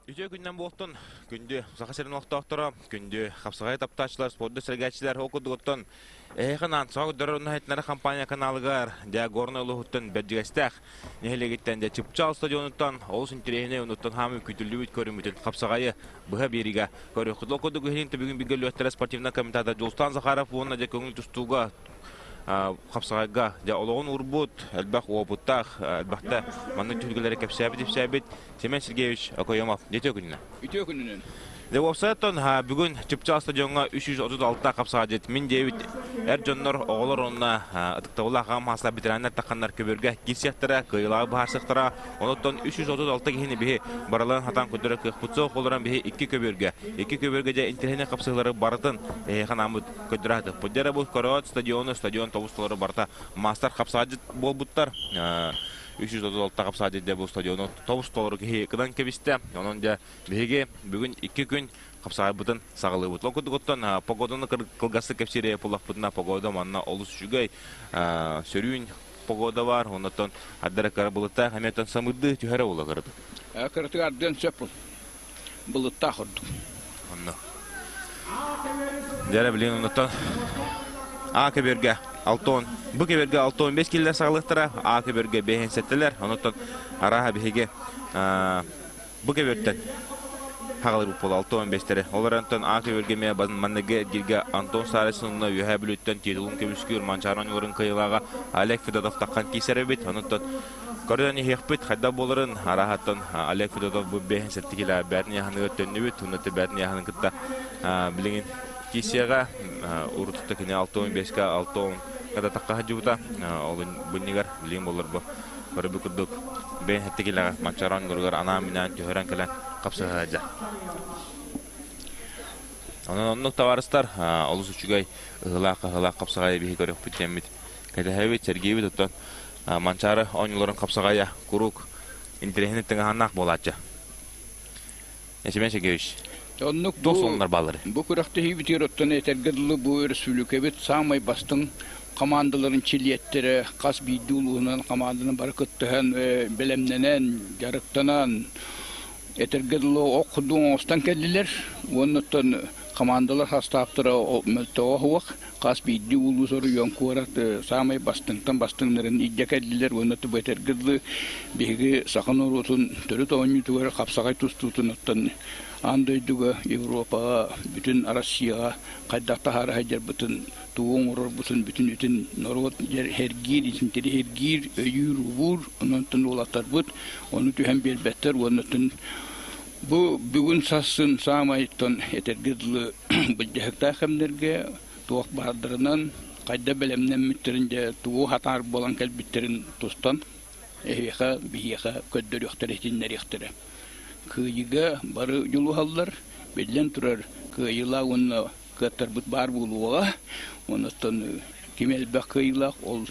Үтүө күннэн буолтун, күндү Саха сирин олохтоохторо, күндү хапсаҕай таптааччылар, спорду сэргээччилэр, ол курдугуттан эһиэхэ Нансаҕа көрдөрөр уонна компания каналыгар дьэ Горнай улууһуттан Бэрдьигэстээх нэһилиэгиттэн дьэ Чыпчаал стадионуттан олус интэриэһинэй онуттан хаамыы күүтүллүбүт көрүҥмүтүн хапсаҕайы быһа биэриигэ көрүөххүт. Ол курдук иһин бүгүн билгэллүөхтэрэ спортивнай комментатор Дьулустаан Захаров уонна дьэ көҥүл тустууга хапсаҕайга дьэ олоҕун уурбут, элбэх уопуттаах, элбэхтэ маннык түһүлгэлэри кэпсээбит-ипсээбит Семен Сергеевич Окоемов. Үтүө күнүнэн. Үтүө күнүнэн. Дьэ уопсайаттан бүгүн Чыпчаал стадиоҥҥа 336 хапсаҕайдьыт мин диэбит эр дьоннор, оҕолор уонна ытыктабыллаах аҕам хаастаах ветераннар тахханнар көбүөргэ киирсиэхтэрэ, кыайыылааҕы быһаарсыахтара. Онуттан 336 киһини биһи барыларын хатаан көрдөрөр кыахпыт суох, олорон биһи икки көбүөргэ, икки көбүөргэ дьэ интэриэһинэй хапсыһыылары барытын эһиэхэ анааммыт көрдөрө сатыахпыт. Дьэ эрэ бу көрөөт стадиону, стадион тобус толору барыта маастар хапсаҕайдьыт буолбуттар. 336 хапсаҕайдьыт дьэ бу стадиону тобус толору киһи кыдан кэбистэ. Онон дьэ биһиги бүгүн икки күн хапсаҕайбытын саҕалыыбыт. Ол курдук оттон погоданы кылгастык кэпсиир буоллахпытына погода манна олус үчүгэй, сөрүүн погода бар, оннотон ардара кыра былыттаах эмиэ самырдыы түһэрэ буола кыратык. Кыратык ардыан сөп былыттаах ордук. Онно. Дьэрэ билигин оннуттан А көбүөргэ алтон, Б көбүөргэ 65 киллэр саҕалыахтара, А көбүөргэ бэһин сэттэлэр, онуттан арааһа биһиги бу көбүөртэн хаҕалырбыт буола 65-тэри. Ол эрэн А көбүөргэ эмиэ манныгы эргииргэ Антон Сарисин уонна Үөһээ Бүлүүттэн титулун көмүскүүр Манчаары оонньууларын кыайыылааҕа Олег Федотов таххан киирсэр эбит. Онуттан Көрөн иһиэхпит хайдах буоларын арааһаттан Олег Федотов бу бэһин сэттэ килэ бээтин яһаныгар төннүбүт, уонна бээтин яһанын кытта билигин киисиэҕэ урутутта кини 65-ка 60 када тахха сылдьыбыта. Ол буннигар билигин буолар бу көрбүт курдук бэйэн сэттэ килэҕэ Манчарон горугар анаан-минээн түһэрэн кэлэн хапсыһа сылдьар. Онон оннук табаарыстар олус үчүгэй ыһылаах-хаһылаах хапсаҕай биһи көрүөхпүт диэммит кэтэһэбит, сэргиибит оттон Манчаары оонньууларын хапсаҕайа куруук интэриэһинэй тыҥаһааннаах буолааччы. Семен Сергеевич, Оннук туох сонуннар бааллар? Бу күрэхтэһиибитигэр оттон этэргэ дылы бу өрөспүүбүлүкэбит саамай бастыҥ хамаандаларын чилиэттэрэ хас биирдии улууһунан хамаанданан бары кыттыһан, бэлэмнэнэн, дьарыктанан, этэргэ дылы ох курдук оҥостон кэллилэр. Уонна оттон Хамаандалар састааптара мөлтөҕө суох, хас биирдии улуус оройуон куорат саамай бастыҥтан бастыҥнарын илдьэ кэллилэр уонна этэргэ дылы биһиги саха норуотун төрүт оонньуутугар хапсаҕай тустуутун оттон аан дойдуга, Европаҕа, бүтүн Россияҕа хайдах таһаара сылдьарбытын, тугу оҥорорбутун бүтүн бүтүн норуот сэргиир, интэриэһиргиир, өйүүр, убуур, онон уолаттарбыт ону түһэн биэрбэттэр уонна Бу бүгүн сарсын саамайтан этэргэ дылы былдьаһыктаах кэмнэргэ туох баардарынан, хайда бэлэмнэммиттэрин дьэ тугу хатаар буолан кэлбиттэрин тустан эһиэхэ, биһиэхэ көрдөрүөхтэрэ, иһитиннэриэхтэрэ. Кыайыыга бары дьулуһаллар, биллэн турар, кыайыылаах уонна кыаттарбыт баар буолуоҕа. Онон ким элбэх кыайыылаах, ол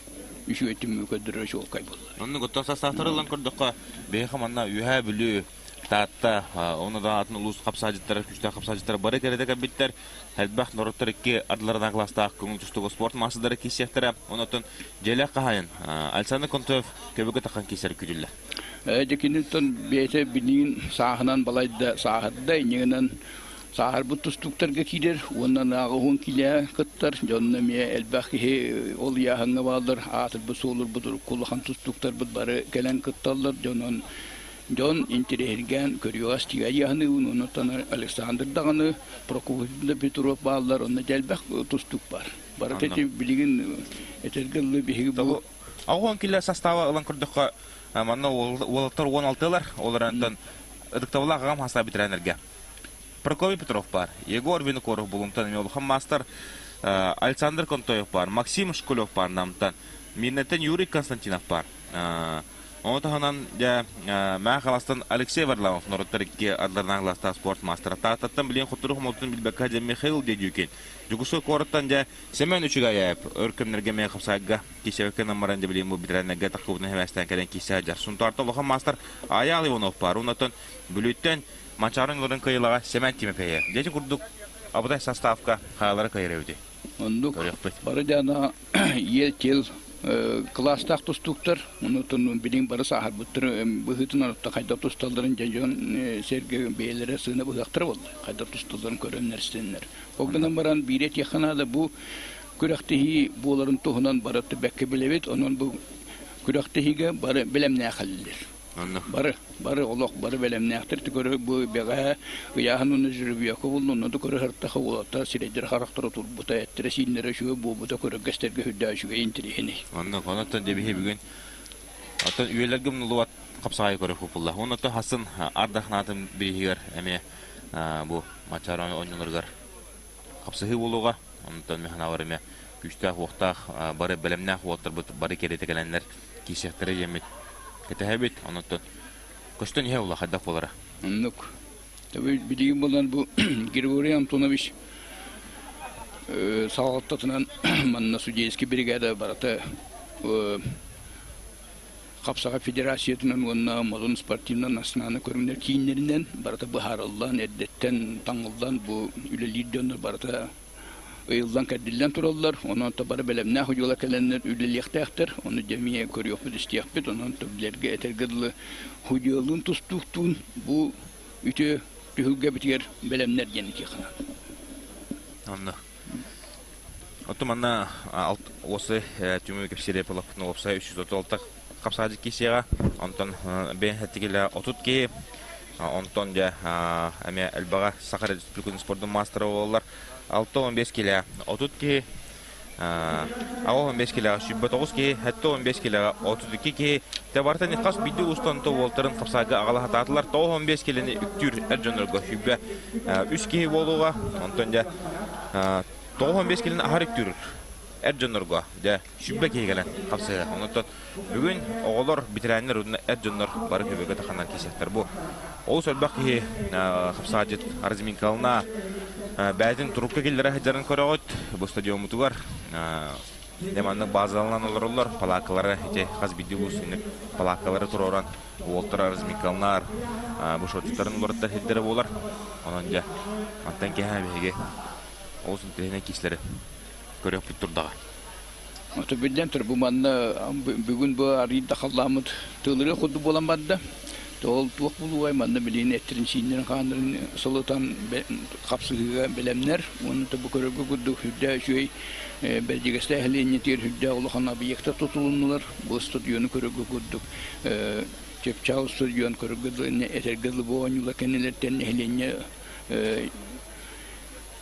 үчүгэй түмүгү көрдөрөрө чуолкай буолла. Оннук оттон састаахтары ылан көрдөххө, биһиэхэ манна Үөһээ Бүлүү Таатта, уонна да атын улуус хапсаадьыттара, күүстээх хапсаадьыттара бары кэрэтэ кэлбиттэр. Элбэх норуоттар икки ардыларынан кылаастаах көҥүл тустууга спорт маастардара киирсиэхтэрэ. Онон дьиэлээх хаһаайын Александр Контоев көбүкэ таххан киирсэр күүтүллэр. Дьэ киниттэн бэйэтэ билигин сааһынан балайда сааһырда, иннигинэн сааһырбыт тустууктарга киирэр уонна нааҕы уһун киилэҕэ кыттар. Дьонно эмиэ элбэх киһи ол ыйааһыҥҥа бааллар, аатырбыт суолурбут урукку улахан тустууктарбыт бары кэлэн кытталлар. Дьонон Дьон интэриэһиргээн көрүөҕэ-истиэҕэ дьаһаныыбын, оннуттан Александр даҕаны, Прокопий да Петров бааллар, онно элбэх тустуук баар. Барыта ити билигин этэргэ дылы биһиги бу Аҕыс кило састааба ылан көрдөххө, манна уолаттар 16-лар, ол эрэн ытыктабыллаах аҕам хастаа бүтэрээннэргэ. Прокопий Петров баар, Егор Винокуров Булумтан эмиэ улахан маастар, Александр Контоев баар, Максим Шкулев баар Намтан, Мирнэттэн Юрий Константинов баар. Ону таһынан, дьэ, Мэҥэ Хаҥаластан Алексей Варламов норуоттар икки ардыларынан кылаастаах спорт маастара. Тааттаттан билигин хоттору хомолтотун билбэккэ дьэ Михаил Дедюкин. Дьокуускай куораттан дьэ Семен Үчүгэйэп өр кэмнэргэ эмиэ хапсаайга киирсэбэккэ гынан баран дьэ билигин бу ветераннарга таххыбытын хэмээстээн кэлэн киирсэ сылдьар. Сунтаартан улахан маастар Айаал Иванов баар. Оннуттан Бүлүүттэн Манчаары оҥорон кыайыылааҕа Семен Тимофеев. Дьэ ити курдук абытай составка хаалара кыайар эбитий. Оннук бары дьаана иэл-тиэл кылаастаах тустууктар, онутун билигин бары сааһырбыттар быһыытынан отто хайдах тусталларын дьон сэргэ бэйэлэрэ сыана быһыахтара буолла. Хайдах тусталларын көрөннөр истэннэр. Ол гынан баран биири этиэххэ наада бу күрэхтэһии буоларын туһунан бары бэккэ билэбит, онон бу күрэхтэһиигэ бары бэлэмнээхэллэр. Бары, бары олох бары бэлэмнээхтэр көрө бу бэҕэһээ ыйааһын уонна жеребьевка булла онно да көрө сырыттаха уолаттар сирэйдэрэ харахтара турбута эттэрэ сииннэрэ үчүгэй буолбута көрөргө истэргэ сүрдээх үчүгэй интэриэһинэй. Онно онтон дебиһи бүгүн оттон үйэлэргэ умнуллубат хапсаҕайы көрө купулла. Онно хасын ардахнаатын бириһигэр эмиэ бу Мачаро оонньууларыгар хапсыһыы буолуоҕа. Онтон механалар эмиэ күүстээх-уохтаах бары бэлэмнээх уолаттарбыт бары кэриэтэ кэлэннэр киирсиэхтэрэ диэммит кэтэһэбит. Онон көстөн иһэ буолла хайдах буолара. Оннук. Билигин буолан бу Григорий Антонович салалтатынан манна судейский бригада барыта Хапсаҕай федерациятынан уонна Модун спортивнай национальнай көрүҥнэр кииннэринэн барыта быһаарыллан, эрдэттэн таҥыллан бу үлэлиир дьоннор барыта ыйыллан-кэрдиллэн тураллар. Онон бары бэлэмнээх удьуола кэлэннэр үлэлиэхтээхтэр. Ону дьэ эмиэ көрүөхпүт, истиэхпит. Онон билэргэ, этэргэ дылы худьуолуун, тустууктуун бу үтүө түһүлгэбитигэр бэлэмнэр диэн этиэххэ наада. Онно. Оттон манна уопсай түмүгү кэпсиирэ буоллахпытына уопсай 336 хапсаадьык киирсиэҕэ. Онтон бэйэн хэттигилэ 30 киһи. Онтон дьэ эмиэ элбэҕэ Саха Республикатын спордун маастара буолаллар. 6-15 килэ 30 киһи. 15 килэҕэ 29 киһи, 75 килэҕэ 32 киһи. Те барытын хас биирдии улуустан уолтарын хапсаайга аҕала сатаатылар. 95 килэни үктүүр эр дьоннорго 23 киһи буолуоҕа. Онтон дьэ 95 килэни аһар үктүүр эр дьоннорго дьэ 100 киһи кэлэн хапсыһыа. Онтон бүгүн оҕолор, ветераннар уонна эр дьоннор бары көбүөргэ таханан киирсиэхтэр. Бу олус элбэх киһи хапсаадьыт разминкалына бэйэтин турукка киллэрэ сылдьарын көрөҕүт. Бу стадиоммутугар дьэ маннык базаланан олороллор. Палааккалары ити хас биирдии улуус палааккалары туруоран уолтара разминкалынаар бу шотчуттарын уларыттар сирдэрэ буолар. Онон дьэ мантан киэһэ биһиги олус интэриэһинэй киислэри көрүөхпүт турдаҕа. Ото биллэн турар, бу манна бүгүн бу арыый да халлааммыт тыалырыа курдук буолан барда. Ол туох булуой манна билигин эттэрин-сииннэрин хааннарын сылытан хапсыһыыга бэлэмнэр. Уонна бу көрөргө курдук сүрдээх үчүгэй Бэрдьигэстээх нэһилиэнньэтигэр сүрдээх улахан объектар тутулуннулар. Бу стадиону көрөргө курдук Чыпчаал стадион көрөргө этэргэ дылы бу оонньуулар кэннилэриттэн нэһилиэнньэ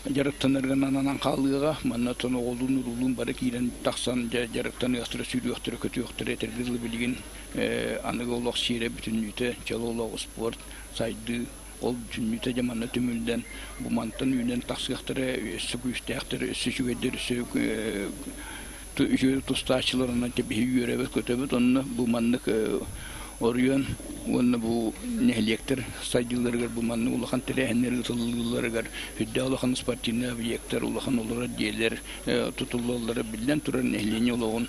дьарыктанарга ананан хаалыаҕа. Манна оттон оҕолуун-уруулуун бары киирэн тахсан дьэ дьарыктаныахтара, сүүрүөхтэрэ, көтүөхтэрэ этэргэ дылы билигин аныгы олох сиэрэ бүтүннүүтэ чөл олох, спорт, сайдыы ол бүтүннүүтэ дьэ манна түмүллэн бу мантан үүнэн тахсыахтара өссө күүстээхтэр, өссө үчүгэйдэр, өссө үчүгэй тустааччыларынан биһи үөрэбит, көтөбүт. Онно бу маннык оройуон уонна бу нэһилиэктэр сайдыыларыгар бу маннык улахан тэрээһиннэр ыытыллыыларыгар үрдээх улахан спортивнай объектар, улахан олорор дьиэлэр тутуллаллара биллэн турар нэһилиэнньэ олоҕун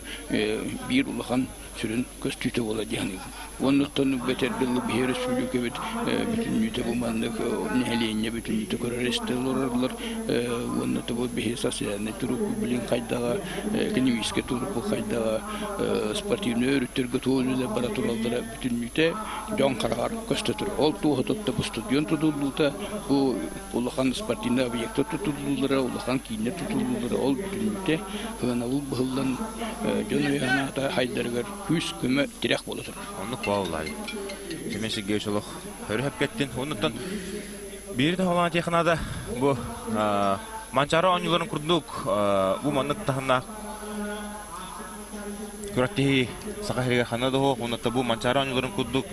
биир улахан сүрүн көстүүтэ буола дии саныыбын. Оннуттан бэтэрдиллик биһи өрөспүүбүлүкэбит бүтүннүүтэ бу маннык нэһилиэнньэ бүтүннүүтэ көрөр истэ олороллор уонна бу биһи социальнай турукпут билин хайдаҕа, экономическай турукпут хайдаҕа, спортивнай өрүттэргэ туох үлэлэр бара тураллара бүтүннүүтэ дьон хараҕар көстө турар. Ол туоһутутта бу стадион тутуллуута, бу улахан спортивнай объектар тутуллуулара, улахан кииннэр тутуллуулара ол бүтүннүүтэ сыанабыл быһыллан дьон өйө-санаата хайдарыгар күүс-көмө тирэх буола турар. Оннук бааллай. Семен Сергеевич олох өрүһэп кеттин. Оннуттан биир да технада бу Манчаары оонньууларын курдук бу маннык таһымнаах күрэхтэһии Саха сиригэр ханна да суох. Оннуттан бу Манчаары оонньууларын курдук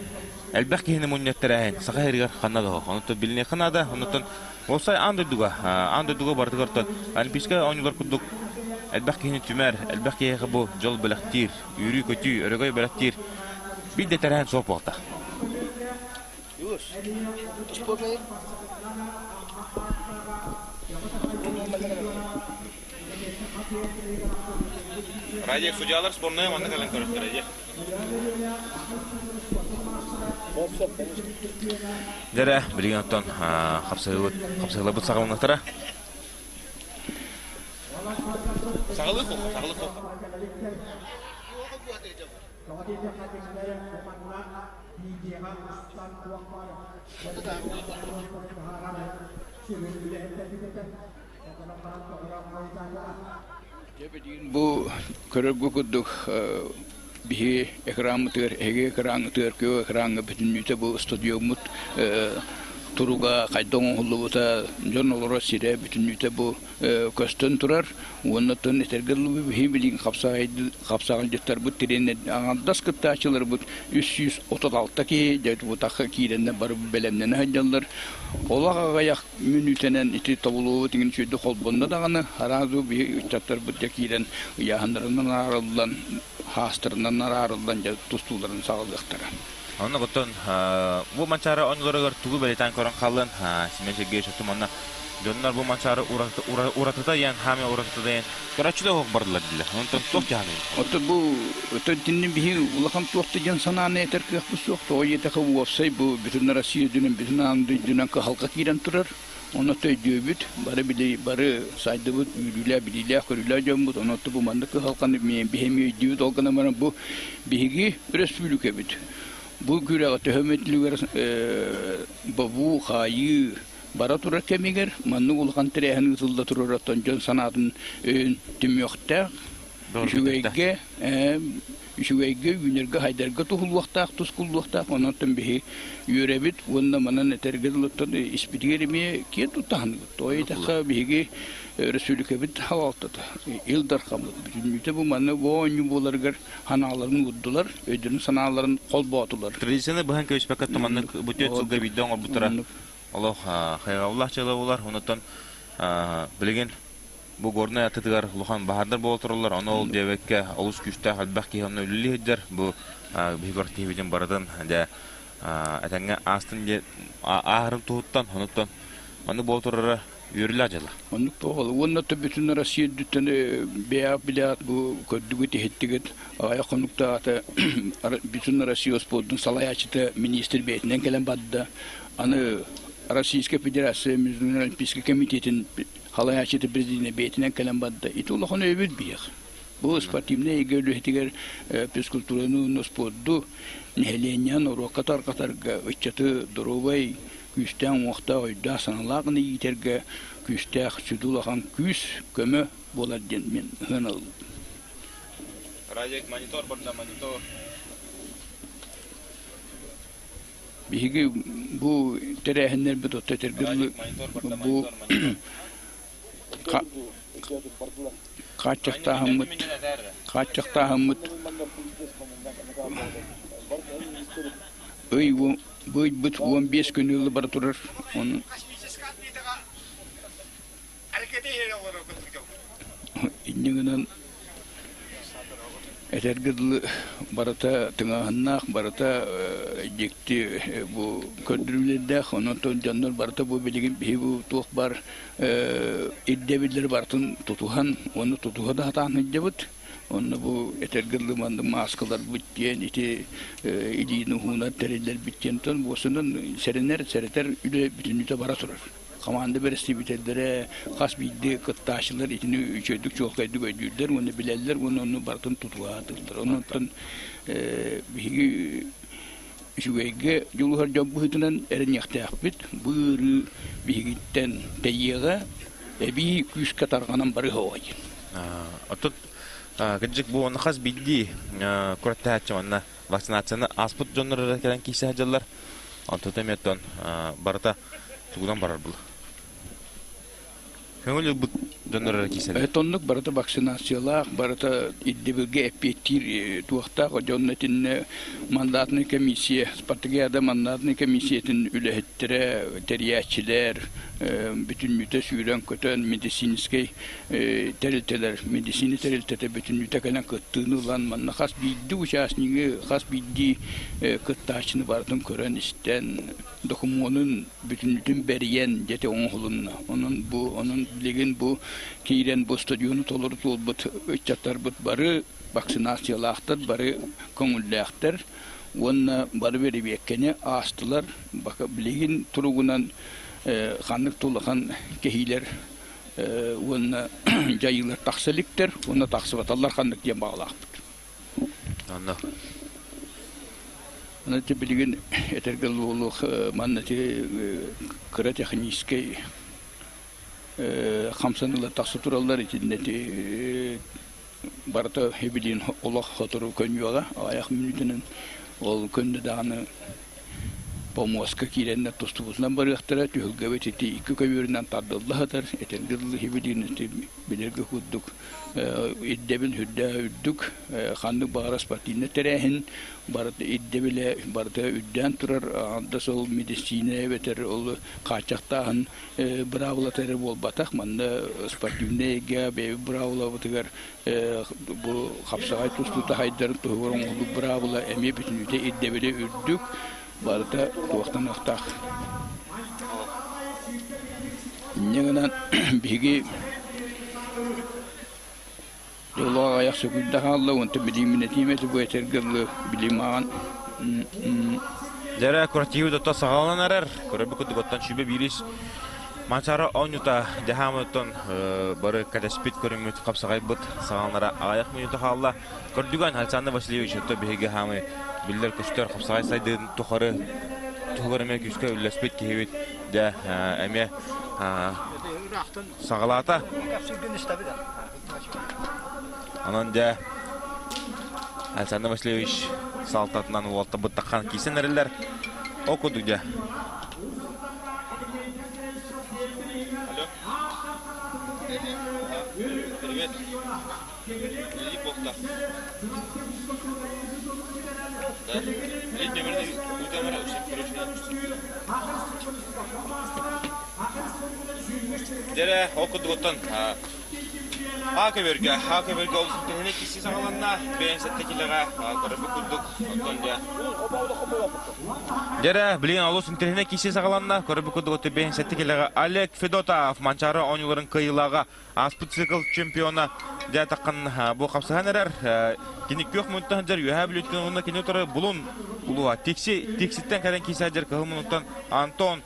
элбэх киһини мунньар тэрээһин Саха сиригэр ханна да суох. Оннуттан билиниэххэ наада. Оннуттан Уопсай аан дойдуга, аан дойдуга барытыгар оттон Олимпийскай оонньуулар курдук элбэх киһини түмэр, элбэх киһиэхэ бу дьол бэлэхтиир, үөрүү-көтүү, өрөгөй бэлэхтиир биир да тэрээһин суох буолта. Радио судьялар сборная манна кэлэн көрөттөр эдьэ. Дэрэ, билигин оттон хапсыһылабыт саҕаланатара. Саҕалыы хоха, саҕалыы хоха. Бу көрөргө курдук биһи экранмытыгар, эһиги экраҥҥытыгар, күөх экраҥҥа бүтүннүүтэ бу стадиоммут туруга хайдах оҥоһуллубута, дьон олорор сирэ бүтүннүүтэ бу көстөн турар. Уонна оттон этэргэ дылы биһи билигин хапсаҕайдьыттарбыт тириэньэр аҥардас кыттааччыларбыт 336 киһи дьэ бутахха киирэннэр бары бэлэмнэнэ сылдьаллар. Олох аҕыйах мүнүүтэнэн ити тобулуобут иҥин үчүгэйдик холбонно даҕаны, араас биһи ыччаттарбыт дьэ киирэн ыйааһыннарынан араарыллан, хаастарынан араарыллан дьэ тустууларын саҕалыахтара. Онно оттон бу Манчаары оонньууларыгар тугу бэлиэтээн көрөн хааллын, Семен Сергеевич оттон манна дьоннор бу Манчаары уратыта диэн, хаамыы уратыта диэн көрөөччү да оһох бардылар дииллэр. Онтон туох дьаһаный? Оттон бу оттон итинни биһи улахан туох да диэн санааны этэр кыахпыт суох. Тоҕо диэтэххэ уопсай бу бүтүн Россия үрдүнэн, бүтүн аан дойдунан кыһалҕа киирэн турар. Онно өйдүөбүт, бары били бары сайдыбыт, үүрүүлээх, билиилээх-көрүүлээх дьоммут. Онон бу маннык кыһалҕаны биһи эмиэ өйдүүбүт. Ол гынан баран бу биһиги өрөспүүбүлүкэбит бу күрэҕи төһө эмэ бобуу, хаайыы бара турар кэмигэр маннык улахан тэрээһин ыытылла турар оттон дьон санаатын өйүн түмүөхтээх, үчүгэйгэ үчүгэйгэ үүнэргэ-хайдарга туһулуохтаах, тускуллуохтаах. Онон биһи үөрэбит уонна манан этэргэ дылыттан испитигэр эмиэ киэн туттаһыныбыт. Тоҕо диэтэххэ биһиги өрөспүүбүлүкэбит салалтата, Ил Дархаммыт бүтүннүүтэ бу манна бу оонньуу буоларыгар санааларын уурдулар, өйдөрүн санааларын холбоотулар. Традицияны быһан кэбиспэккэ туманнык бу түөрт сылга биирдэ оҥорбуттара олох хайҕабыллаах дьыала буолар. Онуттан билигин бу Горнай аттытыгар улахан баһаардар буола тураллар. Ону ол диэбэккэ олус күүстээх элбэх киһи онно үлэлии сылдьар. Бу биһиги киһибитин барытын дьэ этэҥҥэ аастын диэн ааһарын туһуттан, онуттан маннык буола турара үөрүүлээх дьыала. Оннук буолла. Уонна бүтүн Россия үрдүттэн бэйэҕит билэҕит бу көрдүгүт, иһиттигит. Аҕыйах хонуктааҕыта бүтүн Россия спордун салайааччыта министр бэйэтинэн кэлэн барда. Аны Российская Федерация Международный Олимпийский комитетин халайааччыта президенэ бэйэтинэн кэлэн барда. Ити улахан өйөбүл биһиэх. Бу спортивнай эйгэ үлэһитигэр физкультураны уонна спорду нэһилиэнньэ норуокка тарҕатарга, ыччаты доруобай, күүстээх уҥуохтаах, өйдөөх-санаалаах гына иитэргэ күүстээх, сүдү улахан күүс, көмө буолар диэн мин сыаналыыбын. Радик, монитор барда, монитор. Биһиги бу тэрээһиннэрбит отто этэргэ бу хааччахтааһыммыт хааччахтааһыммыт ый быйбыт 15 күн ыылы бара турар ону инньэ гынан Этэргэ дылы, барыта тыҥааһыннаах, барыта дьикти бу көрдөрүүлэрдээх, онон дьоннор барыта бу билигин биһи бу туох баар ирдэбиллэри барытын тутуһан, уонна тутуһа да сатаан сылдьабыт. Онно бу этэргэ дылы маннык мааскаларбыт диэн ити илиини уһуунар тэриллэрбит диэн буосунан сэрэнэр, сэрэтэр үлэ бүтүннүүтэ бара турар. Хамаанда бэрэстэбиитэллэрэ хас биирдии кыттааччылар итини үчүгэйдик чуолкайдык өйдүүллэр уонна билэллэр уонна онну барытын тутуһаатыллар. Онон биһиги үчүгэйгэ дьулуһар дьон быһыытынан эрэниэхтээхпит. Бу ыарыы биһигиттэн тэйиэҕэ, эбии күүскэ тарҕанан барыһа диэн. Оттон кырдьык бу онно хас биирдии күрэхтэһээччи манна вакцинацияны ааспыт дьоннор эрэ кэлэн киирсэ сылдьаллар. Онтон эмиэ оттон барыта тугунан барар был? Көҥүл ылбыт дьоннор эрэ киирсэллэр. Тоннук барыта вакцинациялаах, барыта ирдэбилгэ эппиэттиир туохтаах дьонно итиннэ мандатный комиссия, Спартакиада мандатный комиссиятын үлэһиттэрэ, тэрийээччилэр бүтүннүүтэ сүүрэн-көтөн медицинскэй тэрилтэлэр, медицина тэрилтэтэ бүтүннүүтэ кэлэн кыттыыны ылан, манна хас биирдии участнигы, хас биирдии кыттааччыны барытын көрөн-истэн, докумуонун бүтүннүүтүн бэрийэн дьэ оҥоһулунна. Онон бу онон билигин бу киирэн бу стадиону толору туолбут ыччаттарбыт бары вакцинациялаахтар, бары көҥүллээхтэр уонна бары бэрэбиэркэни аастылар. Билигин туругунан ханнык да улахан кэһиилэр Уонна дьайыылар тахса иликтэр уонна тахсыбаталлар ханнык диэн баҕалаахпыт. Онно. Аны билигин этэргэ буолуох манна кыра техническэй хамсаныылар тахса тураллар итиннэ барыта билигин олох сотору көнүөҕэ аҕыйах мүнүүтэнэн ол көннө даҕаны помуоска киирэннэр тустубутунан барыахтара түһүлгэбит ити икки көбүөрүнэн тардылла сытар этэргэ дылы билигин ити билэргэ курдук ирдэбил үрдээх үрдүк ханнык баҕарар спортивнай тэрээһин барыта ирдэбилэ барыта үрдээн турар да сыл медицина эбэтэр ол хааччахтааһын быраабылата эрэ буолбатах манна спортивнай эйгэ бэйэбит быраабылабытыгар бу хапсаҕай тустуута хайдарын туһугар оҥоһуллубут быраабыла эмиэ бүтүннүүтэ ирдэбилэ үрдүк барыта туохтаныахтаах инньэ гынан биһиги дьоллоох аҕыйах сөкүүндэ хаалла онтон билиимин этиим этэ бу этэргэ дылы билим ааҕан Дьэрэ куратиһы дото саҕаланан эрэр. Көрөрбүт курдук оттон сүбэ биирис Манчаары оонньуута дьаһаамыттан бары кэтэспит көрүҥмүт хапсаҕайбыт саҕаланара аҕыйах мүнүүтэ хаалла. Көрдүгэн Александр Васильевич отто биһиги хаамы биллэр-көстөр хапсаҕай сайдыытын тухары туһугар эмиэ күүскэ үллэспит киһибит дьэ эмиэ саҕалаата. Онон дьэ Александр Васильевич салтатынан уолтабыт таххан киирсэн эрэллэр. Ол курдук дьэ. Алло. Привет. Илик буолта. Да. Илик нөмерин ыытамара Дьэрэ, ол курдук оттон А көбөргө, А көбөргө олус төһөнө киси саҕаланна, бэйэн сэттэ килэҕэ көрөрбүт курдук, оттон дьэ. Дьэрэ, билигин олус интэриэһинэй киси саҕаланна, көрөрбүт курдук оттон бэйэн сэттэ килэҕэ Олег Федотов Манчаары оонньууларын кыайыылааҕа ааспыт цикл чемпиона дьэ таххан бу хапсыһан эрэр. Кини күөх муннуттан сылдьар Үөһээ Бүлүүттэн уонна кини утары Булун улууһа Тикси Тикситтэн кэлэн киирсэ сылдьар кыһыл муннуттан Антон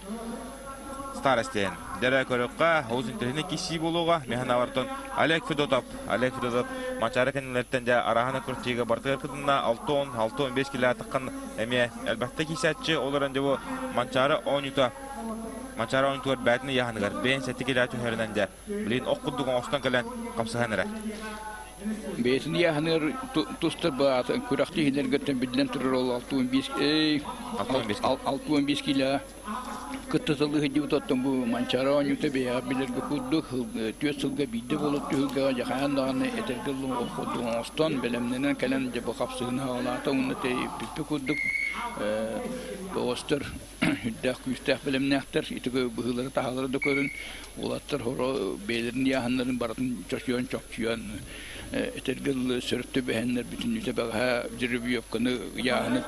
Старостин. Дьэрэ көрөххө, олус интэриэһинэй киирсии буолуоҕа. Миһан авартан Олег Федотов. Олег Федотов Манчаары кэннилэриттэн дьэ араһана күртиигэ бартыгар кытынна 6-10, 6-15 килэ таххан эмиэ элбэхтэ киирсээччи. Ол эрэн дьэ бу Манчаары оонньуута Манчаары оонньуутугар бээтин ыйааһыныгар бэйэн сэттэ килэ түһэринэн дьэ билигин ох курдук оҥостон кэлэн хапсыһан эрэ. Бэйэтин ыйааһыныгар тустар баатын күрэхтэһиилэргиттэн биллэн турар ол 65 65 кило кытта сылы сылдьыбыт оттон бу Манчаары оонньуута бэйэҕэ билэргэ курдук түөрт сылга биирдэ буолар түһүлгэҕэ дьэ хайаан даҕаны этэргэ курдук оҥостон бэлэмнэнэн кэлэн дьэ бу хапсыһыыны аҕалаата уонна тэйиппиппит курдук бөҕөстөр үрдээх күүстээх бэлэмнээхтэр ити быһыылары таһаалары да көрөн уолаттар хоро бэйэлэрин ыйааһыннарын барытын чочуйан чопчуйан этэргэ дылы сөрү түбэһэннэр бүтүннүүтэ бэҕэһээ жеребьевканы ыйааһыны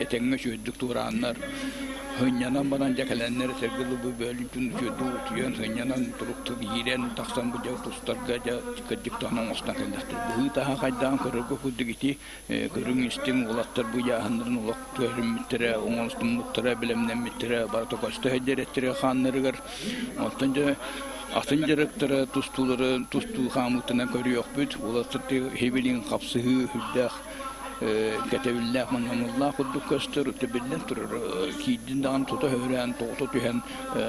этэҥҥэ үчүгэйдик туорааннар сынньанан баран дьэ кэлэннэр этэргэ дылы бу бөөлүүтүн үчүгэйдик утуйан сынньанан туруктук иирэн тахсан бу дьэ тустарга дьэ кырдьык даҕаны оҥостон кэллэхтэр быһыы-таһаа хайдаҕын көрөргө курдук ити көрүҥ истиҥ уолаттар бу ыйааһыннарын олох түһэриммиттэрэ оҥостуммуттара бэлэмнэммиттэрэ барыта көстө сылдьар эттэрэ хааннарыгар Оттон дьэ атын дьарыктара тустуулары тустуу хаамыытынан көрүөхпүт. Уолаттар хибилин хапсыһыы сүрдээх кэтэбиллээх маннамыллаах курдук көстөр. Биллэн турар, киирдин даҕаны тута өһөрөөн, тоҕута түһэн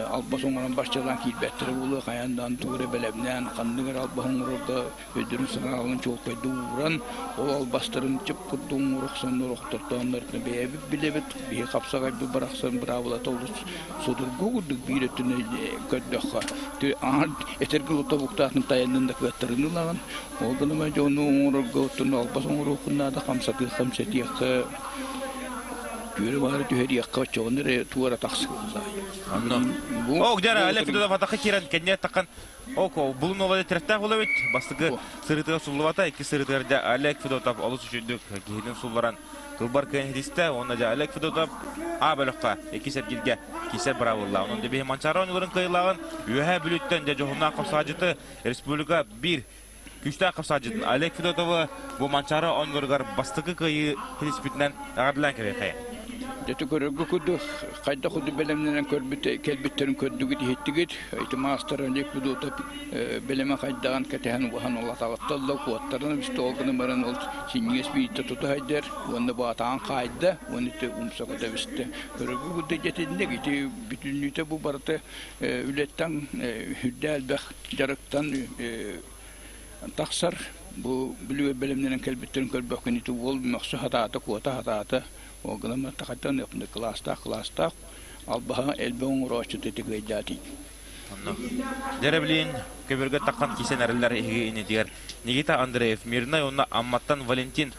албас оҥорон барчалаан киирбэттэрэ буолуо. Хайаан даҕаны тугу эрэ бэлэмнээн, ханнык эрэ албаһы оҥорорго өйдөрүн санааларын чуолкайдык ууран, ол албастарын чып курдук оҥоро охсон орохтортооннорун бэйэбит билэбит. Биһи хапсаҕайбыт барахсан быраабылата олус судургу курдук биир өттүнэн көрдөххө, этэргэ тобуктаатын тайаннын да кыаттарын ылаҕын. Ол гынан дьону оҥорорго оттон албас оҥоруоххун наада, хамсатыахха, хамсатыахха, күөрэ баары түһэриэххэ, оччоҕуна эрэ туора тахсыыллар. Ок, дьара, Олег Федотов атахха киирэн кэннэ таххан Око, булун ола тирэттээх буолабыт. Бастакы сырыытыгар суллубата, икки сырыытыгар дьэ Олег Федотов олус үчүгдүк киһитин сулларан кылбар кыайан хитистэ. Уонна дьэ Олег Федотов А бөлөххө иккис эргилгэ киирсэр быраабыллаах. Онон дьэ биһи Манчаары оонньууларын кыайыылааҕын Үөһээ Бүлүүттэн дьэ дьоһуннаах хапсаадьыты республика биир күүстээх хапсаадьытын Олег Федотовы бу Манчаары оонньууларыгар бастакы кыайыы хитиспитинэн эҕэрдэлээн кэбиэххэ. Дьэ көрөргө курдук хайдах курдук бэлэмнэнэн көрбүт кэлбиттэрин көрдүгүт иһиттигит. Ити маастар Олег Федотов бэлэмэ хайдаҕын кэтэһэн уһан улатаҕытталла куоттаран остуол гынан баран ол синньигэс биирдэ тута сылдьар уонна баатаҕын хаайда уонна ити умса көтө Көрөргө курдук дьэтинник ити бүтүннүүтэ бу барыта үлэттэн үрдэ элбэх дьарыктан тахсар. Бу Бүлүүгэ бэлэмнэнэн кэлбиттэрин көрбөккүн ити уол мөхсө сатаата, куота сатаата. Ол гынан тахаттан кылаастаах кылаастаах албаһа элбэх оҥорооччута ити кыайдаатый. Онно Дьэрэбилиин көбөргө таххан кисэн эрэллэр иһиги инитигэр Никита Андреев, Мирнай уонна Амматтан Валентин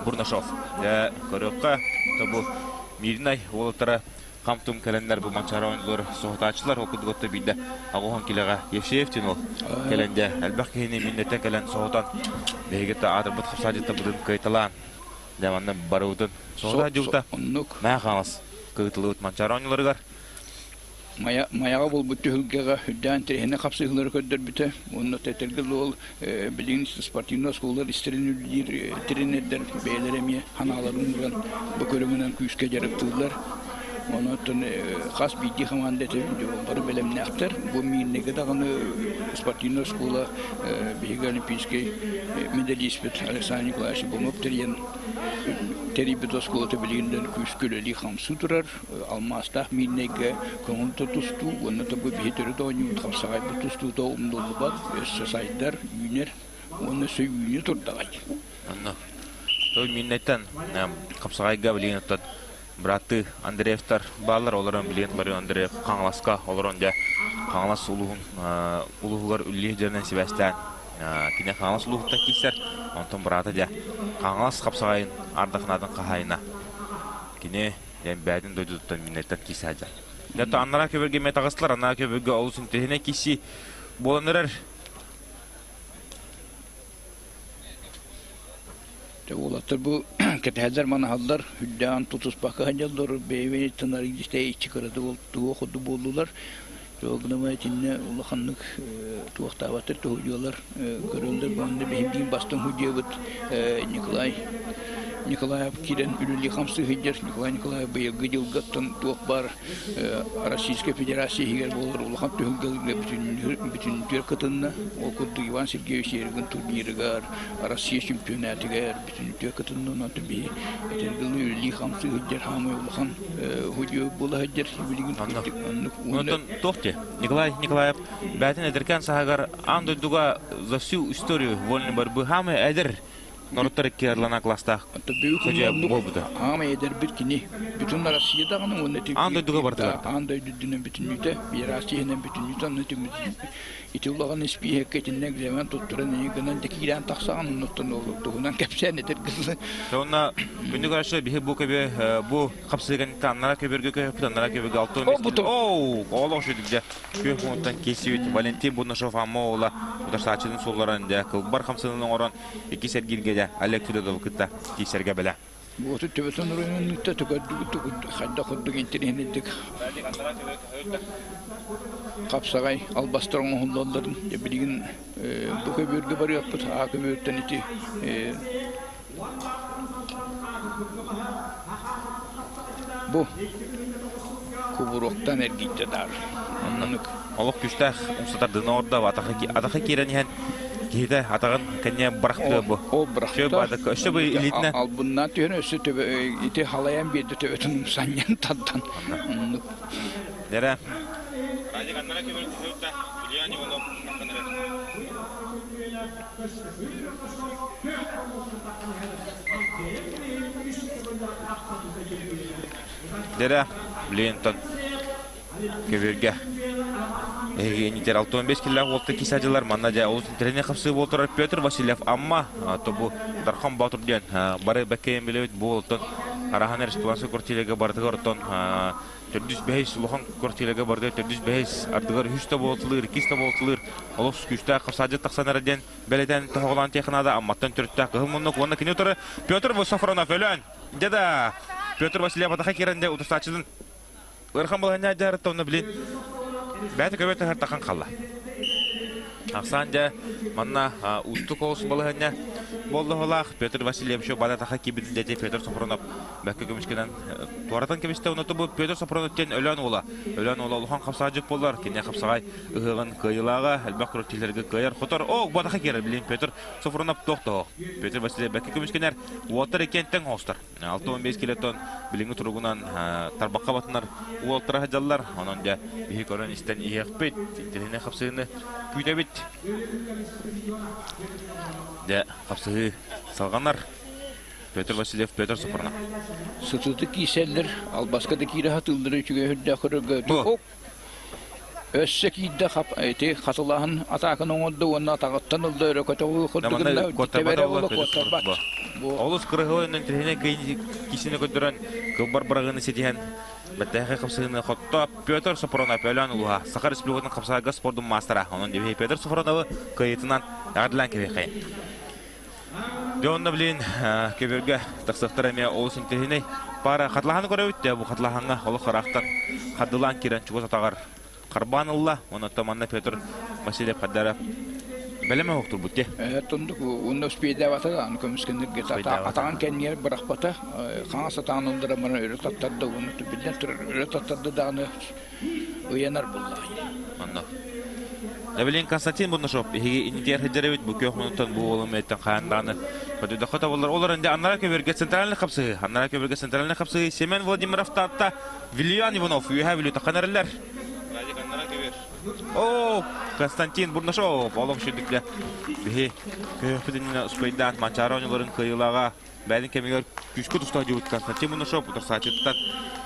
Бурнашов. Дьэ, көрүөххэ, бу Мирнай уолаттара хам-тум кэлэннэр бу Манчаары оонньуулар соһутааччылар ол курдук отто биирдэ аҕуһан килэҕэ Евсеев диэн ол кэлэн дьэ элбэх киһини миннэтэ кэлэн соһутан биһиги аатырбыт хапсаадьыттарбытын кыайталаан дьэ манна барыбытын соһута дьулта мээ хаҥас кыытылыбыт Манчаары оонньууларыгар Майаҕа буолбут түһүлгэҕэ үрдээн тирэһинэ хапсыһыылары көрдөрбүтэ уонна тэтэргэ суол билигин спортивнай оскуолалар истэрин үлэлиир тренердэр бэйэлэрэ эмиэ ханааларын ууран бу көрүҥүнэн күүскэ дьарыктыыллар. Онон хас биирдии хамаанда бары бэлэмнээхтэр. Бу Миирнэйгэ даҕаны спортивнай оскуола биһиги олимпийскай медалиспит Александр Николаевич Бумов тэрийэн тэрийбит оскуолата билигин күүскэ үлэлии-хамсыы турар. Алмаастаах Миирнэйгэ көҥүл тустуу уонна тобу биһи төрүт оонньуубут хапсаҕайбыт тустуута умнуллубат, өссө сайдар, үүнэр уонна өссө үүнэ турдаҕай. Онно той Миирнэйтэн хапсаҕайга билигин оттон бырааттыы Андреевтар бааллар, олорон билигин Ларион Андреев Хаҥаласка олорон дьэ Хаҥалас улууһун улууһугар үлэлиир дьонунан сибээстээн кини Хаҥалас улууһуттан киирсэр, онтон быраата дьэ Хаҥалас хапсаҕайын ардахынаатын хаһаайына. Кини бэйэтин дойдутуттан миннэттэн киирсэ сылдьар. Дьэ, анараа көбөргө эмиэ таҕыстылар, анараа көбөргө олус интэриэһинэй киирсии буолан эрэр. Дьэ, уолаттар бу кэтэһэллэр манаһаллар, үрдээн тутуспакка сылдьаллар, бэйэ-бэйэтин арыйдьыта иччи кырата туох курдук буоллулар. Туох итиннэ улаханнык туохтаабаттар туһудьуолар көрөллөр уонна биһиги бастыҥ судьуйабыт Николай Николаев киирэн үлэлии хамсыы сылдьар. Николай Николаев быйылгы дьылгаттан туох баар Российскай Федерация иһигэр буолар улахан түһүлгэлэргэ бүтүннүүтүгэр кытынна. Ол курдук Иван Сергеевич Ерыгын турнирыгар, Россия чемпионатыгар бүтүннүүтүгэр кытынна. Онон биһи этэргэ үлэлии хамсыы сылдьар хаамай улахан Худьуок буола сылдьар билигин оннук Онтон туох дии Николай Николаев бэйэтин эдэркээн саһагар аан дойдуга за всю историю вольной борьбы хаамай эдэр норуттар икки класстаах буолбута. Аамай эдэрбит кини бүтүн Россия даҕаны уонна аан дойдуга бардылар. Аан дойду үрдүнэн бүтүннүүтэ, Федерация иһинэн бүтүннүүтэ онно Ити улахан испииһэккэ итиннэ экзамен туттаран ийэ гынан дьэ киирэн тахсаҕын оннуттан туһунан кэпсээн этэр гына. Онно күндү көрөөччү биһи бу көбө бу хапсыган аннара көбөргө көһөппүт аннара көбөргө алтын оу олох шүдүк дьэ күөх муҥуттан киирсибит Валентин Бурнашов Амма уола утарсааччытын суолларын дьэ кылбар хамсанын оҥорон иккис эргииргэ дьэ Олег Федотовы кытта киирсэргэ бэлэ. Буоту төбөтүн оройуннукта түгөрдүгүт хайдах курдук интэриэһинэйдик хапсаҕай албастар оҥоһуллалларын дьэ билигин бу көбүөргэ барыахпыт аа көбүөртэн ити бу кубуруоктан эргийдэ даар оннук Олох күүстээх умсатардыына ордо атаха киирэн иһэн киһитэ атаҕын кэннэ бырахтыа бу. Ол бырахта. Өссө бу илиитинэн. Албыннаан түһэн өссө төбө ити халайан биэрдэ төбөтүн умсанньан тардан. Оннук. Дэрэ. Дэрэ, блин, тон көбүөргэ Эһиги 65 киллээх уолта кисадьылар манна дьэ олус интэриэһинэй хапсыы буолтурар Петр Васильев Амма то бу Дархан Боотур диэн бары бэккэйэн билэбит бу уолтан арахан республиканскай квартирага барытыгар оттон төрдүс бэһис улахан квартирага барытыгар төрдүс бэһис ардыгар үһүс да буолтулуур иккис да буолтулуур олус күүстээх хапсаадьыт тахсан эрэ диэн бэлэтэн тоһоҕолоон технада Амматтан төрүттээх кыһыл муннук уонна кини утары Петр Сафронов өлөөн дьэ да Петр Васильев атаха киирэн дьэ утарсааччытын Ыарахан балаһыанньа дьаарытта онно билин бэйэтэ көбө таһар тахан халла. Ахсаан дьэ манна уустук олус балаһыанньа. боллоһолаах Петр Васильевич бадатаха кибитилдети Петр Сопронов бэккэ көмүскэнэн туоратан кэбистэ. Онно бу Петр Сопронов диэн Өлөөн уола. Өлөөн уола улахан хапсаҕайдьыт буолар. Кини хапсаҕай ыһыаҕын кыайыылааҕа, элбэх күрэхтэһиилэргэ кыайар хотор. О, бадатаха киирэр билин Петр Сопронов туох тоһо. Петр Васильев бэккэ көмүскэнэр. Уолтар иккиэн тэҥ оҕустар. 65 килотон билиҥҥи туругунан тарбахха батынар уолтара сылдьаллар. Онон дьэ биһи көрөн истэн иһиэхпит. Интэриэһинэй хапсыһыыны күүтэбит. Дьэ хапсыһыы салҕанар. Петр Васильев, Петр Сопронов. Сытыытык киирсэллэр, албаска да киирэ сатыыллара үчүгэй үрдээх көрөргө. Өссө киирдэ хап ити хатылаһын атаакын оҥордо уонна атаҕыттан ылла өрө көтөҕүү курдугунна тэбэрэ буола куоттарбат. Олус кырыһылы интириһинэй киисини көрдөрөн кылбар быраҕыыны ситиһэн бэртээхэй хапсыһыыны хотто Петр Сопронов Өлөөн улууһа Саха Республикатын хапсаҕайга спордун маастара. Онон дебиһи Петр Софроновы кыайыытынан эҕэрдэлээн кэбиэххэйин. Дьэ онно билин көбүөргэ тахсыахтара эмиэ олус интэриэһинэй. Пара хатылаһаны көрөбүт дэ бу хатылаһаҥҥа олох ыраахтан хардылаан киирэн чугас атаҕар харбаан ылла. Онон манна Петр Васильев хардара бэлэм оһохтурбут те. Тундук уонна успейдаабата даҕаны көмүскэннэргэ атаҕын кэннигэр бырахпата. Хаҥас атаҕын ыллара баран өрө таттарда уонна биллэн турар өрө таттарда даҕаны ыйанар буллаҕай. Онно. Эвелин Константин Бурнашов биһиги иннитигэр сылдьар эбит бу күөх мунуттан бу уолум эттэн хаан даҕаны көтүдөххө табыллар. Олор инде аннара көбүргэ центральный хапсыһыы. Аннара көбүргэ центральный хапсыһыы Семен Владимиров Таатта Вильян Иванов Үөһээ Бүлүү таххан эрэллэр. Радик аннара көбүр. О, Константин Бурнашов олох үчүгдүк биһи көһөхпүт иннинэ успайдаан Манчаары оонньууларын кыайыылааҕа Бэйэтин кэмигэр күүскэ туста сылдьыбыт Константин Мунашов утарсааччыттан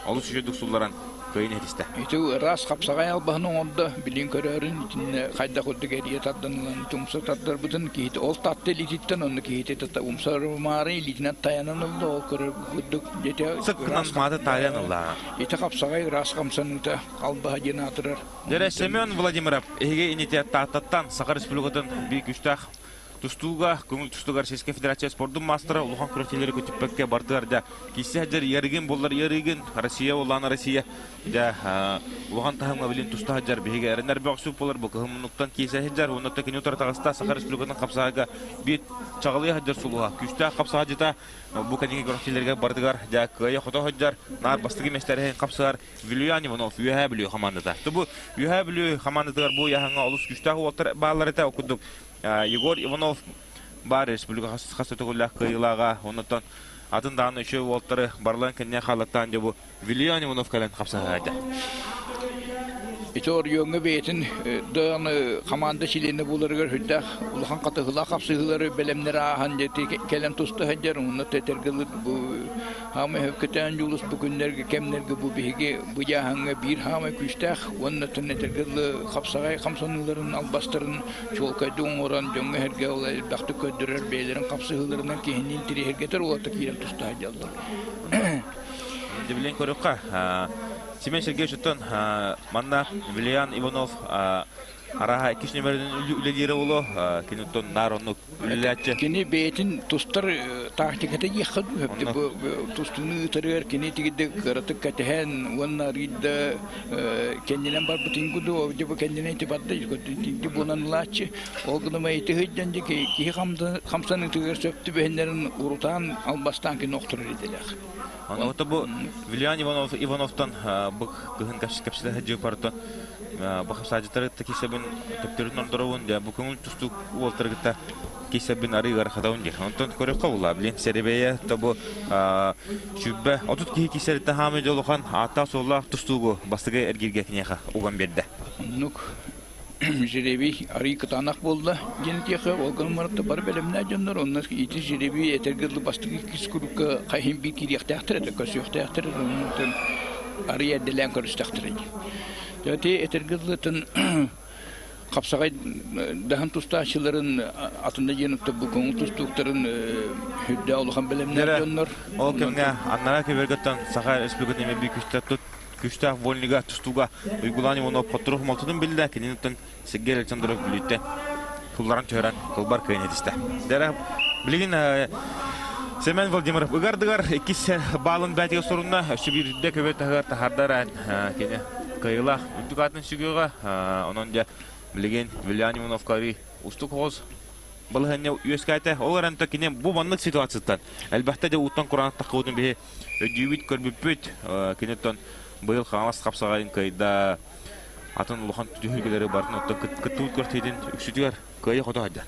олус үчүгэйдик сулларан кыайын иһитистэ. Ити ыраас хапсаҕай албаһын оҥордо, билин көрөөрүн итиннэ хайдах курдук эрийэ тардан ылан умса тардарбытын киһити ол татты илиититтэн онно киһити тата умсарымаары илиитинэн тайанан ылла ол көрөр курдук дьэ Сыккынан мааты тайан ылла. Ити хапсаҕай ыраас хамсаныыта албаһа диэн аатырар. Дьэрэ Семен Владимиров эһиги инитэ Тааттаттан Саха Республикатын биир күүстээх Тустууга, көҥүл тустууга Российскай Федерация спордун маастара улахан күрэхтэһиилэри көтүппэккэ бардылар да киирсэ сылдьар Ярыгин буоллар Ярыгин, Россия улаан Россия дьэ улахан таһымҥа билин туста сылдьар биһиги эрэнэр бөҕөсүк буолар бу кыһын муннуктан киирсэ сылдьар уонна кини утары таҕыста Саха Республикатын хапсаҕайга биир чаҕылыйа сылдьар сулуһа күүстээх хапсаҕайдьыта бу кэнники күрэхтэһиилэргэ барытыгар дьэ кыайа-хото сылдьар наар бастакы миэстэлэһин хапсыһар Вилюян Иванов Үөһээ Бүлүү хамаандата. Бу Үөһээ Бүлүү хамаандатыгар бу ыйааһыҥҥа олус күүстээх уолаттар бааллар этэ. Ол курдук Егор Иванов баар республика хас төгүллээх кыайыылааҕа, оннуттан атын даҕаны үчүгэй уолтары барыларын кэннэ хааллаттаан дьэ бу Вильян Иванов кэлэн хапсаһаайда. Ити оройуоҥҥа бэйэтин даҕаны хамаанда чилиэнэ буоларыгар сүрдээх улахан хатыһыылаах хапсыһыылары бэлэмнэр ааһан дьэ кэлэн туста сылдьар уонна тэтэргэлэр бу Хаамай хөккөтөөн дьулус бу күннэргэ кэмнэргэ бу биһиги бу дьааһыҥҥа биир хаамай күүстээх уонна этэргэ дылы хапсаҕай хамсаныыларын албастарын чуолкайдык оҥорон дьоҥҥо эһэргэ ол элбэхтик көрдөрөр бэйэлэрин хапсыһыыларынан киһини интириэһиргэтэр уолаттар киирэн туста сылдьаллар. Дебилен көрүөххэ Семен Сергеевич оттон манна Вильян Иванов Арааһа иккис нүмеринэн үлэлиирэ буолуо. Кини оттон наар оннук үлэлээччи. Кини бэйэтин тустар тактиката диэххэ дуу тустууну ыытарыгар кини тигидэ кыратык кэтэһэн уонна арыйда кэннинэн барбытын кудуу дьэ бу кэннинэн ити барда тинги буолан ылааччы ол гына ити сылдьан дьэ киһи хамсаныытыгар сөп түбэһиннэрин урутаан албастаан кини охторор идэлээх. Ото бу Вильян Иванов Ивановтан бу кыһын кэпсэтэ сылдьыппартан бахсаадьыттары кытта киирсэбин төптөрүн ордоробун дьэ бу көҥүл тустуук уолтары кытта киирсэбин арыы ыарахатабын диир. Онтон көрүөххэ буолла блин сэрэбэйэ то бу сүүрбэ 30 киһи киирсэриттэн хаамый дьолухан ааттаах-суоллаах тустуугу бастакы эргииргэ киниэхэ уган биэрдэ. Оннук жеребий арый кытаанах буолла диэн этиэхэ ол гынан баран бары бэлэмнээх дьоннор онно ити жеребий этэргэ дылы бастакы иккис курукка хайын биир киириэхтээхтэр этэ көрсүөхтээхтэр онтон арый эрдэлээн көрүстэхтэрэ дии Ити этэргэ дылытын хапсаҕай даһан тустааччыларын атында диэн бу көҥүл тустууктарын үрдээх улахан бэлэмнээх дьоннор. Ол кэмҥэ аннараа көбөргөттөн Саха Республикатын эмиэ күүстээх күүстээх вольнига тустууга Уйгулаан Иванов хоттору хомолтотун биллэ. Кинини Сергей Александров бүлүүттэн тулларан түһэрэн кылбар кыайан этистэ. Дэрэ билигин Семен Владимиров ыгардыгар иккис баалын бээтигэр сорунна. Өссө биирдэ көбө таһыгар таһаардар кини кыайыылаах үрдүк аатын сүгүөҕэ. Онон дьэ билигин Вильян Ивановка устук хоҕус. балаһыанньа үөскээтэ. Ол эрэн кини бу маннык ситуацияттан элбэхтэ дьэ ууттан кураанах таххыбытын биһи өйдүүбүт, көрбүппүт. Киниттэн быйыл Хаҥалас хапсаҕайын кыайда атын улахан түһүлгэлэри барытын оттон кыттыбыт күрэхтэһиитин үксүтүгэр кыайа-хото сылдьар.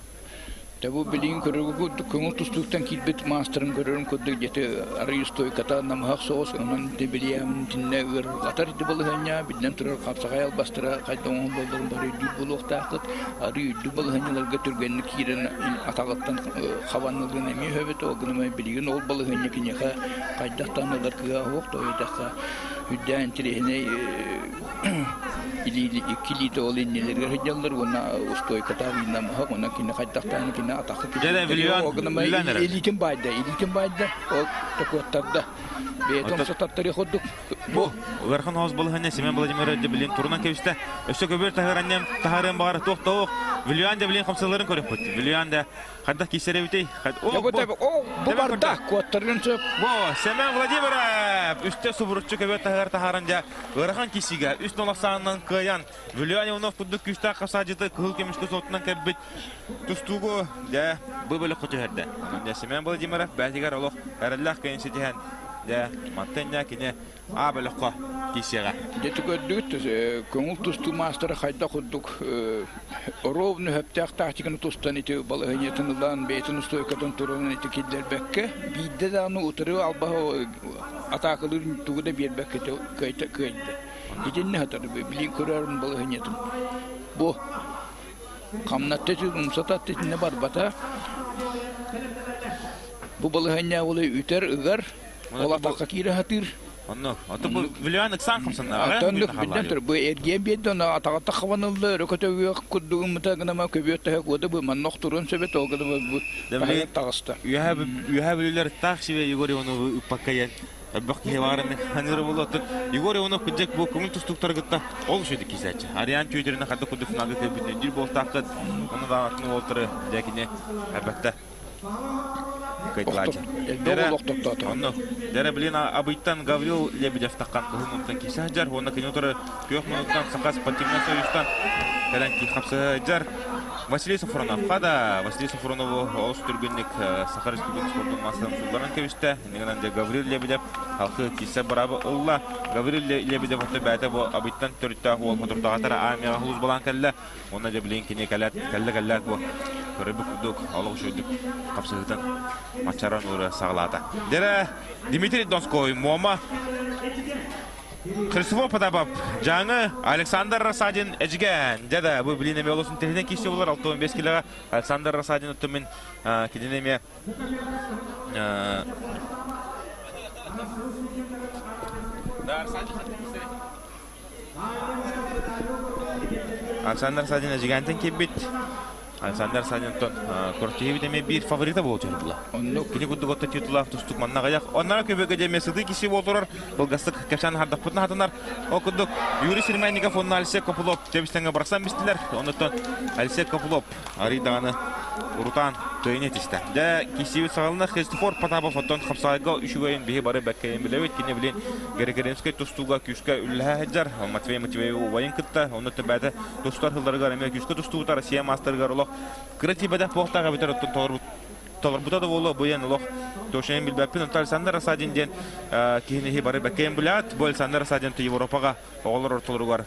Дьэ бу билигин көрөргө курдук көҥүл тустууктан киирбит маастарын көрөрүм курдук дьэ арый стойката намыһах соҕус онон ити билиэм итиннэ ыарырҕатар ити балаһыанньа биллэн турар хапсаҕай албастара хайдах оҥоһуллалларын бары өйдүүр буолуохтааххыт арый үрдүк балаһыанньаларга түргэнник киирэн атаҕыттан хабаныллыан эмиэ сөбүт ол гынан билигин ол балаһыанньа киниэхэ хайдах даҕаны ылар кыаҕа суох тоҕо диэтэххэ үрдээн интэриэһинэй икки илиитэ ол иннилэригэр сылдьаллар уонна устуойката арыйнамаһа онон кини хайдахтаан кини атахы илиитин баайда илиитин баайда ол токуоттарда бэйэтин умсататтары курдук бу Верхан Хоос балыһанньа Семен Владимирович Дебелин турунан кэбистэ. Өссө көбүөр таһыранньам таһарыан баҕар туох да ох. Вильян Дебелин хамсаларын көрөппүт. Вильян да Хайдах киирсэрэбитий? О, бу барда, куоттарыан сөп. Бу, Семен Владимиров үстэ субуруччу көбө таһыгар таһааран дьэ ыарахан киирсиигэ үс нол ахсаанынан кыайан Вильян Иванов курдук күүстээх хасаадьыты кыһыл көмүскэ суотунан кэлбит тустуугу дьэ бу бөлөххө түһэрдэ. Онон дьэ Семен Владимиров бэйэтигэр олох эрэллээх кыайын ситиһэн дьэ мантан дьэ кини А бөлөххө киирсиэҕэ. Дьэ көрдүгүт көҥүл тустуу маастара хайдах курдук ровно сөптөөх тактиканы тустан ити балаһыанньатын ылан бэйэтин устуойкатын туран ити киллэрбэккэ биирдэ даҕаны утары албаһы атаакалыыр тугу да биэрбэккэ кыайда кыайда. Итиннэ сатар билин көрөрүм балаһыанньатын. Бу хамнатта умсататта итиннэ барбата. Бу балаһыанньа ол үтэр ыгар Ол атахха киирэ сатыыр. Онно. Ото бу Вилиан ыксаан хамсанна. Оннук билден тур. Бу эргиэн биэрдэ ону атаҕа хабан ылла, өрө көтөгүөх курдугуммута гынама көбүөт таһа куота бу манна охтуруон сөбө тоҕо гынама бу таһыгар таҕыста. Үөһэ бүлүүлэр таах сибэ Егор Ивановы ыппакка иэн элбэх киһи баарын ханыры болу оттон Егор Иванов кыдьык бу көҥүл тустуктары кытта ол үчүгэй кисээччи. Ариан Тютерина хадда курдук финалга кэлбитин өйдүүр буолтааххыт. Ону даҕатын уолтары дьэкини элбэттэ Кайтлача. Элбэх олохтоктоото. Онно Дэрэ блин абыйтан Гаврил Лебедев таххан кыһыл мунтан киирсэ сылдьар уонна кини утары күөх мунуттан Саха спортивнай союзтан кэлэн хапса сылдьар Василий Софронов да Василий Софронову олус түргэнник Саха Республикатын спордун маастарын сулларан кэбистэ. Иннигинэн дьэ Гаврил Лебедев халқы киирсэ быраабы ылла. Гаврил Лебедев отто бэйэтэ бу абыйтан төрүттээх уол хотурдаҕатара армияҕа хулус балаан кэллэ. Уонна дьэ билигин кини кэлээт, кэллэ-кэллээт бу көрөрбүт курдук олох үчүгэйдик хапсыһыытын маччаран уура саҕалаата. Дьэрэ Дмитрий Донской, Муома, Христофор Потапов, Дьааҥы, Александр Рассадин, Эдьигээн. Дьэ да, бу билин эмиэ олус интэриэһинэй киирсии буолар 65 килоҕа Александр Рассадин оттон мин кинини эмиэ Александр Садин Эдьигээнтэн киирбит. Александр Садинтон Куртиһибит эмиэ биир фаворита буолчу була. Кини курдук отто титулаах тустук манна аҕыйах. Оннара көбөкө дьэ сытыы киси буолтурар. Былгастык кэпсээн хардахпытын хатынар. Ол курдук Юрий Сермянников уонна Алексей Копылов тэбистэнгэ барсан бистилэр. Оннуттан Алексей Копылов арый даҕаны урутаан кыайын этистэ. Дьэ, киирсиибит саҕалана Христофор Потапов оттон хапсаҕайга үчүгэйин биһи бары бэккэйин билэбит. Кини билин Григорьевскай тустууга күүскэ үлэлэһэ сылдьар. Матвей Матвеев убайын кытта, онно төбөтө тустар сылларыгар эмиэ күүскэ тустубута Россия маастарыгар олох кыра тиийбэтэх буолтаах эбэтэр оттон толорбут толорбута да буолуо бу диэн олох точнайын билбэппин. Онтон Александр Рассадин диэн киһини бары бэккэйин билээт. Бу Александр Рассадин Европаҕа оҕолор ортолоругар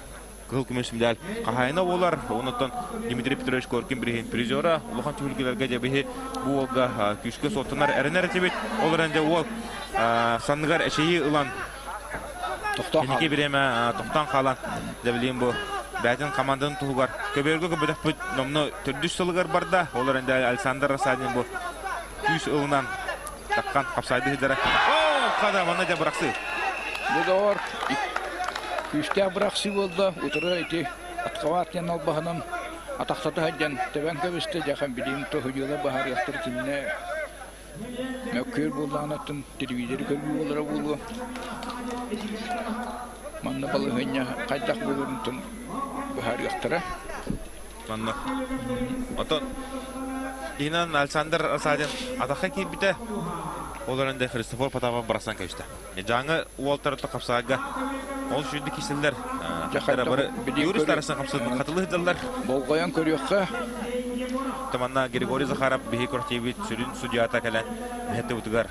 кыһыл көмүс медаль хаһаайына буолар. Онуттан Дмитрий Петрович Коркин бириһин призера. Улахан түһүлгэлэргэ дьэ биһи бу уолга күүскэ суоттанар эрэнэр этибит. Ол эрэн дьэ уол санныгар эчэйии ылан кэнники бириэмэ тохтоон хаалан дьэ билигин бу бэйэтин командатын туһугар көбүөргэ көбөтөхпүт номно төрдүс сылыгар барда. Ол эрэн дьэ Александр Рассадин бу күүс ылынан таххан хапсайды сылдьара. Оо, хада манна дьэ бырахсыы. Бу доҕор күүстээх бырахсыы буолла. Утары ити Атхабаат диэн албаһынан атахтата сылдьан тэбэн кэбистэ. Дьахан билигин тоһуйуола баһарыахтар итиннэ мөккүөр буоллаҕына телевизоры көрүү буолара буолуо. Манна балаһыанньа хайдах буоларын быһаарыахтара. Манна. Отон Инан Александр Асадин атахха киирбитэ. Ол эрэн де Христофор Потапов барасан кэбистэ. Дьааҥы уолтарыта хапсаага ол сүүрдү киселлер. Бары юрист арасан хапсыгын хатылы сылдьаллар. Болҕойон көрүөххэ. Манна Григорий Захаров биһи көртиибит сүрүн судьята кэлэн эһэтибытыгар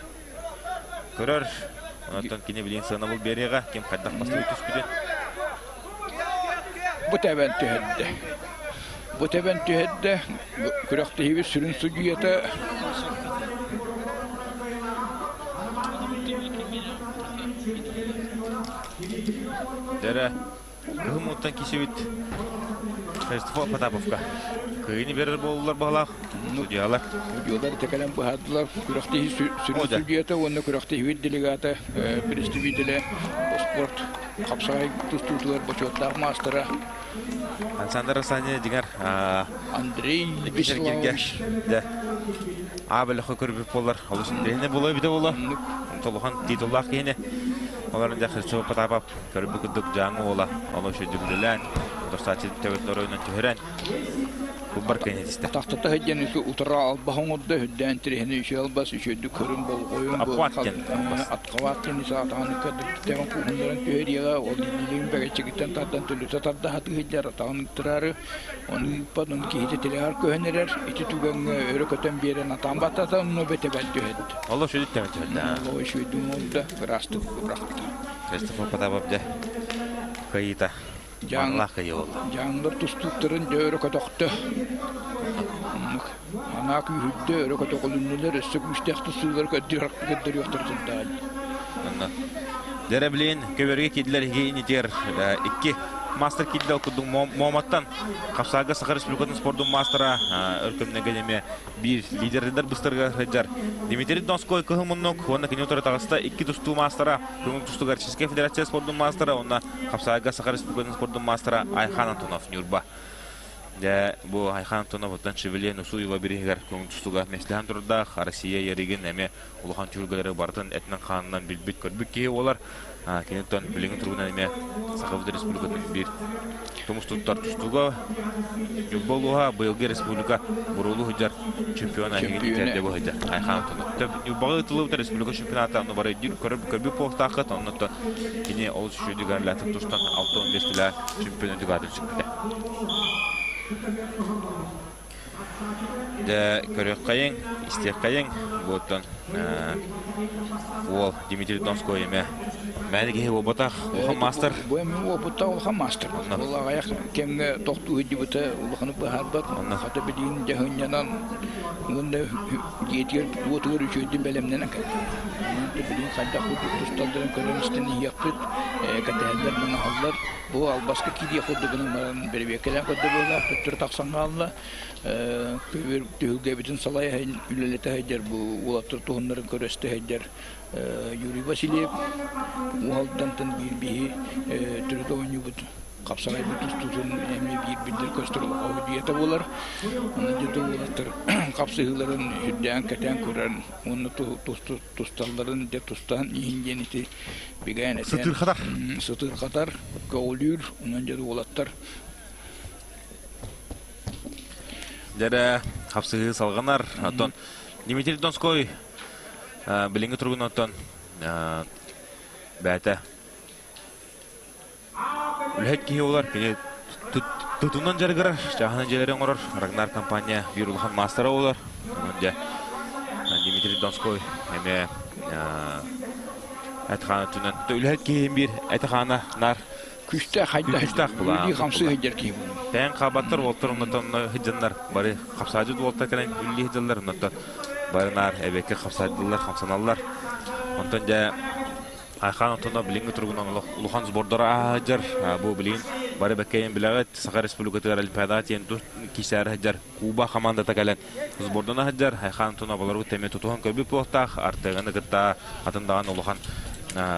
көрөр. Онтон кини билин сыанабыл биэриэҕэ, ким хайдах бастыы түспүтүн. Бу тэбэн түһэрдэ. Бу тэбэн түһэрдэ. Күрэхтэһиибит сүрүн судьуйата Дэрэ Кыһым уоттан кисибит Христофор Потаповка кыайыны берер буоллулар баһылаах судьялар. Судьялар кэлэн быһаардылар. Күрэхтэһии сүрүн судьуйата уонна күрэхтэһиибит делегата, представителэ спорт хапсаҕай тустуутугар бочуоттаах маастара Александр Арсений дьиҥэр Андрей Вячеславович А бөлөххө көрбүт буоллар олус интэриэһинэй буолуо эбитэ буолуо. Толухан титуллаах киһини. Олорун дьэ Христофор Потапов көрбүт курдук Дьааҥы уола олус үчүгэй үлэлээн, утарсааччы төбөтүн оройунан түһэрэн, кулбар кыайан этистэ. Тахтата сылдьан утара албаһын оҥордо, үрдээн тириһини үчүгэй албас, үчүгэйдик көрүн болҕойун, Аппаат диэн албас. Атхабаат диэн саатаҕын көрдүктэрин кууһуннаран түһэриэҕэ, ол илиилэрин бэгэччигиттэн тардан төлүтэ тарда сатыы сылдьар, атаҕын ыктараары, ону ыыппат, ону киһитэ тилэҕэр көһөн эрэр, ити түгэҥҥэ өрө көтөн биэрэн атаан баттата, онно бэтэбэн түһэрдэ. Олус үчүгэй тэбэн түһэрдэ. Олус үчүгэйдик оҥордо, ыраастык бырахта. Христофор Потапов дьэ кыайыыта маанылаах кыайыы буолла. Дьааҥылар тустууктарын дьэ өрө көтөхтө. Анаа күүһүрдэ, өрө көтөҕүлүннүлэр, өссө күүстээх тустуулары көрдөрүөхтэрэ турдаҕа. Онно Дьэрэ билин көбөргө киирдилэр иһи инитигэр икки мастер киирдэ ол курдук Моматтан Хапсаага Саха Республикатын спордун мастера өркөмнөге эмиэ биир лидердэр быстарга сылдьар Дмитрий Донской кыһыл муннук уонна кини утары таҕыста икки тустуу маастара көҥүл тустууга Российскай Федерация спордун маастара уонна хапсаайга Саха Республикатын спордун маастара Айхан Антонов Ньурба. Дьэ, бу Айхан Антонов оттон Шевеле Нусуева бириһигэр көҥүл тустууга миэстэлэһэн турдаах Россия Ярыгин эмиэ улахан түһүлгэлэри барытын этинэн-хаанынан билбит-көрбүт киһи буолар. Кини оттон билиҥҥи туругунан эмиэ Сахабыт Республикатын биир тумус туттар тустууга Ньурба улууһа быйылгы республика буруулуу сылдьар чемпиона эһигини тиэрдэ быһыйда. Айхан Антонов. Ньурбаҕа ыытыллыбыт республика чемпионата онно бары көрбүт буолуохтааххыт. Оннуттан кини олус үчүгэйдик арылаатын тустан 65 кило чемпион үрдүк аатын сүкпүтэ. Дьэ, көрүөххэйиҥ, истиэххэйиҥ. Бу оттон уол Дмитрий Донской эмэ мээнэ киһи буолбатах, улахан маастар. Бу эмиэ уопуттаах улахан маастар. Ол аҕыйах кэмҥэ тохтуу сылдьыбыта улаханы быһаарбат. Хата билигин дьаһынньанан уонна дьиэтигэр уотугар үчүгэйдик бэлэмнэнэн кэллэ. Онон билигин хайдах курдук тусталларын көрөн истэн иһиэхпит, кэтэһэллэр, манаһаллар. Бу албаска киириэх курдук гынан баран бэрэбиэркэлээн көрдө быһыылаах, төттөрү тахсан хаалла. Көбүөр түһүлгэбитин салайа үлэлэтэ сылдьар бу уолаттар туһуннарын көрөстө сылдьар Юрий Васильев Уһалтантан биир биһи төрүт оонньуубут хапсаҕайбыт тустуутун эмиэ биир биллэр көстөр аудията буолар. Онон дьэ уолаттар хапсыһыыларын үрдээн кэтээн көрөн уонна тусталларын дьэ тустаан иһин диэн ити бигээн этэн Сытыырхатар. Сытыырхатар, көҕүлүүр, онон дьэ уолаттар Дьэрэ хапсыһыы салҕанар. Оттон Дмитрий Донской билиҥҥи туругун оттон бэйэтэ үлэһит киһи буолар. Кини тутунан дьарыгырар, чааһынан дьиэлэри оҥорор. Рагнар компания биир улахан маастара буолар. Онон дьэ Дмитрий Донской эмиэ эт-хаан өттүнэн үлэһит киһи биир эт-хаана наар Күүстээх хайда Күүстээх үлэлии хамсыы сылдьар киһи буолар. Тээн хаабаттар уолтар оннотон сылдьаннар бары хапсаадьыт уолтар кэлэн үлэлии сылдьаллар оннотон бары наар эбэккэ хапсаадылар хамсаналлар. Онтон дьэ Айхан Антонов билиҥҥи туругунан улахан сбордары ааһа сылдьар. Бу билигин бары бэккэйэн билэҕит Саха Республикатыгар Олимпиадаҕа тиийэн киисээри сылдьар Куба хамаандата кэлэн сбордана сылдьар. Айхан Антонов олору тэми тутуһан көрбүт буолуохтаах. Артыганы кытта атын даҕаны улахан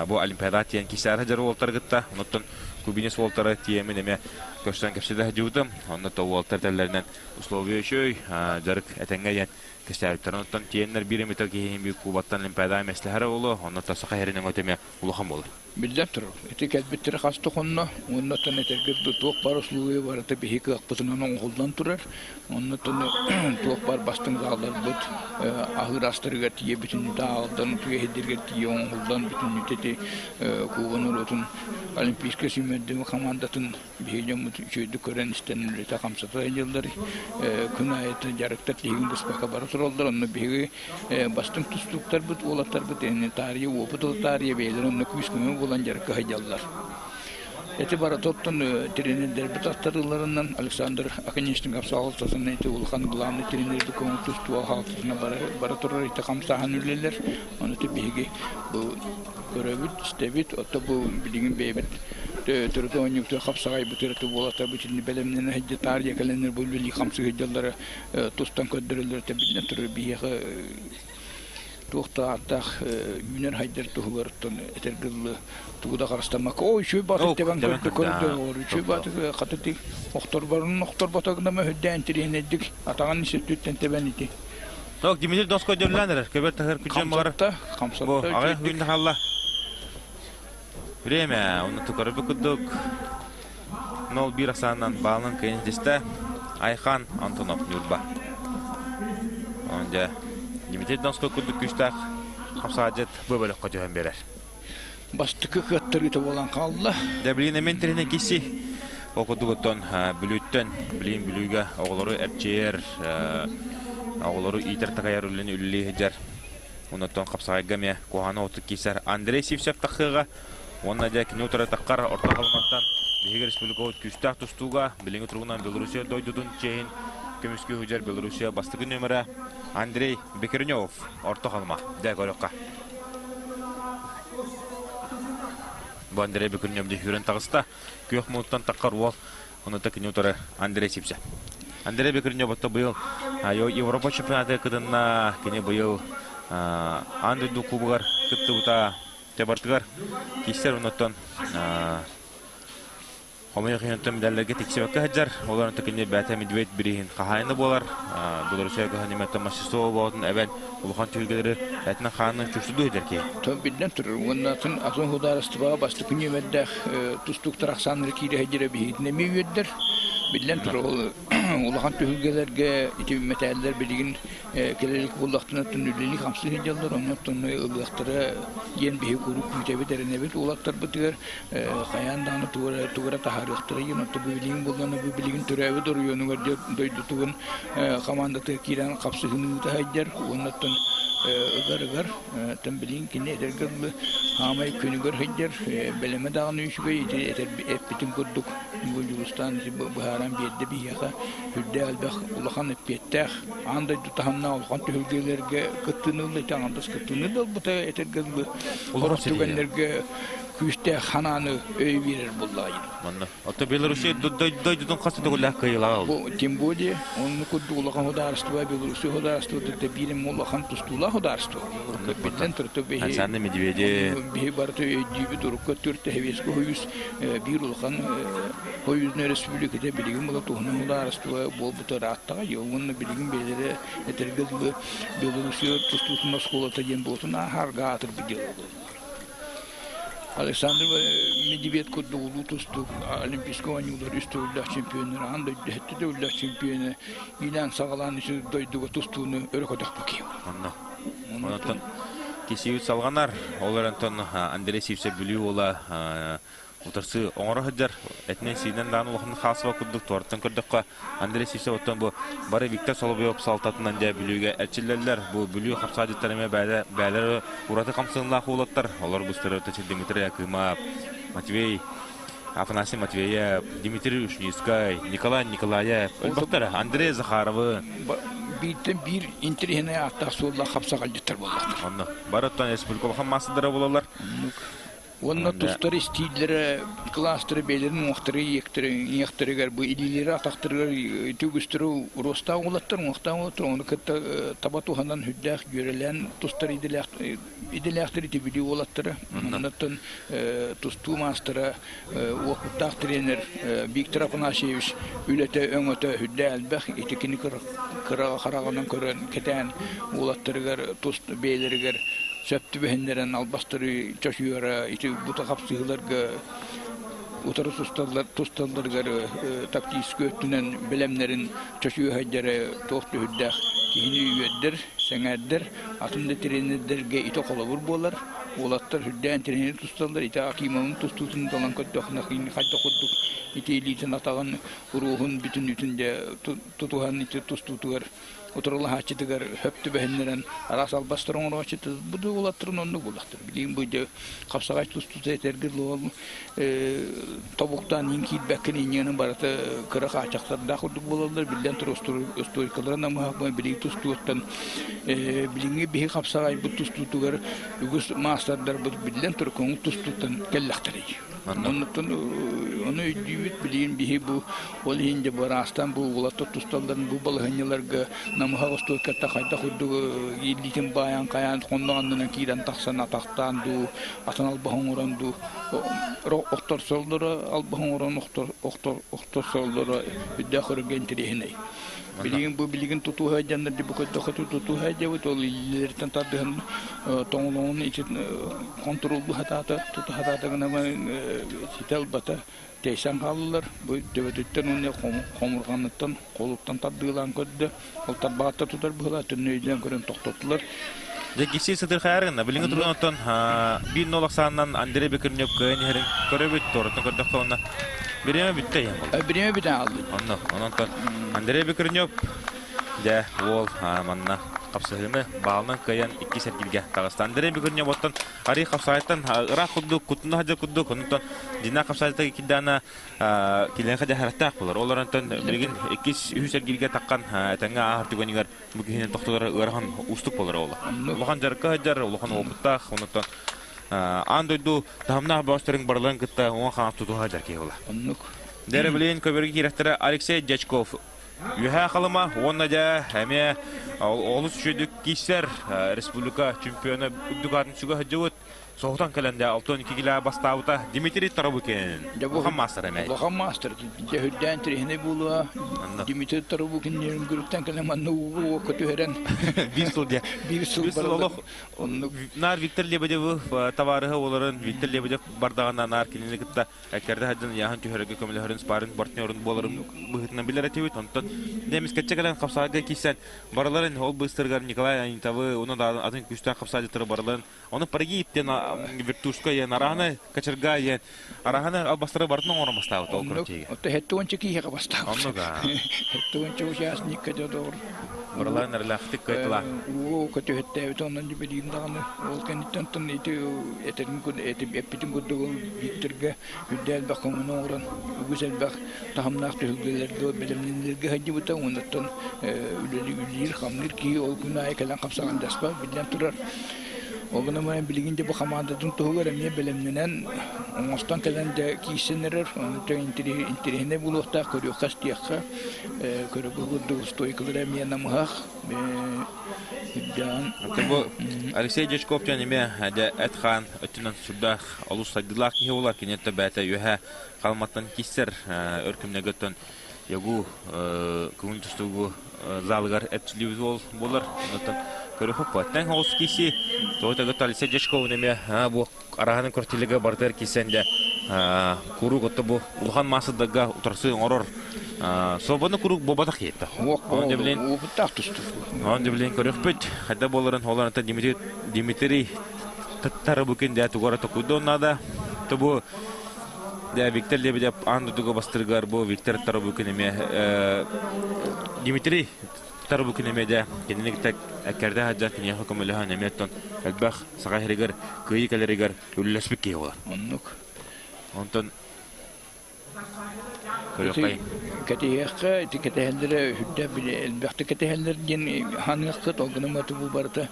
бу Олимпиадаҕа тиийэн киисээри сылдьар уолтары кытта. Онуттан Кубинец уолтара тиийэммин эмиэ көрсөн кэпсэтэ сылдьыбытым. Онно то уолтар этэллэринэн условия үчүгэй, дьарык этэҥҥэ диэн Кэстээбиттэрин оттон тиэннэр биир эмитэ киһи биир кубаттан Олимпиадаҕа миэстэлэһэрэ буолуо, онно саха иһэрин өҥөтө эмиэ улахан буолар. Биллэн турар, ити кэлбиттэрэ хас да хонно, уонна оттон этэргэ туох баар условия барыта биһи кыахпытынан оҥоһуллан турар. Онно туох баар бастыҥ заалларбыт аһыыр астарыгар тиийэ бүтүннүүтэ аалдан, үтүө тиийэ оҥоһуллан бүтүннүүтэ ити Куба норуотун Олимпийскай сүүмэрдэмэ хамаандатын биһи дьоммут. дьоммут үчүгэйдик көрөн-истэн үлэтэ хамсата сылдьаллар. Күн аайы дьарыктар тиһигин быспакка бара тураллар. Онно биһиги бастыҥ тустууктарбыт, уолаттарбыт таарыйа уопут ыла таарыйа бэйэлэрэ онно күүс-көмө буолан дьарыкка сылдьаллар. Эти барыта оттон тренердэрбит аттарыыларынан Александр Оконечников салалтатынан ити улахан главный тренерди көҥүл тустууга хаалтытына бара турар ити хамсааһын үлэлэр. Ону биһиги бу көрөбүт, истэбит. Отто бу билигин бэйэбит төрүт оонньуубутугар хапсаҕайбыт ырыты буолатарбыт итинни бэлэмнэнэ сылдьа таарыйа кэлэннэр бу үлэлии хамсыы сылдьаллара тустан көрдөрөллөрө биллэн турар биһиэхэ туох да ааттаах үүнэр хайдар туһугар оттон этэргэ дылы тугу да харыстаммакка ой үчүгэй баатык тэбэн көрдө көрдө үчүгэй баатык хатыты охторборун охторботогуна мөһүрдээн тириэнэйдик атаҕын ис өттүттэн тэбэн ити. Так, Дмитрий Донской дөрлән эрэр. Көбөр тахыр күдьэн мағар. Хамсатта, Аҕай күн халла. Время, оны тукары кудук. 0-1 ахсаанынан баалынан кыайан дисте. Айхан Антонов Нюрба. Онда Дмитрий Донской курдук күстээх хамсаадьыт бөбөлөккө түһэн берер. Бастакы кыаттарыыта буолан хаалла. Дэ билин эмен тиринэ киси ол курдугуттан Бүлүүттэн билин Бүлүүгэ оҕолору эрчийэр, оҕолору иитэр такайар үлэни үлэлии сылдьар. Онтон хапсаҕайга эмиэ куһаҕаны отук киирсэр Андрей Сивцев тахсыаҕа. Уонна дьэ кини утары таххар Орто Халыматтан биһиги республикабыт күүстээх тустууга билиҥҥи туругунан Белоруссия дойдутун чиэһин көмүскүү сылдьар Белоруссия бастакы нүөмэрэ Андрей Бекренев Орто Халыма. Дьэ көрүөххэ. Бу Андрей Бекренев дьүһүрэн таҕыста. Күөх мууттан таххар уол. Онута кини утары Андрей Сипсе. Андрей Бекренев отто быйыл Европа чемпионаты кытынна. Кини быйыл аан дойду кубогар кыттыбыта. Тебартыгар киссер онуттан Хомойуох иһин медалларга тиксибэккэ сылдьар. Олорон кини бэйэтэ Медведь бирииһин хаһаайына буолар. Белоруссия көһөн мастерство болотун эбэн улахан түһүлгэлэри этинэн хаанынан чувствуйду сылдьар киһи. Биллэн турар. Уонна атын атын судаарыстыбаҕа бастакы нүөмэрдээх тустууктар ахсааннара киирэ сылдьара биһигитин эмиэ үөрдэр. Биллэн турар, ол улахан түһүлгэлэргэ ити мэтээллэр билигин кэлэлик буоллахтына түннүллүлүү хамсыы сылдьаллар, оннуттан ылыахтара диэн биһи куруук күүтэбит, эрэнэбит уолаттарбытыгар хайаан даҕаны тугу эрэ таһаарыахтара диэн. Оттон бу билигин буоллаҕына бу билигин төрөөбүт оройуонугар дойдутугун хамаандатыгар киирэн хапсыһыыны ыыта сылдьар уоннаттан ыгар-ыгар Оттон билигин кини этэргэ дылы хаамай күнүгэр сылдьар, бэлэмэ даҕаны үчүгэй, ити эппитин курдук бу Дьулустаан ити быһааран биэрдэ биһиэхэ сүрдээх элбэх улахан эппиэттээх аан дойду таһымнаах улахан түһүлгэлэргэ кыттыыны ылла, ити аҥардас кыттыыны да ылбыта этэргэ дылы Олорор түгэннэргэ күүстээх ханааны өй биэрэр буоллаҕа. Манна Оттон Белоруссия дойдутун хас да төгүллээх кыайыылааҕа Бу тем более онну курдук улахан судаарыстыба Белоруссия судаарыстыбата биир эмэ улахан тустуулаах судаарыстыба. Биллэн турар биһи Александр Медведев биһи барыта өйдүүбүт урукку төрт Советский Союз биир улахан союзный республиката билигин була туһунан судаарыстыба буолбута ырааттаҕа уонна билигин бэйэлэрэ этэргэ дылы Белоруссия тустуутун оскуолата диэн буолтун ааһарга аатырбыт дьыала буолла. Александр Медведь курдук улуу тустуук Олимпийскай оонньуулар үс төгүллээх чемпионнара, аан дойду сэттэ төгүллээх чемпиона иилээн-саҕалаан үс дойдуга тустууну өрө көтөхпүт киһи. Онно. Онтон кисиибит салҕанар. Ол эрэн Андрей Сивцев Бүлүү уола утарсыы оҥоро сылдьар. Этинэн-сиинэн даҕаны улахан хаалсыба курдук туораттан көрдөххө, Андрей Сивцев оттон бу бары Виктор Соловьев салтатынан дьэ Бүлүүгэ эрчиллэллэр. Бу Бүлүү хапсаадьыттар эмиэ бээлэр ураты хамсыыннаах уолаттар. Олор быстары Дмитрий Акымов, Матвей Афанасий Матвеев, Дмитрий Ушницкай, Николай Николаев, өлбөхтөр Андрей Захаровы. Бииртэн биир интэриэһинэй ааттаах суоллаах хапсаҕайдьыттар буоллахтар. Онно бары оттон республика улахан маастардара буолаллар. Уонна тустар истииллэрэ, кылаастара бэйэлэрин уҥуохтара иэхтэригэр, бу илиилэрэ атахтарыгар үгүстэрэ уруостаах уолаттар, уҥуохтаах уолаттар, ону кытта таба туһанан сүрдээх дьүөрэлээн тустар идэлээхтэр ити Бүлүү уолаттара. Оннуттан тустуу маастара, уопуттаах тренер Виктор Афанасьевич үлэтэ, өҥөтө сүрдээх элбэх. Ити кини кыра хараҕынан көрөн, кэтээн уолаттарыгар тус бэйэлэригэр сөп түбэһиннэрэн албастары чочуйара ити бута хапсыһыыларга утары тусталлар тусталларыгар тактическай өттүнэн бэлэмнэрин чочуйа сылдьара туох түһүрдээх киһини үөрдэр, сэҥээрдэр, атын да тренердэргэ ити холобур буолар. Уолаттар сүрдээн тренер тусталлар, ити Акимовын тустуутун талан көрдөххүнэ, хайдах курдук ити илиитин атаҕын уруоһун бүтүннүүтүн дьэ тутуһан ити тустуутугар утарылаһааччытыгар хөп түбэһиннэрэн араас албастар оҥорооччута бу да уолаттарын оннук буоллахтар. Билигин бу дьэ хапсаҕай тустуута этэргэ дылы тобуктаан иин киирбэккин инньэнэн барыта кыра хааччахтардаах курдук буолаллар. Биллэн турар устуойкалара намыһах билигин тустууттан билиҥҥи биһи хапсаҕайбыт тустуутугар үгүс маастардарбыт биллэн турар көҥүл тустууттан кэллэхтэрий. Оннуттан ону өйдүүбүт билигин биһи бу ол иһин дьэ быраастаан бу уолаттар тусталларын бу балаһыанньаларга намыһах остуойкатта хайдах курдук ииллиитин баайан хайаан хоннох аннынан киирэн тахсан атахтаан дуу атын албаһы оҥорон дуу охторсоллоро албаһы оҥорон охторсоллоро үрдээх өрүгэ интэриэһинэй. Билигин бу билигин тутуһа дьаннар бу көрдөххө тутуһа дьабыт ол иллэртэн тардыһан тоҥолоҕун ити хонтуруоллуу сатаата тута сатаата гына ситэ албата тэйсэн хааллылар. Бу төбөтүттэн уонна хомурҕаныттан холуттан тардыылаан көрдө. Ол тарбаҕатта тутар быһыылаах түннү өйдөөн көрөн тохтоттулар. Дьэ кисси сытырхайар гына. Билиҥҥи турган оттон биир нол ахсаанынан Андрей Бекрнев кыайан иһэрин көрөбүт. Туораттан көрдөххө уонна бириэмэ бүттэ иһэн буолла. Бириэмэ бүтэн хаалла. Онно, онон Андрей Бекрнев дьэ уол манна хапсыһыыны баалынан кыайан иккис эргилгэ таҕыста. Андрей Бекрнев оттон арый хапсаайтан ыраах курдук, кутуна хадьа курдук, онтон Дина хапсаайта киддаана килиэн хадьаһараттаах болар. Ол онтон билигин иккис үһүс эргилгэ таххан этэҥҥэ ааһар түгэнигэр бу киһини тохтотор ыарахан уустук болар ол. Улахан дьарыкка сылдьар, улахан опыттаах, онтон аан дойду таһымнаах бөҕөстөрүн барыларын кытта уҥа хаҥас тутуһа сылдьар киһи була. Оннук. Дэрэ билигин көбөргө киирэхтэрэ Алексей Дьячков Үөһээ Халыма уонна дьэ эмиэ олус үчүгэйдик киирсэр республика чемпиона үрдүк аатын сүгэ сылдьыбыт соһутан кэлэн дьэ 62 килэ бастаабыта Дмитрий Тарабукин. Улахан маастар эмэ. Улахан маастар. Дьэ үрдээн тириһинэй буолуо. Дмитрий Тарабукин Нерюнгриттан кэлэн манна ууга уокка түһэрэн. Биир сыл дьэ. Биир сыл олох оннук. Наар Виктор Лебедевы табаарыһа олорон Виктор Лебедев бардаҕына наар кинини кытта Эккэрдэ сылдьан ыйааһын түһэрэргэ көмөлөһөрүн спарринг партнерун буоларын быһыытынан билэр этибит. Онтон эмискэччи кэлэн хапсаҕайга киирсэн барыларын ол быыстарыгар Николай Анитовы уонна да атын күүстээх хапсаайдьыттары барыларын ону прогиб диэн вертушка диэн араһаны кочерга диэн араһаны албастары барытын оҥорон бастаабыт ол короче. Отто хеттуонча киһиэхэ бастаабыт. Оннук аа. Хеттуонча участникка дьодоор. Барыларын эрэлээхтик кыайтылаа. Уу көтүһэттээбит онон билигин даҕаны ол кэнниттэн тон ити этэрин эппитин курдук ол Викторга үрдэ элбэх көҥүлү оҥорон үгүс элбэх таһымнаах түһүлгэлэргэ бэлэмнэнилэргэ сылдьыбыта уоннаттан үлэлиир-хамныыр киһи ол күн аайы кэлэн хапсаҕандаспат биллэн турар. Ол гынан баран билигин дьэ бу хамаандатын туһугар эмиэ бэлэмнэнэн оҥостон кэлэн дьэ киирсэн эрэр. Ону интэриэһинэй буолуохтаах көрүөххэ-истиэххэ. Көрөгө курдук стойкалара эмиэ намыһах. Үрдээн. Бу Алексей Дьячков диэн эмиэ дьэ эт-хаан өттүнэн сүрдээх олус сайдыылаах киһи буолар. Кини өттө бэйэтэ үөһэ халыматтан киирсэр өр күннэргэ оттон ЯГУ көҥүл тустуугу залыгар эрчиллибит уол буолар. Онтон көрүөхпүт. Тэҥ оҕус киирсии. Тоҕо Алексей Дьячковун эмиэ бу араһанын квартирга барытыгар киирсэн дьэ куруук отто бу улахан маастардарга утарсыы оҥорор свободно куруук буолбатах киһитэ. Опыттаах тустуу. Онон дьэ көрүөхпүт. Хайда буоларын олорон Дмитрий Дмитрий Тарабукин дьэ тугу эрэ токуйдуон наада. То бу дьэ Виктор Лебедев аан дойдуга бастырыгар бу Виктор Тарабукин эмиэ Дмитрий Тарабукин эмиэ дьэ кинини кытта эккэрдэ сылдьан киниэхэ көмөлөһөн эмиэ оттон элбэх саха сиригэр кыайыы кэлэригэр үлэлэспит киһи буолар. Оннук. Онтон көрүөххэ. Кэтиһиэххэ, ити кэтэһэллэрэ үрдэ били элбэхтик кэтэһэллэр диэн ханыаххыт, ол гынан бу барыта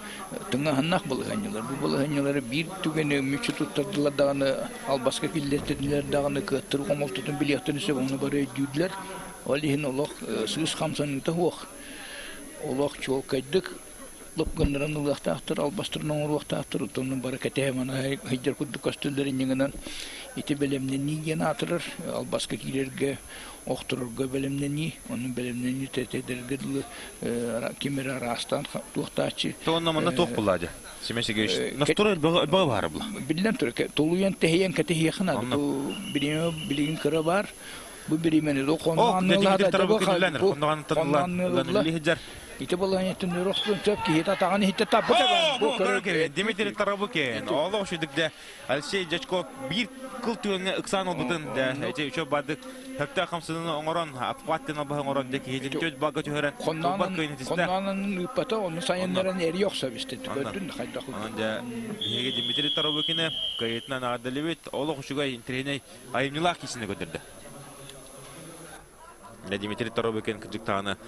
тыҥаһыннаах балаһыанньалар. Бу балаһыанньалары биир түгэни мүччү туттардылар даҕаны, албаска киллэртилэр даҕаны кыаттар хомолтотун билиэхтэрин сөп, ону бары өйдүүллэр. Ол иһин олох сыыс хамсаныыта суох. Олох чуолкайдык лоп гыннаран ылыахтаахтар, албастарын оҥоруохтаахтар, оттон бары кэтэһэ манаһа сылдьар курдук көстөллөр инньэ ити бэлэмнэнии диэн аатырар, албаска киирэргэ, охторорго бэлэмнэнии, онон бэлэмнэнии тэтэргэ дылы ким эрэ араастаан туохтааччы. Онно манна туох булла дьэ? Семен Сергеевич, настура элбэҕи баара була. Биллэн турар, тулуйан тэһийэн кэтэһиэххэ наада. Бу билигин кыра баар. Бу бириэмэни О, хонноҕанныылаата Дмитрий Тарабукин үллэнэр. Хонноҕанныылла. Хонноҕанныылла. Ити балаһыанньаттан өрөхтөн сөп киһи атаҕын иһиттэ таппыта Бу көрөкө Дмитрий Тарабукин. Олох шүдүк де Алексей Дьячков биир кыл түгэҥҥэ ыксаан ылбытын дэ эти үчө бардык хөптөөх хамсыныны оҥорон аппат диэн албаһы оҥорон дэ киһитин төт балга түһэрэн турбар кыйын итистэ. Хонноонун ыыппата, ону сайыннаран эрий охсо бистэ. Көрдүн хайдах. Онон дьэ биһиги Дмитрий Тарабукины кыайыытынан аҕардалыбыт. Олох үчүгэй интэриэһинэй айымньылаах киисини көрдөрдө. Дмитрий Торобыкин кырдьыктаҕына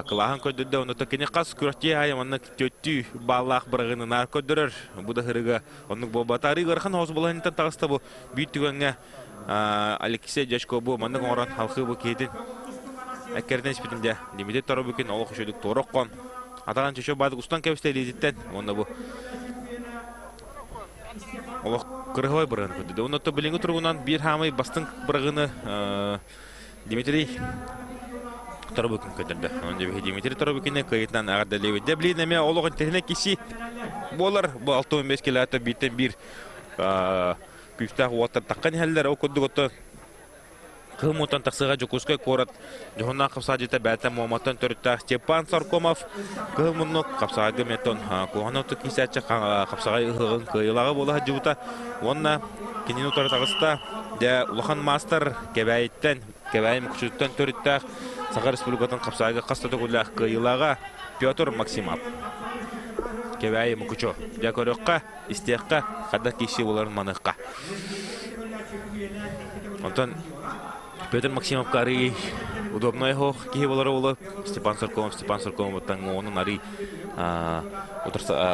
кылааһын көрдөрдө, онно кини хас күрэхтии аайы манна төттүү бааллаах бырагыны наар көрдөрөр. Бу да һырыга оннук буолбата. Арыы ыарахан оҕус балаһынтан таҕыста бу биир түгэҥҥэ Алексей Дьячко бу маннык оҥорон халхыы бу киһитин эккэритэн испитин дьэ Дмитрий Торобыкин олох үчүгдүк туора оххон атаҕын чөчө баадык устан кэбистэ илиититтэн уонна бу олох кырыһабай бырагыны көрдөрдө. Онно билиҥҥи туругунан биир хаамай бастыҥ бырагыны Дмитрий Торобукин көрдөрдө. Онон Дмитрий Торобукины кыайыытынан эҕэрдэлиибит. Дьэ, билигин эмиэ олох интэриэһинэй киси буолар. Бу 65 километр бииртэн биир күүстээх уоттар таххан иһэллэр. Ол курдук оттон Кыһын муунтан тахсыыга Дьокуускай куорат дьоһуннаах хапсаадьыта бэйэтэ Муоматтан төрүттээх Степан Соркомов кыһыл муннук хапсаҕайга метон куһаҕан оту киисээччи хапсаҕай ыһыаҕын кыайыылааҕа буола сылдьыбыта уонна кинини утары таҕыста. Дьэ, улахан маастар Кэбээйиттэн, Кэбээйи Мукучутуттан төрүттээх Саха Республикатын хапсаҕайга хас да төгүллээх кыайыылааҕа Петр Максимов. Кэбээйи Мукучу. Дьэ, көрүөххэ, истиэххэ, хайдах киирсии буоларын маныахха. Онтон Петр Максимовка арый удобнай оһох киһи болара буолуо. Степан Соркомов, Степан Соркомовтан оҕонун арый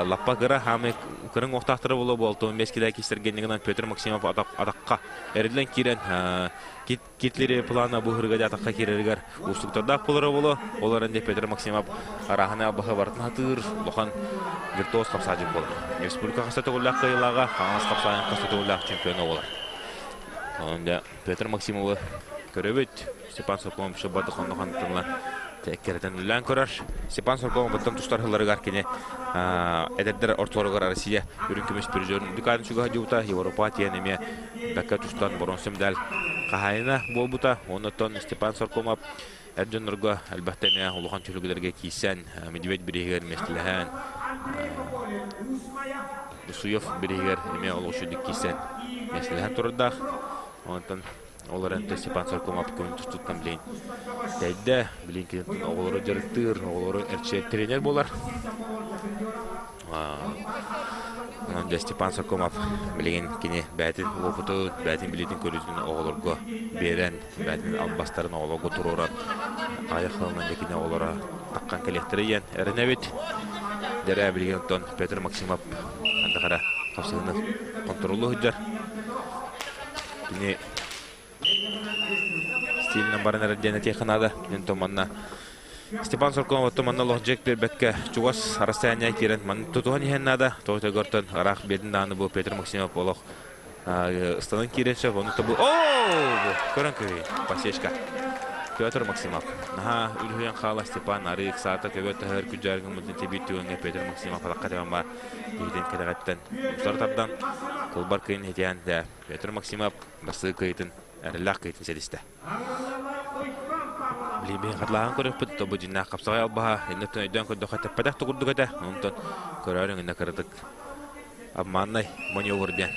лаппа кыра хаамай кырын уохтаахтара буолуо буолтун бэс килээ кистэргэннигинэн Петр Максимов атахха эриллэн киирэн Китлери плана бу һырыга атахха киирэригэр уустуктардаах буолара буолуо. Ол эрэн Петр Максимов арааһына албаһы барытын хатыыр, улахан виртуоз хапсаадьык буолар. Республика хаста төгүллээх кыайыылааҕа, Хаҥалас хапсаайын хаста төгүллээх чемпиона буолар. Онон дьэ Петр Максимовы көрөбүт. Степан Соркомов барды хоннохон тылла эккирэтэн үллээн көрөр. Степан Соркомов баттан тустар сылларыгар кини эдэрдэр ортолоругар Россия үрүҥ көмүс призерын үрдүк чугаһа дьубута Европа тиэн эмиэ бэккэ тустан боруонса медаль хаһаайына буолбута. Оннуттан Степан Соркомов эр дьоннорго элбэхтэ эмиэ улахан түһүлгэлэргэ киирсэн, Медведь бирииһигэр миэстэлэһэн, Дусуев бирииһигэр эмиэ олус үчүгдүк киирсэн миэстэлэһэн турардаах. Онтон ол эрэн Степан Соркомов күн тустууттан билигин тэйдэ. Билигин киниттэн оҕолору дьарыктыыр, оҕолору эрчийэр тренер буолар. Онон дьэ Степан Соркомов билигин кини бэйэтин уопутун, бэйэтин билиитин-көрүүтүн оҕолорго биэрэн, бэйэтин албастарын оҕолорго туруоран, аҕыйах сылынан дьэ кини оҕолоро таххан кэлиэхтэрэ диэн эрэнэбит. Дьэрээ билигин оттон Петр Максимов антах эрэ хапсыһыыны хонтуруоллуу сылдьар. Кини стилинэн баран эрэр диэн этиэххэ наада. Онтон манна Степан Соркомов оттон манна олох дьиэк биэрбэккэ чугас арассаанньа киирэн манна тутуһан иһэн наада. Тоҕо ыраах биэрдин даҕаны бу Петр Максимов олох ыстанан киирэн сөп. Ону бу оо көрөн көрүй посечка. Петр Максимов. Наһаа үлүһүйэн хаала Степан арыы ыксаата көбө таһыр күдьааргыммытын тибиир түгэҥҥэ Петр Максимов алаққа тэбэн бар киһитин кэтэҕиттэн умсар тардан кылбар кыйын хитиэн Петр Максимов бастакы кыайыытын эрэллээх кыайыытын ситистэ. Билигин хатылаһан көрүөхпүт, то бу дьиннээх хапсаҕай албаһа иннеттэн өйдөөн көрдөххө тэппэтэх да курдук этэ. Онтон көрөөрүҥ иннэ кыратык обманный маневр диэн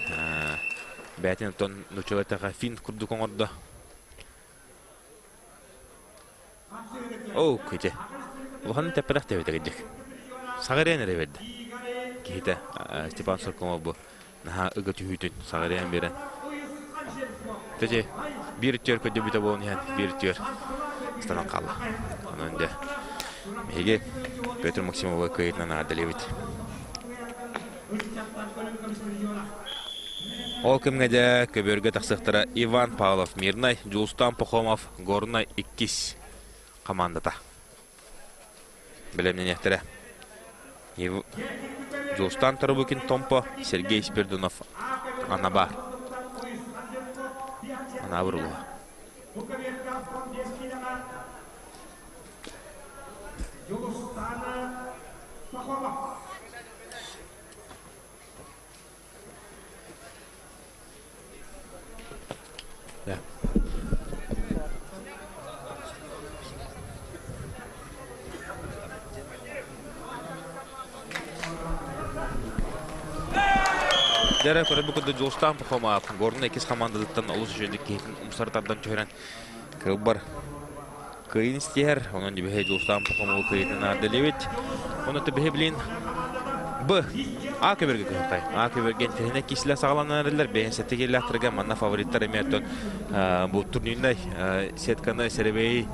бэйэтин оттон нууччалыы финт курдук оҥордо. Оо, кыйте. Улахан тэппэтэх тэбитэ кырдьык. Саҕарыан эрэ биэрдэ. Киһитэ Степан Соркомов бу наһаа ыга түһүүтүн саҕарыан биэрэн. Кстати, биир түөр көрдөбүтэ буолан иһэн, биир түөр ыстанан хаалла. Онон дьэ, биһиги Петр Максимовы кыайыытынан эҕэрдэлиибит. Ол кэмҥэ дьэ көбүөргэ тахсыахтара Иван Павлов Мирнай, Дьулустаан Пахомов Горнай иккис хамаандата. Бэлэмнэниэхтэрэ. Дьулустаан Тарабукин Томпо, Сергей Спирдунов Анаба. Анаабыр улууһа. Дьэрэ көрөбү курдук Дьулустаан Пахомов Горнай иккис хамаандатыттан олус үчүгэйдик киһитин умсары тардан түһэрэн кылбар кыайын истиһэр. Онон дибэһэ Дьулустаан Пахомову кыайытын аардалебит. Онон төбөһө билин Б. А көбөргө көһөккай. А көбөргө интиһине кисле саҕаланан эрэллэр. Бэйэн сэтти келлэхтэргэ манна фавориттар эмиэ оттон бу турнирнай сетканы сэрэбэйи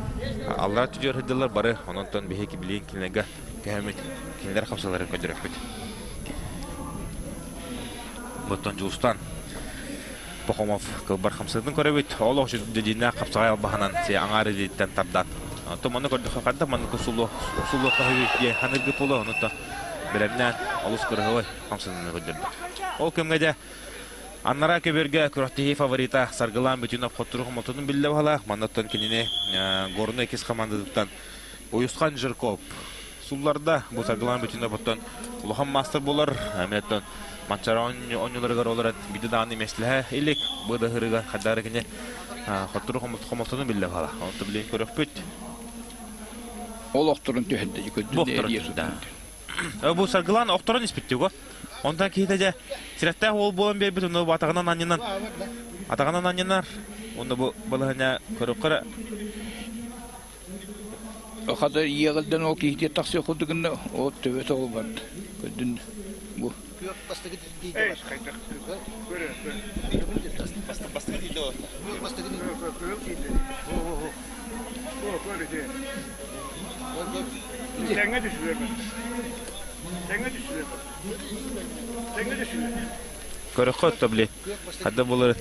аллара түдүөр сылдьаллар бары. Онон биһиги билин кинилэргэ көһөмүт кинилэр хапсаларын көрдөрөкпүт. Буттан Дьулустан Пахомов кылбар хамсыытын көрөбүт. Ол охчу дьидиннээх хапсаҕай албаһынан си аҥаар илииттэн тардан. Онтон манна көрдөххө ханта маннык сулуох диэн ханыргы пулу онуттан бэлэмнээн олус кырыһылай хамсаныыны көрдөрдө. Ол кэмҥэ дьэ Аннараа көбүөргэ күрэхтэһии фаворита Саргылаан Бүтүнов хоттору хомолтотун биллэ баһалаах. Маннаттан кинини Горнай иккис хамаандатыттан Уйусхан Жирков сулларда. Бу Саргылаан Бүтүнов оттон улахан маастар буолар. Эмиэттэн Манчаара оонньууларыгар олорон биирдэ даҕаны миэстэлэһэ илик. Бу да ыһырыга хайдары кини хоттору хомолтотун биллэ баһалаах. Онтон билигин көрөхпүт. Ол охторун түһэрдэ. Бу охторун түһэрдэ. Бу Саргылаан охторон испитти го. Онтон киһитэ дьэ сирэхтээх уол буолан биэрбит, онно бу атаҕынан анньынан атаҕынан анньынар. Онно бу балаһыня көрөххө Хата иэҕилдэн ол киһитиэ тахсыах курдук гынна, ол төбөтө ол барда. Көрдүн бу. Көрөххө отто били. Хадда булар.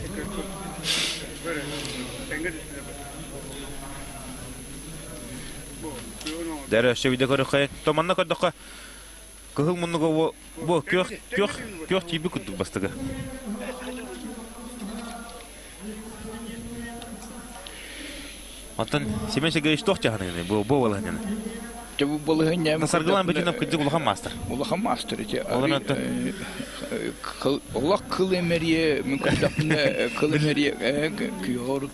Дәрі өссө видео көрөххө. То манна көрдөххө кыһыл муннуга бу күөх күөх күөх тиийби курдук бастыгы. Оттон Семен Сергеевич туох дьаһаныгыный бу бу балаһынньаны? Дьэ бу балаһынньа Саргылаан Бөтүнов кырдьык улахан маастар. Улахан маастар ити. Олор оттон Олох кыл эмэрие мин көрдөхпүнэ кыл эмэрие күйөҕөр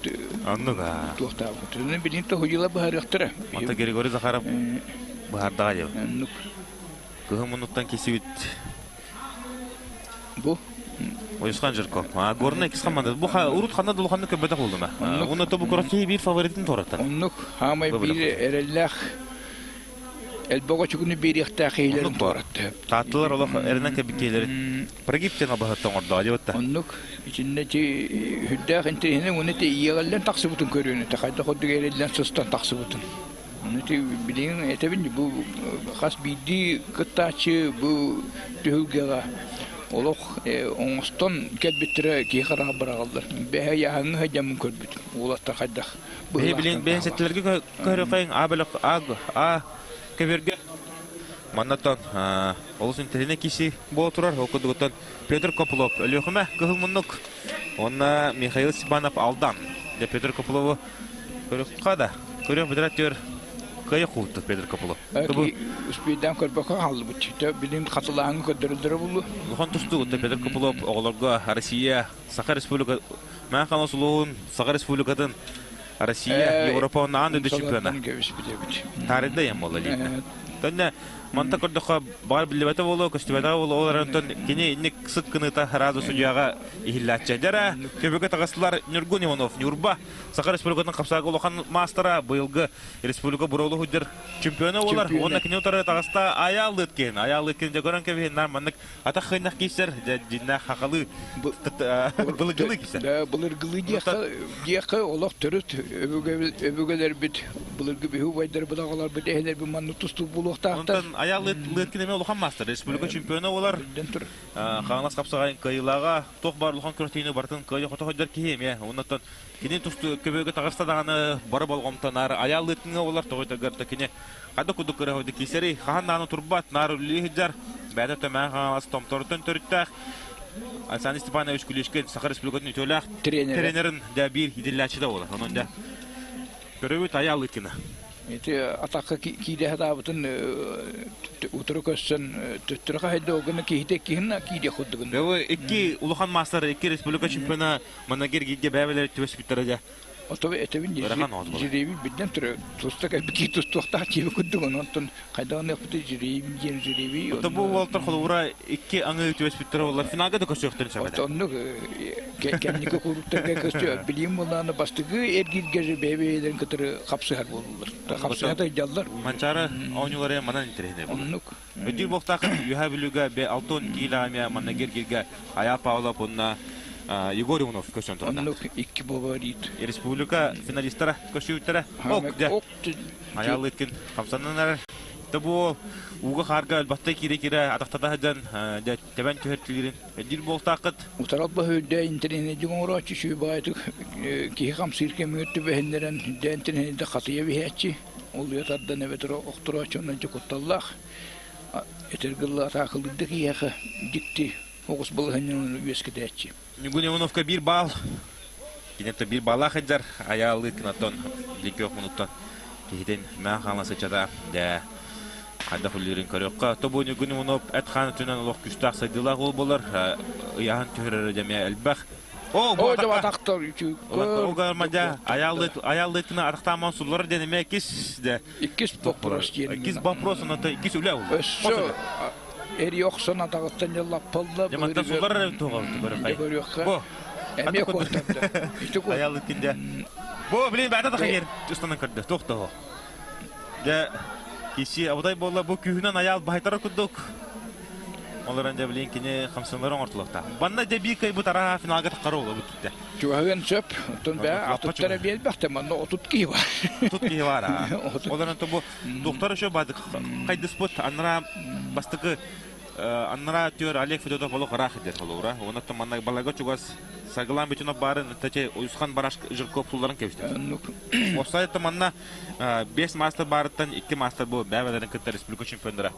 Оннук аа. туохтаабыт. Билин тоһуйула быһарыахтара. Онто Григорий Захаров быһардаҕа дьэ. Оннук. Кыһын муннуктан кисибит Бу Уйусхан Жирков. А Горнай иккис команда. Бу урут ханна да улаханнык көрбөтөх буоллум. Уонна то бу кураччы биир фаворитын туораттан. Оннук хаамай биир эрэллээх элбэх очугуну биэриэхтээх иһилэрин туоратты. Тааттылар олох эрэнэн кэбиккиэлэрин прогибтен абаһыттан оҥордоо дебатта. Оннук итиннэ ти үрдээх интириһинэ уонна ти иэҕэллэн тахсыбытын көрүөнү та хайдах ордук эрэллэн сыстан тахсыбытын. Ону ти билигин этэбин бу хас биирдии кыттааччы бу түһүлгэҕэ олох оҥостон кэлбиттэрэ киһи хараҕа быраҕыллар. Бэһэ яһаҥҥы сылдьаммын көрбүтүм. Уолаттар хайдах Бэһи билин бэһин сэттилэргэ көрөхөйүн А бөлөх А А көбүөргэ маннаттан олус интэриэһинэй киси буола турар. Ол курдугуттан Петр Копылов Өлүөхүмэ кыһыл муннук уонна Михаил Степанов Алдан. Дьэ Петр Копылову көрүөххэ да көрүөх бүтэрэ түөр кыайа куутtu Петр Копылов. Успейдаан көрбөккө хааллыбыт. Билин хатылааһыҥы көрдөрөллөрө буллу. Улахан тустуугутта Петр Копылов оҕолорго Россия, Саха Республика Мэҥэ Хаҥалас улууһун Саха Республикатын Россия, Европа уонна аан дойду чемпиона. Таарыйда ем буолла лиитэ. Төннө манта көрдөххө баҕар биллибэтэ буолуо, көстүбэтэҕэ буолуо, ол эрэн кини инник сыт кыныта разу судьуйаҕа иһиллээччи. Дьара көбүгэ таҕыстылар Ньургун Иванов, Ньурба, Саха Республикатын хапсаага улахан маастара, быйылгы республика буруолу хуйдыр чемпиона буолар. Уонна кини утары таҕыста Айаал Лыткин. Айаал Лыткин дьэ көрөн кэбиһин, наар маннык атах хыннах киирсэр, дьэ дьиннээх хахалыы былыргылыы киирсэр. Былыргылыы диэххэ олох төрүт өбүгэлэрбит былыргы биһи убайдарбыт, аҕаларбыт, эһэлэрбит маннык тустуук буолуохтаахтар. Онтон Айаал Лыткин эмиэ улахан маастар, республика чемпиона буолар. Хаҥалас хапсаҕайын кыайыылааҕа туох баар улахан күрэхтэһиини барытын кыайа-хото сылдьар киһи эмиэ. Оннуттан кини тустуу көбүөгэ таҕыста даҕаны бары болҕомтонаар Айаал Лыткиҥҥа буолар тоҕо да кини хайдах курдук кыраһыйда киисэрий хаһан даҕаны турбат наар үлэлии сылдьар бэйэтэ Төмөөн Хаҥалас Томторуттан төрүттээх Александр Степанович Кулишкин Саха Республикатын үтүөлээх тренерин дьэ биир идиллээччитэ буолар. Онон дьэ көрөбүт Айаал Лыткина. Ити атахха киирэ сатаабытын утары көссөн төттөрү хаһайда ол гына киһитэ иккиһин киириэх курдугун. Икки улахан маастар, икки республика чемпиона манна киргигэ бэйэлэр түбэспиттэрэ дьэ. Ото этэбин Ыарахан оҕус буолар. жирейбин биллэн турар туста кэлбит тустуохтаах киһи курдук онтон хайдах оннуохпутуй жирейбин диэн жирейби Ото бу уолтар холобура икки аҥыы түбэспиттэрэ буоллар финалга да көрсүөхтэрин сөп этэ. Оннук кэнники куруктарга көстүө билиим буоллаҕына бастакы эргииргэ бэйэ-бэйэлэрин кытары хапсыһар буоллулар. Хапсыһа тайдаллар. Манчаары оонньуулары манан интэриэһинэй буолар. Оннук. Өйдүүр буолтаах Үөһээ Бүлүүгэ Б6 киилэҕэ эмиэ манна Гиргиргэ Ая Павлов уонна Егор Иванов көрсөн турда. Оннук икки бобарит. Республика финалистара көрсүбүттэрэ. Ок, дьэ. Айаал Ыткин хамсанан эрэр. Тэ бу ууга хаарга өлбөттө киирэ-киирэ атахтата сылдьан дьэ тэбэн түһэртилиирин өйдүүр буолтааххыт. Утарал баһыырда интэриэһинэйдик оҥорооччу сүбаайтык киһи хамсыыр кэмигэр түбэһиннэрэн үрдэ интэриэһинэйдик хатыйа биһээччи. Олуйа тардан эбэтэр охторооччу онон дьэ кутталлаах. Этэргэ атаакылыырда киһиэхэ дьикти оҕус балаһыанньаны үөскэтээччи. Ньугун Ивановка биир баал. Киниттэ биир баалаах сылдьар Айаалыы Кынаттан Ликиох мунуттан киһитин мээ хаала сыччата дэ хайдах үллүүрүн көрүөххэ. Тобу Ньугун Иванов эт хаан өттүнэн олох күстээх сайдыылаах уол болар. Ыйаһын түһэрэрэ дэмэ элбэх. О, бу О, дьэ атахтар Угармадя аяллытына атахтааман суллар диэн эмэ иккис де Иккис вопрос диэн. Иккис вопрос, онно иккис үлэ ол. Өссө эри охсон атаҕыттан дьаллаппалла. Дьаматтан суллар эрэ туоҕа көрүөххэ. Бу. Эмиэ куоттарда. Ити Аяллыткин дэ. Бу, блин, бэйэтэ да хайыр устанан көрдө. Туох того. Дьэ, киси абытай буолла бу күүһүнэн аял баһайтара курдук. Олорон дьэ билин кини хамсанары оҥортулуохтаах. Банна дьэ биир кыайбыт араһа финалга таххара буолла бүттэ. Чугаһыан сөп. Оттон бээ атыттара биэрбэхтэ манна 30 киһи бар. 30 киһи бар аа. Олорон то бу доктор еще бадык хайдыспыт аннара бастакы аннара түөр Олег Федотов олох ыраах идер холура. Онон манна балага чугас Саргылаан Бүтүнов баарын таче Уйусхан Бараш Жирков сулларын кэбистэ. Осайта манна 5 мастер барыттан 2 мастер бу бэбэлэрин кытта республика чемпиондара.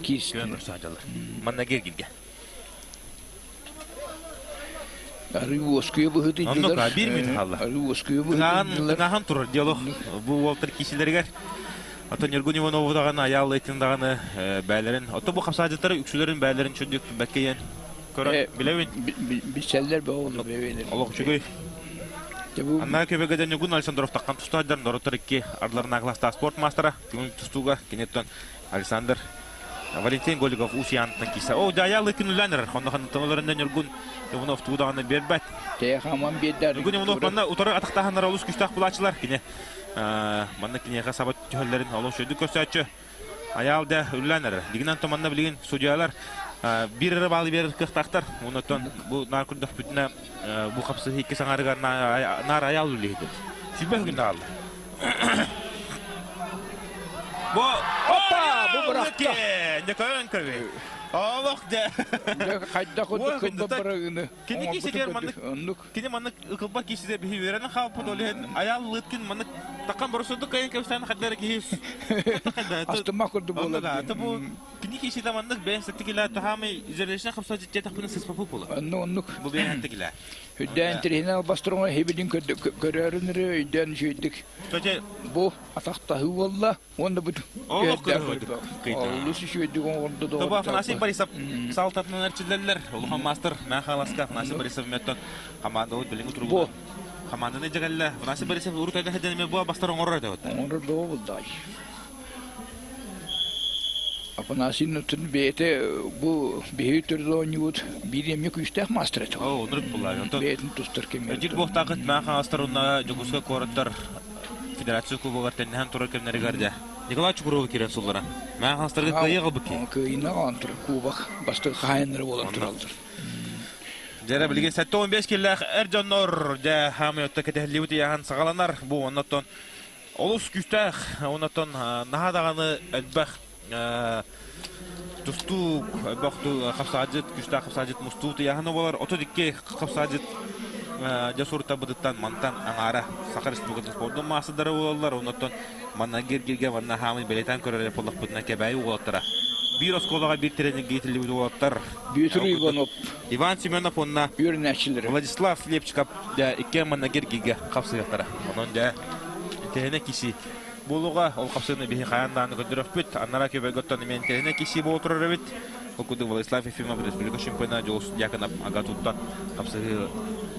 Киирсэн саадалар. Манна киргилге. Арыы уоскуйа быһыытыйдылар. Оннук биир мүнүүт хаалла. Арыы уоскуйа быһыытыйдылар. Тыҥааһын турар диалог бу уолтар киисилэригэр. Оттон Ньургун Иванову даҕаны, Айаал Лейтин даҕаны бээлэрин, оттон бу хапсаадьыттары үксүлэрин бээлэрин чүдүк бэккэйэн көрөн билэбин. Билсэллэр бөҕө бэйэлэр. Олох үчүгэй. Анна Көбөгөдө Ньургун Александров таххан тустаадьар норуоттар икки ардыларына класстаах спорт маастара күҥүл тустууга киниттэн Александр Валентин Голиков Уус-Яныттан киирсэ. О, дьайа Лыкин үллээн эрэр. Онно ханныктан Ньургун Иванов тугу даҕаны биэрбэт. Тэйэ хааман биэрдэ. Ньургун Иванов манна утары атахтааһыннара олус күүстээх булааччылар. Кини манна киниэхэ саба түһэллэрин олус үчүгдүк көрсөөччү. Айаал да үллээн эрэр. Дигинэн томанна билигин судьялар биир эрэ баалы биэрэр кыахтаахтар. Оннуттан бу наар көрдөхпүтүнэ бу хапсыһыы икки саҥарыгар наар айаал үллэһитэ. Сүбэ күн даҕалла. Бу Опа! Бу бырахта. Дьэ көрөн көрбүй. Олох дьэ. Хайдах курдук кылбап барагыны. Кини киһитигэр маннык кини маннык ыкылбат киһитэ биһи үөрэнэн хаалбыт ол иһин Айаал Лыткин маннык такан боросудук кайын кэпсээн хайдара киһи Астымах курдук буолар. Бу Кини киһитэ маннык бэйэн саттикилэ таһаамай изолячна хапса дьиттиэтахпына сыспапы буола. Оннук оннук. Бу бэйэн саттикилэ. Өйдөөн тириһинэ албастырыҥа хибилин көрөөрүн эрэ өйдөөн үчүгэйдик. Кстати, Бу атахтаһыы буолла уонна бу Олох көрөһөдүк. Олус үчүгэйдик оҥордо Тобу Афанасий Борисов салтатынан эрчиллэллэр. Улахан мастер Махаласка Афанасий Борисов меттон командалык билиҥи Бу туругу. Команданы дьэгэллэ. Афанасий Борисов урут эдэ бу бастар оҥорор этэ. Оҥорор боо булдай. Афанасий Нутин бэйэтэ бу биһиги төрүт оонньуубут биир эмиэ күүстээх маастар этэ. Оо, оннук буллаа. Онтон Бэйэтин тустар кэмигэр. Дьир буохтаахыт Мэҥэ Хаҥаластар уонна Дьокуускай куораттар федерация кубогар тэннэһэн турар кэмнэригэр дьэ Николай Чукурова киирэн суллара. Мэҥэ Хаҥаластарга кыайыы аҕалбыт киһи. Кыайыына аҕалан турар кубок бастакы хаһаайыннара буолан тураллар. Дьэрэ билигин 75 киллээх эр дьоннор дьэ хаамый отто кэтэһиллибит ыйааһын саҕаланар. Бу онноттон Олус күүстээх, оннуттан наһаа даҕаны элбэх тустуук, элбэх хапсаадьыт, күүстээх хапсаадьыт мустуу тыйааһына буолар. 32 хапсаадьыт дьэ суруттарбытыттан мантан аҥаара Саха Республикатын спордун маастардара буолаллар. Оннуттан манна гиргиргэ манна хаамый бэлиэтээн көрөр буоллахпытына Кэбээйи уолаттара. Биир оскуолаҕа биир тренергэ иитиллибит уолаттар. Бүөтүр Иванов. Иван Семенов уонна үөрэнээччилэрэ. Владислав Лепчиков дьэ иккиэн манна гиргиргэ хапсыахтара. Онон дьэ Тэһинэ киси буолуоҕа, ол хапсыыны биһи хайаан даҕаны көрдөрөхпүт. Анараа көбөгөттөн эмиэ тэһинэ киси буола турар эбит. Ол курдук Владислав Ефимов республика чемпиона Дьулус Дьяконов ага туттан хапсыһыы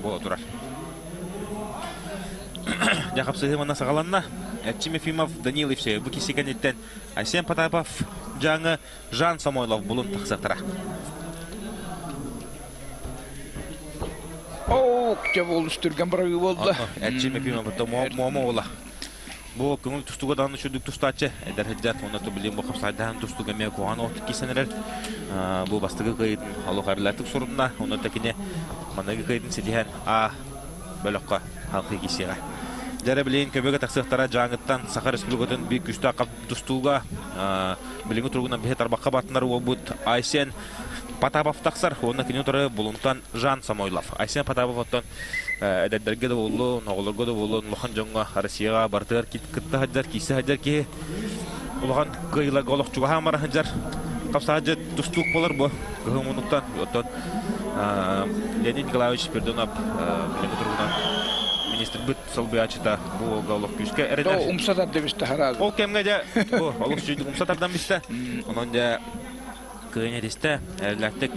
буола турар. Дьэ хапсыһыы манна саҕаланна. Эрчим Ефимов, Данил Евсеев бу киси кэнниттэн Айсен Потапов, Дьааҥы, Жан Самойлов булун тахсыахтара. Оо, дьэ буолус түргэн бырагыы буолла. Эрчим Ефимов Муома уола. Бу көҥүл тустууга даҕаны үчүгдүк тустааччы, эдэр сылдьар уонна билигин бу хапсаайдаһан тустууга эмиэ куһаҕан оҕотук киирсэн эрэр. Бу бастакы кыайыытын олох эрэллээхтик сурунна. Онно кини маныгы кыайыытын ситиһэн А бөлөххө халқы киирсиэҕэ. Дьэ билигин көмөгө тахсыахтара Дьааҥыттан Саха Республикатын биир күүстээх тустууга билиҥҥи туругунан биһи тарбахха баттанар уолбут Айсен Потапов тахсар уонна кини утары Булунтан Жан Самойлов. Айсен Потапов оттон эдэрдэргэ да буоллун, оҕолорго да буоллун, улахан дьоҥҥо Россияҕа барытыгар кытта сылдьар, киирсэ сылдьар киһи улахан кыайыыларга олох чугаһаан бара сылдьар. Хапсаһыдьы тустуук буолар бу кыһын муннуктан. Оттон Леонид Николаевич Спиридонов билиҥҥи туругунан министрбыт солбуйааччыта бу уолга олох күүскэ эрэнэр. Умса тарда бистэ хараал. Ол кэмҥэ дьэ бу олус үчүгүйдүк умса тардан бистэ. Онон дьэ кыайан этистэ. Эрэллээхтик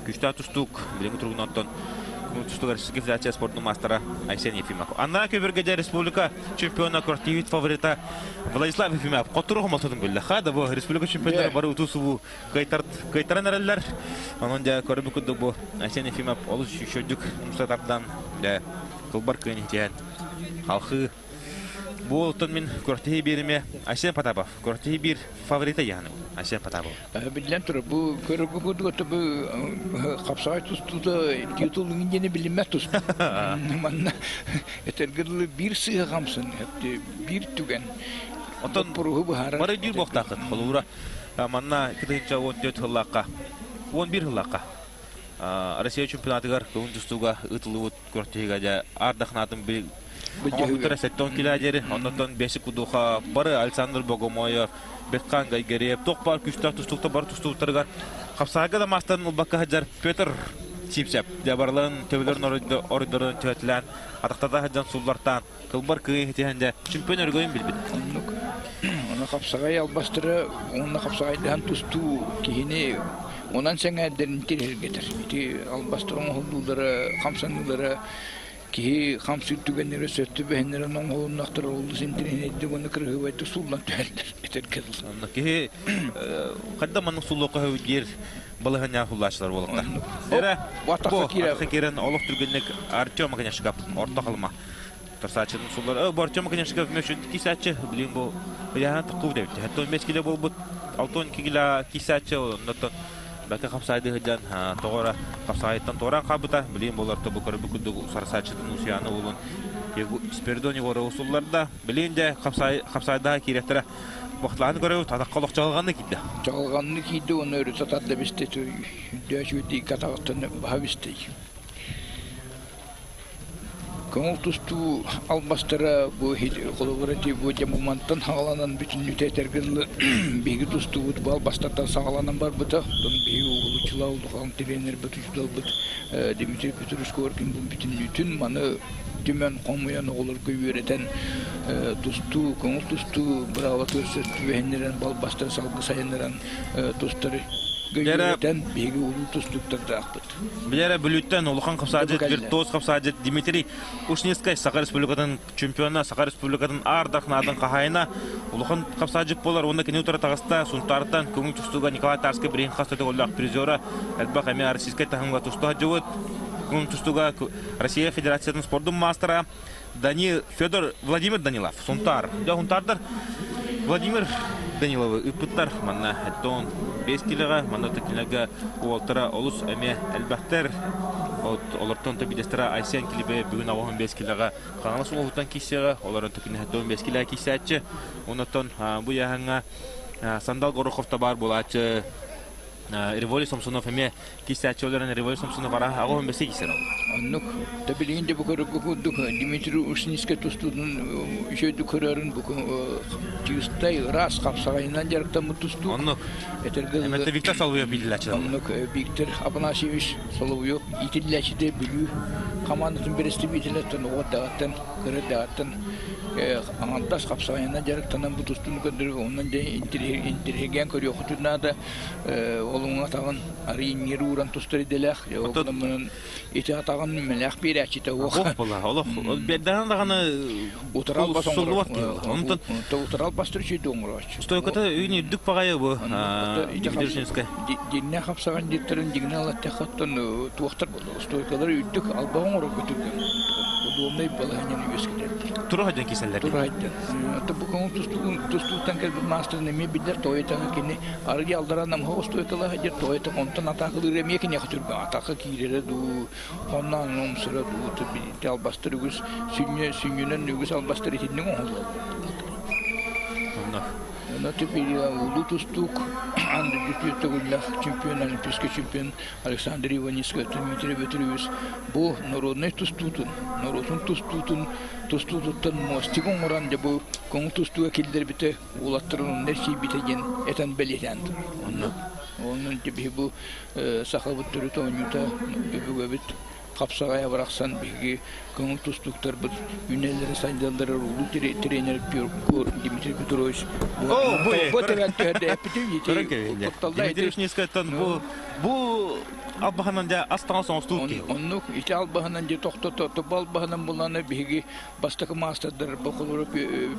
күүстээх тустуук билиҥҥи туругунан оттон тустуук Российскай Федерация спордун маастара Айсен Ефимов. Аннаа көбөргө дьэ республика чемпиона квартивит фаворита Владислав Ефимов хоттору хомолтотун биллэ. Ха да бу республика чемпионнара бары утуу-субуу кыайтаран эрэллэр. Онон дьэ көрбүт курдук бу Айсен Ефимов олус үчүгүйдүк умса тардан дьэ кылбар кыайан итиһэн халхыы Бу уолтан мин күрэхтэһии биэримэ Айсен Потапов. Күрэхтэһии биир фаворита яһаны Айсен Потапов. Биллэн турар, бу көрөргө курдук бу хапсаҕай тустуута титул диэни билиммэт тустуу. Манна этэргэ дылы биир сыыһа хамсын, биир түгэн. Оттон буруһу быһаарар. Бары дүүр буохтааххыт. Холобура, манна 2014 сыллаахха, 11 сыллаахха Россия чемпионатыгар көҥүл тустууга ыытыллыбыт күрэхтэһиигэ дьэ ардахнаатын оҥорбуттара 70 кило диэри. Оннуттан бесик кудуха бары Александр Богомоев, Бекхан Гайгареев туох баар күүстээх тустууктар бары тустууктарыгар хапсаҕайга да маастарын ылбакка сылдьар Петр Сипсеп дьэ барыларын төбөлөрүн оройдорун түһэтилээн атахтата сылдьан суллартаан кылбар кыайыы ситиһэн дьэ чемпион өрөгөйүн билбит. Оннук. Ону хапсаҕай албастара уонна хапсаҕайдаһан тустуу киһини онон сэҥээрдэрин тириэргэтэр. Ити албастар оҥоһуллуулара, хамсаныылара киһи хамсыыр түгэннэрэ сөптө бэһиннэрэн оҥоһулуннахтара олус интэриэһинэйдик уонна кыраһыабайдык сууллан түһэллэр этэргэ дылы. Онно киһи хайда маннык суллуохха сөбүй диир балаһыанньаҕа суллааччылар буолуохтар. Эрэ бу атахха киирэн олох түргэнник Артем Оконешников орто халыма Тарсааччытын суллар. Бу Артем Оконешников мөшүт кисааччы билин бу ыйааһын таххыбыт эбит. Хаттон 5 кило буолбут 6 кило кисааччы оннотон бака хапсаайды сылдьан тоҕора хапсаайыттан туораан хаалбыта. Билин болар тобу көрбүт курдук сарсааччытын Усуйаана уолун Спиридон Егорову сулларда. Билин дьэ хапсаайдаха киирэхтэрэ бахталаһан көрөбүт атахха олох чаҕылҕанны киирдэ. Чаҕылҕанны киирдэ уонна өрүтэ тарда бистэ үрдээчүгүдии катаҕыттан баһа бистэ. Көҥүл тустуу албастара бу холобура ити бу дьэ мантан саҕаланан бүтүннүүтэ этэргэ дылы биһиги тустуубут бу албастартан саҕаланан барбыта. Оттон биһиги уһулуччулар улахан тренербит учууталбыт Дмитрий Петрович Коркин бу бүтүннүүтүн маны түмэн хомуйан оҕолорго үөрэтэн тустуу, көҥүл тустуу быраабатыгар сөп түбэһиннэрэн балбастары салгы сайыннаран тустары үөрэтэн биһиги улуу тустууктардаахпыт. Билэрэ Бүлүүттэн улахан хапсаадьыт, виртуоз хапсаадьыт Дмитрий Ушницкай Саха Республикатын чемпиона, Саха Республикатын аар дархнаатын хаһаайына улахан хапсаадьыт буолар уонна кини утары таҕыста Сунтаартан көҥүл тустууга Николай Тарскай билигин хас да төгүллээх призера, элбэх эмиэ российскай таһымҥа туста сылдьыбыт. Көҥүл тустууга Россия Федерациятын спордун маастара Данил Федор Владимир Данилов Сунтаар. Дьэ Сунтаардар Владимир Даниловы ыыппыттар. Манна эттон 5 килоҕа, манна кинилэргэ уолтара олус эмиэ элбэхтэр. От олортон тобидестара Айсен Килибе бүгүн 85 килоҕа Хаҥалас улууһуттан киирсиэҕэ, олорон төкүнэһэттэн 5 килоҕа киирсээччи. Оннуттан бу яһаҥҥа Сандал Горохов табаар буолааччы Револий Сомсунов эмиэ киирсээччи олорон Револий Сомсунов араһа аҕа бэсэ киирсэр ол. Оннук. Та билигин де бу курдук Дмитрий Ушницкий тустуутун үчүгэйдик көрөрүн бу чистай ыраас хапсаҕайынан дьарыктаммыт тустуук. Оннук. Этэргэ Эмэтэ Виктор Соловьев биллээччи. Оннук Виктор Афанасьевич Соловьев иитиллээччитэ Бүлүү хамаандатын бэрэстэбиитэлэттэн оҕо даҕаттан кыра даҕаттан аҥардас хапсаҕайынан дьарыктанан бу тустууну көрдөрөр онон дьэ интириэһиргээн көрүөххүтүн наада. Ол Ол уҥа атаҕын арый иҥнэри ууран тустар идэлээх. Ол ити атаҕын мэлээх биэрээччитэ уох. Ох була, олох биэрдэҕин даҕаны утарал бас суллубат киһи. Онтон утарал бастыр үчүйдү оҥорооччу. Стойката үүн үрдүк баҕайы бу Дмитрий Диннэ хапсаҕан диттэрин дигинэ алаттахаттан туохтар болла. Стойкалары үрдүк албаҕын оҥорорго түргэн. Удобнай балаһанньаны үөскэтэллэр. Тура сылдьан кииселлэр. Тура сылдьан. Бу көҥүл тустууттан кэлбит маастарын эмиэ биллэр тоойутаҥа кини арыгы алдаран намыһах устуойкалаах дьэр тоойутаҥ онтон атаакалыыр эмиэ киниэхэ түргэн атака киирэрэ дуу оннооҥ умсара дуу ити албастар үгүс сүнньү сүнньүнэн үгүс албастар итинник оҥоһуллаллар. Онно улуу тустуук Андрей төгүллээх чемпион, олимпийский чемпион Александр Иваницкай, Дмитрий Петрович бу народнай тустуутун, норуотун тустуутун тустуутуттан мостик оҥорон дьэ бу көҥүл тустууга киллэрбитэ уолаттарын онно эрчийбитэ диэн этэн бэлиэтээн турар. Онно онон биһи бу сахабыт төрүт оонньуута өбүгэбит хапсаҕайа барахсан биһиги көҥүл тустууктарбыт үүнэллэрэ сайдаллара улуу тренер Дмитрий Петрович бу тэбэн түһэрдэ эппитим Дмитрий Вишневскайтан бу бу албаһынан дьэ ас таҥас оҥостуу киһи. Оннук ити албаһынан дьэ тохтото тобо албаһынан буланы биһиги бастакы маастардар бокулуруп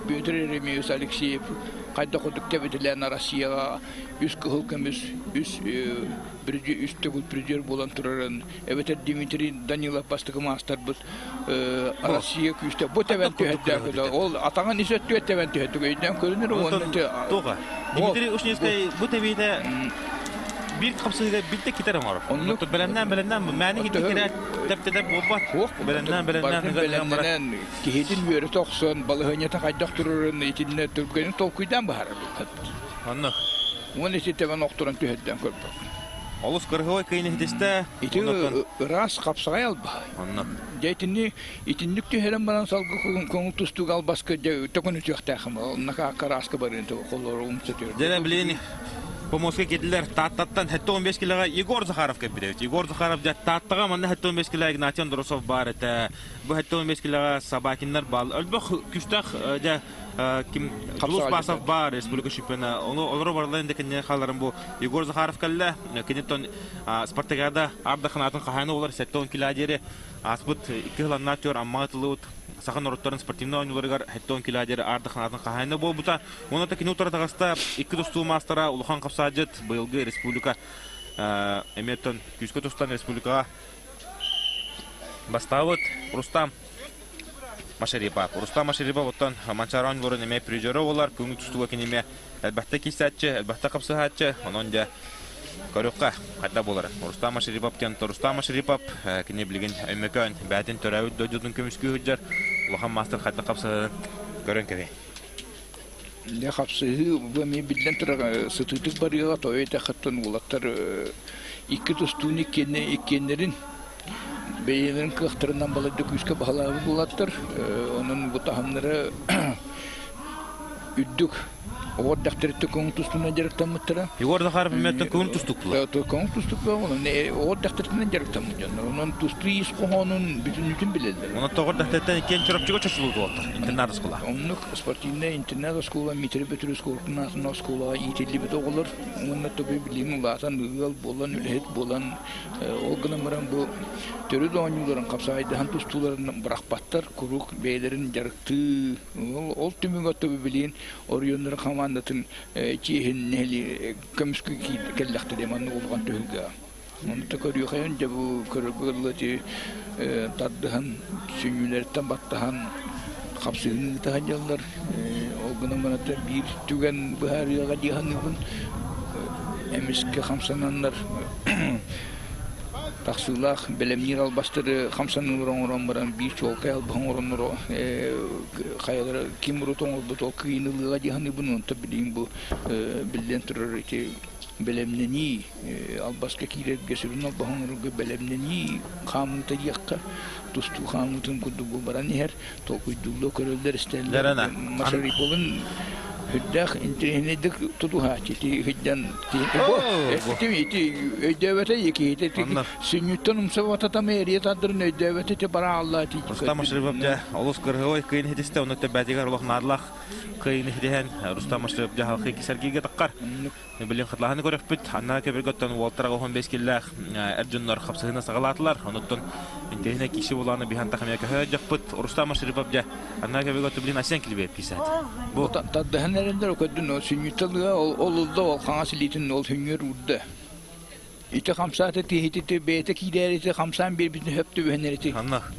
Петр Еремеевич Алексеев хайдах курдук тэбитилээн Россияҕа үс кыһыл көмүс үс үс төгүл призер буолан турарын эбэтэр Дмитрий Данилов бастакы маастарбыт Россия күүстэ бу тэбэн түһэрдээх ол атаҕын ис өттүгэр тэбэн түһэрдик өйдөөн көрүнэр уонна Туга Дмитрий Ушницкай бу тэбиитэ биир хапсыһыыга биирдэ китэр оҥорор. Оннук бэлэмнээн бэлэмнээн мээни кити кирэ тэптэтэ буолбат. Бэлэмнээн бэлэмнээн бэлэмнэнэн киһитин үөрэтэ охсон балаһыанньата хайдах турарын итиннэ түргэнин толкуйдаан баһарар. Оннук. Уон ити тэбэн охторон түһэрдээн көрбөккүн. Олус кырыһыай кыйын иһитистэ. Ити ыраас хапсаҕай албаһа. Онно. Дьэ итини итинник түһэрэн баран салгы көҥүл тустууга албаска дьэ төкөн үтүөхтээхим. Онно карааска барыын холлору умса түһэр. Дьэ билигин Помоска киирдилэр Тааттаттан 75 килоҕа Егор Захаров кэлбит. Егор Захаров дьэ Тааттаҕа манна 75 кило Игнатий Андросов баар этэ. Бу 75 килоҕа Собакиннар баал. Өлбөх күстээх дьэ ким Дулус Басов баар республика чемпиона. Ону олоро барыларын да кинини хааларын бу Егор Захаров кэллэ. Киниттэн Спартакиада ардаханаатын хаһаайына болар 70 кило диэри ааспыт икки сыланнаах түөр Аммаҕа тылыбыт саха норуоттарын спортивнай оонньууларыгар 70 кило диэри ардаханаатын хаһаайына буолбута. Уонна кини утары таҕыста икки тустуу маастара улахан хапсаадьыт быйылгы республика эмиэттэн күүскэ тустан республикаҕа бастаабыт Рустам Машарипов. Рустам Машарипов оттон Манчаары оонньууларын эмиэ призера буолар, көҥүл тустууга кини эмиэ элбэхтэ киирсээччи, элбэхтэ хапсыһааччы, онон дьэ көрүөххэ хайда буолар. Рустам Машарипов диэн Рустам Машарипов кини билигин Өймөкөөн бэйэтин төрөөбүт дойдутун көмүскүү сылдьар улахан маастар хайдах хапсыһарын көрөн кэбиһин. Дьэ хапсыһыы бу эмиэ биллэн турар сытыытык барыаҕа тоҕо этэххиттэн уолаттар икки тустууну иккиэннэрин бэйэлэрин кыахтарынан балайда күүскэ баһылаабыт уолаттар онон бу таһымнара үрдүк оҕо эрдэхтэриттэн көҥүл тустуунан дьарыктаммыттара. Егор Захаров эмиэттэн көҥүл тустуктулар. Көҥүл тустуктулар онон оҕо эрдэхтэриттэн дьарыктаммыт дьоннор. Онон тустуу ис хоһоонун бүтүннүүтүн билэллэр. Онон тоҕо эрдэхтэриттэн иккиэн Чурапчыга чочулуу уолаттар интернат оскуола. Оннук спортивнай интернат оскуола Дмитрий Петрович Коркин аатынан оскуолаҕа иитиллибит оҕолор уонна тобу билигин улаатан ыал буолан үлэһит буолан ол гынан баран бу төрүт оонньууларын хапсаҕайдаһан тустууларын бырахпаттар куруук бэйэлэрин дьарыктыы ол түмүгэр тобу билигин оройуоннарын хамаандатын чиэһин нэһилиэк көмүскүү кэллэхтэрэ маннык улахан түһүлгэҕэ. Ону да көрүөхэйин дьэ бу көрөргө дылы ити тардыһан сүнньүлэриттэн баттаһан хапсыһыыны ыыта сылдьаллар. Ол гынан баран биир түгэн быһаарыаҕа дии саныыбын. Эмискэ хамсананнар тахсыылаах бэлэмниир албастары хамсаныылары оҥорон баран биир чуолкай албаһы оҥороннор хайалара ким урут оҥорбут ол кыайыыны ылыаҕа дии саныыбын. Онтон билигин бу биллэн турар ити бэлэмнэнии албаска киирэргэ сүрүн албаһы оҥорорго бэлэмнэнии хаамыыта диэххэ тустуу хаамыытын курдук бу баран иһэр толкуйдууллар көрөллөр истэллэр Машариповын Үрдээх интэриэһинэйдик тутуһааччы ити сылдьан бу ити өйдөөбөтө киһитэ сүнньүттэн умсабатата эрийэ тардарын өйдөөбөтө ити бараалла ити Рустам Машрипов дьэ олус кырһыой кыйын хитистэ онно төбөтигэр олох наадалаах кыйын хитиһэн Рустам Машрипов дьэ халқы кисэргиге таққар Билин хытлаһаны көрөхпүт. Анна көбөргөттөн уолтара 15 киллээх эр дьоннор хапсыһына саҕалаатылар. Онуттан интиһине киши буланы биһан тахамия көһө дьахпыт. Рустам Машрипов дьэ Анна көбөргөттө билин Асен килбиэп кисэт. Бу таддаһан эрендер көддүн сүнньүтталыга ол олулда ол хаҥас илиитин ол хүннүөр уурда. Ити хамсаата тиһитити бэйэтэ киирээрити хамсаан биэрбитин хөп түбэһэнэрити.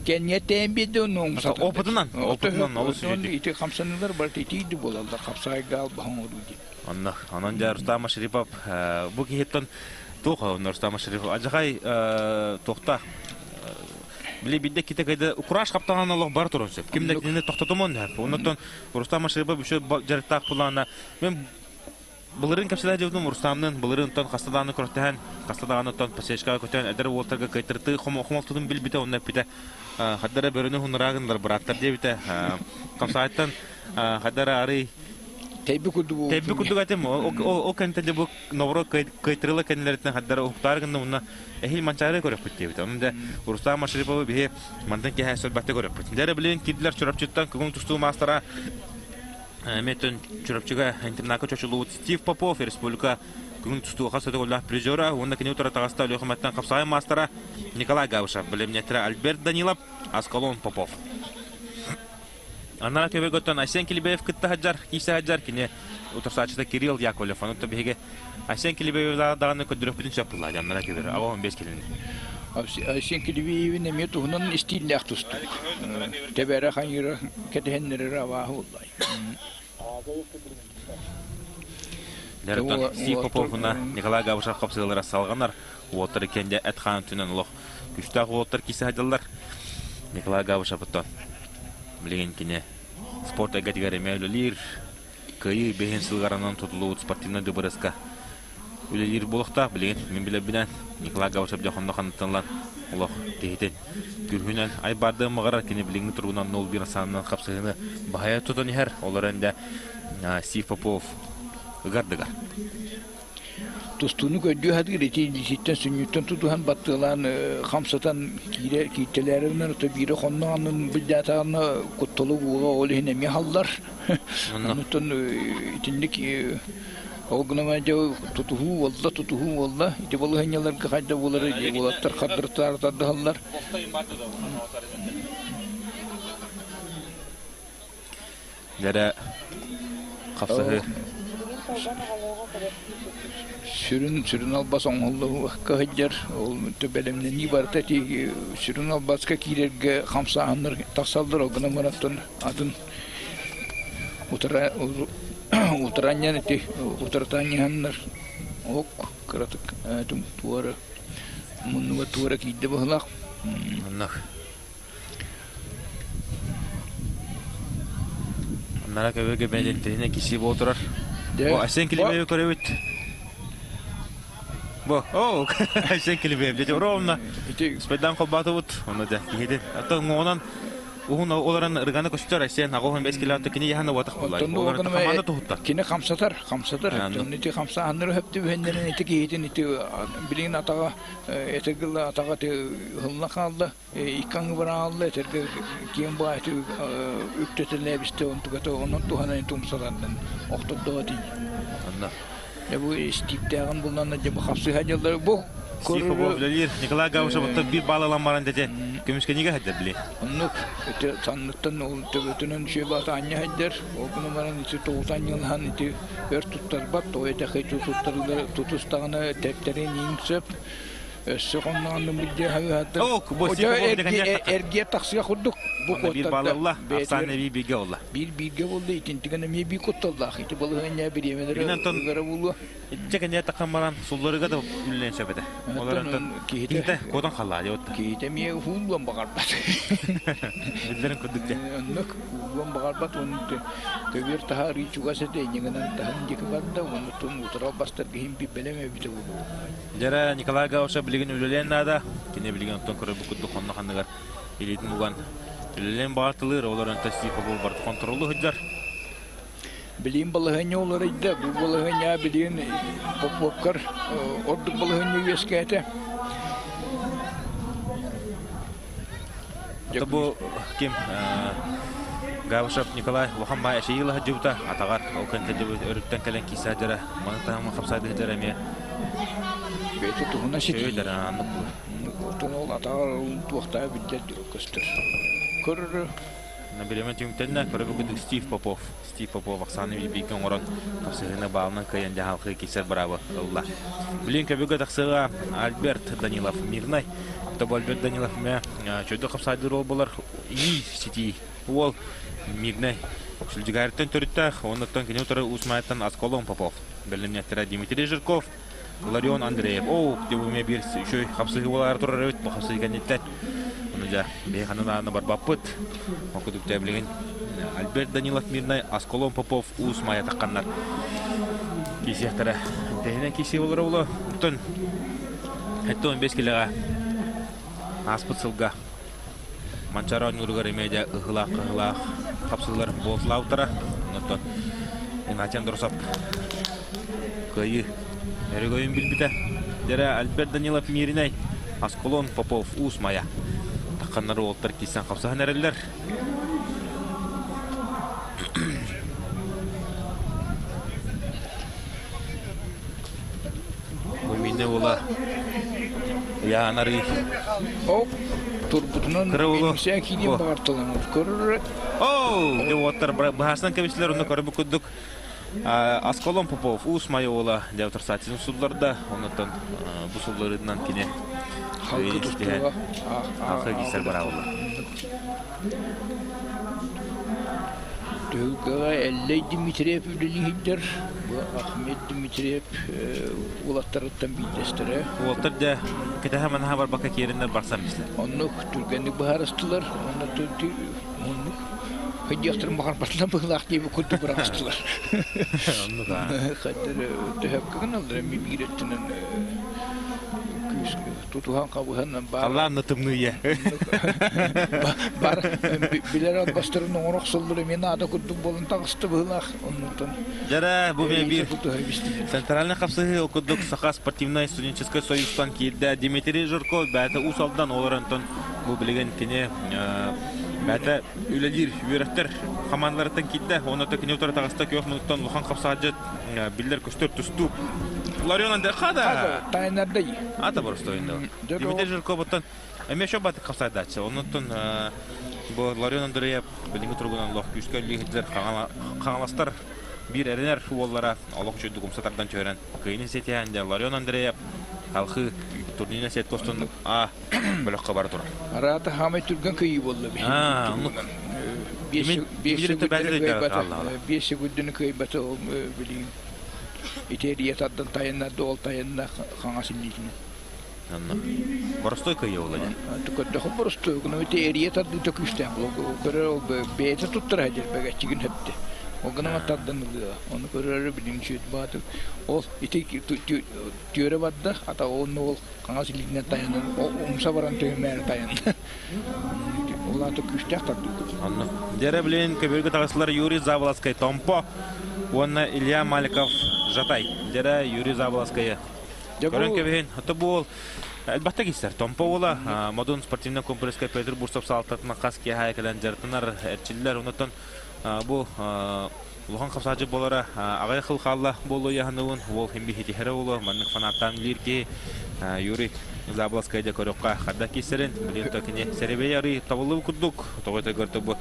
Кэнниэ тээн биэрдэ оннуҥ Опытынан, опытынан олус Ити хамсанылар барыта итийди буолаллар хапсаайга албаһын оруу диэн. Онно онон дьэ Рустам Машрипов бу киһиттэн туох онно Рустам Машрипов адьахай туохтаах били бидде ките кайда украш хаптаан олох бар турун сөп. Ким да кинини тохтотумон сөп. Оннотон Рустам Машрипов еще жарыктаах булаана мен былырын кэпсэлэ дьыбытым Рустамнын былырын тон хаста дааны көртөһөн хаста дааны тон посечкаға көтөн эдэр уолтарга кыйтырты хомолтутун билбите онно эппите хаддара бөрөнү хунураагындар быраттар диэбите камсаайттан хаддара арый Тэйби курдук Тэйби курдук этим. Ол кэнтэ бу новоро кыйтырыла кэннилэриттэн хаддара уһуктаар гынна уонна эһил манчаары көрөппүт диэбит. Онон дэ Рустам Машриповы биһи мантан киһэ сөлбәтте көрөппүт. Дэрэ билин кирдилэр Чурапчыттан көҥүл тустуу маастара Меттен Чурапчыга интернакка чочулуут Стив Попов республика көҥүл тустуу хас өтөгөллөөх призера уонна кини утара таҕыста Өлүөхүмэттэн хапсаҕай маастара Николай Габышев, билимнеттэрэ Альберт Данилов, Аскалон Попов. Анараа көбөгөттөн Айсен Килибеев кытта сылдьар, киирсэ сылдьар кини утарсааччыта Кирилл Яковлев. Онон биһиги Айсен Килибеев даҕаны көрдөрүөхпүтүн сөп буолла анараа көбөр. Аҕа 15 килини. Айсен Килибеевин эмиэ туһунан истииллээх тустуук. Тэбэрэ хайыра кэтэһэннэрэрэ абааһы буолла. Дәртон Стив Поповна Николай Габышев хапсыгалара салҕанар. Уоттар иккиэн эт хаан түнэн олох күстээх уолаттар киирсэ сылдьаллар. Николай Габышев оттон билигин кини спорт эйгэтигэр эмиэ үлэлиир. Кыайыы бэһин сылыгаранан тутуллубут спортивнай дыбарыска үлэлиир буолуохтаах. Билигин мин билэрбинэн Николай Габышев дьэ хонно ханныттан олох киһитин күрүһүнэн айбардыан баҕарар. Кини билиҥҥи туругунан 0-1 саанынан хапсыһыыны баһайа тутан иһэр. Ол эрэн дэ Стив Попов ыгардыгар. Тустууну көрдүү сатыыр ити илиититтэн сүнньүттэн тутуһан баттыалаан хамсатан киирэ кииртэлээринэн ото биирэ хонно аннын былдьаатаҕына кутталы ууга ол иһин эмиэ халлар. Онтон итинник ол гынан дьэ тутуһуу буолла тутуһуу буолла ити балаһыанньаларга хайда буолары уолаттар хардыртаары тардыһаллар. Дьэрэ хапсаһыы. Сүрүн сүрүн албас оҥоһуллубакка сылдьар. Ол бэлэмнэнии барыта ити сүрүн албаска киирэргэ хамсааһыннар тахсаллар. Ол гынан баран атын утара утаранньан ити утаратаанньыһаннар ок кыратык туора муннуга туора киирдэ быһылаах. Оннук. Аннара көбөгө бэлиэттэһинэ киси буол турар. Бу Айсен Килибееви көрөбүт. Бу, оо, Айсен Килибеев дьэ ровно спайдан холбаатыбыт. Онно дьэ киһитин. Аттан уҥуоҕунан уһун олорон ырганы көстөр Айсен аҕа 15 километр кини яһана уотах буллар. Олорон хамаанда туһутта. Кини хамсатар, хамсатар. Ити хамсааннары хөптү бэһиннэрин ити киһитин ити билигин атаҕа этигыл атаҕа ыһылла хаалла. Икки аҥы быраҕалла этэргэ киэҥ баайты үктэтэлээбистэ онтуката онон туһанан тумсаланнын охтордоҕо тиий. Онно. Дьэ бу истииптээҕин булнанна дьэ бу хапсыһа дьыллары бу Стив Попов үлэлиир. Николай Габышев оттон биир баал ылан баран дэтэ көмүскэнигэ сылдьар били. Оннук ити санныттан ол төбөтүнэн үчүгэй аанньа сылдьар. Ол гынан баран ити тоҕута анньылаһан ити өр туттарбат, тоҕо этэхэй туттарылар тутустаҕына тэптэрин иҥ сөп. Өссө хоннооннум билдиэ хаһыатым. Эргиэ тахсыа курдук бу биир балалла, Оксана эбии бииргэ болла. Биир бииргэ болла, итинтигэн эмиэ биир кутталлаах. Ити балаһыанньа бириэмэлэри ыгара буолуо. Иччэ кэннэ таххан баран сулларыга да үллэн сөп этэ. Олорон киһитэ куотан халлаа диэбит. Киһитэ эмиэ уһууллуон баҕарбат. Биллэрин курдук дьэ. Оннук уһууллуон баҕарбат уонна көбүөр таһаарыы чугас этэ иннигинэн таһын диэки барда уонна тун утарал бастар киһим бэлэм эбитэ буолуо. Дьэрэ Николай Гаушев билигин үлэлиэн наада. Кини билигин оттон көрөрбүт курдук хонно ханныгар илиитин уган үлэлиэн баҕартылыыр. Ол эрэн Стив Попов барыта хонтуруолу сылдьар. Билигин балаһыанньа уларыйда. Бу балаһыанньа билигин Поповкар ордук балаһыанньа үөскээтэ. Это бу ким Гавышев Николай улахан баай эшейила сылдьыбыта атаҕар ол кэнтэлдьибит өрүттэн кэлэн киирсэ дьара маны таһымы хапсаайдыһы дьара эмиэ бэйэтэ туһуна ситии аннык Отон ол атаҕар туохтаа билдэр көстөр. Көрөрө Бириэмэ түмүктэннэ көрөбүт Стив Попов Стив Попов Оксана бииргэ оҥорон хапсыһыыны баалынан кыайан дьаһалхыы киирсэр быраабы ылла. Билин көбүгэ тахсыаҕа Альберт Данилов Мирнай. Тобо Альберт Данилов мэ чөйдө хапсаайдыр уол болар ии ситии уол Мирнай Сүлдьүгээртэн төрүттээх, оннуттан кини утары Уус Маайаттан Асколон Попов. Бэлэмнэттэрэ Дмитрий Жирков, Ларион Андреев. Оо, дебуме биир үчүгэй хапсыһыы буолаары турар эбит бу хапсыһыы кэнниттэн. Ону дьэ, биһи ханан ааны барбаппыт. Ол курдук дьэ билигин Альберт Данилов Мирнай, Асколон Попов, Уус Майа тахханнар киисиэхтэрэ. Тэһинэн киисии болоро буолуо. Оттон 75 килэҕэ ааспыт сылга Манчаары оонньууругар эмиэ дьэ ыһылаах-ыһылаах хапсыһыылар буолталаабыттара. Онтон Игнатий Андросов кыайыы өрөгөйүн билбитэ. Дьэрэ Альберт Данилов Мииринэй, Аскалон Попов Уус Майа. Тахханнар уолтар киирсэн хапсыһан эрэллэр. Бу мине уола Яанарый. Оп, турбутунан Кыра киирин баҕарталанар. Көрөр. Оу, де уоттар быһаасынан кэбистилэр, онно көрбүт курдук Аскалон Попов Уус Майа уола дьавтарсаатин сулларда, оннуттан бу сулларыынан кини халкы тустууга халкы киирсэр бараабылар. Түһүлгэҕэ Эллэй Дмитриев үлэлииһидэр, бу Ахмед Дмитриев уолаттарыттан биирдэстэрэ. Уолаттар дьэ кэтэһэ манаһа барбакка киэриннэр барсан бистилэр. Оннук түргэнник быһаарыстылар, онно оннук хайдыахтарын баҕарбатылар быһыылаах диэби курдук быраҕыстылар. Оннук аа. Хайдары төһөккө гыналлар эми биир өттүнэн күүс тутуһан хабыһан баар Халлаан да тымныйа. Бар билэр албастарын оҥоро охсоллор эмиэ наада курдук буолан таҕыста быһыылаах оннуттан. Дьэрэ бу биир центральный хапсыһыы ол курдук Саха спортивнай студенческой союзтан киирдэ Дмитрий Жирков бэйэтэ Уус Алдан олорон бу билигин кини бэйэтэ үлэлиир үөрэхтэр хамаандаларыттан киирдэ уонна кини утары таҕыста күөх мунуттан улахан хапсаадьыт биллэр көстөр тустуу Ларион Хада Тайнардай Ата боростойунда. Дмитрий Жирковуттан эмиэ шо батык хапсайдааччы. Оннуттан бу Ларион Андреев билиҥҥи туругунан олох күүскэ үллиһиттэр хаҥаластар биир эрэнэр уоллара олох үчүгдүк умса тардан түһэрэн кыайыны ситиһэн дьэ Ларион Андреев халхыы турнирна сетка устун А бөлөххө бара турар. Араата хаамай түргэн кыйыы буолла биһиги. Биэс секунданы кыайбата ол билигин итиэрийэ тардан тайыннарда ол тайынна хаҥас илиитинэн. Онно боростой кыйа буолла дьэ. Көрдөхүм боростой гына ити эрийэ тардыыта күүстээх буолла. Көрөр ол бэйэтэ туттара сылдьар бэгэччигин сөптө. Ол гына тардан ылыа. Ону көрөрө билим сүөт баатыр. Ол ити түөрэ барда, ата онно ол хаҥас илиитинэн тайанан, умса баран төһүмээри тайанна. Ол аата күүстээх тардыыта. Онно. Дьэрэ билин көбүөргэ таҕыстылар Юрий Заболоцкай Томпо уонна Илья Маликов Жатай. Дьэрэ Юрий Заболоцкайы көрөн кэбиһин. Ото буол элбэхтэ киирсэр. Томпо уола Модун спортивнай комплекска Петр Бурцев салалтатынан хас киэһэ кэлэн дьарыктанар эрчиллэр. Онтон бу улахан хапсааччы буолара аҕыйах сыл хаалла буолуо яһаныбын уол хим биһитиһэрэ буолуо маннык фанаттаан үлэлиир киһи Юрий Заболоцкай да көрөххө хадда киирсэрин билин то кини сэрэбэй арый табыллыбыт курдук тоҕо көртө бу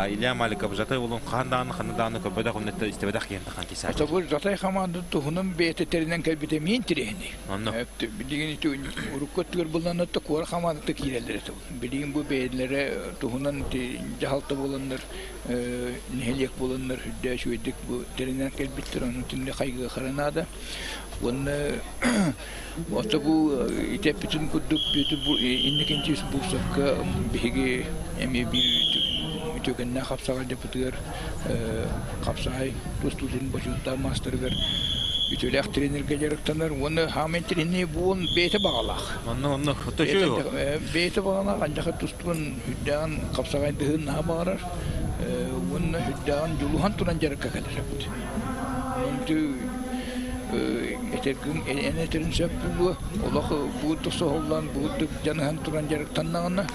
Илья Маликов Жатай уолун хаһан даҕаны ханна даҕаны көрбөтөх үннэттэ истибэтэх киһин тахан киирсээччи. Бу Жатай хамаанда туһунан бэйэтэ тэринэн кэлбитэ эмиэ интэриэһинэй. Онно. Билигин ити урукку өттүгэр булланнар куора хамаандата киирэллэр этэ. Билигин бу бэйэлэрэ туһунан дьаһалта буоланнар нэһилиэк буоланнар үрдээ үчүгэйдик бу тэринэн кэлбиттэр, ону түннэ хайгыахара наада. Уонна ото бу ити эппитин курдук Петр инникинчи Бурсовка биһиги эмиэ биир үтүөкэннээх хапсаҕай дьапытыгар хапсаҕай тустуутун бочуоттаах маастарыгар үтүөлээх тренергэ дьарыктанар уонна хаамай тренер буон бэйэтэ баҕалаах. Онно онно бэйэтэ баҕалаах анжаха тустуун үрдээҕин хапсаҕайдыһын наһаа баҕарар. Уонна үрдээҕин дьулуһан туран дьарыкка кэлэр эбит. Этэргин эн этэрин сөп буолуо. Олох буурдук соһуллан, буурдук дьаныһан туран дьарыктаннаҕына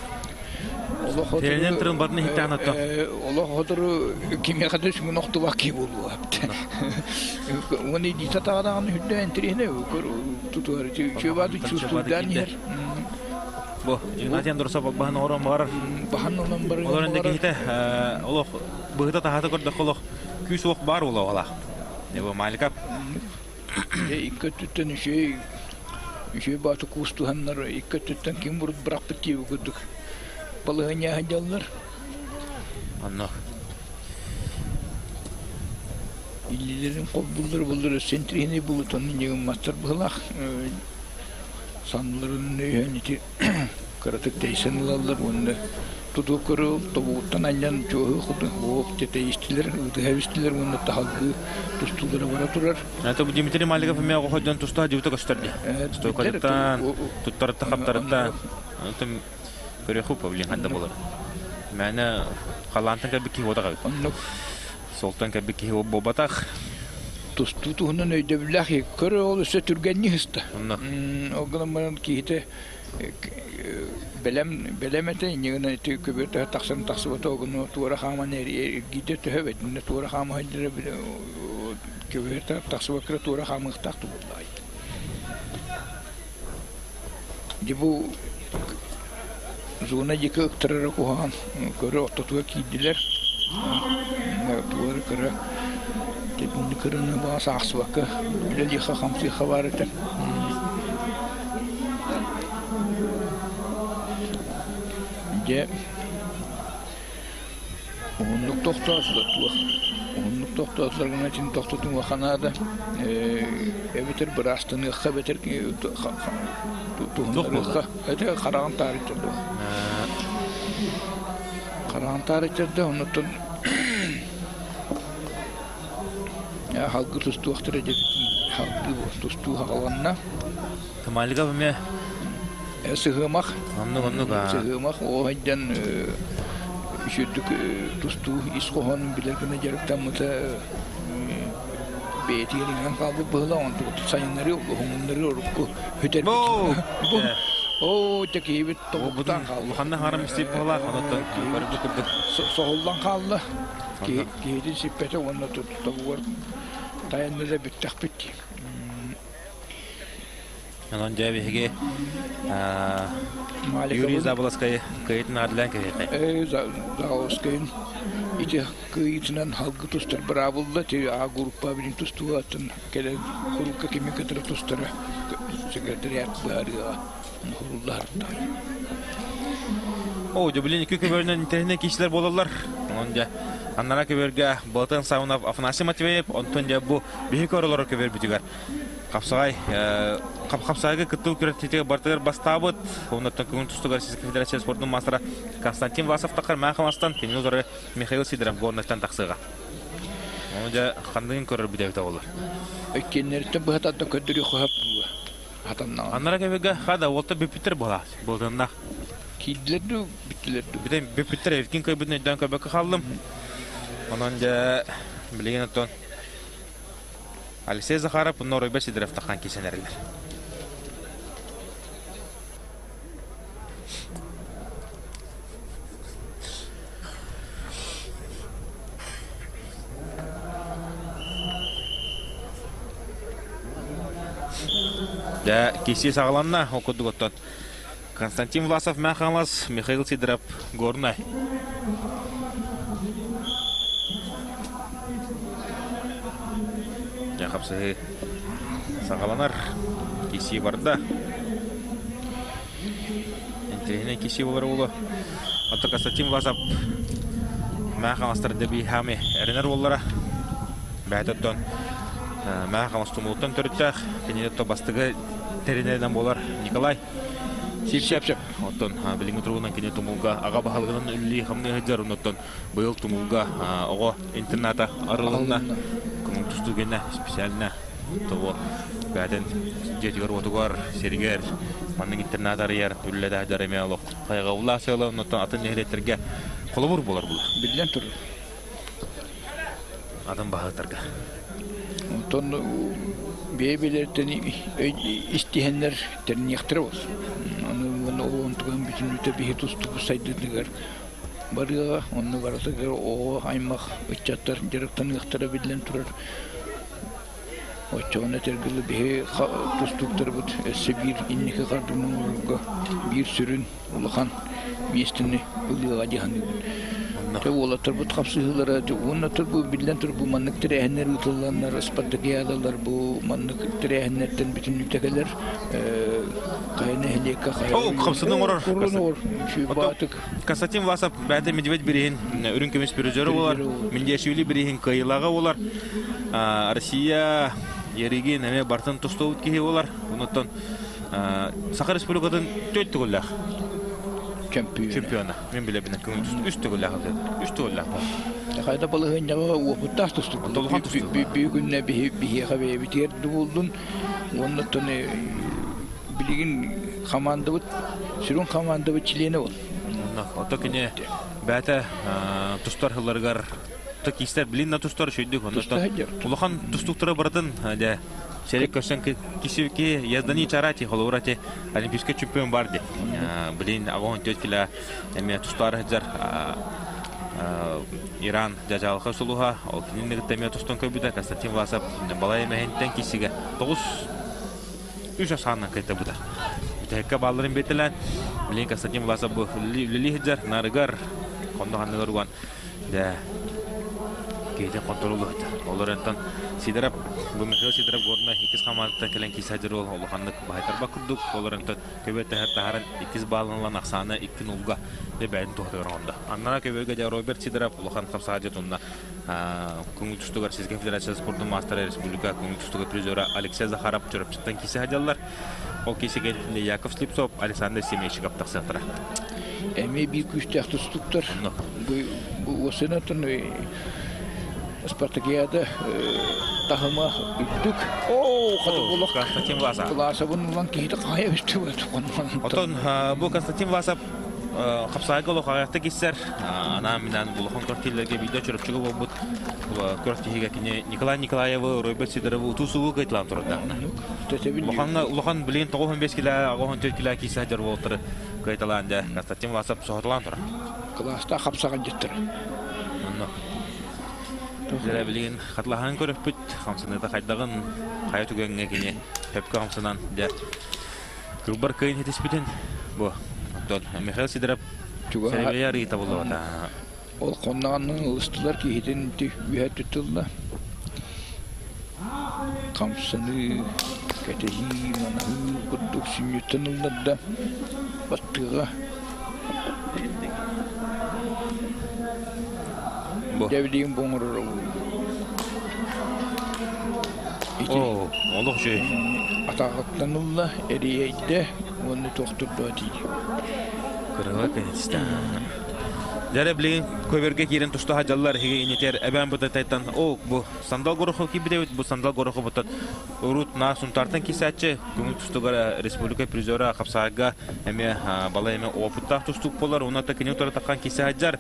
олох Тэринэн туран барын иһиттээн отто. Олох сотору кимиэхэ да сүгүн охтубат киһи буолуо. Уонна илиитэ таҕадаҕын үрдээн интэриэһинэй тутуһар чуобааты чувствуйдаан иһэр. Бу Игнатий Андросов баһын оҥорон барар. Баһын онон барар. Олорон да киһитэ олох быһыта таһата көрдөххө олох күүс уох баар буолуоҕалаах. Бу Маликов. Икки өттүттэн үчүгэй үчүгэй бааты куустуһаннар икки өттүттэн ким бурут бырахпыт диэби курдук балаһыанньа сылдьаллар. Онно. Иллилэрин холбууллар буллар өссө интириэһинэй булут онно ньыгымматтар быһылаах санныларын өйөөн ити кыратык тэйсэн ылаллар уонна тутуу көрө тобугуттан анньан чуоһу оох тэйистилэр ытыһа эбистилэр уонна таһалгыы тустуулара бара турар. Это Дмитрий Маликов эмиэ оҕо дьон туста дьыбыта көстөр дии. Стойкатыттан, туттарытта хаптарытта. Көрүөхү павлин ханна болар. Мээнэ халаантан кэлбит киһи буотах эбит. Оннук. Солтон кэлбит киһи буолбатах. Тустуу туһунан өйдөбүллээх көрө ол өссө түргэнник ыста. Онно. Ол гынан баран киһитэ бэлэм бэлэм этэ иннигинэ ити көбүөр төһө тахсан тахсыбата огуну туора хааман эргийдэ төһө бэтиннэ туора хаама сылдьара көбүөр тахсыбакка туора хаамыахтаах тубуллаай. Дьэ бу зона диэки ыктарара куһаҕан, көрө ортотугар киирдилэр. Тугу эрэ кыра тэбинни кыраны баҕас аахсыбакка үлэлиэххэ-хамсыахха баар этэ. Дьэ Уһуннук тохтоотулар туох уһуннук тохтоотулар гына син тохтотуҥуохха наада эбэтэр быраастаныахха эбэтэр туһуннарыахха это хараҕын таарыйтарда хараҕын таарыйтарда оннуттан халгы тустуохтара диэбитин халгы тустуу хаҕаланна Тамалига эмиэ Сыһыамах. Оннук оннук аа. Сыһыамах оо айдан үчүгдүк тустуу ис хоһоонун билэр гына дьарыктаммыта бэйэтигэр иҥэн хаалбыт быһыылаах онтубут сайыннарыы уһуҥуннарыы урукку бүтэрбит. Оо дьэ киһибит тобуктаан хаалла. Улаханна харам истип быһыылаах онуттан көрбүт курдук. Соһуллан хаалла. Киһитин сиппэтэ уонна тобугар тайанна да бүттэхпит дии. Онон дьэ биһиги Юрий Заболоцкай кыайытын аадылаан кэһиэхэ. Заболоцкайын ити кыайыытынан халгы тустар быраабылла ти А группа билин тустугатын кэлэн курукка кими кытары тустара секретариат быһаарыаҕа хуруллаһартай. О, дьэ билин икки көбөрүнэн интэриэһинэй киһилэр буолаллар. Онон дьэ аннара көбөргө Болотан Саунов Афанасий Матвеев, онтон дьэ бу биһи көрөлөр көбөрбүтүгэр Хапсаҕай хапсаҕайга кыттыы күрэхтэһиитигэр барытыгар бастаабыт. Оннуттан көҥүл тустууга Российскай Федерация спордун маастара Константин Власов таххар Мээн Хамастан, кинини утары Михаил Сидоров Горнайтан тахсыаҕа. Ону дьэ ханныгын көрөр бүтэбит оҕолор. Иккиэннэриттэн быһа тардан көрдөрүү хоһоп хатаннаҕа. Аннара кэбигэ хада уолта бүппүттэр буолаа буолтаннах. Киирдилэр дуу, бүттүлэр дуу? Бүтэн бүппүттэр эбит кин көрбүтүн өйдөөн көрбөккө хааллым. Онон дьэ билигин оттон Алексей Захаров Норойба Сидоров таххан киисэнэрилэр. Дьэ, киси саҕаланна, ол курдук оттон Константин Власов Мэҥэ Хаҥалас, Михаил Сидоров Горнай. Дьэ, хапсыһыы саҕаланар. Киси барда. Интэриэһинэй киси буолар уолу. Оттон Константин Власов Мэҥэ Хаҥаластар дэбиһами эрэнэр уоллара. Бэйэтэ оттон Мэҥэ Хаҥалас тумулуттан төрүттээх. Кинини оттон бастакы тэринэринэн буолар Николай Сип сөп. Оттон билиҥҥи туругунан кини Тумулга аҕа баһылыгынан үлэлии-хамныы сылдьар. Оннуттан быйыл Тумулга оҕо интерната арылынна. Көҥүл тустуу гэнэ специально того бэйэтин дьиэтигэр-уотугар, сиригэр маннык интернат арыйар, үлэлэтэ сылдьар эмиэ олох хайҕабыллаах сыала. Оннуттан атын нэһилиэктэргэ холобур буолар була. Биллэн турар. Атын баһылыктарга. Онтон бэйэ-бэйэлэриттэн истиһэннэр тэриниэхтэрэ буолсу. Аны уонна ол онтуган бүтүннүүтэ биһи тустубут сайдыытыгар барыаҕа, онно барытыгар оҕо аймах ыччаттар дьарыктаныахтара биллэн турар. Оччоҕуна этэргэ биһи тустууктарбыт өссө биир инники хардыыны оҥорорго биир сүрүн улахан миэстэни ылыаҕа дии саныыбын. Дьэ уолаттарбыт хапсыһыылара уонна бу биллэн турар бу маннык тэрээһиннэр ыытылланнар спартакиадалар бу маннык тэрээһиннэртэн бүтүннүүтэ кэлэр хайа нэһилиэккэ хайа Ол хапсыны оҥорор. оҥорор баатык Константин Власов бэйэтэ Медведь бирииһин үрүҥ көмүс призеры буолар, Миндиашвили бирииһин кыайыылааҕа буолар. Россия Еригин эмиэ бартын тустубут киһи буолар. Онуттан Саха Республикатын төрт төгүллээх чемпиона. Мен билэбин үс төгүллээх үс төгүллээх Хайда балаһыанньаҕа уопуттаах тустук. Толухан тустук. Бүгүннэ биһиэхэ бэйэбитигэр булдун. Уонна билигин хамаандабыт сүрүн хамаандабыт чилиэнэ ол. Ото кини бэйэтэ тустар сылларыгар кистер билин да тустар үчүйдүк оннуттан улахан тустуктара барытын дьэ сэрик көрсөн киси яздани чарати холобура те олимпийский чемпион бар де билин агон төт киле эме тустар хажар Иран жажалха сулуха ол кинини кытта эмиэ тустан көрбүтэ Константин Власов балай эмэһинтэн кисигэ тоҕус үс асаанан кыттабыта. Бүтэһиккэ баалларын биэртэлээн, билигин Константин Власов бу үлэлии сылдьар, нарыгар, хонно ханныгар уган, дэ, киһитин хонторулу сылдьар. Олор онтон Сидоров, бу Михаил Сидоров Горнай иккис хамаандаттан кэлэн киирсэ сылдьар уол улаханнык баһайтарбат курдук, олор онтон көбө тэһэр таһааран иккис баалын ылан ахсаана икки нулга дэ бэйэтин туһатыгар оҥордо. Аннара көбөргө дэ Роберт Сидоров улахан хамсаадьы тунна Көҥүл тустууга Российскай Федерация спордун маастара республика көҥүл тустууга призера Алексей Захаров Чурапчыттан киирсэ сылдьаллар. Ол киирсэ кэнниттэн Яков Слепцов, Александр Семейщиков тахсыахтара. Эмиэ биир күүстээх тустууктар. Бу уосанатын спартакиада таһыма үрдүк. Оо, хата Константин Власов. Власовын улан киһити хайа үстү Отон бу Константин Власов Хапсаайга олох аҕыйахта киирсэр. Анаан-минээн улахан күрэхтэһиилэргэ биирдэ Чурапчыга буолбут күрэхтэһиигэ кини Николай Николаевы, Роберт Сидоровы утуу-субуу кыайталаан турардаахна. Улахан улахан билигин 95 килэ, 84 килэ киирсэ сылдьар уолаттары кыайталаан дьэ Константин Власов соһуталаан турар. Кылаастаах хапсаҕайдьыттар. Онно. Дьэ билигин хатылаһан көрөппүт, хамсаныыта хайдаҕын, хайа түгэҥҥэ кини сөпкө хамсанан дьэ Кылбар кыайын хитиспитин бу оттон Михаил Сидоров Сэрэбэйэ арыйыта буллубата. Ол хонноҕоннун ылыстылар киһитин үөһэ туттулла. Хамсаныы, кэтэһии, манаһыы курдук сүнньүттэн ылларда баттыаҕа. Дьэ билигин бу оҥорор Ити Оо, олох үчүгэй. Атаҕыттан ылла, эрийэйдэ уонна туохтурдуо диир. Кырыла кэнистэ. Дьэрэ билигин көбөргө киирэн туста сылдьаллар иһиги инитер эбээн бытайтан оо бу сандал гороху киирбит бу сандал гороху бутан урут на Сунтаартан киирсээччи көҥүл тустугар республика призера хапсаарга эмиэ балай эмэ опыттаах тустуук буолар уонна кини утары таххан киирсэ сылдьар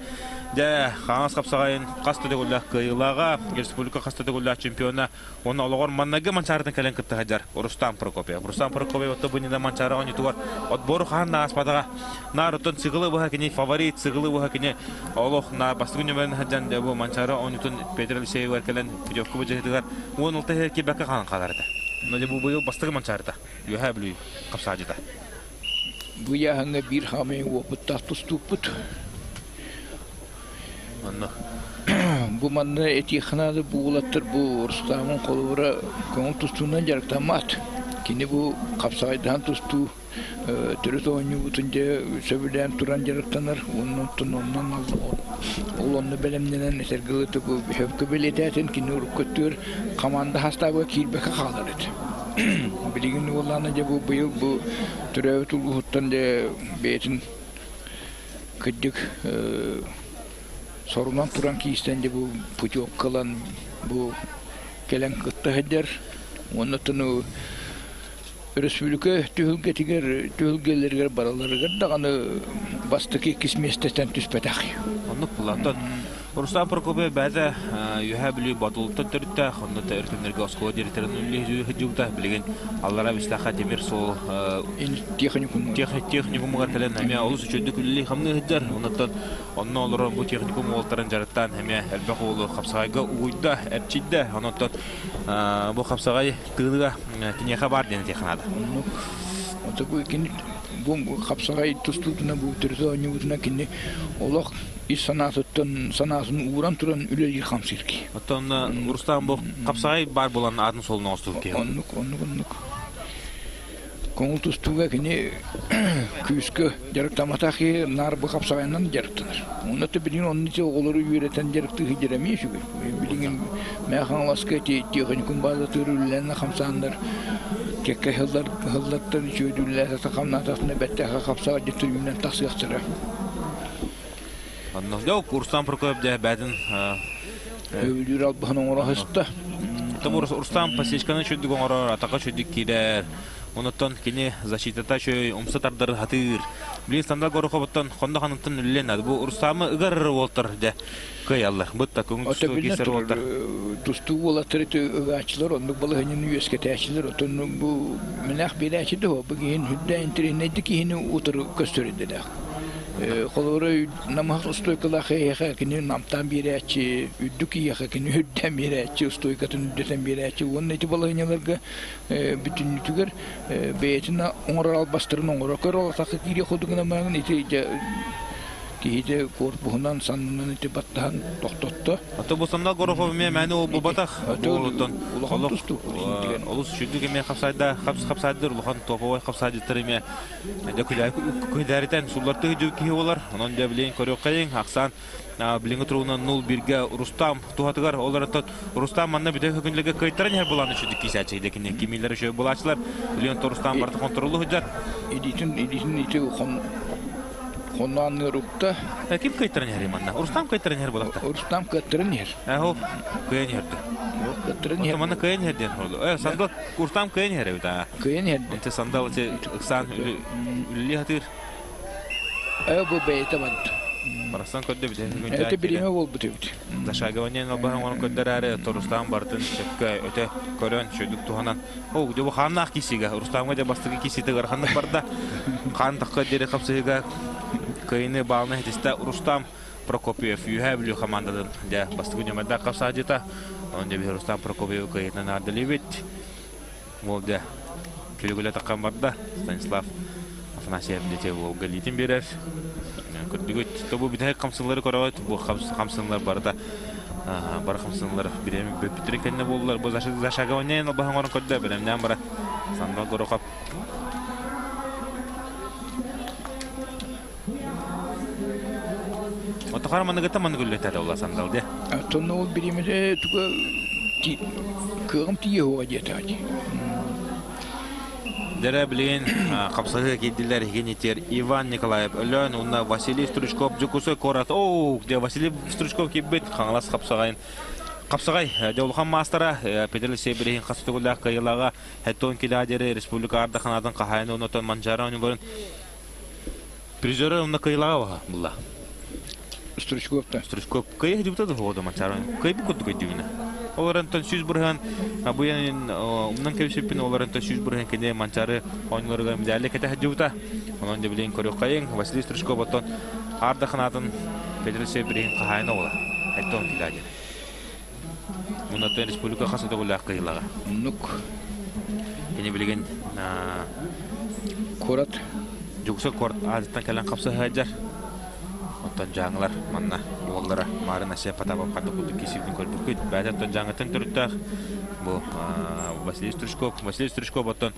Дьэ, хаҥас хапсаҕайын хас да төгүллээх кыайыылааҕа, республика хас да төгүллээх чемпиона уонна олоҕор маннайгы Манчаарытын кэлэн кытта сылдьар Рустам Прокопьев. Рустам Прокопьев отто бынньана Манчаары оонньуутугар отбору хаһан да ааспатаҕа. Наар оттон сыгылы быһа кини фаворит, сыгылы быһа кини олох на бастакы нөмөрүн сылдьан дьэ бу Манчаары оонньуутун Петр Алексеевыгар кэлэн путевка быдьаһытыгар 16 иһэр киирбэккэ хаһан хаалар этэ. Но дьэ бу быйыл бастакы Манчаарыта, Үөһээ Бүлүү хапсаадьыта. Бу ыйааһыҥҥа биир хаамыы уопуттаах тустуукпут. Онно. Бу манна этиэххэ наада бу уолаттар бу Рустамын холобура көҥүл тустуунан дьарыктаммат. Кини бу хапсаҕайдаһан тустуу төрүт оонньуубутун дьэ сөбүлээн туран дьарыктанар уонна оттон оннон ол онно бэлэмнэнэн этэргэ дылы сөпкө бэлиэтээтин кини урукку өттүгэр хамаанда хастаабыга киирбэккэ хаалар этэ. Билигин уоллаана дьэ бу быйыл бу төрөөбүт улууһуттан дьэ бэйэтин кырдьык сорунан туран киистэн дьэ бу путевка ылан бу кэлэн кытта сылдьар. Уонна оттон өрөспүүбүлүкэ түһүлгэтигэр Руслан Прокопьев бэйэтэ Үөһээ Бүлүү Боотулуттан төрүттээх, онно өртөнөргө оскуола директорын үлэлии сылдьыбыта. Билигин Аллараа Бэстээххэ тимир суол техникумугар кэлэн эмиэ олус үчүгэйдик үлэлии-хамныы сылдьар. Оннуттан онно олорон бу техникум уолаттарын дьарыктаан эмиэ элбэх уолу хапсаҕайга угуйда, эрчийдэ. Онон бу хапсаҕай тыыныга киниэхэ баар диэн этиэххэ наада. Оннук. Кини бу хапсаҕай тустуутуна бу төрүт оонньуубутуна кини олох ис санаатыттан санаатын ууран туран үлэлиир хамсыыр киһи. Оттон Рустам бу хапсаҕай баар буолан аатын суолун оҥостубут киһи. Оннук, оннук, оннук. Көҥүл тустууга кини күүскэ дьарыктамматах киһи наар бу хапсаҕайынан дьарыктанар. Онно да билигин онно оҕолору үөрэтэн дьарыктыы сылдьар эмиэ үчүгэй. Билигин Мэҥэ Хаҥаласка техникум баазатыгар үлэлээн хамсааннар кэккэ сыллартан үчүгэйдүүллээтэ хамнаатахтына бэртээхэй хапсаҕай дьиттэр тахсыахтара. Онно дьэ Рустам Прокопьев дьэ бээтин Өбүлүүр албаһын оҥоро сыста. Рустам посечканы чүддүк оҥорор, атака чүддүк киирэр. Онуттан кини защитата чөй умса тардары хатыыр. Билин Сандал Гороховуттан хонно ханыттан үллэн бу Рустамы ыгар уолтар дьэ кыайаллар. Бытта көҥүл тустуу киирсэр уолтар. Тустуу уолаттар ыгааччылар оннук балаһынньаны үөскэтээччилэр отон бу мэнээх биэрээччи да бу киһин үрдээн интэриэһинэйдик киһини утары көстөр идэлээх. Холобура намыһах устуойкалаах эһиэхэ кини намтаан биэрээччи, үрдүк киһиэхэ кини үрдээн биэрээччи, устуойкатын үрдэтэн биэрээччи уонна ити балаһыанньаларга бүтүннүүтүгэр бэйэтин оҥорор албастарын оҥоро көр ол атахха киириэх курдук гынан баран ити дьэ киһитэ корпуһунан саннынан ити баттаһан тохтотто. Ото бу сонно Горохов эмиэ мээнэ ол буолбатах. Улахан тустуук. Олус үчүгдүк эмиэ хапсайда хапсайдыр улахан топовой хапсайдыттар эмиэ дьэ күлээритэн суллартыы дьыл киһи буолар. Онон дьэ билигин көрүөххэйиҥ ахсаан билиҥҥи туругунан 0-1-гэ Рустам туһатыгар ол эрэн Рустам манна бүтэ күнлэргэ кыайтаран иһэр булаан үчүгдүк киисээччи декини кимиилэр үчүгэй булааччылар билигин Рустам барыта контроллу сылдьар. Илиитин илиитин ити хонноон укта. Ким кыайтаран иһэр манна? Рустам кыайтаран иһэр буолахта. Рустам кыаттаран иһэр. Ээ, кыайан иһэрди. Кыаттаран иһэр. Манна кыайан иһэр диэн хоруйду. Сандал Рустам кыайан иһэр эбит аа. Кыайан иһэрди. Ити сандал ити ыксаан үлэлии сатыыр. Ээ бу бэйэтэ барда. Барахсан көрдө бит. Это бириэмэ буолбут эбит. Зашагование албаһын оҥорон көрдөрөөрү Рустам бартын сөпкө өтө көрөн шөдүк туһанан О, дьэ бу хааннаах киисигэ Рустамга дьэ бастакы кииситэ ыараханнык барда. Хаан тахха диэри хапсыһыыга кыайыны баалына хитистэ Рустам Прокопьев Үөһээ Бүлүү хамаандатын дьэ бастакы нүөмэрдээх хапсаадьыта. Онон дьэ биһи Рустам Прокопьевы кыайыытынан наардалыыбыт. Уол дьэ күлүгүлэ таххан барда. Станислав Афанасьев дьэ уолга илиитин биэрэр. Көрдүгүт, то бу бүтэһик хамсыылары көрөҕүт. Бу хамсыылар барыта бары хамсыылар бириэмэ бүппүттэрин кэннэ буоллар. Бу зашагование албаһын оҥорон көрдө, бэлэмнээн бара. Сандал Горохов Отохара маныгыта маныгы үллэтэ ола сандал де. Оттон ол бириэмэтэ туга кыаҕым тиийэ суоҕа диэтэҕэ Дэрэ билигин хапсаһыы киирдилэр иһигин Иван Николаев Өлөөн уонна Василий Стручков Дьокуускай куорат. Оу, дьэ Василий Стручков киирбит Хаҥалас хапсаҕайын Хапсаҕай дьэ улахан маастара Петр Алексеевич билигин хас төгүллээх кыайыылааҕа Хеттон Килаадери республика арда ханаатын хаһаайын уонна Манчаары оонньууларын призеры уонна кыайыылааҕа булла. Стручков да. Стручков кыайа сылдьыбыта да суоҕа Манчаары кыайбыт курдук өйдүүбүнэ. Ол эрэн 100% бу умнан кэбиспиппин ол эрэн 100% кини Манчаары оонньууларыгар медали кэтэ сылдьыбыта. Онон дьэ билигин көрүөххэйиҥ Василий Стручков оттон Аарда ханаатын Петр Алексеевич билигин хаһаайына оҕола. Айттон килаадьы. Муннаттан республика хас өтөгүлээх кыйылаҕа. Оннук. Кини билигин куорат Дьокуускай куорат аатыттан кэлэн хапсыһыадьар. Оттон дьааҥылар манна уоллара Марын Асия Потапов ханнык курдук киирсибитин көрбүккүт. Бэйэтэ оттон дьааҥыттан төрүттээх бу Василий Стручков. Василий Стручков оттон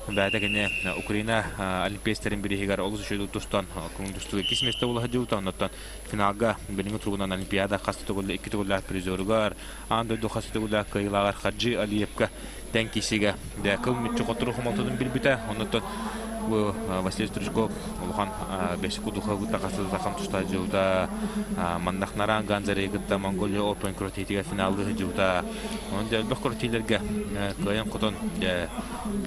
бэйэтэ кини Украина олимпиецтэрин бирииһигэр олус үчүгэй тустан көҥүл тустууга иккис миэстэ буола сылдьыбыта. Оннуттан финалга билиҥҥи туругунан Олимпиада хас да төгүл икки төгүллээх призеругар, аан дойду хас да төгүллээх кыайыылааҕар Хаджи Алиевка тэҥ киирсиигэ дэ кыл мүччү хотторуу хомолтотун билбитэ. Оннуттан бу Василий Стручков улахан бэсик кудуха кытта хасытахам туста дьылта маннах Наран Ганзари кытта Монголия Open күрэхтэһиитигэр финаллыы сылдьыбыта. Онон дьэ элбэх күрэхтэһиилэргэ кыайан хотон дьэ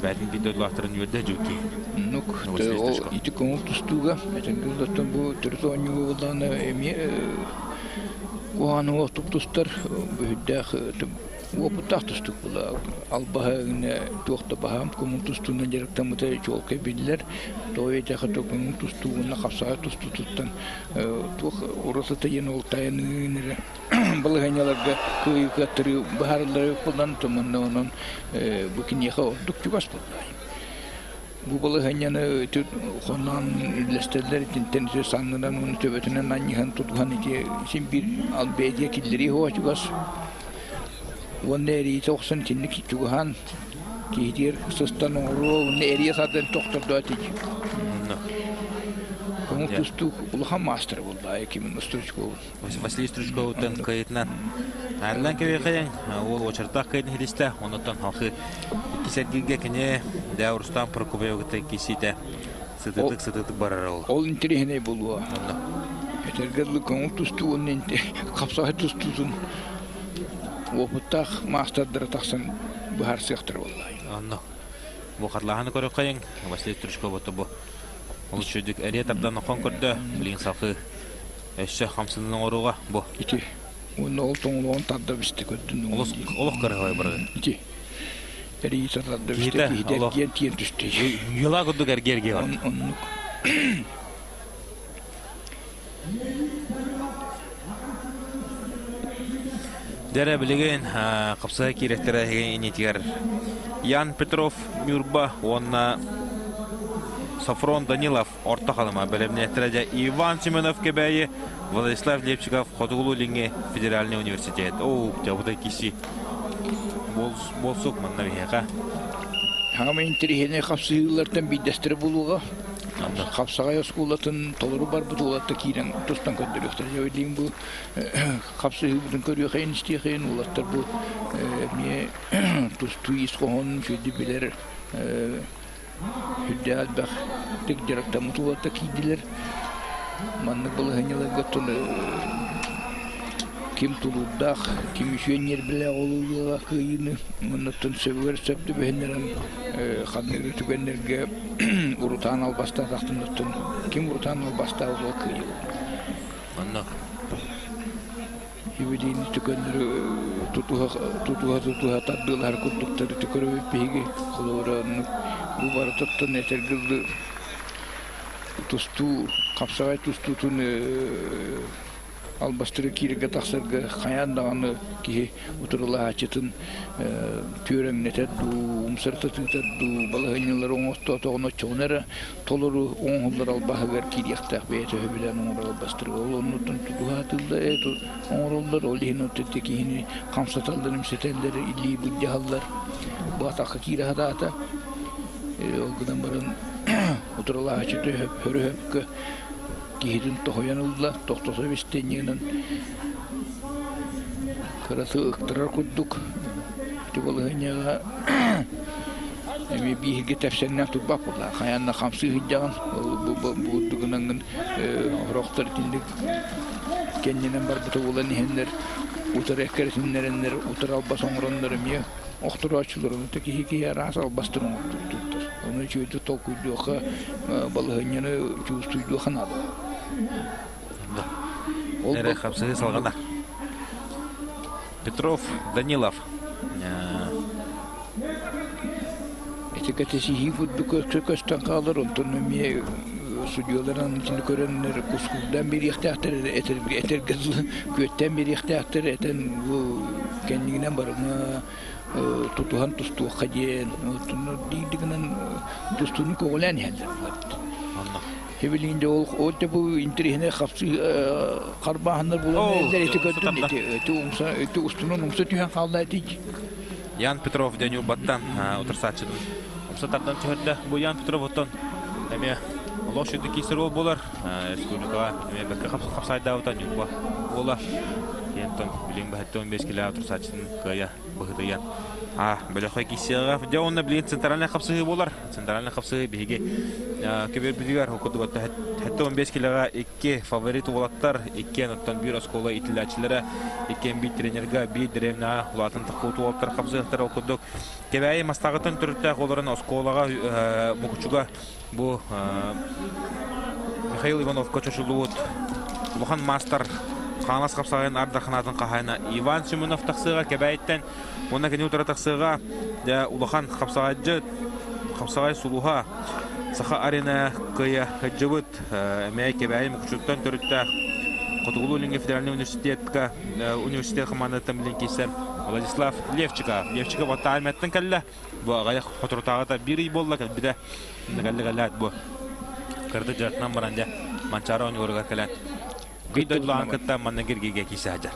бэйэтин биир дойдулаахтарын үөрдэ дьүкки. Нук ол ити көҥүл тустууга этэргэ бу төрүт оонньууга буоллаҕына эмиэ Куһаҕан уотук тустар бүһүрдээх уопуттаах тустук була албаһа туох да баһаам көҥүл тустуунан дьарыктаммыта чуолкай биллэр. Тоҕо диэтэххэ көҥүл тустуу уонна хапсаҕай тустуутуттан туох уратыта диэн ол тайаныын эрэ балаһыанньаларга кыайыы кыаттарыы быһаарыллара буолан туманна онон бу киниэхэ ордук чугас буолла. Бу балаһыанньаны хоноон үллэстэллэр итинтэн ити саннынан уонна төбөтүнэн анньыһан тутуһан ити син биир албедия киллэрии оһо чугас. Уонна эриитэ охсон итинник чугаһаан киһитигэр сыстан оҥоруо уонна эрийэ сардан тохтордоо ити. Көҥүл тустуук улахан маастара буолла Кимин Стручковун. Василий Стручковуттан кыайытынан Айыллан кэбиэхэйэн уол очертаах кыайын иһилистэ, онуттан халхы иккис эргииргэ кини дэ Рустам Прокопьевы кытта киирсиитэ сытыытык сытыытык барар ол. Ол интэриэһинэй буолуо. Этэргэ дылы көҥүл тустуу уонна хапсаҕай тустуутун уопуттаах маастардара тахсан быһаарсыахтара буоллаҕай. Онно бу харлааһыны көрөххөйүҥ Василий Стручков бу олус үчүгдүк эрийэ тардан охон көрдө билигин салхыы Өссө хамсанан оҥорууга бу. Ити. Уонна ол тоҥолоҕун тарда бистэ көрдүн. Олус олох кырыһабай барыгын. Ити. Эрийи тарда бистэ киһитэ эргиэн тиэн түстэ. Юла курдук эргиэрге бар. Оннук. Дэрэ билигин хапсыһа киирэттэрэ инитигэр Ян Петров Нюрба уонна Софрон Данилов Орто Халыма бэлэмнээттэрэ дьэ Иван Семенов Кэбээйи, Владислав Лепчиков Хотугулуу-Илиҥҥи федеральный университет. Оо, дьабытай киси буолсук манна биһиэхэ. Хаамай интэриэһинэй хапсыһыылартан биирдэстэрэ буолуоҕа. Хапсаҕай оскуолатын толору барбыт уолаттар киирэн тустан көрдөрүөхтэрэ. Дьэ билигин бу хапсыһыыбытын көрүөхэйин, истиэхэйин уолаттар бу эмиэ тустуу ис хоһоонун үчүгэйдик билэр Сүрдээх элбэх дьарыктаммыт уолаттар киирдилэр. Маннык балаһыанньаларга оттон ким тулуурдаах, ким үчүгэй ньиэрбэлээх олуйуоҕа кыайыыны уонна оттон сөбүгэр сөп түбэһиннэрэн ханнык да түгэннэргэ урутаан албастаатахтын оттон ким урутаан албастаабыт ол кыайыылаах. Онно Ибилиини түгэннэри тутуһа тутуһа тутуһа тардыалаһар курдуктары көрөбүт биһиги холобура оннук бу барытыттан этэргэ дылы тустуу хапсаҕай тустуутун албастары киирэргэ тахсарга хайаан даҕаны киһи утарылаһааччытын түөрэҥнэтэр дуу, умсарыта тыытар дуу, балаһыанньалары оҥостоотоҕуна оччоҕуна эрэ толору оҥоһуллар албаһыгар киириэхтээх бэйэтэ сөбүлээн оҥорор албастарга. Ол оннуттан тутуһаатыллар, оҥороллор, ол иһин отут киһини хамсаталлар, имсэтэллэр, илии былдьаһаллар. Бу атахха киирэ сатаата. Ол гынан баран утарылаһааччы хөрү-хөпкө киһитин тоһуйан ылла, тохтото бистэнньигинэн кырасы ыктарар курдук ити балаһыанньаҕа эмиэ бииргэ тэпсэннээх турбат буолла. Хайаан да хамсыы сылдьаҕын, бу гынаҥҥын орохтор итинник кэннинэн барбыта буолан иһэннэр утары эккирэтиннэрэннэр утары албас оҥороннор эмиэ охторооччулар онто киһи киһи араас албастар оҥортуттар. Ону үчүгэйдик толкуйдуохха, балаһыанньаны чуустуйдуохха наада. Ол Эрэ хапсыһыы салҕанар. Петров Данилов. Ити кэтэсиһии курдук көстөн хаалар, онтон эмиэ судьуйалар итини көрөннөр кускурдаан биэриэхтээхтэр, этэргэ дылы күөттээн биэриэхтээхтэр, этэн бу кэннигинэн барыма тутуһан тустуохха диэн, диирдик гынан тустууну көҕүлээн иһэллэр. Билигин дьэ ол ол дьэ бу интэриэһинэй хапсыы харбааһыннар булан эрэллэр ити көрдүм ити ити умса ити устунан умса түһэн хаалла ити Ян Петров диэн Ньурбаттан утарсааччытын умса тардан түһэрдэ. Бу Ян Петров оттон эмиэ олох сүрдүк киирсэр уол буолар. Республикаҕа эмиэ бэркэ хапсайдаабыта Ньурба уола. Диэн билигин баһыттан 15 килэ утарсааччытын кыайа быһытыйан. А, бөлөххө киирсиэҕэ. Дьэ уонна билигин центральнай хапсыһыы буолар. Центральнай хапсыһыы биһиги көбүөрбүтүгэр курдук 75 килоҕа икки фаворит уолаттар, иккиэн оттон биир оскуола иитиллээччилэрэ, иккиэн биир тренергэ, биир дэриэбинэҕэ улаатан таххыбыт уолаттар хапсыһыахтара. Ол курдук Кэбээйи Мастаҕыттан төрүттээх олорон оскуолаҕа Мукучуга бу Михаил Ивановка чочуллубут улахан маастар Хаҥалас хапсаҕайын ардаханаатын хаһаайына Иван Семенов тахсыаҕа Кэбээйиттэн уонна кини утары тахсыаҕа дьэ улахан хапсаҕайдьыт, хапсаҕай сулуһа Саха арена кыайа сылдьыбыт эмиэ Кэбээйи Мукучуттан төрүттээх Хотугулуу-Илиҥҥи федеральнай университетка университет хамаандатыттан билин киирсэр Владислав Левчиков. Левчиков Аттаайматтан кэллэ. Бу аҕыйах соторутааҕыта биир ый буолла кэлбитэ. Кэллэ кэллээт бу кырды дьарытынан баран дьэ Манчаары оонньууларыгар кэлэн Гый дойдулааҕын кытта манна киргигэ киирсэ сылдьар.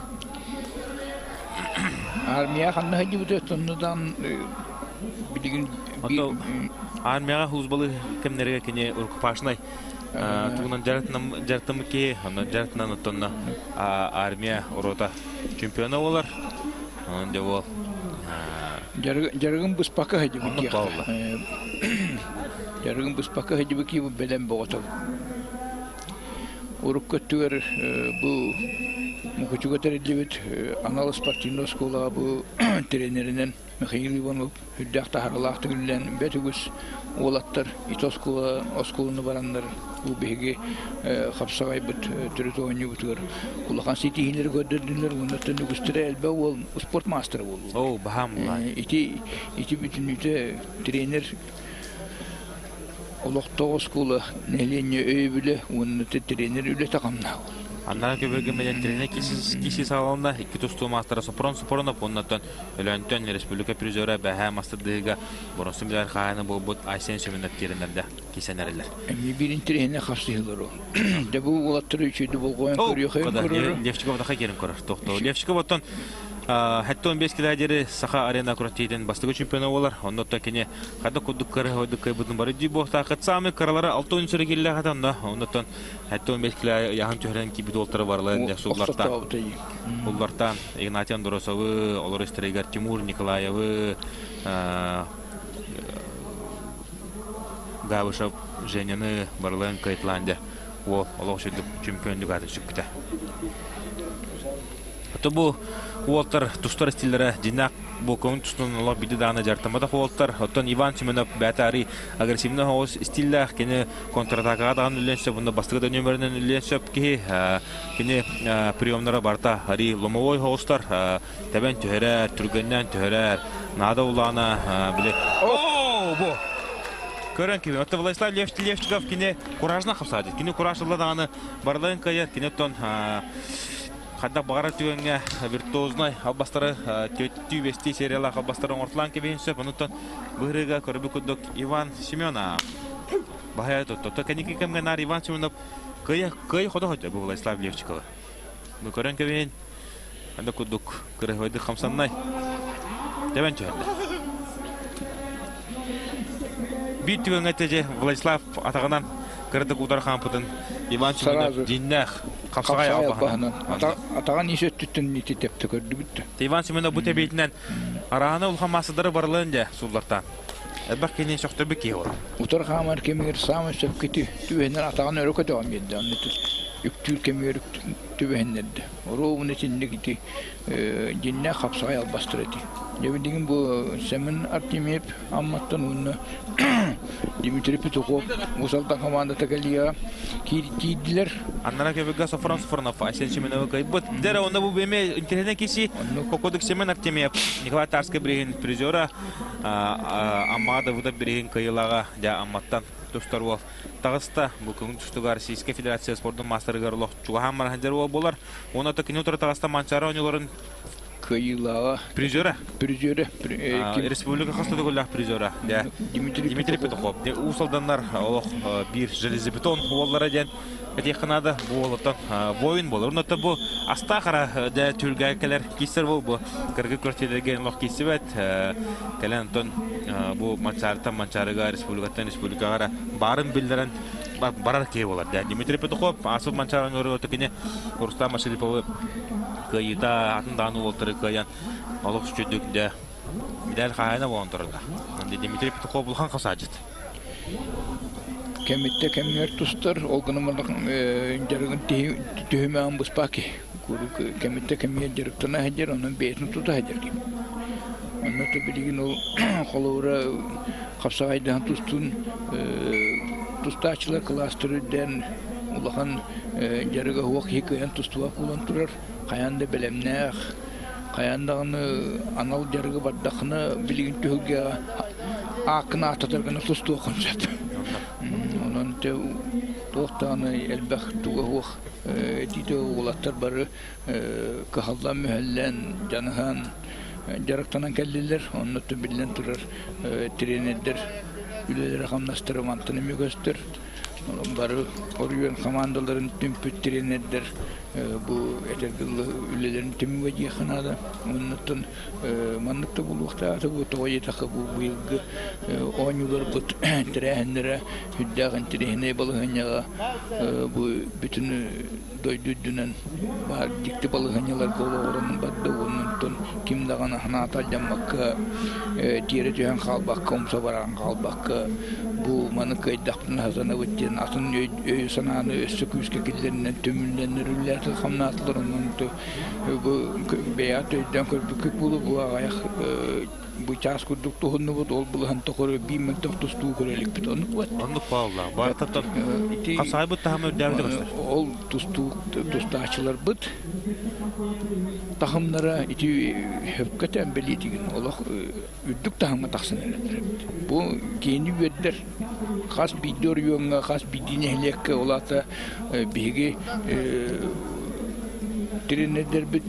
Армия ханна сылдьыбыта тоннудан билигин армияҕа службалы кэмнэригэр кини рукопашнай тугунан дьарыктаммыт киһи, онно дьарыктанан оттонно армия рота чемпиона буолар. Онон дьэ буол. Дьарыгын быспакка сылдьыбыт диэххэ. Дьарыгын быспакка сылдьыбыт киһи бэлэм боҕото. Урукку өттүгэр бу Мукучуга тэриллибит анал спортивнай оскуолаҕа бу тренеринэн Михаил Иванов үрдээх таһаарыылаахтык үлэлээн бэрт үгүс уолаттар ити оскуола оскуоланы бараннар бу биһиги хапсаҕайбыт төрүт оонньуубутугар улахан ситиһиилэри көрдөрдүлэр уонна үгүстэрэ элбэх уол спорт маастара буоллулар. Оо, баһаам Ити ити бүтүннүүтэ тренер Олохтоох оскуола нэһилиэнньэ өйөбүлэ уонна тренер үлэтэ хамнаһа. Аннара көбөргө тренер киси саҕаланна икки тустуу маастара Сопрон Сопронов уоннаттан Өлөөнтөн республика призера бэһээ мастардыыга боронсу билэр хаһаайына буолбут Айсен Семенов тиэрэннэрдэ кисен эрэллэр. Эмиэ биир интэриэһинэй хапсыһыылар ол. Дьэ бу уолаттары үчүгэйдик болҕойон көрүөххэ көрөр. Левчиков даха киирэн көрөр. Тохтоо. Левчиков оттон 75 кило диэри Саха арена күрэхтэһиитин бастакы чемпиона буолар. Онно кини Хата курдук кыра кыайбытын бары дии буолтаахыт саамай кыралара 6 сөрө киллээх онно оннотон 75 кило ыйаһын түһэрэн киирбит уолтара барыларын дьэ суллартаан суллартаан Игнатий Андросовы олор истэригэр Тимур Николаевы Габышев Женяны барыларын кыайтылаан дьэ уол олох үчүгдүк чемпиондук аатын сүкпүтэ. Ото бу уолтар тустар стиллэрэ дьиннээх буоккаҕын тустан олох биирдэ даҕаны дьарыктамматах уолтар. Оттон Иван Семенов бэйэтэ арый агрессивнай оҕус стиллээх, кини контратакаҕа даҕаны үллүөн сөп, уонна бастакы да нүөмэринэн үллүөн сөп киһи. Кини приемнара барыта арый ломовой оҕустар, тэбэн түһэрэр, түргэннээн түһэрэр, наада улаана били Оо, бу! Көрөн киһи. Оттон Владислав Левчиков кини куражынан хапсаады. Кини кураж ылла даҕаны барыларын кыайар. Кини оттон хайдах баҕарар түгэҥҥэ виртуознай албастары түөттүү бэстии сериялаах албастары оҥортулаан кэбиһин сөп. Онуттан быһырыыга көрбүт курдук Иван Семенов баһайа тутта. Кэнники кэмҥэ наар Иван Семенов кыайа кыайа хото хотя бу Владислав Левчикова. Бу көрөн кэбиһин анда курдук кырыһыбайдык хамсаннай. Тэбэн түһэрдэ. Биир түгэҥҥэ тэдьэ Владислав атаҕынан кыратык удар хаампытын Иван Семенов дьиннээх хапсаҕай албаһынан атаҕын ис өттүттэн ити тэптэ көрдүбүт да. Иван Семенов бу тэбиитинэн арааны улахан маастардары барыларын дьэ сууллартаан. Элбэх киһини сөхтөрбүт киһи ол. Утар хаамар кэмигэр саамай сөпкө түбэһиннэр атаҕын өрө көтөҕөн биэрдэ. Онно үктүүр кэмигэр түбэһиннэрдэ. Оруобуна итинник ити дьиннээх хапсаҕай албастар эти. Дьэ билигин бу Семен Артемьев Амматтан уонна Дмитрий Петухов Уус Алдан хамаандата кэлиэҕэ киирдилэр. Аннара көбүггэ Софрон Софронов Айсен Семеновы кыайбыт. Дьэ онно бу эмиэ интэриэһинэй киси Кокодук Семен Артемьев Николай Тарскай бирииһин призера Аммаҕа Давыдов бирииһин кыайыылааҕа дьэ Амматтан тустар уол таҕыста. Бу көҥүл тустууга Российскай Федерация спордун маастарыгар олох чугаһаан баран сылдьар уол буолар. Уонна кини утары таҕыста Манчаары оонньууларын кыайыылааҕа призера призера республика хас төгүллээх призера Дмитрий Петухов Уус Алданнар олох биир железобетон уоллара диэн этиэххэ наада бу уолуттан воин буолар онно бу астаах ара дэ түлгэ кэлэр киссер бол бу кыргы квартираларга олох киссибэт кэлэн онтон бу Манчаарыттан Манчаарыга республикаттан республикаҕа баарын биллэрэн барар киһи буолар Дмитрий Петухов Асыл Манчаарын өрө кини Рустам Машариповы кыайыыта атын даҕаны уолтары кыайан олох үчүгдүк дьэ медаль хаһаайына буолан турарда. Дмитрий Петухов улахан хасаачыт. Кэмиттэ кэмигэр тустар, ол гынан дьарыгын түһүмэҕин быспаки. Куруук кэмиттэ кэмигэр дьарыктана сылдьар, онон бэйэтин тута сылдьар ким. Онно билигин ол холобура хапсаҕайдаһан тустуун тустааччылар кылаастары үрдээн. Улахан дьарыга суох киһи кыайан тустубат буолан турар. Хайаан да бэлэмнээх, хайаан даҕаны анал дьарыгы бардаххына билигин түһүлгэҕэ ааккын ааттатар гына тустуоххун сөп. Онон туох даҕаны элбэх туга суох этиитэ уолаттар бары кыһаллан-мүһэллэн, дьаныһан дьарыктанан кэллилэр. Онно биллэн турар тренердэр үлэлэрэ-хамнастара мантан эмиэ көстөр. Бары оройуон хамаандаларын түмпүт тренердэр бу этэргэ дылы үлэлэрин түмүгэ диэххэ наада. Оннуттан маннык да буолуохтаах бу тоҕо диэтэххэ бу быйылгы оонньууларбыт тэрээһиннэрэ сүрдээх интэриэһинэй балаһыанньаҕа бу бүтүн дойду үрдүнэн баар дьикти балаһыанньаларга олоҕуран барда уонна онтон ким даҕаны санаата алдьаммакка тиэрэ түһэн хаалбакка умса баран хаалбакка бу маны кыайдахпына сатанабыт диэн атын өйү-санааны өссө күүскэ киллэринэн түмүллэннэр үлэлээтилэр-хамнаатылар онон бу бэйэҕит өйдөөн көрбүккүт буолуо бу аҕыйах бу чаас курдук туһуннубут ол былаһын тохору биир мөлтөх тустуу көрө иликпит оннук вот оннук паалла баартаттан хасаайбыт таһымы үрдээбитэ көстөр ол тустуу тустааччыларбыт таһымнара ити хөпкө тэн бэлиэтигин олох үрдүк таһымҥа тахсан эрэллэр эбит бу киһини үөрдэр хас биирдии оройуоҥҥа хас биирдии нэһилиэккэ ол аата биһиги тренердэрбит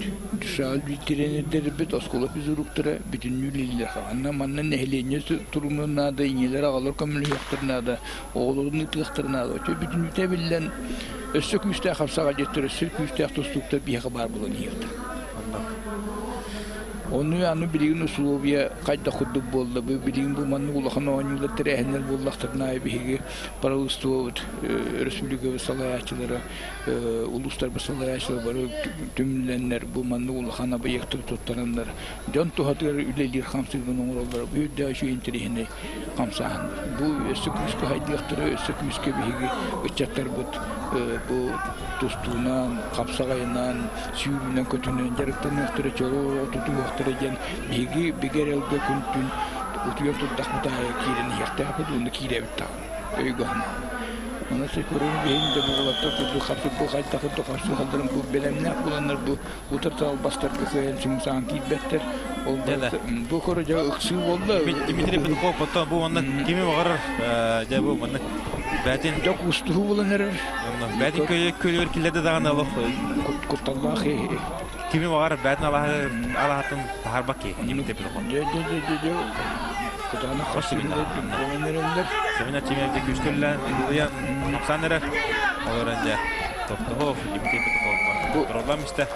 тренердэрбит оскуола физруктара бүтүннүү үлэлииллэр анна манна нэһилиэнньэ турумун наада ийэлэр аҕалар көмөлөһүөхтэрин наада оҕолорун ыытыахтарын наада оччо бүтүннүүтэ эбиллэн өссө күүстээх хапсаҕайдьыттар өссө күүстээх тустууктар биһиэхэ баар буолан иһиэхтэр Ону аны билигин условия хайдах курдук буолла бу билигин бу маннык улахан оонньуулар тэрээһиннэр буоллахтарына аайы биһиги правительствобут өрөспүүбүлүкэбит салайааччылара улуустарбыт салайааччылара бары түмүллэннэр бу маннык улахан объектары туттараннар дьон туһатыгар үлэлиир хамсыыргын оҥороллоро бу үрдээх үчүгэй интэриэһинэй хамсааһын. Бу өссө күүскэ хайдыахтара, өссө күүскэ биһиги ыччаттарбыт бу тустуунан, хапсаҕайынан, сүүрүүнэн көтүнэн дьарыктаныахтара, чолоо тутуһуохтара диэн биһиги бигэ эрэлгэ күн-түүн утуйан турдахпыт аайы киирэн иһиэхтээхпит уонна киирэбит даҕаны өйгө санаа. Онон көрөн биһин да буолаттар курдук хапсык бу хайдах курдук хапсыһалларын бу бэлэмнээх буланнар бу утарса албастарга кыайан сымсаан киирбэттэр. Ол бу көрө дьэ ыксыы буолла. Дмитрий Петухов потом бу манна кими баҕарар дьэ бу манна бээтин дьэ кустуһу булан эрэр. Бээтин көлүөр киллэрдэ даҕаны олох кутталлаах кими баҕарар бээтин алаһатын таһарбак ки Дмитрий Петухов. Дьэ дьэ дьэ дьэ дьэ кытаанах буолан эрэллэр. Семен Артемьевич күүскөллөөн ылыйан хамсаан эрэр. Олорон дьэ Тохтоһов Дмитрий Петухов Тороллам истэ.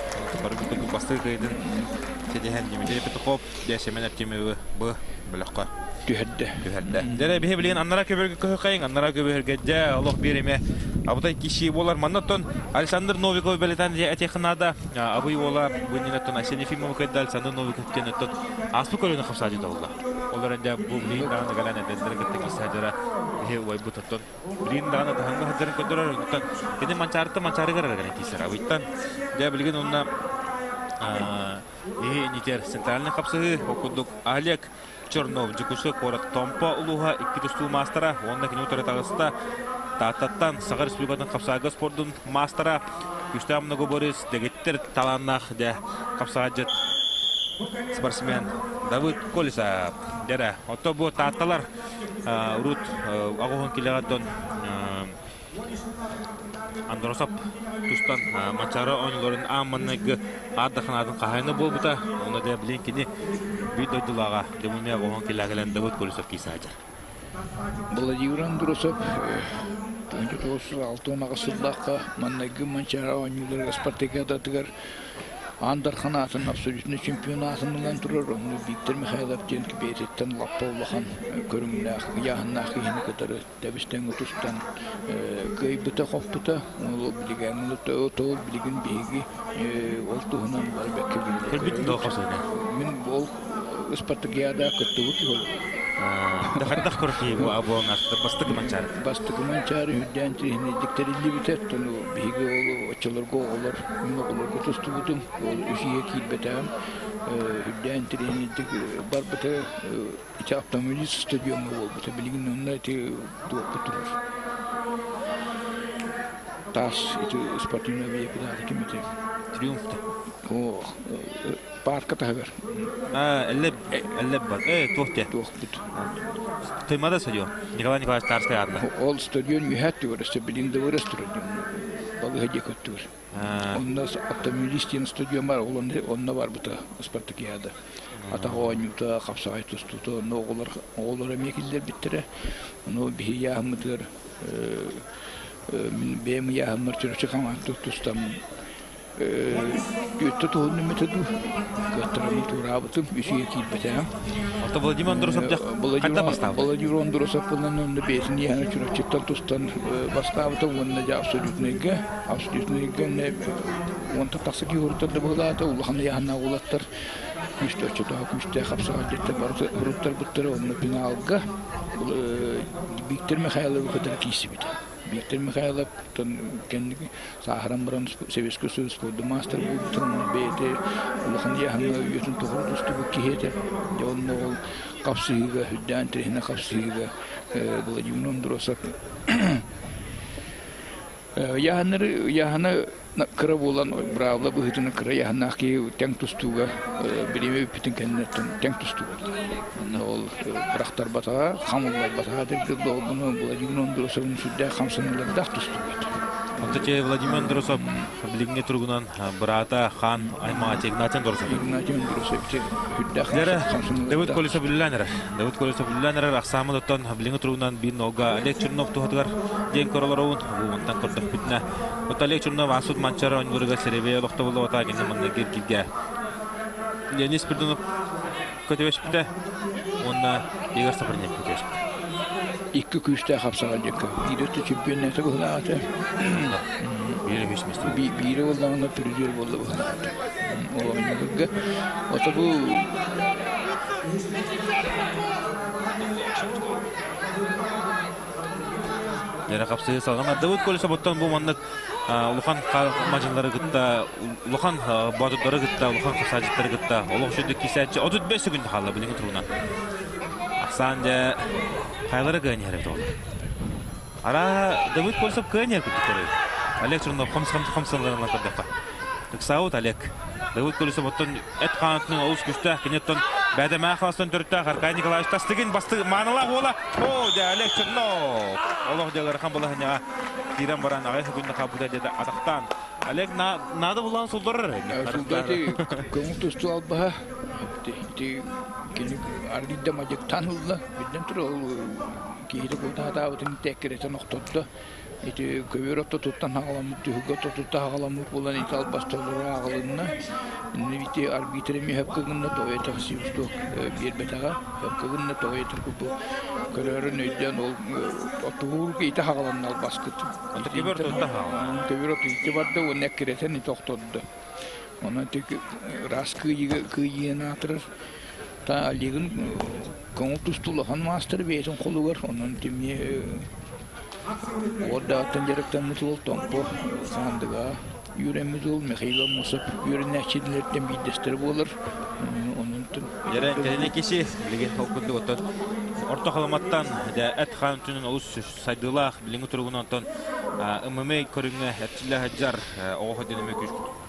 Бары бүтүн бастыы кыйдын ситиһэн Дмитрий Петухов дьэ Семен Артемьевы бу бөлөххө түһэрдэ. Түһэрдэ. Дьэ биһи билигин аннара көбөргө көһөкайын, аннара көбөргө дьэ олох биир эмэ абытай киши болар. Маннаттан Александр Новиков бэлэтэн дьэ этиэххэ наада. Абый уола бу иннинеттон Айсен Ефимов кыйда Александр Новиков диэн ааспыт көлүөнэ хапсаадьы долла. Ол эрэн дьэ бу билигин даҕаны кэлэн эдэрдэрэ кытта киирсээдьэрэ биһи убайбыт оттон билигин даҕаны таһымҥа сылдьарын көрдөрөр оттон кини манчаарыттан манчаарыгар эрэ кэлэн киирсэр абыйтан дьэ билигин онно иһи инитер центральный хапсыһыы ол курдук Олег Чернов Дьокуускай куорат Томпо улууһа икки тустуу маастара уонна кини утары таҕыста Тааттаттан Саха Республикатын хапсаҕайга спордун маастара күүстээх многоборец дэгиттэр талааннаах дьэ хапсаҕайдьыт спортсмен Давыд Колесов дьэрэ отто бу Таатталар урут аҕуһун килэҕэттэн Андросов тустан Манчаары оонньууларын аан маҥнайгы аат хаһаайына буолбута. Онно дьэ билин кини биир дойдулааҕа Дьомумия оҕоһун килэҕэлэн Давыд Колесов киисаадьар. Владимир Андросов 1968 сыллаахха маннайгы Манчаары оонньууларыгар спартакиадатыгар Аан Дархан аатын абсолютнай чемпионатын ылан турар, онно Виктор Михайлов диэн бэйэтиттэн лаппа улахан көрүҥнээх, ыйааһыннаах киһини кытары тэбис-тэҥ тустан кыайбыта-хоппута. Ол билигин ол билигин биһиги ол туһунан бары бэккэ Көрбүт дуо хосуна? Мин ол спартакиада кыттыбыт ол. Хайдах көрдүү бу абуон бастакы манчаары? Бастакы манчаары үрдээн тириһинэйдик тэриллибитэ. Ону биһиги ол оччолорго оҕолор, мин оҕолорго тустубутум. Ол үс ийэ киирбэтэҕим. Үрдээн тириһинэйдик барбыта ити автомобилист стадиоҥҥа буолбута. Билигин онно ити туохпут турар. Таас ити спортивный объект ким ити? Триумф. О, парка таһыгар. А, эллеп, эллеп бар. Э, туох те? Туохпут. Тоймада стадион. Николай Николаевич Тарскай аатына. Ол стадион үһәт түгөр, өссө билин да вырас турар. Балыга диэки өттүгэр. Онно автомобилист диэн стадион бар, ол онно барбыта спартакиада. Атах оонньуута, хапсаҕай тустуута, онно оҕолор оҕолор эмиэ киллэрбиттэрэ. Ону биһиги ыйааһыммытыгар мин бэйэм ыйааһыммар чурапчы хамаанда тустаммын Түөттэ туһуннум этэ дуу, кыаттараммын туораабытым, үсүгэ киирбэтэҕим. Оттон Владимир Андросов хайдах бастаабыта? Владимир Андросов булан онно бэйэтин иэһэн Чурапчыттан тустан бастаабыта уонна дьэ абсолютнайга, абсолютнайга эмне уонтан тахса киһи уруттар да быһылаата, улахан ыйааһыннаах уолаттар күүстээх оччотооҕу күүстээх хапсаҕай дьиттэр бары уруттарбыттара онно финалга Виктор Михайловы кытары киирсибитэ. Виктор Михайлов кэнники сааһыран баран Советский Союз спорду маастар буолбутун бэйэтэ улахан ыйааһыҥҥа үйэтин тухары тустубут киһи этэ. Дьэ онно ол хапсыһыыга, үрдээн тириһинэ хапсыһыыга Владимир Андросов ыйааһыннары ыйааһына кыра буолан быраабыла быһыытынан кыра ыйааһыннаах киһи тэҥ тустууга бириэмэ бүппүтүн кэннэ тэҥ тустуу буолла. Онно ол бырахтарбатаҕа, хамылларбатаҕа диргэ Владимир Андросовын сүрдээх хамсаныылардаах тустууга этэ. Оттон Владимир Андросов билиҥҥи туругунан быраата хаан аймаҕа Игнатий Андросов. Игнатий Андросов сүрдээх Давид Колесов үлэлээн эрэр. Давид Колесов үлэлээн эрэр. Ахсааммыт оттон билиҥҥи туругунан биир нолга Олег Чернов туһатыгар диэн көрөлөрөбүн. Бу онтон көрдөхпүтүнэ. Оттон Олег Чернов аасыт Манчары оонньууларыгар серебряй олохтобуллубата кини манна киргилгэ Леонид Спиридонов көтүөспүтэ уонна Игорь Сапарнев көтүөспүтэ. Икки күүстээх хапсаҕай дьэккэ. Биир өттө чемпионата быһылаата. Биир үһүс миэстэ. Биирэ буоллаҕына призер буолла быһылаата. Ол оонньууларга. Ото бу Дьэрэ хапсыһыы салҕанар. Давыд Колесов оттон бу маннык улахан мадьынлары кытта, улахан боотурдары кытта, улахан хапсааччыттары кытта олох үчүгдүк киисээччи 35 секунд хаалла билиҥҥи туругунан. Ахсаан дьэ хайлары кыайан иһэр эбит оҕолор. Ара Давыд Колесов кыайан иһэр курдук көрөбүт. Олег Чернов хомсаларынан көрдөххө. Ыксаабыт Олег. Давыд Колесов оттон эт хаанытынан олус күстээх, кини оттон бэдэмээх халастан төрүттээх Аркадий Николаевич Тастыгин басты маанылаах уола. О, дьэ, Олег Чернов! Олох дьэ ыарахан балаһынньаҕа киирэн баран аҕай күннэ хаалбыта диэтэ атахтаан. Олег наада булан сулларар. Сулдати көҥүл тустуу албаһа. Ити кини аргыйда мадьыктаан ылла. Биллэн турар, ол киһити култаатаабытын тэккирэтэн охтордо. Ити көбүөр ортотуттан хаҕаламмыт, түһүлгэ ортотуттан хаҕаламмыт буолан ити албасталлара ааҕылынна. Иннэ ити арбитр эмиэ сөпкө гынна, тоҕо этэх свисток биэрбэтэҕэ. Сөпкө гынна, тоҕо этэх бу көрөөрүн өйдөөн ол оттугуур ити хаҕаланна албаскыт. Көбүөр ортотуттан хаҕаланна. Көбүөр ортотуттан ити барда уонна эккирэтэн ити охтордо. Онон ити ыраас кыайыыга кыайыыны аатырар. Та Олегын көҥүл тустуу улахан маастар бэйэтин холугар, онон тимми уордааттан дьарыктаммыт уол Томпо Хаандыга үөрэммит уол Михаил Аммосов үөрэнээччилэртэн биирдэстэрэ буолар. Онон Дьэрэ кэлини киси билигин ол курдук оттон Орто Халыматтан дьэ эт хаан өттүнэн олус сайдыылаах билиҥҥи туругунан оттон ММА көрүҥҥэ эрчиллэ сылдьар оҕо дэнэмэ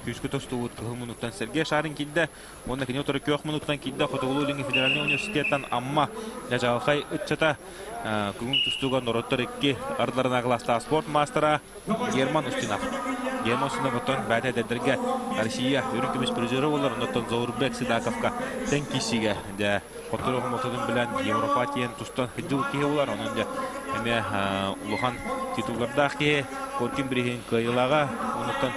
күүскэ тостубут кыһыл муннуктан Сергей Шарин киирдэ. Уонна кини утары күөх муннуктан киирдэ Хотугулуу-Илиҥҥи федеральнай университеттан Амма Дьадьаалхай ыччата күҥүн тустууга норуоттар икки ардыларына кылаастаах спорт маастара Герман Устинов. Герман Устинов оттон бэйэтэ эдэрдэргэ Россия үрүҥ көмүс призера буолар, оннуттан Заурбек Сидаковка тэҥ киирсиигэ дьэ хоттору хомолтотун билэн Европа тиийэн тустан сылдьыбыт киһи буолар. Онон дьэ эмиэ улахан титуллардаах киһи Коркин бирииһин кыайыылааҕа. Оннуттан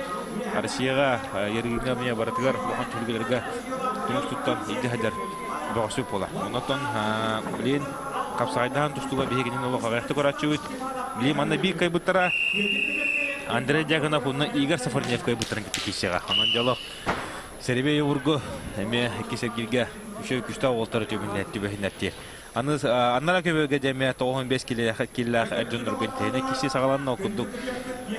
Россияҕа Ярыгиҥҥа эмиэ барытыгар улахан түһүлгэлэргэ түмүк туттан илдьэ сылдьар бөҕөсүк буолар. Оннуттан билигин хапсаҕайдаһан тустууга биһигинин олох аҕыйахтык көрөөччүбүт. Билигин манна биир кыайбыттара Андрей Дьяконов уонна Игорь Сафарнев кыайбыттарын кытта киирсиэҕэ. Онон дьоло Сэрибэй Ургу эмиэ иккис эргииргэ үчүгэй күстээх уолтары түбэһиннэртиэ. Аны аннара көбөгэ дьэмэ 95 килэлээх эр дьоннорго тэһинэ киси саҕаланна ол курдук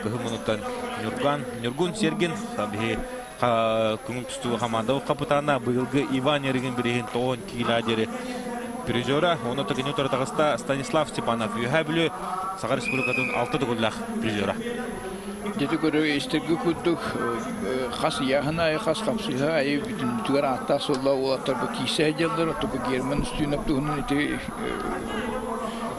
кыһын мунуттан Ньурган Ньургун Сергин биһи көҥүл тустууга хамаанда капитана быйылгы Иван Ярыгин бириһин 92 килэ диэри. призера, онно кини утары таҕыста Станислав Степанов, Үөһээ Бүлүү Саха Республикатын алта төгүллээх призера. Дьэ көрө истэргэ курдук хас ыйааһын аайы, хас хапсыһа аайы бүтүннүүтүгэр ааттаах суоллаах уолаттар бу киирсэ сылдьаллар. Оттон бу Герман Устинов туһунан ити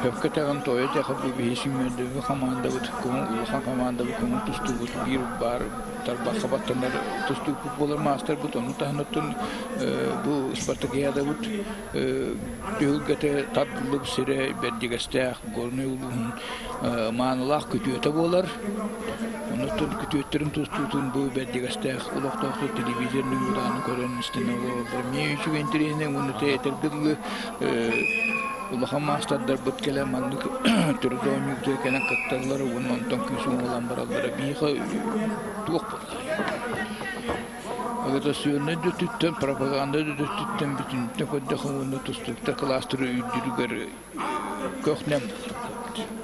хөпкө тэҕин тойо тэхэ бу биһи сүүмэрдээбит хамаандабыт көҥүл улахан хамаандабыт көҥүл тустуубут биир баар тарбахха баттанар тустуукпут буолар маастарбыт. Ону таһынан бу спартакиадабыт түһүлгэтэ тардыллыбыт сирэ Бэрдьигэстээх Горнай улууһун маанылаах күтүөтэ буолар. Оннуттан күтүөттэрин тустуутун бу Бэрдьигэстээх олохтоохтор телевизор нөҥүө көрөн истэн олороллор. Эмиэ үчүгэй интэриэһинэй уонна этэргэ дылы улахан маастардарбыт кэлэн маннык төрүт оонньуурга кэлэн кытталлар уонна онтон күүс уҥуолан бараллара биһиэхэ туох буоллар. Агитационнай да өттүттэн, пропаганда да өттүттэн бүтүннүттэн көрдөххө уонна тустууктар кылаастары үрдүрүгэр көх-нэм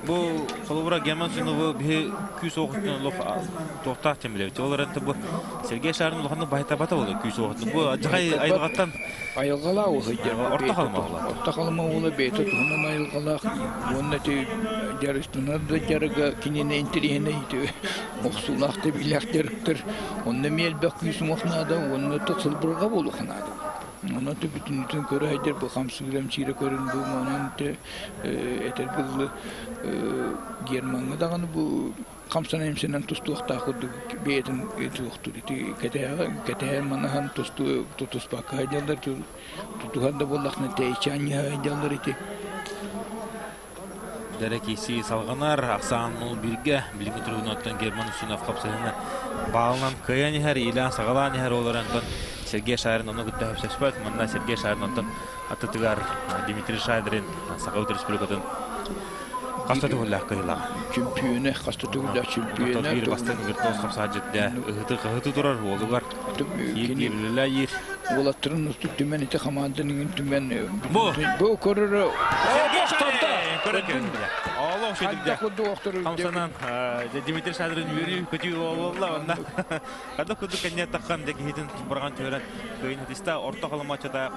Бу холобура Герман Сыновы биһи күүс оҕотун олох туохтаах диэн билэбит. Ол эрэн бу Сергей Шарин улаханнык баһытабата буолар күүс оҕотун. Бу адьахай айылҕаттан айылҕалаах уһуйдьар. Орто халыма уола. Орто халыма уола бэйэтэ туһунан айылҕалаах уонна ити дьарыктанар да дьарыга кинини интэриэһинэй ити охсуулаах да билээх дьарыктар. Онно эмиэ элбэх күүс уҥуох наада уонна сылбырҕа буолуох наада. Онон бүтүннүүтүн көрө сылдьар бу хамсыыр-эмсиирэ көрүн бу онон этэргэ дылы Гермаҥҥа даҕаны бу хамсана-имсэнэн тустуохтаах курдук бэйэтин туохтуур ити кэтэһэн манаһан тустуу тутуспакка сылдьаллар тутуһан да буоллахына тэйиччи сылдьаллар ити. Дэрэ киирсии салҕанар, ахсаан 0-1-гэ билиҥҥи туругунан Герман Устинов хапсыһыыны баалынан кыайан иһэр, иилээн-саҕалаан иһэр ол эрэн Сергей Шарин ону кытта сөпсөспөт. Манна Сергей Шарин онтон аттытыгар Дмитрий Шадрин Саха Республикатын хаста төгүллээх кыайыылааҕа. Чөмпүйүөнэ, хаста төгүллээх чөмпүйүөнэ. Биир бастыҥ виртуоз хамсааччыт ыһыты турар уолугар киир Уолаттарын устук түмэн ити хамаанданын түмэн бу бу көрөр Олох шүдүрдэ. Хамсанан Дмитрий Шадрин үөрүү көтүү буолла онна. Хада курдук кэннэ таххан дэ киһитин барган түһэрэн кыайын хатыста орто халымаччата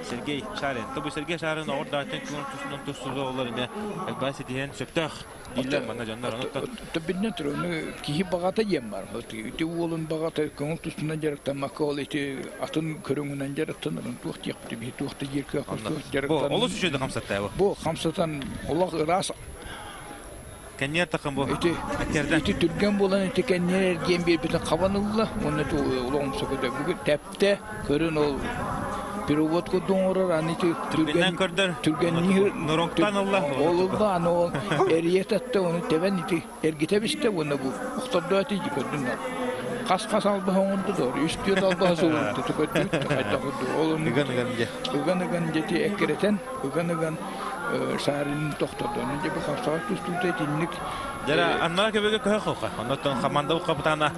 Сергей Шарин. Тобу Сергей Шарин оҕор даачан күн тусунан туссуза олар име элбаа ситиһэн сөптөөх дииллэр манна дьоннор онуттан. Биллэн турар, киһи баҕата диэн бар. Ити уолун баҕата көҥүл тустунан дьарыктаммакка ол ити атын көрүҥүнэн дьарыктанарын туох диэхпит биһи туох да диир кыахпыт суох дьарыктан. Олус үчүгэй хамсатта бу. Бу хамсатан олох ыраас Кэнниэр таххан бу. Ити ити түргэн буолан ити кэнниэр эргиэн биэрбитин хабан ылла уонна улахан сокута бүгүн тэптэ көрүн ол перевод курдук оҥорор аны ити түргэн көрдөр түргэнниир норуоктан ылла ол ылла аны ол эрийэ татта оны тэбэн ити эргитэ бистэ уонна бу охтордоо ити көрдүн хас хас албаһа оҥорду доор үс түөрт албаһа суурунту көрдүн хайдах курдук ол ыган ыган дьэ ыган ыган дьэти эккирэтэн ыган ыган саарынын тохтотон дьэ бу хапсаҕай тустуута итинник Дьэ, аннара көбөгө көһө хоха. Оннуттан хамаанда капитана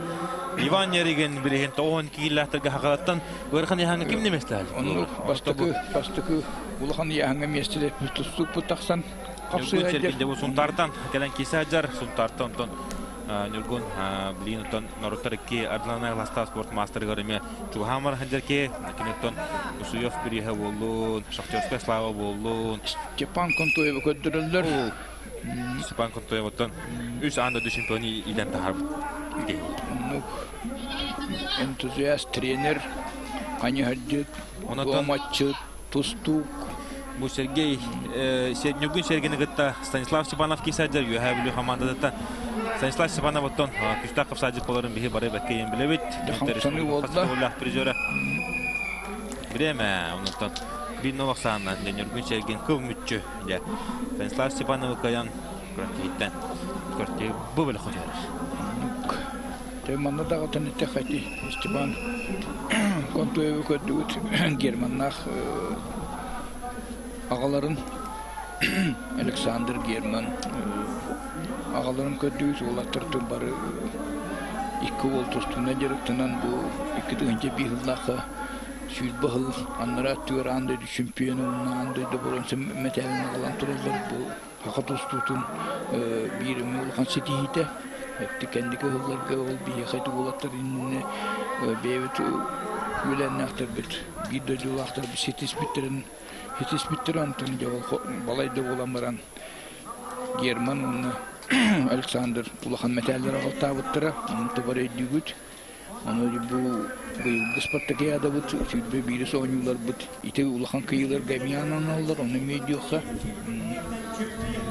Иван Яригин билиһин тоҕуһун кииллээхтэргэ хахалаттан ыарахан яһаҥа ким неместээл? Оннук бастакы бастакы улахан яһаҥа миэстэлэппит тустуукпут тахсан хапсыһа бу Сунтаартан кэлэн кисе сылдьар Сунтаартан онтон Ньургун билигин оттон норуттар икки ардыларынан класстаах спорт маастарыгар эмиэ чугаһаамар сылдьар киһи киниттэн Усуев бирииһэ буоллун, Шахтерская слава буоллун. Степан Контоевы көрдөрөллөр. Степан Контоев оттон үс аан дойду чемпиону иитэн таһаарбыт киһи. Оннук энтузиаст тренер, хайыһардьыт, дуоматчыт, тустуук. Бу Сергей Ньургун Сергейни кытта Станислав Степанов киисадьар Үөһээ Бүлүү хамаандатыттан Станислав Степанов оттон күстээх хапсаадьыт боларын биһи бары бэккэ ийэн билэбит. Хамсаныы буолла. Призера. Бириэмэ онуттан биир нол ахсаанынан Ньургун Сергин кыл мүччү дьэ Станислав Степановы кыайан көртиһиттэн көртиһи бу бөлөх хотуорар. Тэ манна даҕатан эттэххэ Степан Контуевы көрдүгүт Германнаах аҕаларын Александр Герман аҕаларын көрдүгүт уолаттартан бары икки уол тустууна дьарыктанан бу 2001 сыллаахха 20 сыл анараа өттүгэр аан дойду чемпиона уонна аан дойду боруонса мэтээлин аҕалан тураллар бу Саха тустуутун биир эмэ улахан ситиһиитэ. Кэнники сылларга ол биһиэхэ ити уолаттар иннинэ бэйэбит үөлээннээхтэрбит, биир дойдулаахтарбыт ситиспиттэрин Хитиспиттэр онтон дьэ ол балайда буолан баран Герман уонна Александр улахан мэтээллэри аҕалтаабыттара. Онто бары өйдүүгүт. Ону бу быйылгы спартакиадабыт 21 оонньууларбыт ити улахан кыйыыларга эмиэ ананаллар, ону эмиэ өйдүөххэ.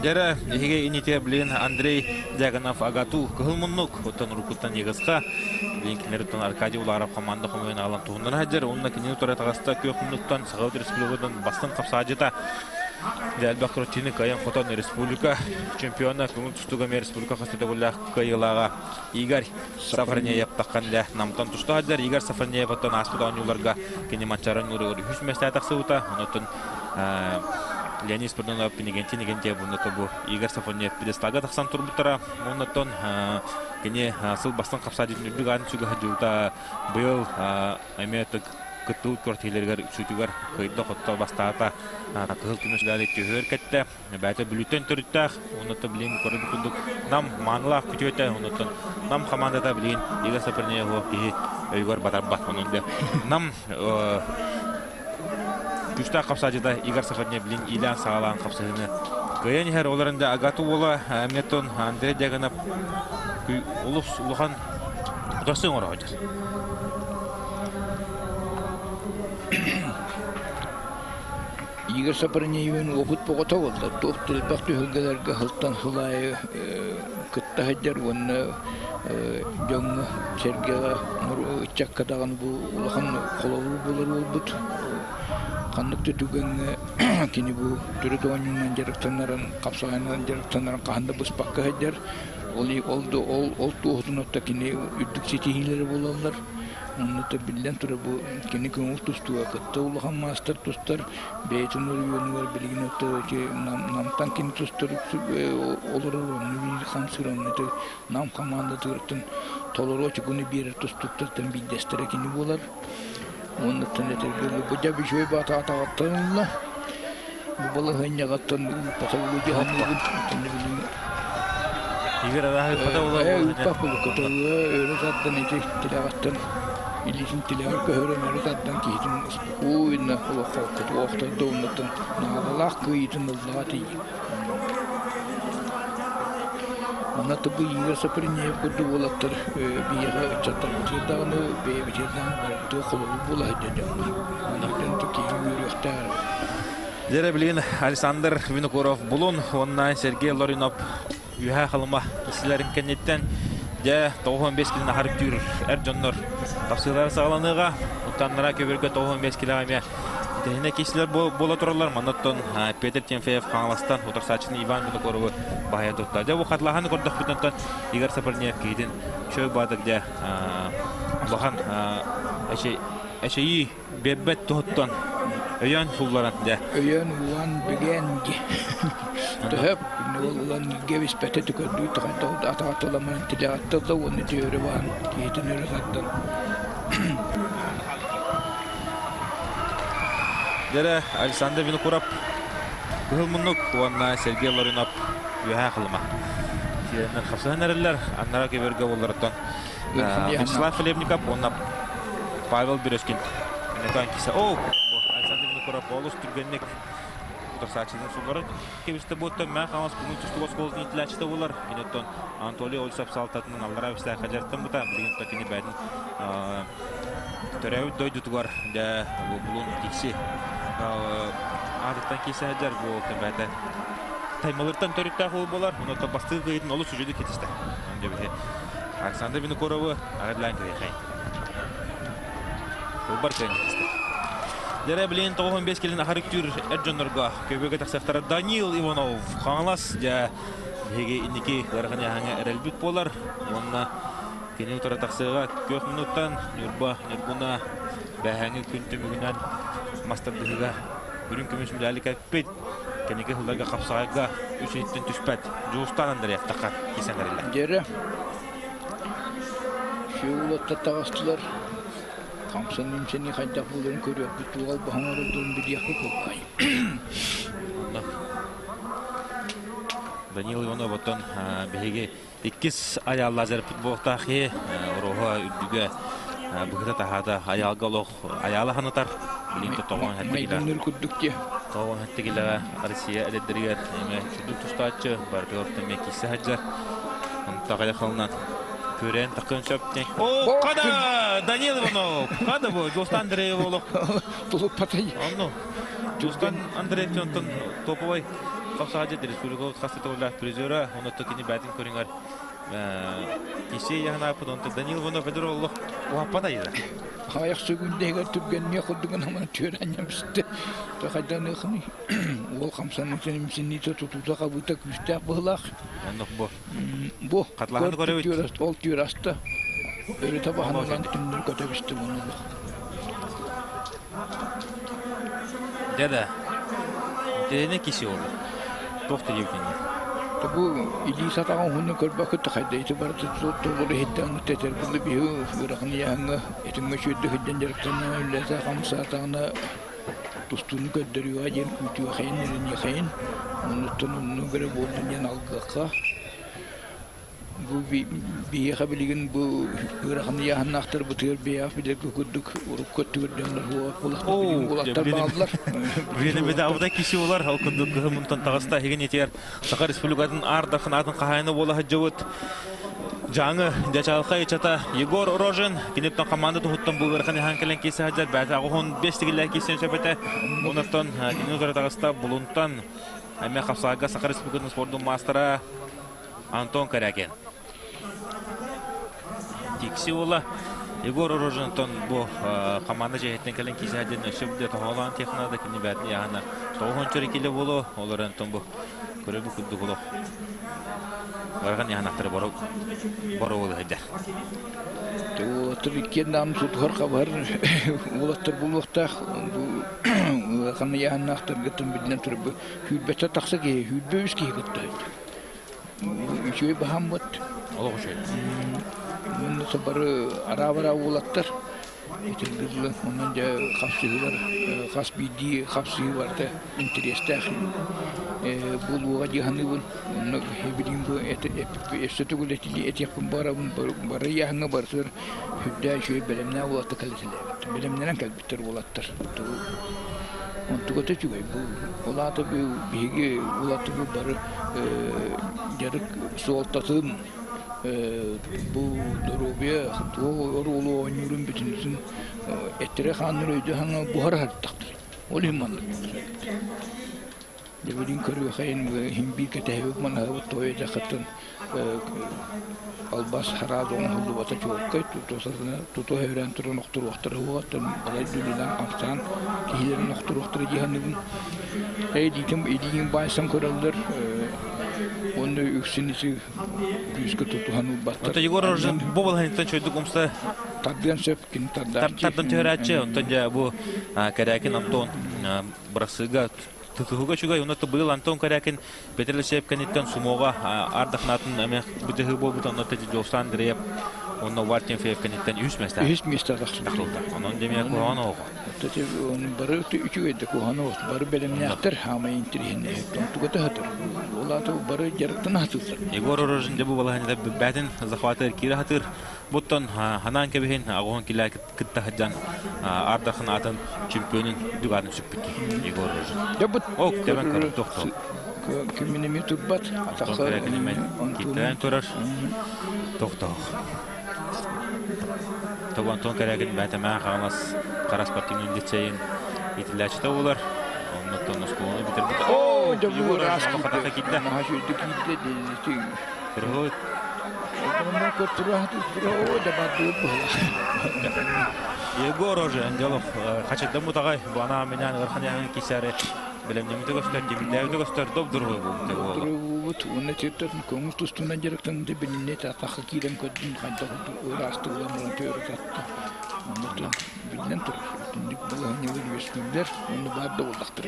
Дьэрэ, эһиги инитэ блин Андрей Дьяконов АГАТУ кыһыл муннук, оттон уруккуттан Егоска, блин кинилэриттэн Аркадий Уларов команда хомуйан аҕалан туһуннара сылдьар, уонна кинини утары таҕыста күөх муннуктан Саха Республикатын бастыҥ хапсаадьыта элбэх крутины кыайан хотон республика чемпиона, көҥүл тустууга эмиэ республика хас төгүллээх кыайыылааҕа Игорь Сафарнеев таххан илэ намтан туста сылдьар. Игорь Сафарнеев оттон ааспыт оонньууларга кини Манчаары оонньууларыгар үһүс миэстэ тахсыбыта. Онон Леонид Спирдонов, Иннокентий Иннокентьев уонна бу Игорь Сафарнеев пьедесталга тахсан турбуттара. Оннуттан кини сыл бастан хапсаадьытын үрдүк аатын сүгэ сылдьыбыта. Быйыл эмиэ кыттыбыт күрэхтэһиилэригэр үксүтүгэр кыайда-хотто бастаата. Кыһыл көмүс медали түһүөр кэттэ. Бэйэтэ Бүлүүттэн төрүттээх, оннуттан билигин көрөрбүт курдук Нам маанылаах күтүөтэ, оннуттан Нам хамаандата билигин Игорь Сапарнееву киһи өйүгэр батарбат. Онон дьэ Нам күүстээх хапсааччыта Игорь Сапарнеев билигин иилээн-саҕалаан хапсыһыыны кыайан иһэр. Ол эрэн дьэ АГАТУ уола Метон Андрей Дьяконов олус улахан утарсыы оҥоро сылдьар. Игорь Сапарнеевин уопут боҕото буолла. Туох да элбэх түһүлгэлэргэ сылтан сыл аайы кытта сылдьар уонна дьоҥҥо сэргэҕэ ыччакка даҕаны бу улахан холобур буолар буолбут. Ханнык да түгэҥҥэ кини бу төрүт оонньуунан дьарыктанарын, хапсаҕайынан дьарыктанарын хаһан да быспакка сылдьар. Ол ол ол ол туоһутун отто кини үрдүк ситиһиилэрэ буолаллар. Онно биллэн турар бу кини көҥүл тустууга кытта улахан маастар тустар, бэйэтин оройуонугар билигин ити Намтан кини тустар олорор онно биир хамсыыр онно Нам хамаандатыгар толору очукуну биэрэр тустууктартан биирдэстэрэ кини буолар. Уоннаттан этэргэ бу дьэ үчүгэй баатаатаҕыттан ылла. Бу балаһыанньаҕыттан ыыппатабылы дьаһаныыбын билигин Игорь Араһы ыыппата ыыппаппылыкка өрө тардан ити тилэҕиттэн илиитин тилэҕэр көһөрөн өрө тардан киһитин успокойно олоххо охтордо оннуттан наадалаах кыайыытын ыллаҕа тиийэ. Манна тыбы Игорь Сапринеев курдук уолаттар биһиэхэ ыччаттарбытыгар даҕаны бэйэбитигэр даҕаны барыбытыгар холобур буола сылдьар дьоннор. Онон киһи үөрүөхтээх. Дьэрэ билигин Александр Винокуров Булун уонна Сергей Лоринов Үөһээ Халыма исилэрин кэнниттэн дьэ 95 килин аһар үктүүр эр дьоннор тахсыылара саҕаланыаҕа. Уттаннара көбүргэ 95 килэҕэ эмиэ тэһинэ киисилэр буола тураллар. Манна оттон Петр Тимофеев Хаҥаластан утарсааччыны Иван Винокуровы баһыйа тутта. Дьэ бу хатылаһаны көрдөхпүтүнэн оттон Игорь Сапарнеев киһитин чөй баадык дьэ улахан эчэйии биэрбэт туһуттан өйөөн сулларан дьэ. Өйөөн улаан бигээн дьэ. Төһөп ылан кэбиспэтэ түкөрдүү атаҕатталаман тилэҕэттэ уонна түөрү баан киһитин өрө тардан. Дьэрэ Александр Винокуров Кыһыл муннук уонна Сергей Ларинов Үөһээ Халыма. Сиэннэр хапсыһан эрэллэр, аннара көбөргө боллороттон Вячеслав Хлебников уонна Павел Березкин. Кисе. О, Александр Винокуров олус түргэнник утарсааччының суллары кебисте буоттан мэ хаҥас күҥүл тустук оскуолатын иитиллээччитэ буолар. Киниттэн Анатолий Ольсов салтатынан аллараа бистээ хадьартан бута билигин то кини бэйэтин төрөөбүт дойдутугар дьэ булун кикси аатыттан киирсэ сылдьар бу бэйэтэ Таймалыртан төрүттээх уол буолар. Онон бастыҥ кыайыытын олус үчүгэйдик ситистэ. Александр Винокуровы аҕырлаан кэриэхэй. Ылбар кыайан ситистэ. Дьэрэ билигин 95 килин ахар үктүүр эр дьоннорго көбүөгэ тахсыахтара Даниил Иванов Хаҥалас дьэ биһиги инники ыарахан ыйааһыҥҥа эрэлбит буолар уонна кини утары тахсыаҕа күөх минуттан Ньурба Ньургуна бэһээҥҥи күн түмүгүнэн мас тардыһыыга үрүҥ көмүс медали кэппит кэнники сылларга хапсаҕайга үс иһиттэн түспэт Дьулустаан Андреев тахха кисэн эрэллэр. Дьэрэ Сеулаттар таҕыстылар. Хамсан-имсэни хайдах буоларын көрүөхпүт, туох албаһын оҥорордорун билиэхпит буоллаҕай. Данил Иванов оттон биһиги иккис Айаал Лазаревпыт буолуохтаах киһи оруоһа үрдүгэ быһыта таһаата Айаалга олох Айаала ханатар билин тоҕон Майгынныр курдук дии. Тоҕо Россия эдэрдэригэр эмиэ чудук тустааччы барытыгар эмиэ киирсэ сылдьар. Онто хайахалынан көрөн такын сөп день. О, када! Данил Иванов! Када бу? Жостан Андреев олох. Тулуппатай. Онну. Жостан Андреев онтон топовой хапсаҕа республика хас төгүллээх призера, онно кини бээтин көрүҥэр кисе яһанааппыт, онтон Данил Иванов эдэр олох уһаппатай да. Хаайах сүгүндэһигэр түргэнниэ курдугун амана түөрэнньэм истэ. Тахайданыахыный. Уол хамсанытын имсинниитэ тутуута хабыыта күүстээх быһылаах. Оннук бу. Бу. Хатлаһаны көрөбүт. Ол түөр аста. Өрүтэ баһанылан түннүр көтөбүстү буну. Дьэ Интэриэһинэй киси олор. Туох да диэбитиҥ. Бу илии сатаҕын уһунну көрбөккүт хайда ити барыта толору иһиттэн тэтэр булlu биһи ыарахан ыйааһыҥҥа этиҥҥэ үчүгэйдик сылдьан дьарыктанна үлэлэтэ хамсаатаҕына тустууну көрдөрүөҕэ диэн күүтүөхэйин эрэниэхэйин оннуттан оннук эрэ буоллун диэн алгыахха. Бу биһиэхэ билигин бу ыарахан ыйааһыннаахтарбытыгар бэйэҕэ билэргэ курдук урукку өттүгэр дьоннор уолаттар бааллар. Билигин бедаабыта киси олар, ол курдук кыһын таҕыста иһигин этигэр Саха Республикатын аар дархан атын хаһаайына буола сылдьыбыт Дьааҥы Дьачалхай ычата Егор Рожин киниттэн команда туһуттан бу ыарахан иһэн кэлэн киирсэ сылдьар бэйэтэ 85 тигиллээх киирсэн сөп этэ. Онон кини утары таҕыста Булунтан эмиэ хапсаҕайга Саха Республикатын спордун маастара Антон Корякин. Тикси уола Егор Рожинтон бу команда дьиэһиттэн кэлэн киирсэ диэн өссө бу тоһоҕолоон технада кини бээтин яһана тоҕуһун киле болу олор Антон бу көрөбү курдук олох барган яһанахтары боро боро буолу Уолаттар иккиэн даҕаны тутуһар хабар уолаттар буолуохтаах. Бу ыарахан ыйааһыннаахтаргыттан биллэн турар бу сүүрбэттэн тахса киһи, 23 киһи кытта үчүгэй баһааммыт. Олох үчүгэй. Уонна бары араа-бараа уолаттар итирдилэр. Онон дьэ хапсыһыылар хас биирдии хапсыһыы барыта интэриэстээх буолуоҕа дии саныыбын. Онно билигин бу өссө төгүл этиэхпин баҕарабын бары ыйааһыҥҥа барытыгар сүрдээх үчүгэй бэлэмнээх уолаттар кэлитэлээбит. Бэлэмнэнэн кэлбиттэр уолаттар. Онтугата үчүгэй. Бу ол аата биһиги уолаттарбыт бары дьарык суолтатын бу доруобуйа туох оруолу оонньуурун бүтүннүүтүн эттэрэ-хааннара өйдө-хаҥа буһара сырыттахтар. Ол иһин маннык. Дьэ билигин көрүөхэйин иһин биир кэтэһэбит манаһабыт тоҕо диэтэххиттэн албас хараат оҥоһуллубата чуолкай тутуһа үрэн туран охторуохтара уоттан балай дүлүнэн хамсаан киһилэрин охторуохтара дии саныыбын. Илиитин илиигин баайсан көрөллөр уонна үксүн ити күүскэ тутуһан ылбаттар. Онто Егор Рожин бу балаһынтан чөйдүк умса тардыан сөп кини тардааччы. Тардан түһэрээччи, онтон дьэ бу Кэрээкин Антон бырасыыга тутуһуга үчүгэй, онно быйыл Антон Корякин Петр Алексеев кэнниттэн сумоҕа ардахнаатын эмиэ бытыһыы буолбут, онно Жолсан Андреев онно Вартин Феев кэнниттэн үс миэстэ үс миэстэ тахсыбыта. Онон демиэ куһаҕан оҕо. Бары үчүгэйдик куһаҕан оҕо. Бары бэлэмнээхтэр, хаамай интириэһинэй. Тугата хатыр. Ол аата бары дьарыктана хатыыллар. Егор Рожин дьэ бу балаһанньата бээтин захватыгар киирэ хатыр. Буттан ханаан кэбиһин аҕуһун килээ кытта сылдьан Ардахын атын чемпионун дүгаатын сүппүт Егор Рожин. Ок, тэбэн көрөр тохтоо. Киминими турбат. Киттэн турар. Тохтоо. Тобу Антон Корякин бээтэмээ Хаҥалас Хара спортивный лицейин иитиллээччитэ буолар. Оннуттан оскуоланы бүтэрбит. Оо, Егор Рожин хатака киирдэ. Кыргыз Егор уже Ангелов хачырдан бутаҕай бу анаа минээн ыархан яһын кисэри бэлэмнэммитэ көстөр, тимирдээбитэ көстөр, доп-дургуй буолбут буолла. Буолбут уонна тиэртэн көҥүл тустунан дьарыктанды билиннэ таахха киирэн көрдүм хайдах ыраастыгынан баран төөрө татта. Онно биллэн турар. Итинник балаһыанньалар үөскүүллэр, уонна баар да буоллахтар.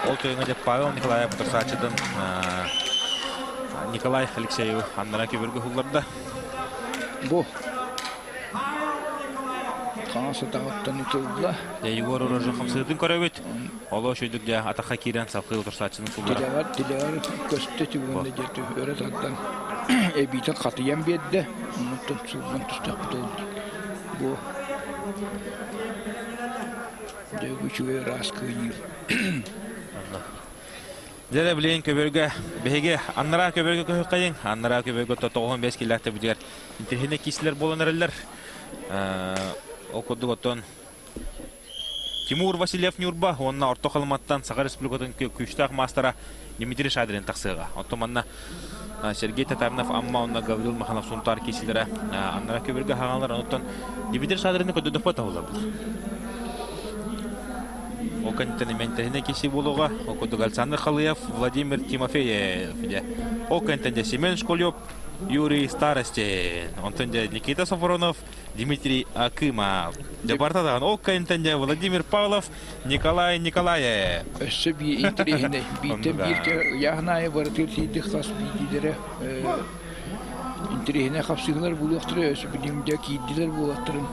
Ол тойоҥҥо дьэ Павел Николаев утарсааччытын Николай Алексеевы аннара көбүргэ уһулларда. Бу хаҥас атаҕыттан ытылла. Дьэ Егор Рожин хамсыытын көрөбүт. Олоо үчүгдүк дьэ атахха киирэн салгыы утарсааччыны суллара. Тилэҕэр тилэҕэр көстө түгэнэ дьэ өрө тардан эбиитин хатыйан биэрдэ. Онтон суллан түстэхпит ол. Бу дьэ үчүгэй ыраас кыайыы. Дьэ билигин көбөргө биһиги аннараа көбөргө көһүккайыҥ аннараа көбөргө 95 киллээх бүтүгэр интириэһинэй киисилэр буолан эрэллэр. Ол курдук оттон Тимур Васильев Ньурба уонна Орто Халыматтан Саха Республикатын күүстээх маастара Дмитрий Шадрин тахсыаҕа. Оттон манна Сергей Татаринов Амма уонна Гаврил Маханов Сунтаар киисилэрэ аннара көбүргэ хаҥалар. Онуттан Дмитрий Шадрины көрдөдөхпө таһыллар. Ол кэнниттэн имэнтэһинэ киси буолуоҕа. Ол курдук Александр Халыев, Владимир Тимофеев. Ол кэнниттэн дьэ Семен Школьев, Юрий Старостин. Онтон дьэ Никита Софронов, Дмитрий Акымов. Дьабарта даҕаны ол кэнниттэн дьэ Владимир Павлов, Николай Николаев. Өссө биир интэриэһинэй бииртэн биир ыйааһын аайы барытыгар тиийдик хас биирдиилэрэ интэриэһинэй хапсыһыылар буолуохтара өссө билигин дьэ киирдилэр буолуохтарын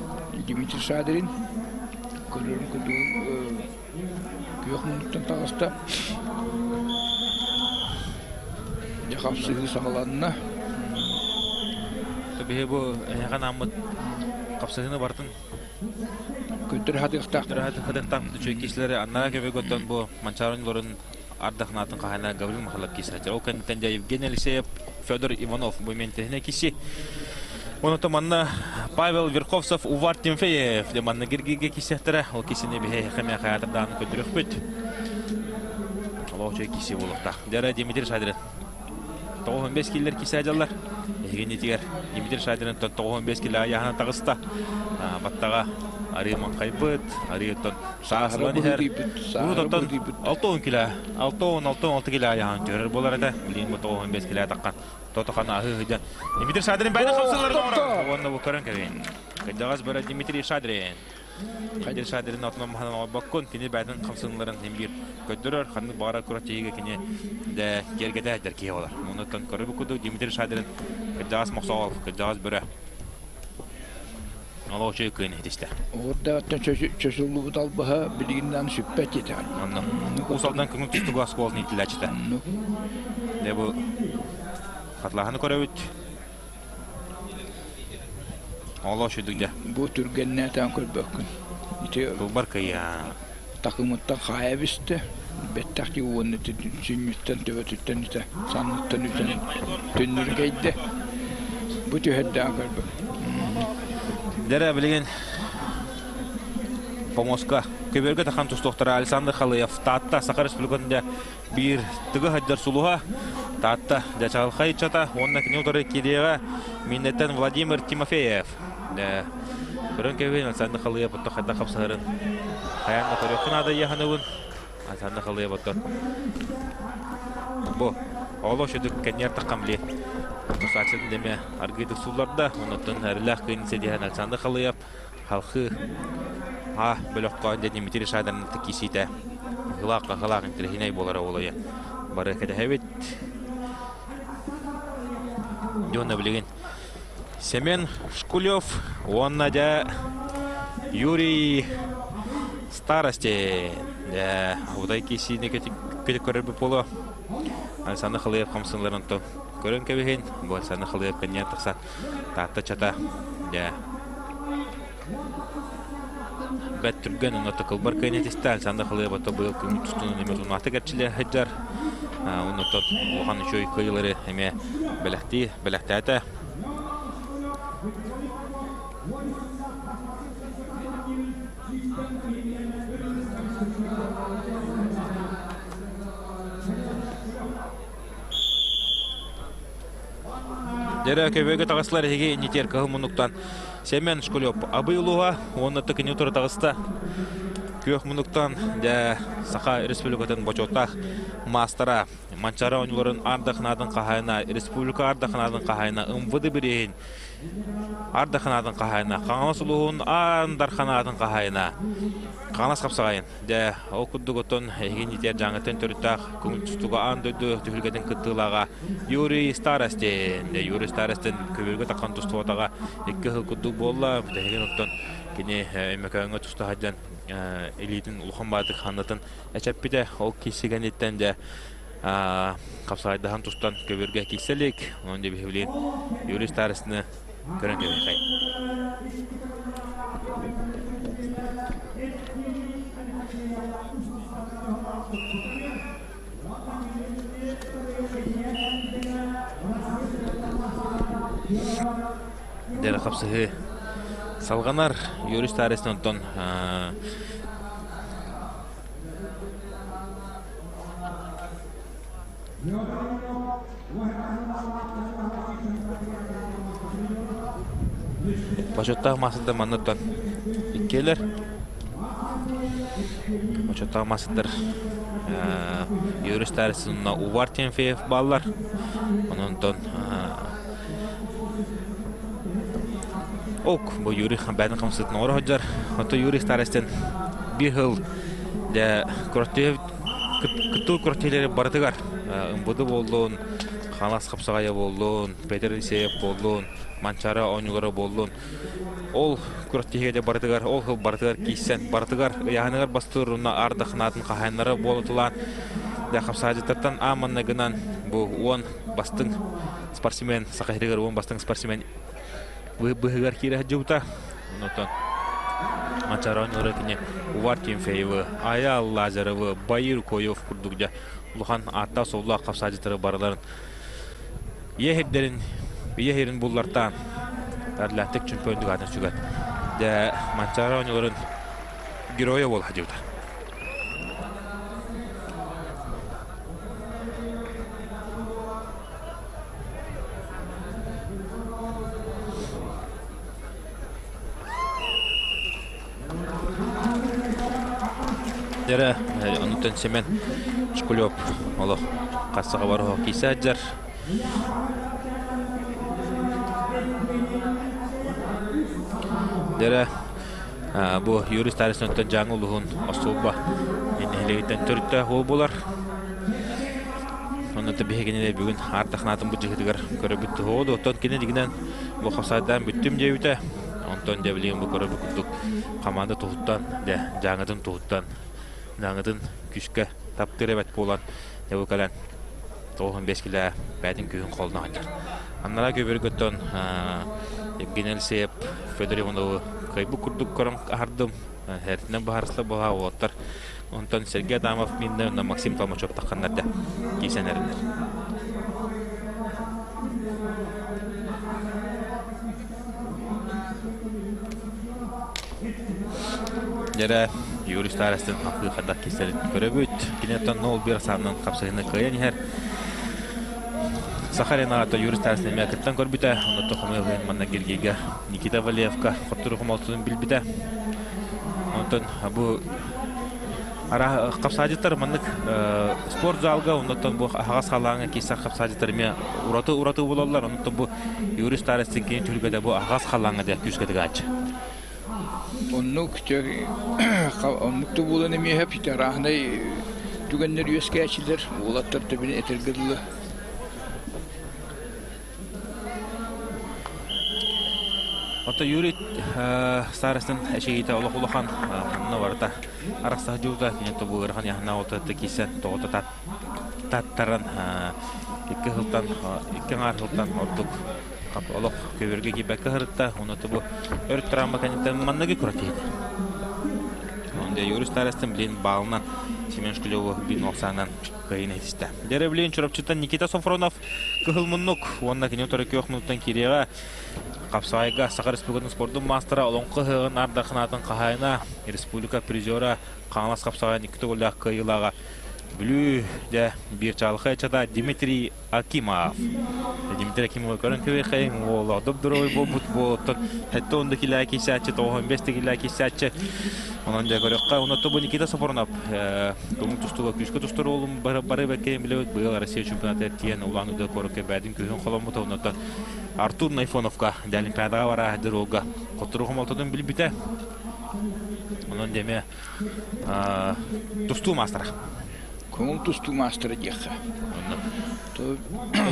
Дмитрий Шадрин көрөрүн курдук күөх муннуктан таҕыста дьэ хапсыһыы саҕаланна Биһи бу эһэҕэ анааммыт хапсыһыыны барытын Көтөр хатыахтаах. Хатыахтаах үчүгэй киһилэри аннара көбөгөттөн бу Манчаарын олорун ардахнаатын хаһана Гаврил Михайлов киһи Ол кэнниттэн дьэ Евгений Алексеев, Федор Иванов бу ментеһине киси. Оното манна Павел Верховцев, Увар Тимофеев де манна гиргиге кисехтера. Ол кисини биһи хэмэ хаятырдааны көдүрөхпүт. Олох үчүгэй киси буолуохтаах. Дьара Дмитрий Шадрин 95 киллер кисе дьаллар. Эһигинитигэр Дмитрий Шадрин 95 кило айаһына таҕыста. Баттаҕа арыы маҥхайбыт, арыы оттон сааһыран иһэр. Урут оттон 60 кило, 60-66 кило айаһан түһэрэр буолар этэ. Билигин бу 95 кило таххан тотохан аһыы сылдьан. Дмитрий Шадрин бэйдэ хапсыларын оҥорор. Уонна бу көрөн кэбин. Кырдьаҕас бара Дмитрий Шадрин. Дмитрий Шадрин отунан маһынан оҥорбоккун, кини бэйэтин хамсаныыларын син биир көрдөрөр, ханнык баҕарар күрэхтэһиигэ кини дэ киэргэтэ сылдьар киһи буолар. Онуттан көрүбүт курдук Дмитрий Шадрин кырдьаҕас мохсоҕол, кырдьаҕас бөрө. Олох үчүгэй кыын иһитистэ. Оҕурдааттан чочуллубут албаһа билигин сүппэт диэтэҕин. Онно Уус Алдан көҥүл тустууга оскуолатын иитиллээччитэ. Дэ бу хатлааһыны көрөбүт. Олох үчүгэй дьэ. Бу түргэннээтээн көрбөккүн. Ити Тылбар кыйа. Такымыттан хаайа бистэ. Бэттэх дии уонна сүнньүттэн төбөтүттэн үтэ санныттан үтэн түннүрү кэйдэ. Бу түһэрдээн көрбөк. Дэрэ билигин Помоска көбөргө тахан тустуохтара Александр Халыев Таатта Саха Республикатын биир тыгы сылдьар сулуһа Таатта Дьачалхай чата уонна кини утары кириэҕэ Миннеттен Владимир Тимофеев. Көрөн кэбиһин Александр Халыев отто хайдах хапсыһарын хайаан да көрүөххэ наада иэханыбын Александр Халыев оттон бу олох шүдүк кэнниэр таххам били тусааччытын деме аргыйдык сулларда онуттан эрэлээх кыын сидиһэн Александр Халыев халхыы А бөлөххө дьэ Дмитрий Шадрин киисиитэ ыһылаах ыһылаах интэриэһинэй буолара уолуйа бары кэтэһэбит. Дьонно билигин Семен Шкулев уонна дьэ Юрий Старостин дьэ удай киисиини көрөрбүт буолуо. Александр Халыев хамсыыларын көрөн кэбиһин. Бу Александр Халыев кэнниэн тахсан Таатта чата дьэ бэт түргэн уонна тыкылбар кыайан этистэ Александр Халыева быйыл күн тустунан эмиэ туннаахтык эрчиллэ сылдьар оннуттан улахан үчүгэй кыайыылары эмиэ бэлэхтии бэлэхтээтэ Дьэрэ көбүөгэ таҕыслар эһиги иннитиэр кыһыл муннуктан Семен Шкулев Абый улууһа уонна тыкыньы утары таҕыста. Күөх муннуктан дьэ Саха Республикатын бочуоттаах маастара Манчаары оонньууларын ардахынаатын хаһаайына республика ардахынаатын хаһаайына МВД бирииһин ардахынаатын хаһаайына Хаҥалас улууһун Аан Дарханаатын хаһаайына Хаҥалас хапсаҕайын Дьэ, ол курдук оттон эһигин итиэр Дьааҥыттан төрүттээх көҥүл тустууга аан дойду түһүлгэтин кыттыылааҕа Юрий Старостин. Дьэ, Юрий Старостин көбүөргэ таххан тустубатаҕа икки сыл курдук буолла. Бүтэһигин оттон кини Өймөкөөҥҥө туста сылдьан илиитин улахан баатык ханнатын эчэппитэ. Ол киирсигэниттэн дьэ хапсаҕайдаһан тустан көбүөргэ киирсэ илик. Онон дьэ биһи билигин Юрий Старостины көрөн кэбиһиэхэй. Дэрэ хапсыһыы салҕанар. Юрий Старец онтон Бочуоттаах маастардар манныттан иккиэлэр. Бочуоттаах маастардар Юрий Старец уонна Увар Тимофеев бааллар. Онон Ок, бу Юрий бэйэтин хамсыытын оҥоро сылдьар. Оттон Юрий Старостин биир сыл дьэ кыттыы күрэхтэһиилэри барытыгар МВД буоллун, Хаҥалас хапсаҕайа буоллун, Петр Елисеев буоллун, Манчаары оонньуулара буоллун, ол күрэхтэһиигэ дьэ барытыгар, ол сыл барытыгар киирсэн, барытыгар ыйааһыныгар бастыыр уонна ардахнаатын хаһаайыннара буолутулаан, дьэ хапсаҕайдьыттартан аан маҥнайгынан бу 10 бастыҥ спортсмен, Саха сиригэр 10 бастыҥ спортсмен быһыгар киирэ сылдьыбыта. Онтон Манчаары оонньуулара кини Увар Тимофеевы, Ая Лазаревы, Баир Коев курдук дьэ улахан ааттаах-суоллаах хапсаадьыттары барыларын ийэ сирдэрин ийэ сирин буллартаан Атлантик чемпиондук аатын сүгэн дьэ Манчаары оонньууларын геройа буола сылдьыбыта. Дьэрэ, онтон Семен Шкулев олох хассаҕа барыһо киисэ сылдьар. Дьэрэ, бу Юрий Старостин Дьааҥы улууһун остуолба нэһилиэгиттэн төрүттээх уол буолар. Онно биһигини бүгүн аартахнаатын быдьыһытыгар көрөбүт туһуоду. Оттон кини дигинэн бу хапсайдаан бүттүм диэбитэ. Онтон дьэ билигин бу көрөбүт курдук команда туһуттан, дьэ дьааҥытын туһуттан, дьааҥытын күүскэ таптыыр эбэт буолан дьэ бу кэлэн 95 килэ бэйэтин күүһүн холуна сылдьар. Аннараа көбүргөттөн Евгений Алексеев Федор Ивановы кыайбыт курдук көрөн аһардым. Эртинэн баһарысла буолаа уолаттар Онтон Сергей Адамов миннэ уонна Максим Толмачев тахханнар да киирсэн эрэллэр. Дьэрэ Юрий Старостин хапыы хардах киирсэрин көрөбүт. Киниттэн 0-1 саанынан хапсыһыны кыайан иһэр. Саха Рената Юрий Старостин эмиэ кыттан көрбүтэ. Онно хомойуох манна Гергийгэ Никита Валеевка хоттору хомолтотун билбитэ. Онтон бу хапсаадьыттар маннык спорт залга оннуттан бу аһаҕас халааҥҥа киирсэр хапсаадьыттар эмиэ ураты ураты буолаллар. Оннуттан бу Юрий Старостин кини түһүлгэтэ бу аһаҕас халааҥҥа дэ күүскэ тыгааччы. Оннук оннук да буолан эмиэ сөп арааһынай түгэннэр үөскээччилэр уолаттар төбөнү этэргэ дылы. Ото Юрий Старостин эчэйиитэ олох улахан ханна барыта арахсаһа дьуута кини тобу ыарахан яһына ото киирсэн тоҕото таттаран икки сылтан икки аҥаар сылтан ордук олох көбүргэ киирбэккэ сырытта уонна тобу өр травма кэнниттэн манныгы кура киһитэ. Онда Юрий Старостин билин баалынан Семен Шкулеву бин оксанан кыайын этистэ. Дьэрэ билин Чурапчыттан Никита Софронов Кыһыл муннук уонна кини утары күөх муннуктан киириэҕэ. Хапсаҕайга Саха Республикатын спордун маастара, Олоҥхо ыһыаҕын ардахынаатын хаһаайына, республика призера, Хаҥалас хапсаҕайын икки төгүллээх кыайыылааҕа Бүлүү дьэ биир чаҕылхай ыччата Дмитрий Акимов. Дмитрий Акимовы көрөн кэбиэхэйиҥ, уол доп-доруобай буолбут буолуттан сэттэ уон да килээ киирсээччи, 95 да килээ киирсээччи. Онон дьэ көрүөххэ, онно бу Никита Сопронов көҥүл тустууга күүскэ тустар уолум бары бары бэркэ билэбит быйыл Россия чемпионата тиийэн Улан-Удэ куоракка бэйэтин күүһүн холоммута оннуттан Артур Найфоновка дьэ Олимпиадаҕа бара сылдьар уолга хотторуу хомолтотун билбитэ. Онон дьэ эмиэ тустуу маастара. Көҥүл тустуу маастара диэххэ.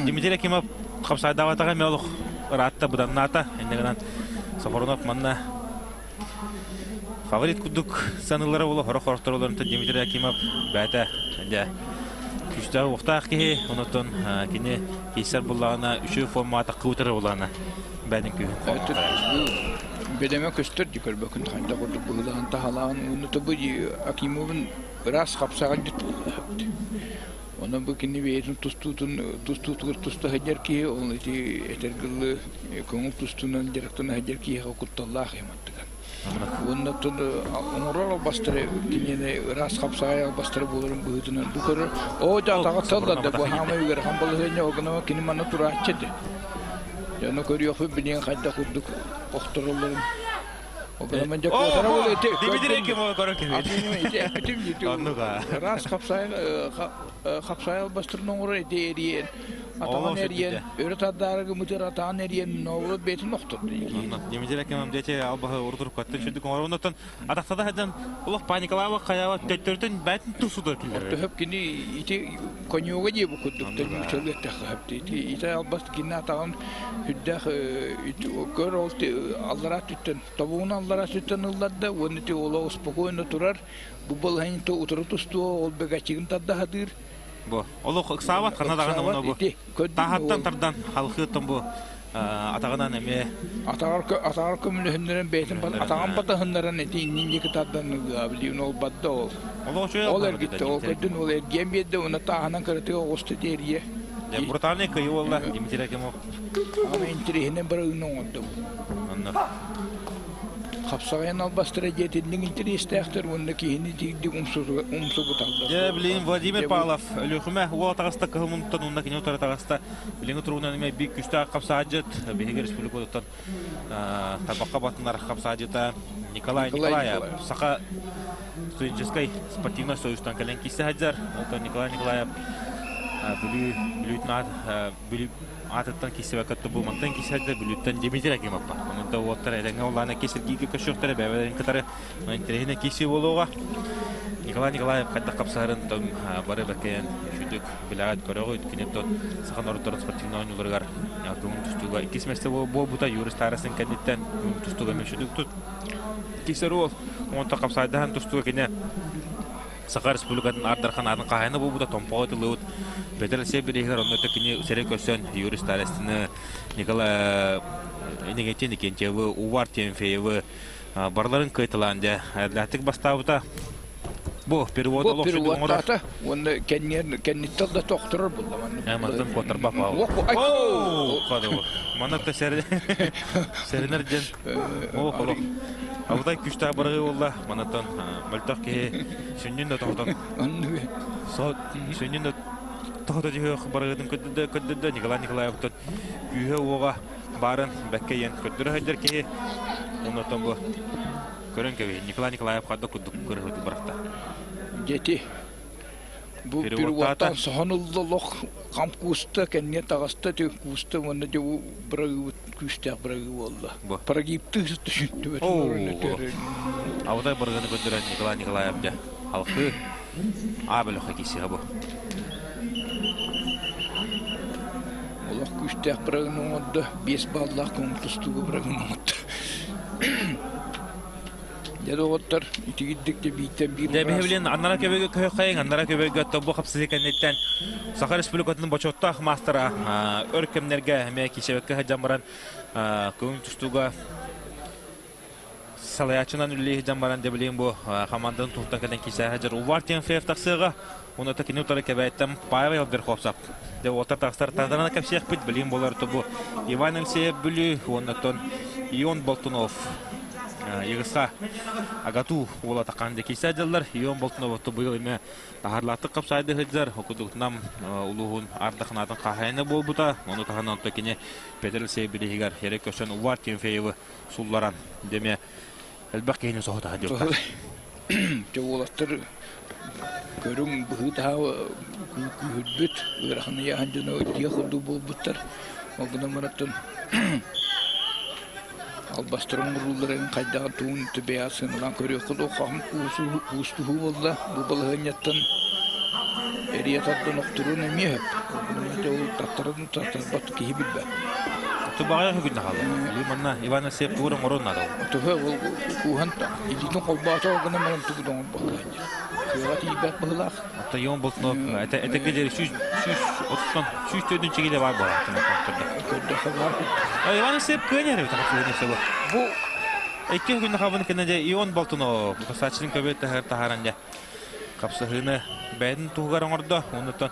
Дмитрий Акимов хапсайдаабатаҕа эмиэ олох ыраатта быданнаата. Инньэ гынан Сопронов манна Фаворит курдук саныыллара буолуо, сорох сорохтор олорунтан Дмитрий Акимов бэйэтэ дьэ күүстээх уохтаах киһи, онотон кини киирсэр буллаҕына үчүгэй формаҕа таххыбытара булаана бэйэтин күүһүн Бэлэмэ көстөр ди көрбөкүн хайдах курдук быһыылаан таһалаан уонна тобу Акимовын. Ыраас хапсаҕайдыт буолла. Онон бу кини бэйэтин тустуутун тустуутугар туста сылдьар киһи, ол ити этэргылы көҥүл тустуунан дьарыктана сылдьар киһиэхэ кутталлаах ыйматтыгар. Уонна оттон оҥорор албастары киниэни ыраас хапсаҕай албастара буоларын быһыытынан бу көрөр. Оо, дьэ атаҕа да бу хаамай үгэрэхэн балаһыанньа ол кини манна турааччы этэ. Дьону көрүөхпүт билигин хайдах курдук охтороллорун. Ыраас хапсаайы албастарын оҥорор эти эриэн, атаҕын эриэн, өрө тардаары гыммытыгар атаҕын эриэн, ноолу бэйэтин охторду. Дмитрий Акимов дети албаһы урутуруккаттан сүрдүк оҥорор. Оннуттан атахтада сылдьан олох паникалаабак хайаабат төттөрүтүн бэйэтин тусудар киллэрэр. Төһөп кини ити коньюга дии бу курдук төнүүчөлүөттэх ити ити албас кини атаҕын үрдээх көр ол аллараа түттэн тобугун аллараа түттэн ылларда уонна ити олох спокойно турар бу балаһынньыта утары тустуо ол бэгачигын тарда сатыыр бу олох ыксаабат хана даҕаны уна бу таһаттан тардан халхыыттан бу атаҕынан эмиэ атаҕар көмөлөһүннэрэн бэйэтин атаҕын батаһыннаран ити иннин диэки тардан билигин ол бадда ол ол эргитте ол көрдүн ол эргиэн биэрдэ уна тааһынан кыратыга оҕуста тиэрийэ брутальный кыйы буолла Дмитрий Акимов аны интириэһинэн барыгын оҥордум онно Хапсаҕайын албастара дьиэтинник интэриэстээхтэр уонна киһини тиийдик умсугуталлар. Дьэ, билигин Владимир Павлов Өлүөхүмэ уол таҕыста кыһыл муннуктан уонна кини утары таҕыста. Билиҥҥи туругунан эмиэ биир күүстээх хапсаадьыт, биһиги республикатыттан табахха батынар хапсаадьыта Николай Николаев Саха студенческой спортивнай союзтан кэлэн киирсэ сылдьар. Оттон Николай Николаев Бүлүү Бүлүүтүн Бүлүү аатыттан киирсибэккэ бу мантан киирсэрдэ Бүлүүттэн Дмитрий Акимовпа. Онон да уолаттар этэҥҥэ улаана киирсэргиигэ көрсүөхтэрэ бэйэлэрин кытары интэриэһинэй киирсии буолуоҕа. Николай Николаев хайдах хапсаһарын том бары бэркэйэн үчүгдүк билэҕит көрөҕүт. Кини тот саха норуоттарын спортивнай оонньууларыгар көҥүл тустууга иккис миэстэ буолбута Юрий Старостин кэнниттэн көҥүл тустууга эмиэ үчүгдүк тут киирсэр уол. Онтон хапсайдаһан тустууга кини Саха Республикатын Аар Дархан аатын хаһаайына буолбута Томпоҕо ытыллыбыт Петр Алексеев бирииһигэр онно кини сирэй көрсөн Юрий Старостины, Николай Иннокентий Никентьевы, Увар Тимофеевы барыларын кыайталаан дьэ элбэхтик бастаабыта. Бу перевод Бу переводтаата уонна кэнниттэн да тохторор булла манна. Мантан куоттарба пау. Манна сэринэр дьэн О, Абытай күстээх барыы буолла. Манаттан мөлтөх киһи сүнньүн да тоһутан сүнньүн да тоһута түһүөх барыытын көрдөрдө көрдөрдө Николай Николаевтан күүһэ-уоҕа баарын бэккэ ийэн көрдөрө сылдьар киһи. Оннуттан бу көрөн кэбиһин Николай Николаев хадда курдук көрөһүтү барахта. Дети Бу переводтан соһон ылла олох хам кууста, кэннигэ таҕыста, тү кууста уонна дьэ бу бырагыыбыт күүстээх бырагыы буолла. Прогибтыы сытта сүнтүбэтин Абытай быргыны көрдөрөн Николай Николаев дьэ халқы А бөлөххө киисиһэ бу. Олох күүстээх бырагын оҥордо, 5 баллаах көҥүл тустууга бырагын оҥордо. Дьэ доҕоттор, итигирдик да бииртэн биир Дьэ, биһи билин аннара көбөгө көһөххайыҥ, аннара көбөгө тобу хапсыһыы кэнниттэн Саха Республикатын бочуоттаах маастара өр кэмнэргэ эмиэ киисэбэккэ сылдьан баран көҥүл тустууга салайааччынан үлэлии сылдьан баран дьэ билигин бу хамаандатын туһуттан кэлэн киисэ сылдьар Увар Тимофеев тахсыаҕа. Уонна кини утары кэбээттэн Павел Верховцев. Дьэ уолаттар тахсар тардарана кэпсиэхпит билигин буолар бу Иван Алексеев Бүлүү уонна Ион Болтунов Егыса Агату уола таққан декисе дьыллар Ион Болтунов быйыл эме таһарлааттык қапсайды сылдьар окудуктунам улуһун ардахынаатын хаһайына буолбута ону таһынан онто кини Петр Алексеев билиһигэр ере көсөн Увар Тимофеевы сулларан деме элбэх киһини соһута дьылта. Дьэ уолаттар көрүҥ быһыы-таһаа күүһүрбүт, ыарахан ыйааһын дьоно дьиэ курдук буолбуттар. Ол гынан баран албастарын оҥоруулларын хайдаҕын тугун бэйэҕэ сыаналаан көрүөххүт. Ол хаһан куустуһуу буолла бу балаһыанньаттан эрийэ тардан охторуон эмиэ сөп. Ол таттаран таттарбат киһи билбэт. Тубаҕайа күннэ хаалла. Манна Иван Алексеев тугу оҥорон наада. Төһө ол кууһан илиитин холбоото гынан баран тугу да оҥорбокко Кыаҕа тиийбэт быһыылаах. Оттон Ион Болтунов этэ диэри 130 104 киле бар буолар. Көрдөхө бар. Иван Алексеев кыан эрэ бу. Бу Икки күннэ хабын кэннэ Ион Болтунов косаччының көбөт таһар таһаран дьэ. Хапсыһыыны бэйэтин туһугар оҥордо. Оннуттан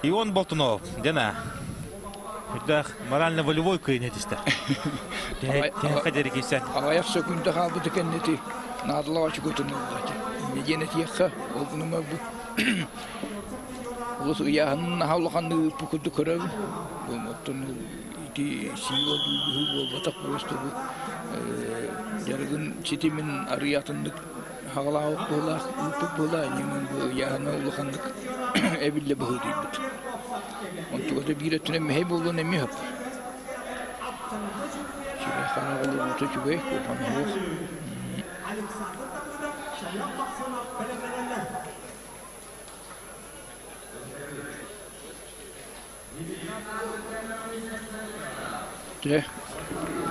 Ион Болтунов дена үрдээх морально-волевой кыайын этистэ. Тэһэххэ диэри киирсэн. Аҕыйах сөкүүндэ хаалбыта кэннити наадалаах очукутун ылла этэ. Инньэ диэн этиэххэ, ол гынан бу олус ыйааһынын наһаа улаханнык ыыппыт курдук көрөбүн. Оттон ити сиила быһыы буолбатах просто бу дьарыгын ситимин арыый атыннык хаҕалаабыт быһыылаах, ыыппыт быһыылаах, иннинэн бу ыйааһына улаханнык эбиллэ быһыытыйбыт. Онтугата биир өттүнэн мэһэй буолуон эмиэ сөп. Үчүгэй хараҕа олоруута үчүгэй, куһаҕана суох. Дьэ,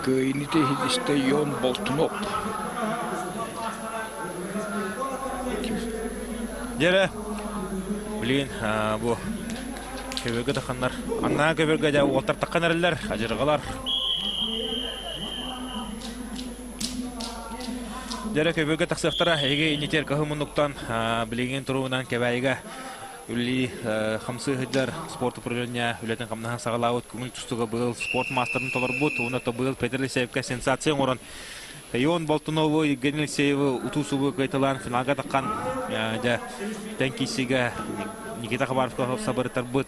кыайыыны иһитистэ Ион Болтунов. Дьэрэ, билигин бу көбөргө таханнар, аннаа көбөргө дьэ уолтар таххан эрэллэр, адьырҕалар. Дьэрэ көбөргө тахсыахтара, эһиги иннитер кыһыл муннуктан билигин туругунан Кэбээйигэ Үлэлии хамсыы сылдьар спорт управления үлэтин хамнаһын саҕалаабыт көҥүл тустууга быйыл спорт маастарын толорбут уонна быйыл Петр Алексеевка сенсация оҥорон Ион Болтунову, Евгений Алексеевы утуу-субуу кыайталаан финалга таххан дьэ тэҥ киирсиигэ Никита Хабаровка сабырытарбыт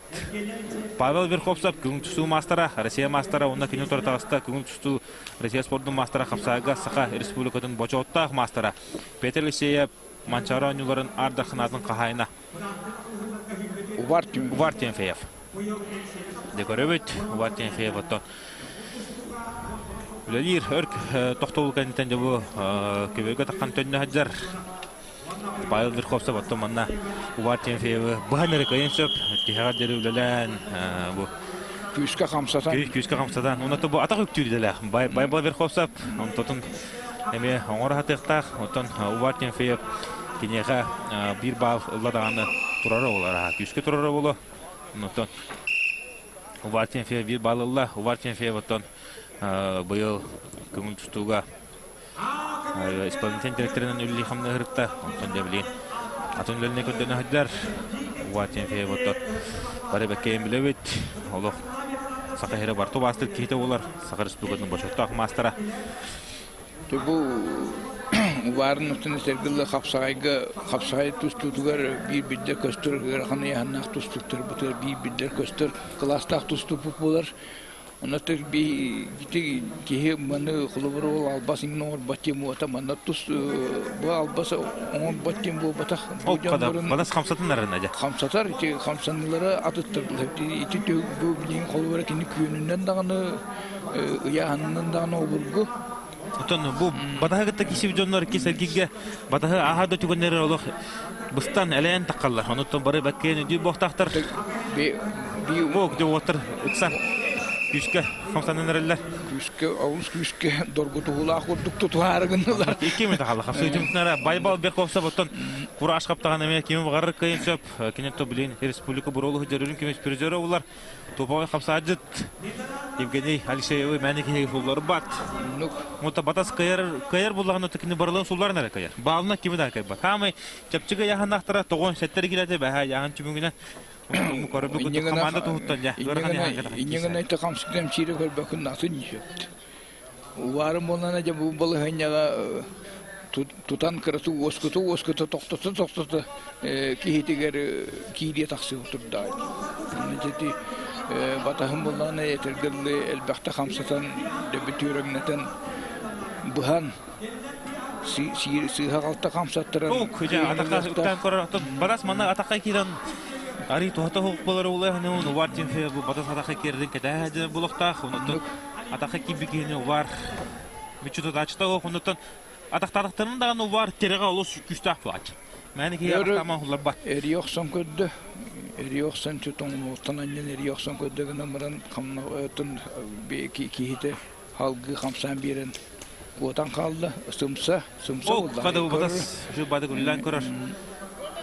Павел Верховцев көҥүл тустуу маастара, Россия маастара уонна кини утары таҕыста көҥүл тустуу Россия спордун маастара хапсаайга Саха Республикатын бочуоттаах маастара Петр Алексеев Манчаары оонньууларын Аар Дарханаатын хаһаайына Увар Увар Тимофеев. Дьэ көрөбүт, Увар Тимофеев оттон үлэлиир өр тохтобул кэнниттэн дьэ бу көбүөргэ таххан төннө сылдьар. Павел Верховцев оттон манна Увар Тимофеевы быһан эрэ кыайан сөп. Тиһэҕэр диэри үлэлээн бу күүскэ хамсатан күүскэ хамсатан уонна бу атах үктүүр идэлээх Байбал Верховцев онтотун эмиэ оҥоро сатыахтаах. Оттон Увар Тимофеев киниэхэ биир баал ылла даҕаны турара буолар. Күүскэ турара буолуо. Оттон Увар Тимофеев биир баал ылла. Увар Тимофеев оттон быйыл көҥүл тустууга исполнительный директорынан үлэлии хамнаһырытта. Онтон дьэ билигин атын үлэлине көрдөнө сылдьар. Увар Тимофеев оттон бары бэккэйин билэбит. Олох Саха сирэ барты убаастыыр киһитэ буолар. Саха Республикатын бочуоттаах маастара. Бу убаарын устун этэргэ хапсаҕайга хапсаҕай тустуутугар биир биллэр көстөр ыарахан ыйааһыннаах тустууктарбытыгар биир биллэр көстөр кылаастаах тустууппут буолар. Онно ити киһи маны холобур ол албас иҥин оҥорбот диэн буолбата манна тус бу албас оҥорбот диэн буолбатах. Ол Балас хамсатын арына дьэ. Хамсатар ити хамсаныылары атыттар ити бу билигин холобура кини күөнүнэн даҕаны ыйааһынынан даҕаны обургу. Оттон бу батаһы кытта кисип дьоннор икки сэргигэ батаһы ааһа да түгэннэри олох быстан элээн таххаллар. Онуттан бары бэккээн үдүү буохтаахтар. Бу уоттар ыкса күүскэ хамсанан эрэллэр. Күүскэ, олус күүскэ доргутуһуулаах курдук тутуһаары гыннылар. Икки мүнөт хаалла. Хапсыытымтынара Байбал Берковцев оттон кураж хаптаҕан эмиэ кими баҕарар кыайын сөп. Кини то билин республика буруолу дьөрүрүн көмүс призера булар. Туповой хапсаадьыт Евгений Алексеевы мэни киһи сулларбат. Мута батас кыйар кыйар буллаҕына кини барылын сулларын эрэ кыйар. Баалына кими да кыйбат. Хаамай чэпчэки яханахтара тоҕон сеттер килэти бэһэ яхан түмүгүнэн команда туһуттан я. Инньэ гына хамсыгым чире көрбөкүн атын ньүөптү. Убаарым буоллаана дьэ бу балаһыанньаҕа тутан кыраты уоскута уоскута тохтото тохтото киһитигэр киириэ тахсыы турда. Ити батаһым буоллаана этэргэ дылы элбэхтэ хамсатан дөбүтүөрөҥнөтөн быһан сыыһа-халта хамсаттаран Батас манна атахха киирэн арый туһата суох буолар улахан убар бу батас атахха киирдин кэтээһэ булуохтаах онуттан атахха киирбит киһини убар мүччү тутааччыта суох онуттан атахтаахтарын даҕаны убар тирэҕэ олус күүстээх буолааччы мээнэ киһи атахтааман хулларбат эрийэ охсон көрдө эрийэ охсон тоҥмуттан анньан эрийэ охсон көрдө гынан баран хамнатын киһитэ халгыы хамсаан биэрэн куотан хаалла сымса сымса буолла батас бады күллээн көрөр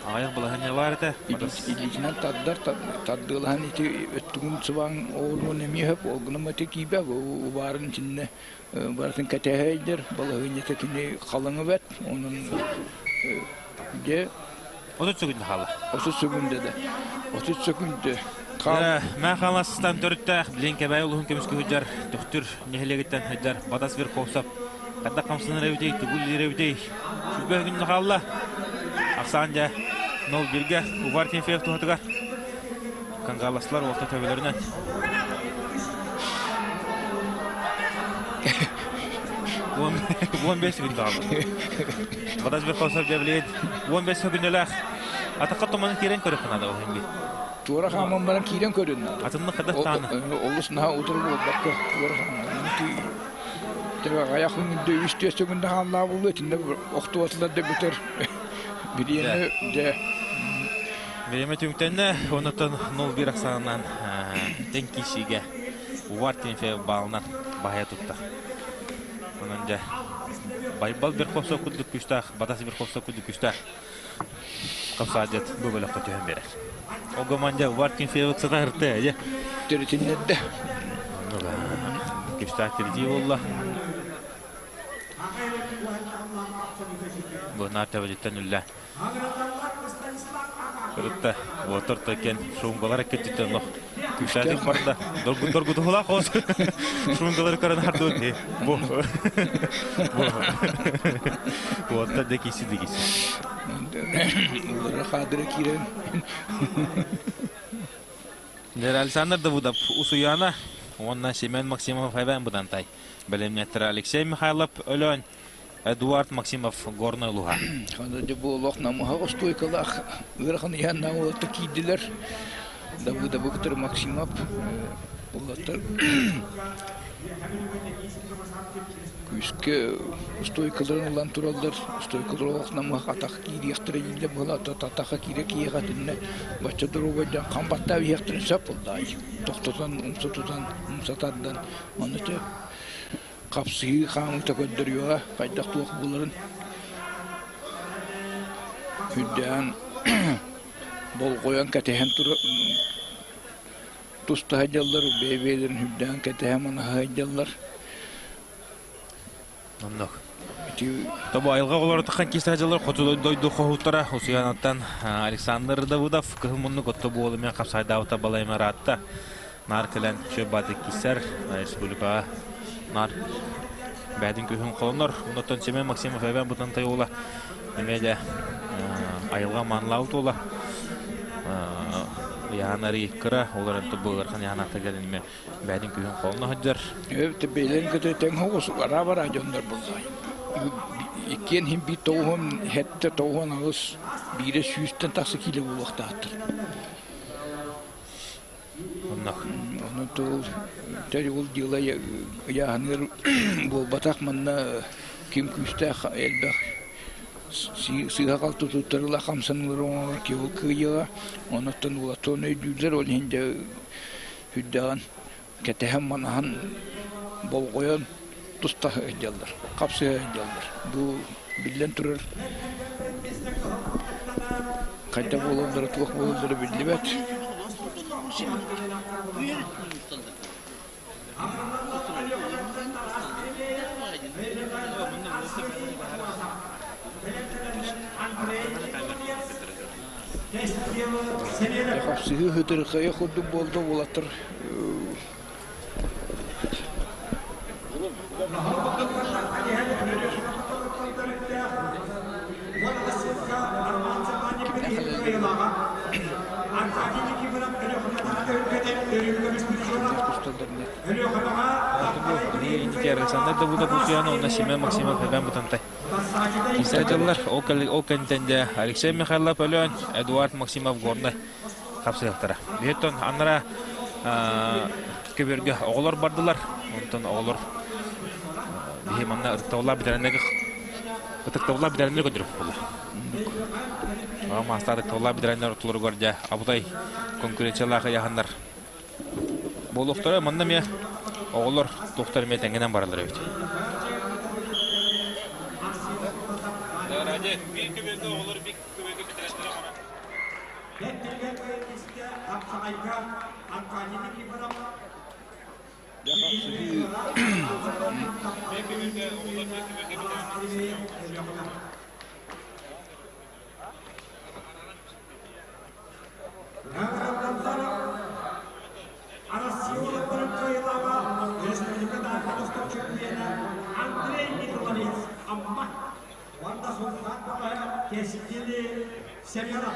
аҕыйах балаһыанньа баар этэ илиитинэн тардар тардыалаһан ити өттүгүн сыбаан оҕолуон эмиэ сөп ол гынан ити киирбэт убаарын итиннэ барытын кэтэһэйдэр балаһыанньата кини халыҥа бэт онон дьэ. 30 секунда хаалла. 30 секунда да. 30 секунда. Мэ Хаҥаластан төрүттээх билин Кэбээйи улууһун көмүскүү сылдьар Төхтүр нэһилиэгиттэн сылдьар Батас Верховцев хайдах хамсанар эбитий, тугу үлэлиир эбитий? Сүрбэ күнүн хаалла. Ахсаан дьэ 0-1-гэ Увар Тимофеев туһатыгар Кангаласлар уолта төбөлөрүнэн. 15 секунд хаалла. Батас Верховцев дьэ билигин 15 секундэлээх атахха туманын киирэн көрүөххэ наада ол иһин. Туора хааман баран киирэн көрүн наада. Атыннык хадах тааны. Олус наһаа утары буолбакка туора хааман. Аҕыйах күндэ үс түөрт секунда хааллаах буолуо итиннэ охтубатылар да бүтэр. Бириэмэ дьэ Бириэмэ түмүктэннэ, оннуттан 0-1 ахсаанынан тэҥ киирсиигэ Увар Тимофеев баалынан баһыйа тутта. Онон дьэ Байбал Верховцев курдук күүстээх, Батас Верховцев курдук күүстээх Хапсаадьыт бу бөлөххө түһэн биэрэр. Ол команда Увар Тимофеев ыксата ырты, дьэ. Төрүтүннэрдэ. Күүстээх кирдии буолла. Бу наар төбөтүттэн үллэ. Ырытта, уотар такен шунгалар эккеттиттен лох. Күүстээдик барда. Доргутуһулаах хос. Шунгалары көрөн хардуу. Бу. Бу. Уоттар да киси дигиси. Улара хаадыра киирэн. Александр Давыдов Усуяна уонна Семен Максимов Эбэн Быдантай. Бэлэмнеттер Алексей Михайлов Өлөөн Эдуард Максимов Горнай улууһа. Ханна дьэ бу олох намыһах остуойкалаах ыарахан иһэн уолаттар киирдилэр. Давыдовы кытары Максимов уолаттар күүскэ стойкаларын ылан тураллар. Стойкалар олох намыһах атах киириэхтэрэ дииллэр буолла атаха киирэ киһиэхэ итиннэ бачча доруобайдан хам баттаап иһиэхтэрин сөп буоллаай. Тохтотон, умса тутан, умса тардан, ону хапсыһыы хаамыыта көрдөрүөҕэ хайдах туох буоларын үрдээн болҕойон кэтэһэн тура туста сылдьаллар бэйэ-бэйэлэрин үрдээн кэтэһэ манаһа сылдьаллар Оннук. Тобу айылҕа оҕолоро таххан киирсэ сылдьаллар хоту дойду хоһууттара Усуйаанаттан Александр Давыдов кыһыл муннук отто буолумен хапсайдаабыта балайма ыраатта. Наар кэлэн Шөббаты киссэр республикаҕа наар бэйэтин күһүн холонор. Оннуттан Семен Максимов эбэн бутантай уола эмиэ де айылҕа маанылаабыт уола ыйаан арый кыра олорон бу ыарахан ыйаан кэлин бэйэтин күһүн холоно сылдьар. Бэйэлэрин кытары тэҥ соҕус араабара дьоннор буоллаҕай. Иккиэн иһин биир тоҕуһун сэттэ тоҕуһун аҕыс биирэ сүүстэн тахса киилэ буолуохтаахтар. Оннук. Ону тыл ол дьыала ыйааһыныгар буолбатах манна ким күүстээх элбэх сыыһа-халты туттарыла хамсаныылары оҥорор киһи ол кыайыаҕа. Онуттан уолаттарын өйдүүллэр, ол иһин дьэ үрдэҕин кэтэһэн-манаһан болҕойон туста сылдьаллар, хапсыһа сылдьаллар. Бу биллэн турар хайдах буолаллара, туох буолаллара биллибэт. Хапсыһыы хытырхайа курдук буолла уолаттар Александр Давыдов Усуяна уонна Семен Максимов Эбэн Бытантай. Киирсэ дьыллар ол кэнниттэн дьэ Алексей Михайлов Өлөөн, Эдуард Максимов Горнай хапсыһыахтара. Биһиттэн аннара көбүөргэ оҕолор бардылар. Онтон оҕолор биһи манна ытыктабыллаах бэтэрээннэргэ ытыктабыллаах бэтэрээннэр көрдөрүк буолар. Аҕа маастаах ытыктабыллаах бэтэрээннэр ортолоругар дьэ абытай конкуренциялаах ыйааһыннар буолуохтара. Манна эмиэ оҕолор туохтар эмиэ тэҥҥинэн бараллар эбит. Биир көбүөргэ оҕолор биир көбүөргэ бэтэрээннэр Кэскили Семенов.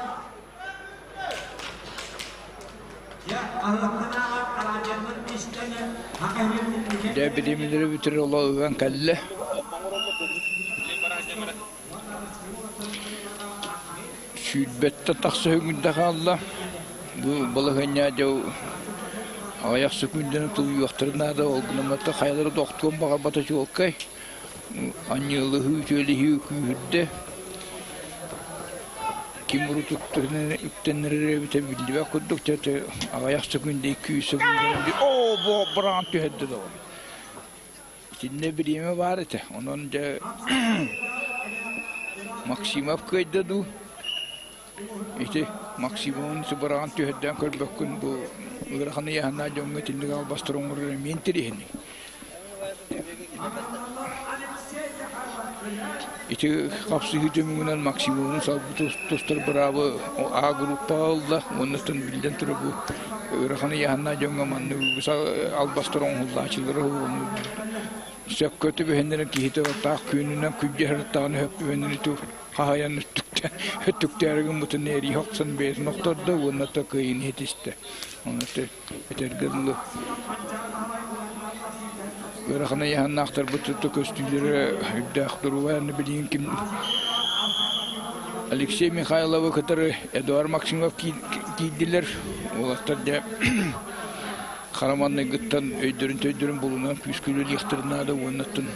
Дьэ билимилэри бүтэр олоҕуган кэллэ. Сүүрбэттэн тахса үҥүрдэ хаалла. Бу балаһыанньа дьыл аҕыйах сөкүүндэни тулуйуохтарын наада, ол гынан баран хайалара да охтуон баҕарбата чуолкай. Анньыалаһыы, үтүөлэһии күүһүрдэ. Ким урут үктэннэрэр эбитэ биллибэт курдук, дьэ аҕыйах сөкүүндэ, 200 сөкүүндэнэн оо, бу быраҕан түһэрдэ доҕор. Итиннэ бириэмэ баар этэ. Онон дьэ Максимов кыайда дуу? Ити Максимовын быраҕан түһэрдээн көрбөккүн бу ыарахан ыйааһыннаах дьоҥҥо итинник албастар оҥорор эмиэ интэриэһинэй. Ити хапсыһыы түмүгүнэн Максимовын салгыы тустар быраабы А группаҕа ылла уонна биллэн турар бу ыарахан ыйааһыннаах дьоҥҥо маннык үгүс албастар оҥоһуллааччылара сөпкө түбэһиннэрэн киһитэ таах күөнүнэн күрдьэһэртаҕына сөп түбэһиннэри хаһайан өттүктээри гыммытын эрийэ охсон бэйэтин охтордо уонна да кыайыыны ситистэ. Ону этэргэ дылы ыарахан ыйааһыннаахтарбыт көстүүлэрэ үрдээх туруга билигин ким Алексей Михайловы кытары Эдуард Максимов киирдилэр. Уолаттар дьэ хара маҥнайгыттан өйдөрүн-төйдөрүн булунан күүскэ үлэлиэхтэрин наада уоннаттан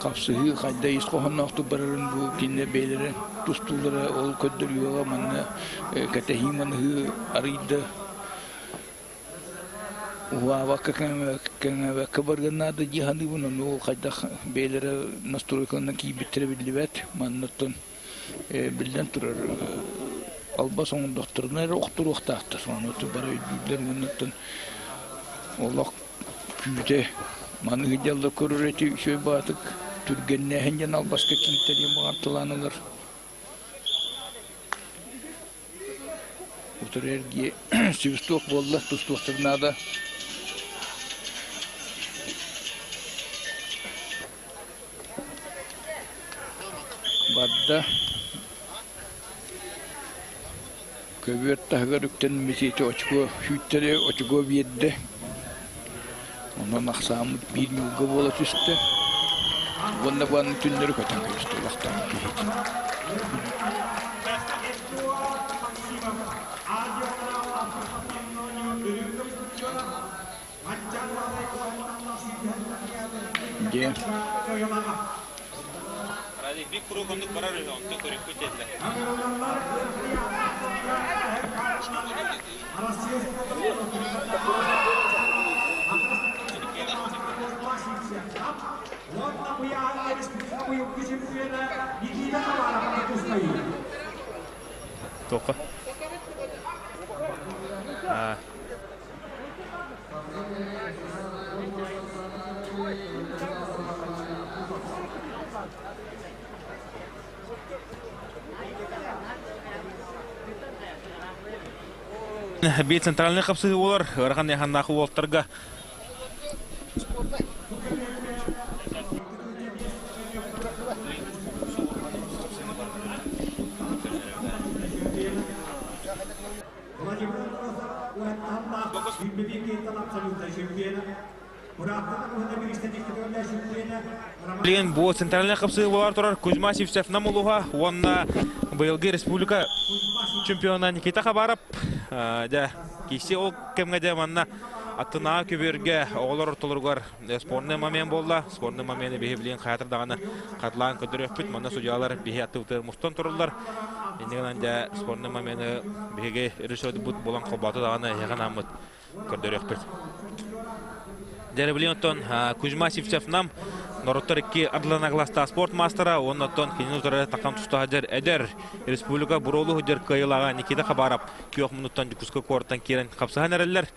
хапсыһыы хайда ис хоһоонноохтук барарын бу кинилэр бэйэлэрэ тустуулара ол көрдөрүүгэ манна кэтэһии-манаһыы арыйда уһаабакка кэҥээбэккэ барыан наада дии саныыбын ону ол хайдах бэйэлэрэ настройканан киирбиттэрэ биллибэт маннаттан биллэн турар албас оҥордохторуна эрэ охторуохтаахтар ону бары өйдүүллэр уоннаттан олох күүтэ маны сылдьаллар көрөр эти үчүгэй баатык түргэннээһин диэн албаска кииртэлиэн баҕарталаан ылар Утары эргиэ свисток буолла, тустуохтарын наада. Барда. Көбүөр таһыгар үктэммит очко сүүттэри очко биэрдэ. Онон ахсааммыт биир ньуурга буола түстэ. Уонна бу аны түннэри көтөн кэбистэ улахтан киһитин. Дьэ. Бик куруук оннук барар үһү, онтон көрүккүт диэтилэр. Тоққа. Биир центральный хапсыһыы буолар. Ыарахан ыйаханнаах уолтарга Билигин бу центральный хапсыһыы буолар турар Кузьма Сивцев Нам улууһа уонна быйылгы республика чемпиона Никита Хабаров. Дьэ, киси ол кэмҥэ дьэ манна аттынааҕы көбүөргэ оҕолор ортолоругар спорный момент буолла. Спорный момены биһи билигин хаатыр даҕаны хатылаан көрдөрүөхпүт. Манна судьялар биһи аттыбытыгар мустан тураллар. Инньэ гынан дьэ спорный момены биһиги режиссербут булан холбоото даҕаны эһиэхэ анааммыт көрдөрүөхпүт. Дьэ, оттон Кузьма Сивцев нам норуоттар икки ардыларына кылаастаах спорт маастара уонна оттон кинини утары такам туста сылдьар эдэр республика буруолу сылдьар кыайыылааҕа Никита Хабаров күөх муннуттан Дьокуускай куораттан киирэн хапсыһан эрэллэр.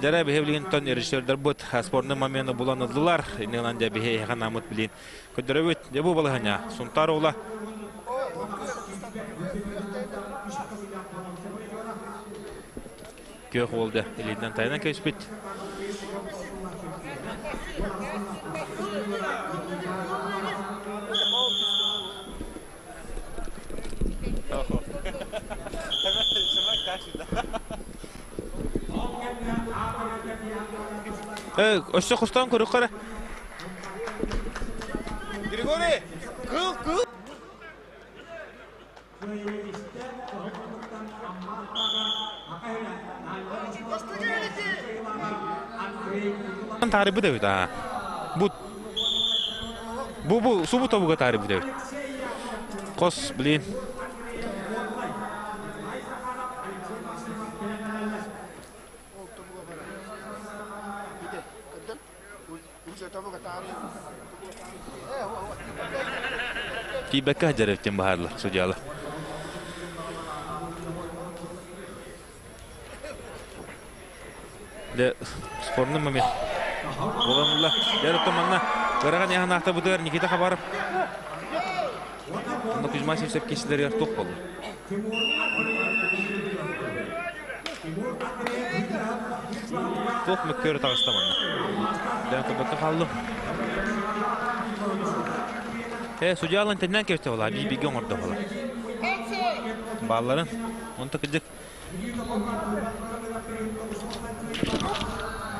Дьэ, биһи билигин оттон режиссердарбыт спорный момены булан ыллылар. Иннинэн дьэ биһи эһиэхэ анааммыт билин көрдөрөбүт. Дьэ бу балаһыанньа Сунтаар уола Күөх уол дьэ илиитинэн тайанан кэбиспит. Өссө хостон көрүк Григорий, кыл, кыл. Таарыйбыт эбит аа. Бу бу бу субу тобуга таарыйбыт эбит. Кос, блин. Тиийбэккэ сылдьар эбитин баһаарлар судьялар. Дьэ, спорный момент. Буолан Дьэ, оттон манна ыарахан яһанаахтабытыгар Никита Хабаров Онно Кузьма Сивцев киһилэригэр туох буолла? Туох мөккүөрү таҕыста манна? Дьэ, көрбөккө хааллым. Э, судьялан тэннэн кэбистэ буолаа, биир-бииргэ оҥордо буолаа. Баалларын, онто кырдьык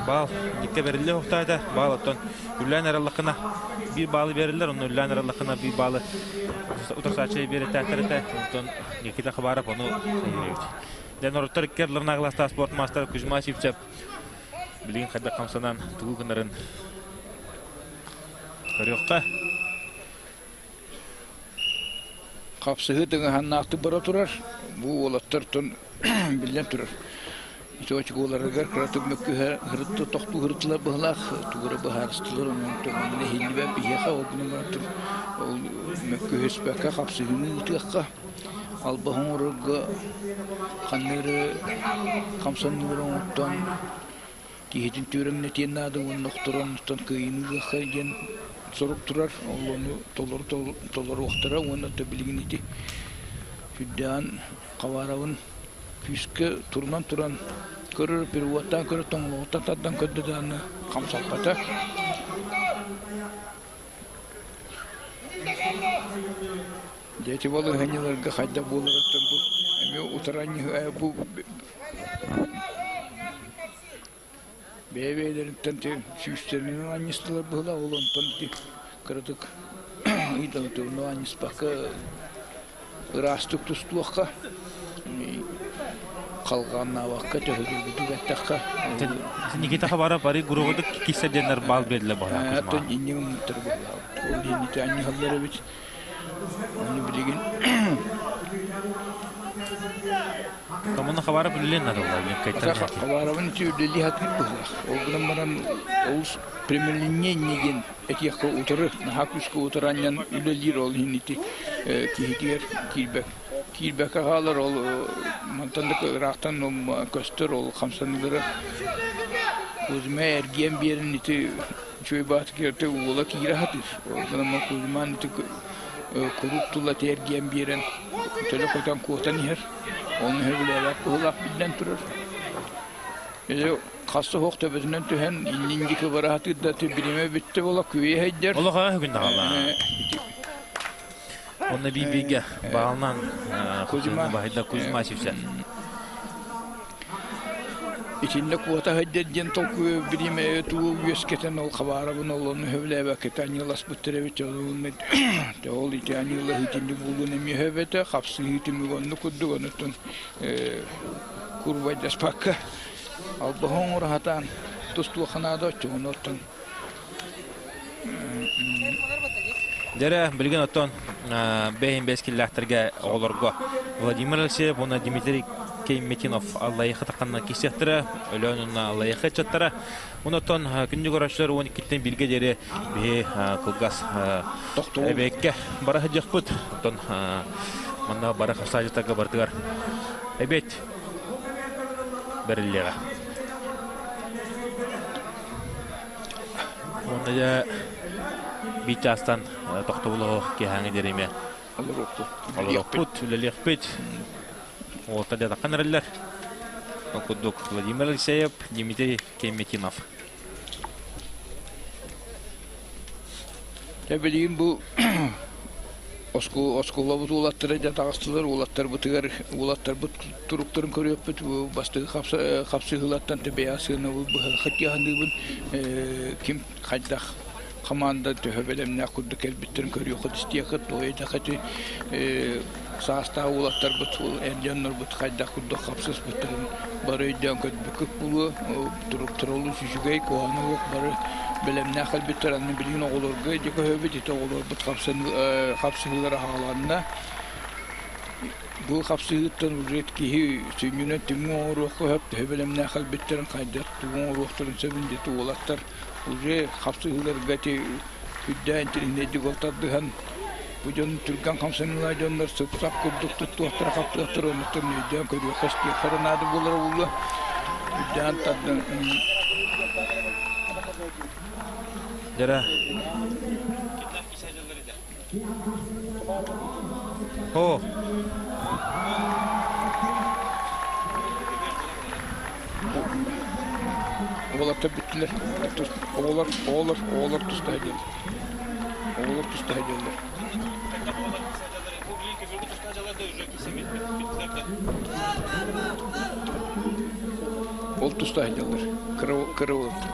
Баал икки бэриллэ охтоото. Баал оттон үллээн эрэллэххинэ биир баалы биэрэллэр, онно үллээн эрэллэххинэ биир баалы утарсааччы биэрэтээхтэр этэ. Онтон Никита Хабаров ону эбит. Дьэ норуттар икки ардыларынааҕы спорт маастара Кузьма Сивцев билигин хайдах хамсанан тугу гынарын көрүөххэ. Хапсыһыы тыҥаһаннаахтык бара турар. Бу уолаттартан биллэн турар. Ити очукуоларыгар кыратык мөккүһэ ырытты тохтуу ырыттылар быһылаах тугу эрэ быһаарыстылар онон манна иһиллибэт биһиэхэ ол гынан баран ол мөккүһүспэккэ хапсыһыыны ыытыахха албаһы оҥорорго ханна эрэ хамсаныылары оҥортон киһитин түөрэҥнэтиэн наада уонна охторон оттон кыайыыны ылыахха диэн сорук турар. Ол ону толору толоруохтара уонна то билигин ити сүрдээҕин Хабаровын күүскэ турунан туран көрөр, переводтаан көрөр, тоҥолоҕуттан тардан көрдө даҕаны хамсаппата. Дьэ ити балаһыанньаларга хайдах буоларыттан бу эмиэ утаран бу Бэйэ-бэйэлэриттэн сүүстэринэн анньыстылар быһыылаах, ол онтон ити кыратык ыйдаҥытыгын анньыспакка ыраастык тустуохха, халҕаннаабакка төһөлүүрбүтүк эттэххэ. Никита Хабаров бары группа киирсэр диэннэр баал биэрдилэр быһыылаах. Оттон инньэ гыммыттар быһыылаах. Ол иһин ити анньыһаллар эбит. Ону билигин Коммуна Хабаров үлэлиэн надо Хабаровын ити үлэлии сатыыр быһыылаах. Ол гынан баран олус прямолинейный диэн этиэххэ утары, наһаа күүскэ утары анньан үлэлиир ол иһин ити киһитигэр киирбэк киирбэккэ хаалар ол мантан да ыраахтан көстөр ол хамсаныылара Кузьма эргийэн биэрэн ити үчүгэй баатыгар уола киирэ сатыыр. Ол гынан Кузьман ити куруук тула эргийэн биэрэн төлө көтөн куотан иһэр. Ону сөбүлээбэт быһыылаах биллэн турар. Или хас да төбөтүнэн түһэн иннин диэки бара сатыыр да бириэмэ бүттэ буола күөйэ сылдьар. Олох бүгүн даҕалаа. Онно биир-бииргэ баалынан Кузьма баһыйда Кузьма Сивцев. Итиннэ куота сылдьар диэн толкуйу бириэмэ тугу үөскэтэн ол хабаарабын ол ону сөбүлээбэккэ аньыыласпыттар эбит ол ити аньыылаһыы итинник буолуон эмиэ сөп этэ хапсыһыы түмүгэ оннук курдук онуттан курбайдаспакка албаһы оҥоро сатаан тустуохха наада оччоҕуна оттон Дьэрэ, билигин оттон бэйин бэс киллээхтэргэ оҕолорго Владимир Алексеев уонна Дмитрий Кейметинов Аллайыха тахханна киирсиэхтэрэ, Өлөөн уонна Аллайыха ыччаттара. Онтон күндү көрөөччүлэр 12-ттэн бииргэ диэри биһи кылгас эбиэккэ бара сылдьыахпыт. Оттон манна бары хапсаайдьыттарга барытыгар эбиэт бэриллиэҕэ. Уонна дьэ биир чаастан тохтобул киэһээҥи диэри эмиэ олоруохпут, үлэлиэхпит. Уолаттар дьэ таххан эрэллэр. Ол курдук Владимир Алексеев, Дмитрий Кемметинов. Дьэ билигин бу Оскуолабыт уолаттара дьэ таҕыстылар, уолаттарбытыгар уолаттарбыт туруктарын көрүөхпүт. Бу бастакы хапсыһыылартан тэбэйэ сыанабыл быһа тиһаныыбын ким хайдах хамаанда төһө бэлэмнээх курдук кэлбиттэрин көрүөххүт, истиэххит, туойдаххыт саастаах уолаттарбыт, эр дьоннорбут хайдах курдук хапсыспыттарын бары өйдөөн көрбүккүт буолуо. Туруктара олус үчүгэй, куһаҕана суох бары бэлэмнээх кэлбиттэр. Аны билигин оҕолорго илдьэ көһөбүт, ити оҕолорбут хапсыһыылара хааланна. Бу хапсыһыыттан уже киһи сүнньүнэн түмүк оҥоруохха сөп, төһө бэлэмнээх кэлбиттэрин, хайдах тугу оҥоруохтарын сөбүн диэти уолаттар уже хапсыһыыларга ити үрдээн интириэһинэйдик ол тардыһан бу дьон түргэн хамсаныылаах дьоннор сып-сап курдук туттуохтара хаптыахтара оннуктан өйдөөн көрүөххэ истиэххэ наада буолара буолуо үрдээн тардан Дьара О Уолаттар бүттүлэр. Оҕолор, оҕолор, оҕолор туста сылдьаллар. Оҕолор туста сылдьаллар. Ол туста сылдьаллар. Кыра, кыра уолаттар.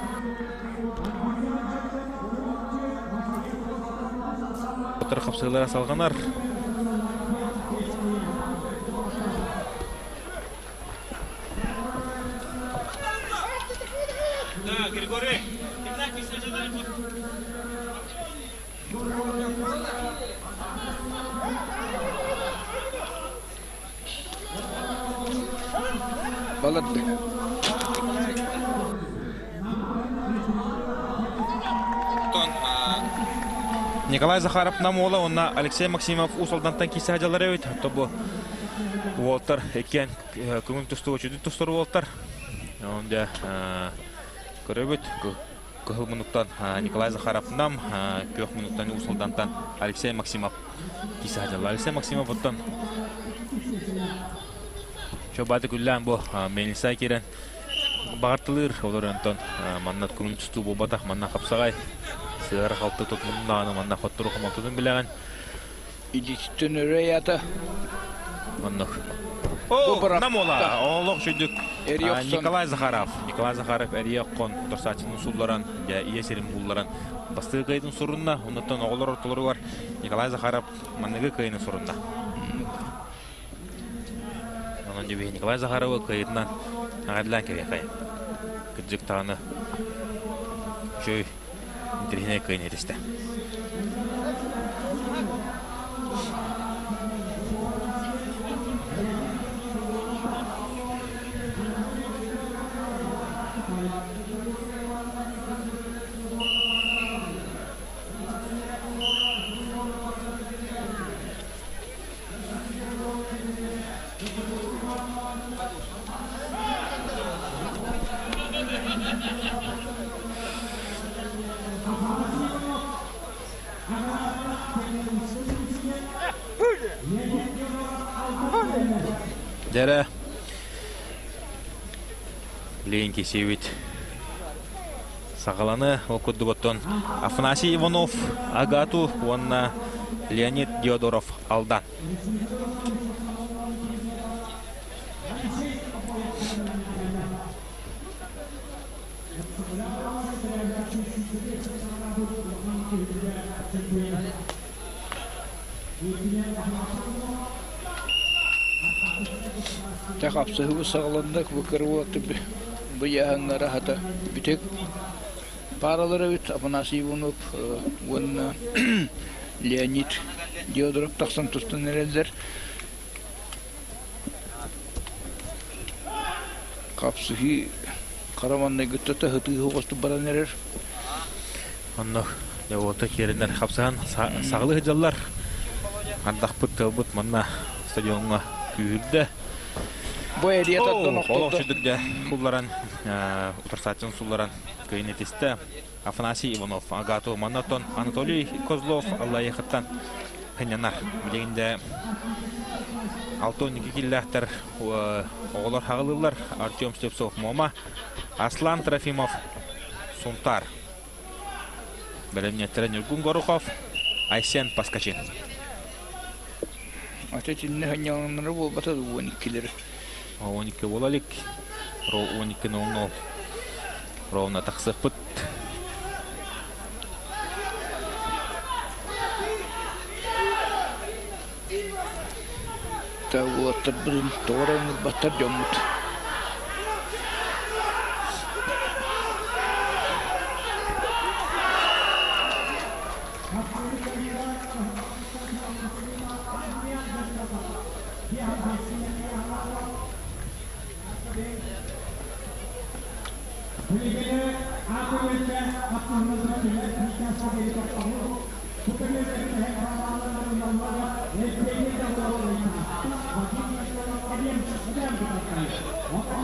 Хапсыылара салҕанар. Баларды. Николай Захаров нам уола уонна Алексей Максимов Уус Алдантан киирсэ сылдьаллар эбит. Тобу уолтар иккиэн көҥүл тустууга чүдү тустар уолтар. Онон дьэ көрөбүт кыһыл муннуктан Николай Захаров нам, күөх муннуктан Уус Алдантан Алексей Максимов киирсэ сылдьаллар. Алексей Максимов оттон Чобаты күллээн бу мельница киирэн баҕартылыыр олор онтон манна көҥүл тустуу буолбатах манна хапсаҕай сыара халты тутуннаҕына манна хоттору хомолтотун билэҕин Илиититтэн өрө ыйаата. Оннук. О, намола! Олох сүдүк Николай Захаров. Николай Захаров эрийэ оххон утарсааччыны сулларан, дьэ ийэ сирин булларан бастыгы кыайытын сурунна. Оннуттан оҕолор ортолоругар Николай Захаров манныгы кыайыны сурунна. Онон дьэ Николай Захаровы кыайытынан аҕайдылаан кэлиэхэй. Кырдьык даҕаны үчүгэй интэриэһинэй кыайын этистэ. Дьэрэ Лейн кисиэбит саҕаланы ол курдук оттон Афанасий Иванов Агату уонна Леонид Диодоров Алдан. Тэх апсыһыбы саҕаланна бу быйаһаннара хата бүтүк Паралар эбит Афанасий Иванов уонна Леонид Диодоров тахсан тустан эрэллэр. Хапсыһыы хара маннайгытта таһытыы оҕостук баран эрэр. Онно уота киэринэр хапсыһан саҕалыы сылдьаллар. Ардахпыт тыалбыт манна стадиоҥҥа күүһүрдэ. Бу эрийэ тардан Олох сүдүк дьэ сулларан, утарсааччын сулларан кыайын этистэ. Афанасий Иванов, Агату Маннатон, Анатолий Козлов Аллайыхыттан хынньанар. Билигин дэ 6-12 киллээхтэр оҕолор хаҕылыыллар. Артем Слепцов Мома, Аслан Трофимов Сунтар. Бэлэмниэттэрэ Ньургун Горохов, Айсен Паскачин. Ата итиннэ сынньалаҥнара буолбата дуу 12-лэри? 12 буола илик. 12.00 ровно тахсыахпыт. Та уолаттарбытын тоҕо эрэ ыҥырбаттар дьоммут.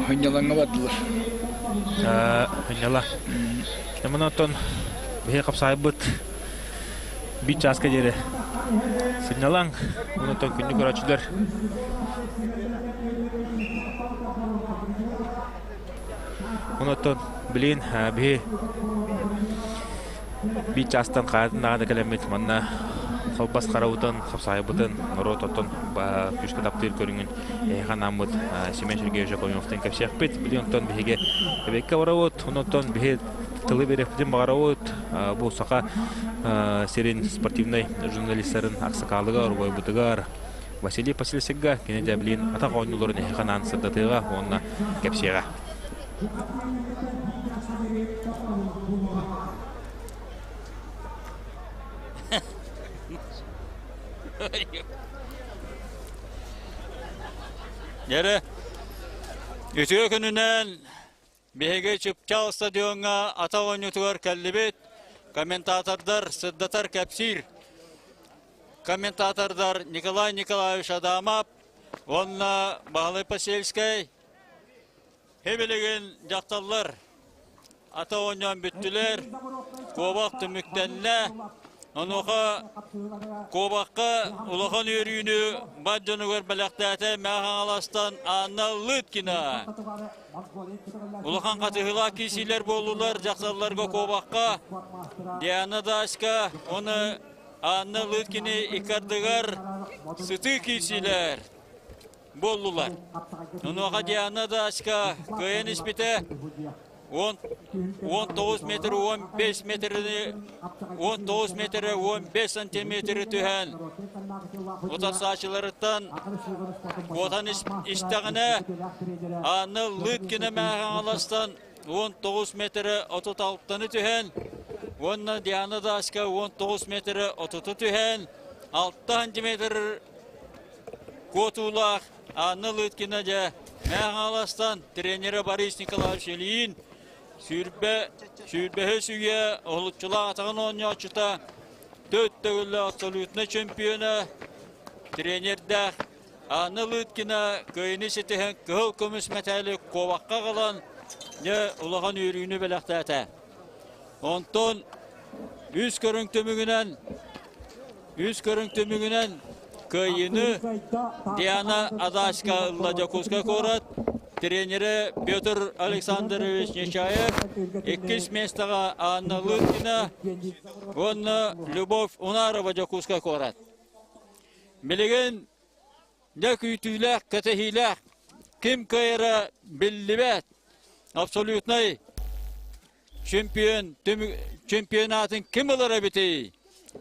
Сынньалаҥҥа бардылар. Сынньала. Онон биһи хапсаайбыт биир чааска диэри сынньалаҥ. Онтон күндү көрөөччүлэр Онтон билигин биһи биир чаастан хаатын даҕаны кэлэммит манна холбос харабытын, хапсаайбытын норуот оттон күүскэ таптыыр көрүҥүн эһиэхэ анааммыт Семен Сергеевич Оконевтан кэпсиэхпит. Билигин онтон биһиги эбиэккэ барабыт, онтон биһи тылы биэриэхпитин баҕарабыт. Бу Саха сирин спортивнай журналистарын аксакаалыгар, убайбытыгар Василий Васильевичка кини дьэ билигин атах оонньууларын эһиэхэ анаан сырдатыаҕа уонна кэпсиэҕэ. Дьэрэ, үтүө күнүнэн Биһиги Чыпчаал стадиоҥҥа ата оонньуутугар кэллибит. Комментатордар сырдатар кэпсиир. Комментатордар Николай Николаевич Адамов уонна Баһылай Посельскай. Билигин дьахталлар ата оонньоон бүттүлэр. Куобах түмүктэннэ. Онуоха куобахха улахан үөрүүнү бар дьонугар бэлэхтээтэ Мэҥэ Хаҥаластан Анна Лыткина. Улахан хатыһыылаах киирсиилэр буоллулар дьахталларга куобахха Диана Даська уонна Анна Лыткини икки ардыгар сытыы киирсиилэр буоллулар. Онуоха Диана Даська кыайан испитэ 19 метр 15 метрини 19 метрэ 15 сантиметры түһэн утарсааччыларыттан куотан истэҕинэ Анна Лыткина Мэхаҥаластан 19 метрэ 36-ны түһэн уонна Диана Даська 19 метрэ 30 түһэн 6 сантиметр куотуулаах Анна Лыткина дьэ Мэхаҥаластан тренерэ Борис Николаевич Ильин сүүрбэ сүүрбэһис үйэ уһулуччулаах атаҕын оонньооччута төрт төгүллээх абсолютнай чемпиона тренердээх Анна Лыткина кыайыыны ситиһэн кыһыл көмүс мэтээли куобахха аҕалан дьэ улахан үөрүүнү бэлэхтээтэ. Онтон үс көрүҥ түмүгүнэн үс көрүҥ түмүгүнэн кыайыыны Диана Адаська ылла Дьокуускай куорат тренерэ Петр Александрович Нечаев, иккис миэстэҕэ Анна Лыткина уонна Любовь Унарова Дьокуускай куорат. Билигин дьэ күүтүүлээх, кэтэһиилээх ким кыайара биллибэт. Абсолютнай чемпион чемпионатын ким ылар эбитий?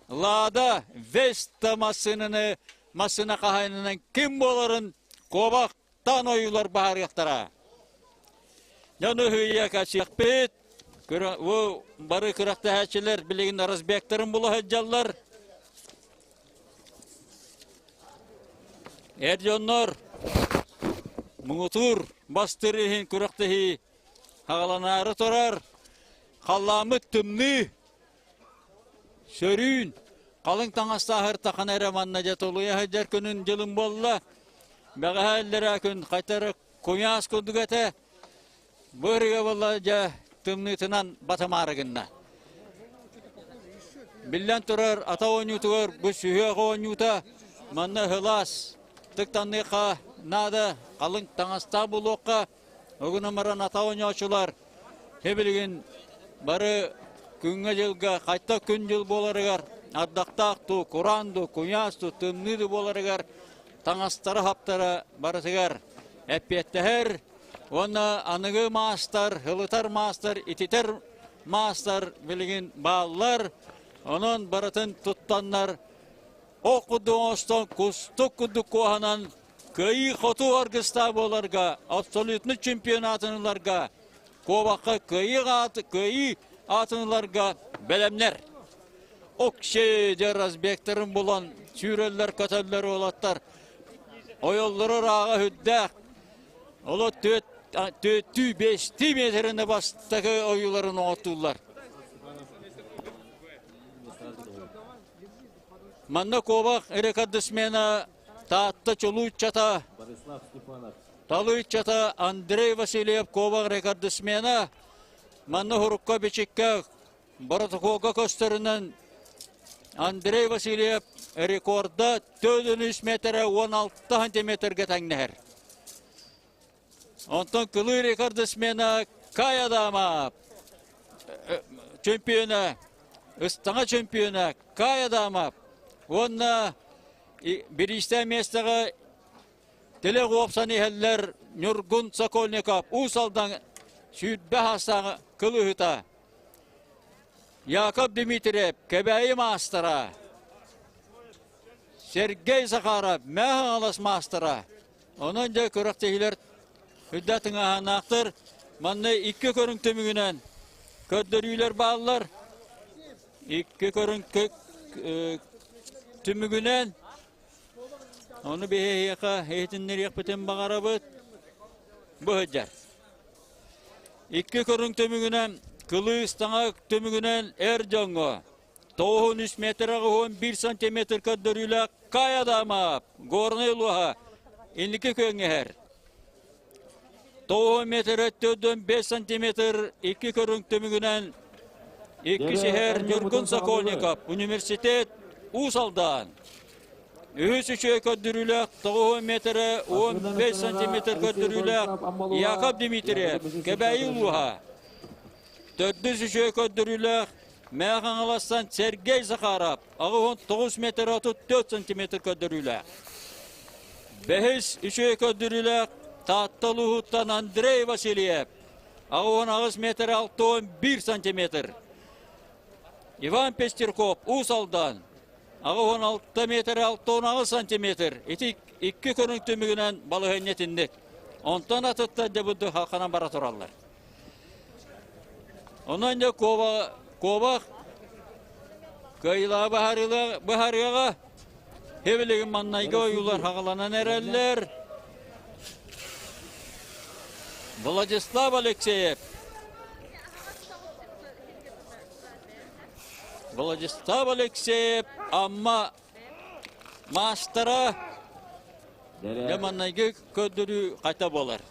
Лада Веста массыынаны массыына хаһаайынынан ким буоларын куобахтан ойуулар баһаарыахтара. Дьону ыһыйа кэсиэхпит. Бу бары күрэхтэһээччилэр билигин разбегтарын була сылдьаллар. Эр дьоннор муҥутуур бастыр иһин күрэхтэһии Хаҕаланаары турар халлааммыт тымныы, сөрүүн, халыҥ таҥастааһыр тахана эрэ манна дьэ тулуйа сылдьар күнүн дьылын буолла. Бэҕэһээ иллэрээ күн хайта эрэ куйаас курдук этэ. Бу ырыа буолла дьэ тымныытынан батымаары гынна. Биллэн турар, ата оонньуутугар бу сүһүөх оонньуута манна ыһылаас тыктанныахха наада, халыҥ таҥастаах буолуохха Огуна баран ата оонньооччулар билигин бары күҥҥэ-дьылга хайта күн-дьыл буоларыгар ардахтаах дуу, кураан дуу, куйаас дуу, тымныы дуу буоларыгар таҥастара-хаптара барытыгар эппиэттэһэр уонна аныгы маастар, ылытар маастар, ититэр маастар билигин бааллар. Онон барытын туттаннар ох курдук оҥостон, кустук курдук куоһанан кыайыы-хотуу аргыстаах буоларга, абсолютный чемпионатын ыларга, куобахха кыайыы аатын ыларга бэлэмнэр. Окше дьэ разбектарын булан сүүрэллэр-көтөллөр уолаттар. Ойоллоро ырааҕа сүрдээх. Оло түөртүү бэстии метрини бастакы ойууларын оҥортууллар. Манна куобах рекордсмена Таатта чулууччата Талыыччата Андрей Васильев куобах рекордсмена манна Хурукка Бичиккэ Боротокуолга көстөрүнэн Андрей Васильев рекорда 403 метрэ 16 сантиметрга тэҥнэһэр. Онтон кылыы рекордсмена Кая Дама чемпиона, ыстаҥа чемпиона Кая Дама уонна бириистээх миэстэҕэ Тилэх уопсан иһэллэр Ньургун Сокольников Уус Алдан 20 саастааҕы кылыыһыта Яков Дмитриев Кэбээйи маастара, Сергей Захаров Мэҥэ Хаҥалас маастара. Онон дьэ күрэхтэһиилэр үрдэ тыҥааһыннаахтар. Манна икки көрүҥ түмүгүнэн көрдөрүүлэр бааллар. Икки көрүҥ түмүгүнэн ону биһиэхэ иһитиннэриэхпитин баҕарабыт. Бу сылдьар. Икки көрүҥ түмүгүнэн кылыыс таҥа түмүгүнэн эр дьоҥҥо 93 метр 81 сантиметр көрдөрүүлээх Кая Адамов Горнай улууһа инники күөҥҥэ иһэр. 9 метр 405 сантиметр икки көрүҥ түмүгүнэн иккис иһэр Ньургун Сокольников университет Уус Алдан. Үһүс үчүгэй көрдөрүүлээх 90 метрэ 15 сантиметр көрдөрүүлээх Яков Дмитриев, Кэбээйи улууһа. Төрдүс үчүгэй көрдөрүүлээх Мэҥэ Хаҥаластан Сергей Захаров, 89 метр 34 сантиметр көрдөрүүлээх. Бэһис үчүгэй көрдөрүүлээх Таатта улууһуттан Андрей Васильев, 68 метр 61 сантиметр. Иван Пестерков, Уус Алдан, 86 метр 68 сантиметр. Ити икки көрүҥ түмүгүнэн балаһыанньа итинник. Онтон атыттар дьэ бу халханан бара тураллар. Онон дьэ куобах кыайыылааҕы быһаарыаҕа Хебилигин маннайга ойуулар хаҕаланан эрэллэр. Владислав Алексеев Владислав Алексеев Амма маастара дьэ маннайгы көрдөрүү хайта буолар.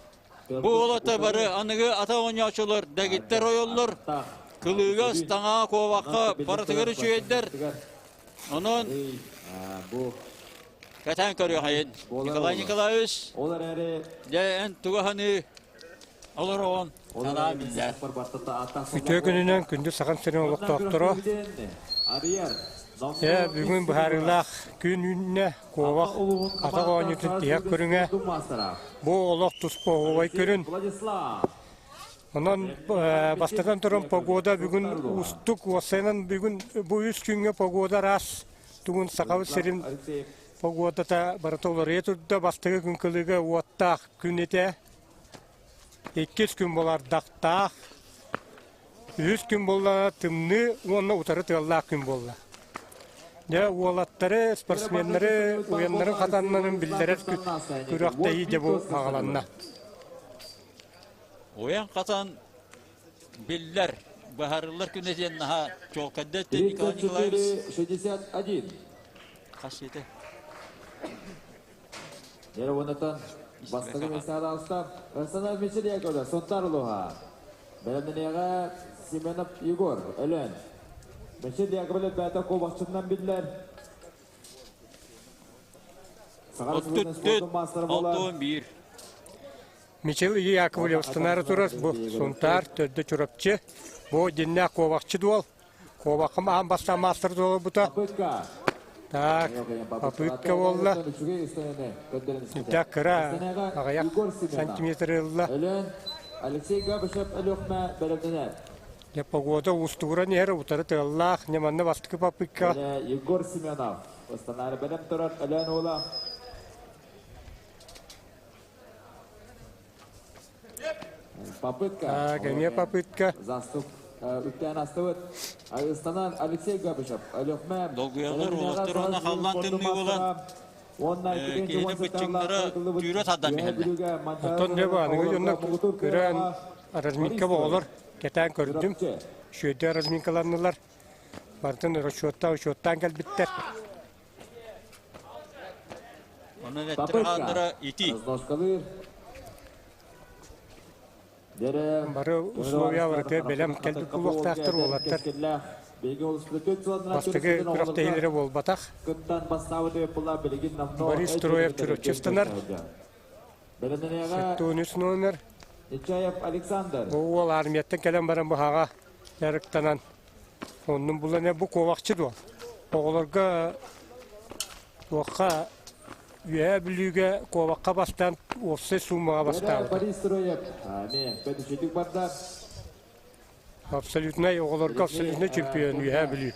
Бу уолата бары аныгы ата оонньоочулар дэгиттэр ойоллор, кылыыга, ыстаҥаҕа, куобахха барытыгар үчүгэйдэр. Онон кэтээн көрүөхайын. Николай Николаевич, дьэ эн тугу саныы олороҕун санаа биллэр. Үтүө күнүнэн күндү Сахам сирин олохтоохторо. Э, бүгүн быһаарыылаах күн үүннэ, куобах атах оонньуутун тиһэх көрүҥэ. Бу олох туспа оһуобай көрүн. Онон бастатан туран погода бүгүн уустук, уопсайынан бүгүн бу үс күҥҥэ погода араас тугун Сахабыт сирин погодата барыта уларыйа турда. Бастакы күн кылыыга уоттаах күн этэ. Иккис күн буолардахтаах. Үһүс күн буолла тымныы уонна утары тыаллаах күн буолла. Дьэ, уолаттары, спортсменнары уйаннарын хатаннарын биллэрэр күрэхтэһии дьэ бу аҕаланна. Уйан хатан биллэр, быһаарыллар күнэ диэн наһаа чуолкайда Николай Николаевич. 61. Хас сиэтэ? Дьэ уоннатан бастакы миэстэҕэ таҕыста Арсенал Мичилиякова Сунтаар улууһа. Бэлэмнэниэҕэ Семенов Егор Өлөөн. Мичил Яковлев бэйэтэ куобахчытынан биллэр. Саха Республикатын спордун маастара буолар. 61. Мичил Яковлев Станара турар бу Сунтаар төрдө Чурапчы. Бу дьиннээх куобахчы дуол. Куобаххым аан бастаан маастар дуола бута. Попытка. Так, попытка буолла. Сүрдээх кыра аҕыйах сантиметр ылла. Алексей Габышев Өлүөхмэ бэлэмнэнэр. Дьэ, погода уустугуран иһэр, утары тыаллаах, ньаманна бастакы попытка. Егор Семенов. Ыстанаары бэлэм турар Өлөөн уола. Попытка. Так, эмиэ попытка. Заступ үктээн астыбыт. Ыстанан Алексей Габышев, Өлүөхмэ. Долгуйалар уолаттар уонна халлаан тымныы буолан киһини быччыҥнара түүрэ тардан биһэллэр. Оттон дьэ бу аныгы дьонно көрөн разминка оҕолор кэтээн көрдүм. Үчүгэйдик разминкаланнылар. Барытын расчеттаан учуоттаан кэлбиттэр. Онон эттэр хааннара ити. Бары условия барыта бэлэм кэлбит буолуохтаахтар уолаттар. Бастакы күрэхтэһиилэрэ буолбатах. Борис Троев Чурапчыстанар. Тунис номер. Бу уол армияттан кэлэн баран быһаҕа дьарыктанан оннун булан бу куобахчы дуол. Оҕолорго туохха Үөһээ Бүлүүгэ куобахха бастаан уопсай суумаҕа бастаабыта. Абсолютнай оҕолорго абсолютнай чемпион Үөһээ Бүлүү.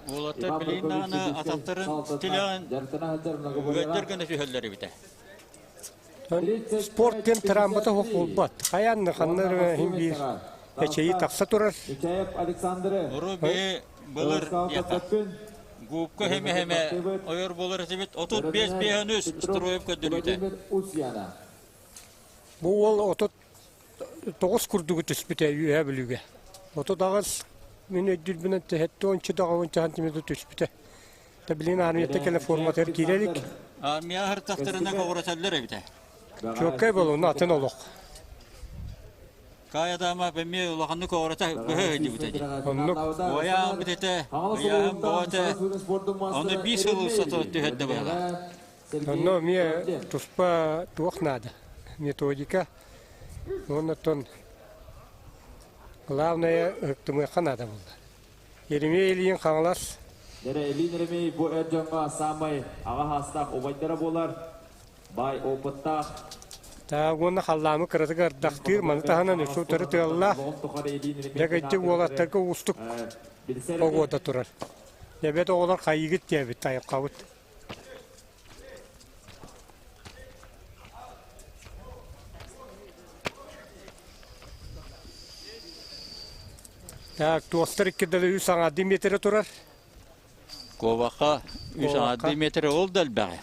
Уолаттар билигин даҕаны атахтарын тилэҕин үгэттэр гына түһэллэр эбитэ. Спорт диэн тыраамбата суох буолбат. Хайаан ханна эрэ иһин биир эчэйии тахса турар. Уру бии былыр диэххэ Губка хэмэ-хэмэ ойор буолар этибит 35 биэһэн үс Строев көрдөрүүтэ. Бу уол 39 курдугу түспүтэ Үөһээ Бүлүүгэ. 38 мин өйдүүрбүнэн тэһэттэ ончу даҕа сантиметр түспүтэ. Та билин армията кэлэ форматыгар киирэ илик. Армия аһыртахтарына көҕүрэтэллэр эбитэ. Чуоккай буолуна атын олох. Каайадаама эмиэ улаханнык оҕорото быһа сылдьыбыта дии. Оннук. Уойаан бүтэтэ, ыйааһын бөҕөтө, ону биир сыл устата түһэрдэ быһалаах. Онно эмиэ туспа туох наада? Методика. Уонна оттон главное ыһыктымыахха наада буолла. Еремей Ильин Хаҥалас. Дэрэ Ильин Еремей бу эр дьоҥҥо саамай аҕа саастаах убайдара буолар. Баай опыттаах. Таах уонна халлаамы кыратык ардахтыыр, маны таһынан өссө утары тыаллаах. Дьэ уолаттарга уустук погода турар. Эбэт оҕолор хайыгыт диэбит айылҕабыт. Так, туостар иккидалы үс аҥаардыы миэтэрэ турар. Куобахха үс аҥаардыы миэтэрэ ол да элбэҕи.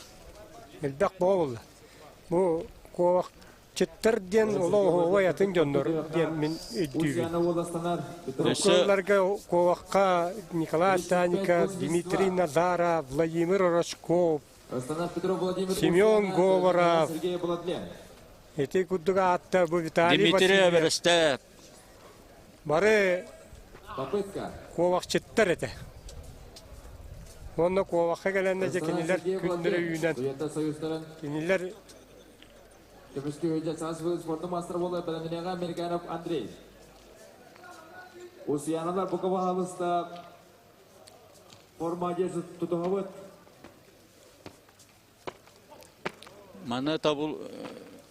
Элбэх буолла. Бу куобахчыттар диэн олох атын дьоннор диэн мин өйдүүбүн. Уруккуларга куобахха Николай Таников, Дмитрий Назаров, Владимир Рожков, Семен Говоров, ити курдук аатта бу Виталий Дмитрий Васильев. Эверестеп. Бары куобахчыттар этэ. Уонна куобахха кэлэннэ дьэ кинилэр күннэрэ үүнэн кинилэр Андрей. Усуйааналар бука баһаалыста форма одежды тутуһабыт. Маны табыл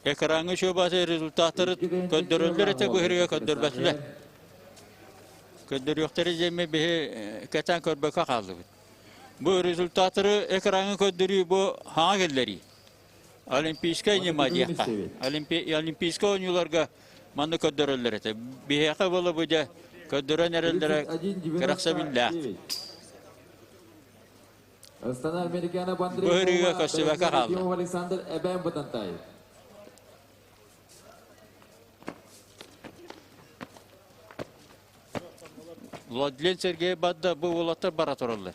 экраҥҥа үчүгэй результаттары көрдөрөллөр этэ быһырыга көрдөрбөтүлэр. Көрдөрүөхтэрэ диэммэ биһи кэтээн көрбөккө хааллыбыт. Бу результаттары экраҥҥа көрдөрүү бу хаҥа киллэрии. Олимпийскай ньыма диэххэ. Олимпийскай оонньууларга манна көрдөрөллөр этэ. Биһиэхэ буола бу дьэ көрдөрөн эрэллэрэ кэрэхсэбиллээх. Астана Американов Андрей Быһырыыга көстүбэккэ хаалла. Ефимов Александр Эбээн Бытантай. Владлен Сергей Бадда бу уолаттар бара тураллар.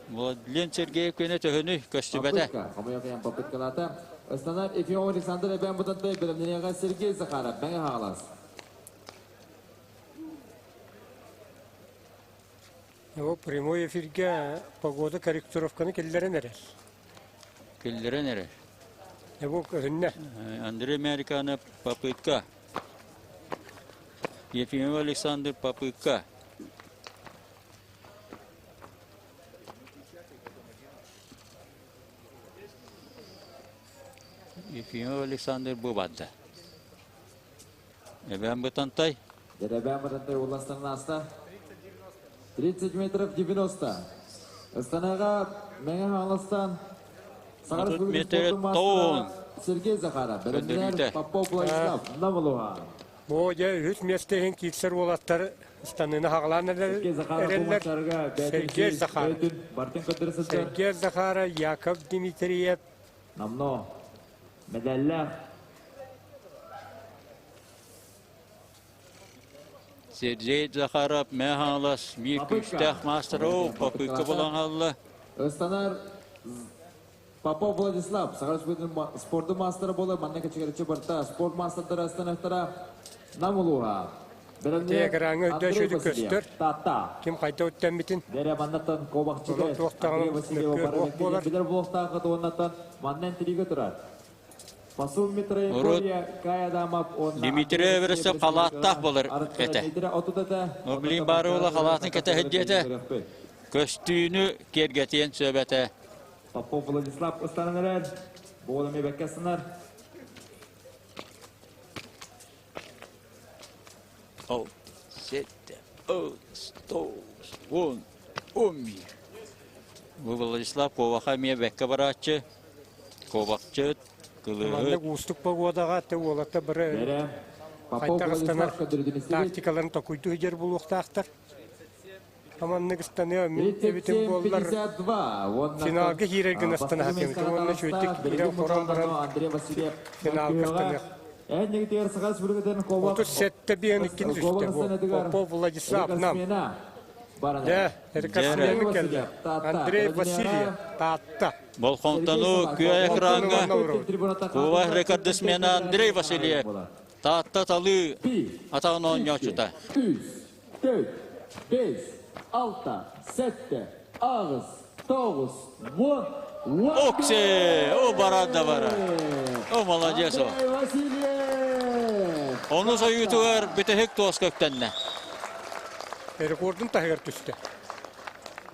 Владлен Сергеев күнэ төһөнүй көстүбэтэ. Попытка. Хомойох попыткалата. Астана Ефимов Александр Эбээн Бытантай бэлэмнэниэҕэ Сергей Захаров Мэҥэ Хаҥалас. О, прямой эфиргэ погода корректировканы киллэрэн эрэр. Киллэрэн эрэр. Бу көһүннэ. Андрей Американов попытка. Ефимов Александр попытка. Ефимов Александр бу барда. Эбээн Бытантай. Эбээн Бытантай уластан аста. 30 метров 90. Ыстанаға Мэҥэ Хаҥаластан Саха Республикатын спордун Сергей Захаров, бэлэмнэр Попов Владислав Намылуха. Бу дьэ үһүс миэстэ иһин киирсэр уолаттар ыстаныыны хаҕалаан эрэллэр. Сергей Захаров. Сергей Захаров, Яков Дмитриев. Намно медаллаах Сергей Захаров Мэҥэ Хаҥалас биир күүстээх маастара попытка булан хаалла. Ыстанар Попов Владислав Саха Республикатын спордун маастара буолар манна кэчигэриччи барта спорт маастардара ыстаныахтара Нам улууһа. Экраҥҥа өйдөөн шүдүк көстөр. Таатта. Ким хайда үттэммитин. Дэрэ маннаттан кобахчыга Андрей Васильева бары билэр буолуохтааххыт уоннаттан манна интрига турар. Урут Дмитрий Эверестов халааттаах буолар этэ. Ол билигин баары буола халаатын кэтэһирдиэтэ. Көстүүнү киэргэтиэн сөп этэ. Попов Владислав ыстанан эрэр. Буол эмиэ бэккэ станар. Ол, сетте, сто, он, он Бу Владислав Коваха эмиэ бэккэ барааччы. Ковакчыт, кылыһыт. Маннык уустук погодаҕа те уолатта бары хайдах ыстанар тактикаларын токуйдуу сылдьар буолуохтаахтар. Аманнык ыстаныа мин эбитим буоллар финалга киирэр гына ыстана сатыам уонна үчүгэйдик киирэн-хорон баран финалга ыстаныах. 37 биэн иккини түстэ бу Попов Владислав Нам. Дьэ, рекордсмены кэллэ. Андрей Васильев, Таатта. Болхомтону күө экраҥҥа Куба рекордсмена Андрей Васильев Таатта талыы атаҕын оонньооччута. 4, 5, 6, 7, 8, 9, 10, Окси! О, баран да бара. О, молодец о. Ону сойуутугар бүтэһик туоска үктэннэ. Рекордун таһыгар түстэ.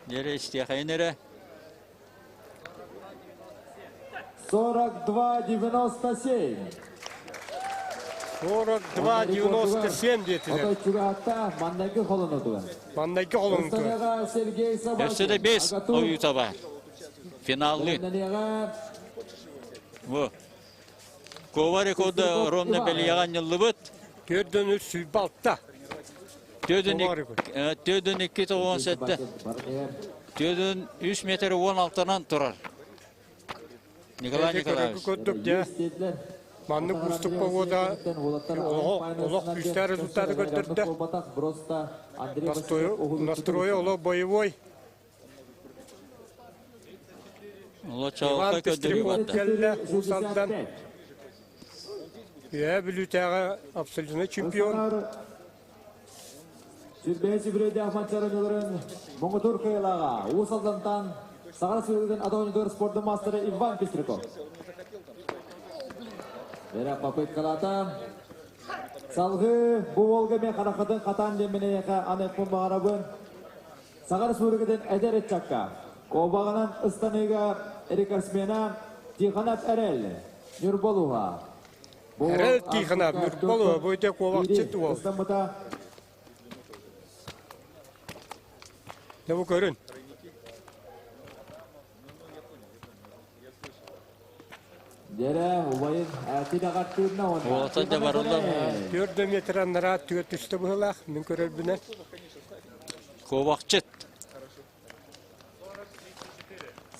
Дьэрэ истиэхэйин эрэ. 42,97. 42,97 диэтилэр. Отой чугаһатта маннайгы холонотугар. Маннайгы холонотугар. Сергей Собакин. Өссө да бес ойуута бар. Финаллы. Бу. Кова рекорда ровно бэлиэҕэ анньыллыбыт. Төрдөн үс сүүрбэ алта. Төрдөн икки тоҕуон сэттэ. Төрдөн үс метр уон алтанан турар. Николай Николаевич. Курдук дьэ маннык уустук погода олох күүстээх результаты көрдөрдө. Настройа олох боевой. Олочоолка Иван көрдөрүү Пестряков барда. кэллэ Уус Алдан. Үөһээ Бүлүүтээҕи абсолютнай чемпион. Сүрбэһи сүбүрөйдөөх манчарыныларын муҥутуур кыайылааҕа Уус Алдантан Саҕара Сүрүгүтүн атаҕын спордун маастара Иван Пестряков. Бэрэ попыткалаата. Салгыы бу уолга мен харахатын хатаан диэн эйиэхэ аныахпын баҕарабын. Саха Республикатын эдэр ыччакка куобаҕынан ыстаныыга рекордсмена Тихонов Эрэл Ньурболуха. Эрэл Тихонов Ньурболуха бу ити куобахчыт уол. Ыстаммыта. Дьэ бу көрүн. Дьэрэ убайын тирэҕэр тыынна уонна Уолаттар да барыллар. Түөрт да метр анараа түөрт түстэ быһыылаах, мин көрөрбүнэн. Куобахчыт.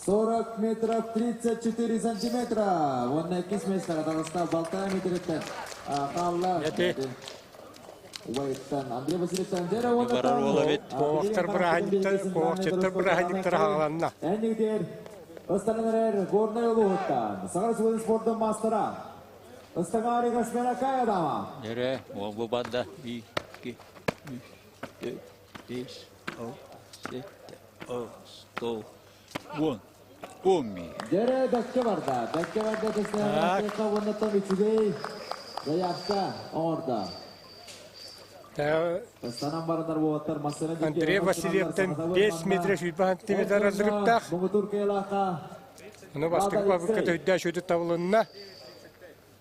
40 метров 34 сантиметра. Уонна иккис миэстэҕэ таҕыста балтараа метриттэн хаалла. Эти. Убайыттан Андрей Васильевтан дьэрэ уонна Барар уола эбит. Куобахтар бырааһынньыктар, куобахчыттар бырааһынньыктара хааланна. Эннигитер ыстанан эрэр Горнай улууһуттан Саха Республикатын спордун маастара Ыстаҥаары Касмена Каядама. Дьэрэ, уол бу барда. 1, 2, 3, 4, 5, 6, 7, 8, 9, 10. 11. Дьэрэ бэккэ барда. Бэккэ барда Так. тестээҕэ уоннаттан үчүгэй заявка оҥордо. Ыстанан баранар уолаттар массыына Андрей Васильевтан 5 метр 20 сантиметр разрывтаах. Муҥутуур кыайыылаахха Ону бастакы попытка өйдөөх шүтү табылынна.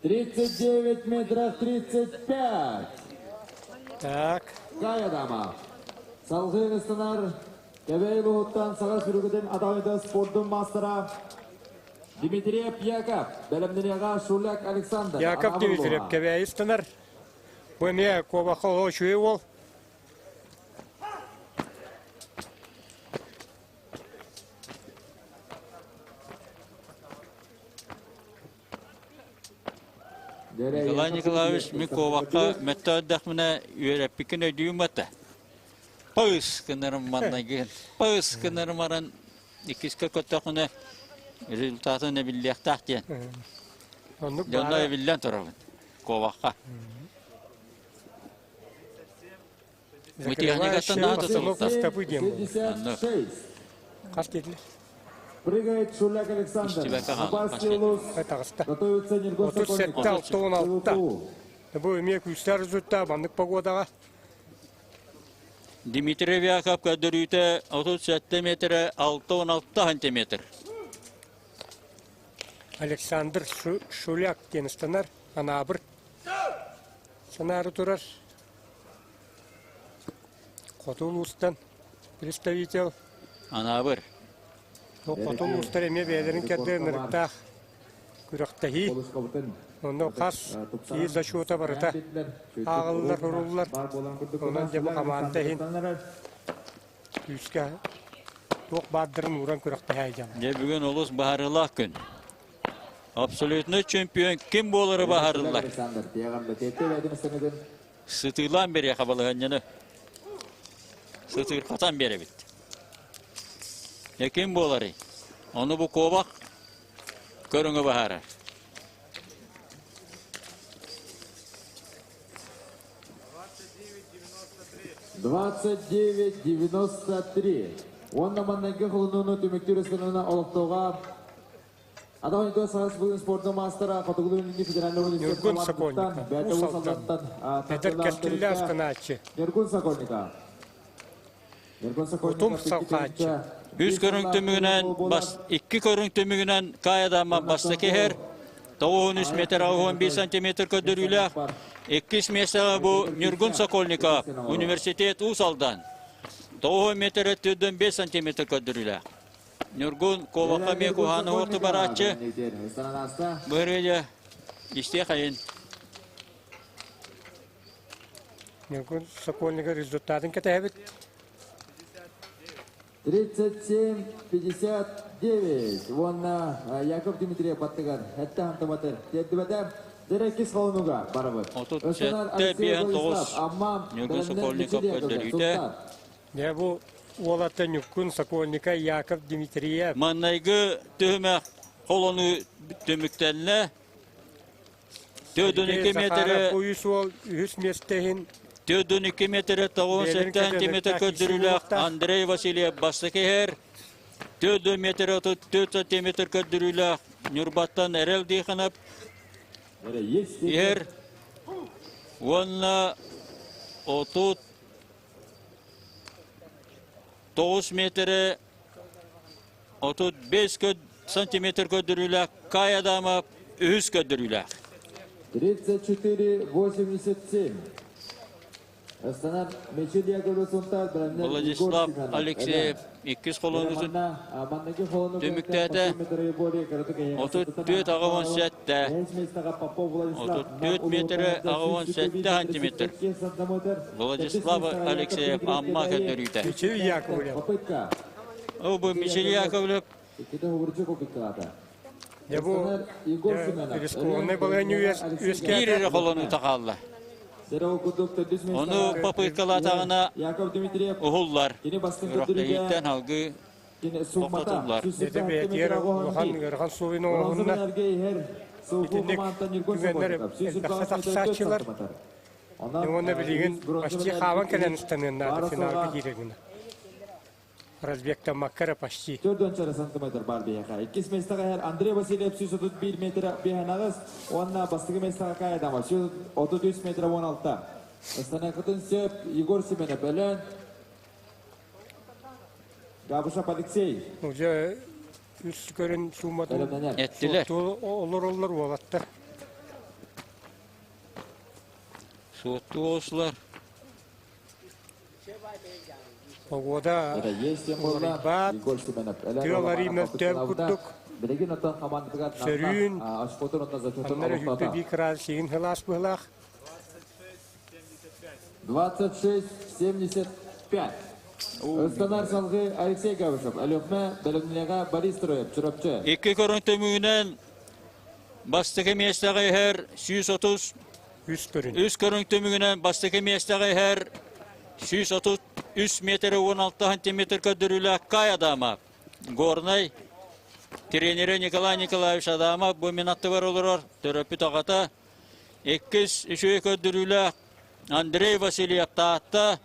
39 метров 35. Так. Кая дама. Салгыы ыстанар Кэбээйи улууһуттан саха сүрүгүтүн атаҕыйда спордун маастара Дмитриев Яков, бэлэмнэниэҕэ Шуляк Александр. Яков Дмитриев Кэбээйи ыстанар. Бу эмиэ куобахха олох үчүгэй уол. Николай Николаевич мин куобахха мөттө эрдэхпинэ үөрэппиккин өйдүүм батта. Пыс гынарым маннайгын, пыс гынарым аран иккискэ көттөхүнэ результатын эбиллиэхтээх диэн. Оннук Дьонно эбиллэн турабын куобахха. Бу техникаттан наһаа тутулуктаах. Стопы диэн буолар. Хас диэтилэр? Прыгает Шуляк Александр. Опасный улус. Таҕыста. Готовится Ньургун 37 6 Бу эмиэ күүстээх результат маннык погодаҕа. Дмитрий Вяков көрдөрүүтэ 37 метрэ 616 сантиметр. Александр Шуляк диэн ыстанар. Анаабыр. Санаары турар. Хоту улуустан представитель. Анаабыр. Хоту улуустар эмиэ бэйэлэрин кэрдэ ынырыктаах күрэхтэһии. Онно хас киһи зачета барыта ааҕыллар, суруллар. Онон дьэ бу хамаанда иһин күүскэ туох баардарын ууран күрэхтэһэ дьалар. Дьэ бүгүн олус баһарыылаах күн. Абсолютный чемпион ким буолары баһарыллар. Сытыылаан бириэхэ балаһыанньаны сытыырхатан биэрэбит. Дьэ ким буоларый? Ону бу куобах көрүҥү баһаарар. 29-93. Уонна маннайгы холонууну түмүктүүр ыстаныына олохтооҕо Атах Николай Саас бүгүн спордун маастара Хотугулуу Илиҥҥи федеральнай университет Ньургун Сокольников, бэйэтэ Уус Уус Алдан, Алдантан эдэр кэскиллээх ыстанааччы. Ньургун Сокольников. Ньургун Сокольников Утум салҕааччы. Үс көрүҥ түмүгүнэн бас икки көрүҥ түмүгүнэн Каядама бастакы иһэр 93 метр 15 сантиметр көрдөрүүлээх. Иккис миэстэҕэ бу Ньургун Сокольников, университет Уус Алдан. 9 метр 405 сантиметр көрдөрүүлээх. Ньургун куобахха эмиэ куһааны уһукту барааччы. Бырыйа истиэх айын. Ньургун Сокольников результатын кэтэһэбит. 37-59 уонна Яков Дмитриев баттыгар этте хантаматы тиэрдибэтэ. Дэрэ холонуга барабыт. 37 59 Ньургун Сокольников көрдөрүүтэ. Дьэ бу уолаттар Ньуккун Сокольника Яков Дмитриев. Маннайгы түһүмэх холонуу түмүктэннэ. 412 метрэ Үс уол үһүс миэстэ иһин 412 метрэ 97 сантиметр көрдөрүүлээх Андрей Васильев бастакы иһэр. 4 метр 34 сантиметр көрдөрүүлээх Ньурбаттан Эрэл Диханов иһэр. Уонна 30 9 метрэ 35 сантиметр көрдөрүүлээх Кай Адамов үһүс көрдөрүүлээх. 34-87. Владислав Алексеев иккис холонуутун түмүктээтэ. 34 87. 34 метрэ 87 сантиметр. Владислав Алексеев Амма көрдөрүүтэ. Мичил Яковлев. О, бу Мичил Яковлев. Дьэ бу рискованнай балаһыанньа үөскээтэ. Биир эрэ холонуута хаалла. Ону попыткалаатаҕына уһуллар. Үрэхтэһииттэн алгыы тохтотуллар. Дэтэ бэйэтигэр улахан ыарахан суолун оҥоһунна. Итинник түгэннэр элбэхтэ тахсааччылар. Уонна билигин почти хаалан кэлэн ыстаныан наада финалга киирэр гына. Разбегтаммакка эрэ почти. 4 сантиметр бар биһиэхэ. Иккис миэстэҕэ иһэр Андрей Васильев 131 метр биһэн уонна бастакы миэстэҕэ Каядама 133 метр 16. Ыстаныаххытын сөп Егор Семенов Өлөөн. Габышев Алексей. Уже үс көрүн сууматын Эттилэр. олороллор уолаттар. Суотту оҕуслар. Погода уларыйбат, тыал арыы мөлтөөн курдук. Сөрүүн, аннары үһүкпэ биир кыраадыс сигин сылаас быһылаах. 26-75. Ыстанар салгыы Алексей Габышев, Өлүөхүмэ, Бэлэмнэҕэ Борис Троев, Чурапчы. Икки көрүҥ түмүгүнэн бастакы миэстэҕэ иһэр 130 Үс көрүҥ. Үс көрүҥ түмүгүнэн бастакы миэстэҕэ иһэр 133 метр 16 сантиметр көрдөрүүлээх Кай Адамов. Горнай тренерэ Николай Николаевич Адамов бу мин аттыбар олорор төрөппүт аҕата. Иккис үчүгэй көрдөрүүлээх Андрей Васильев Таатта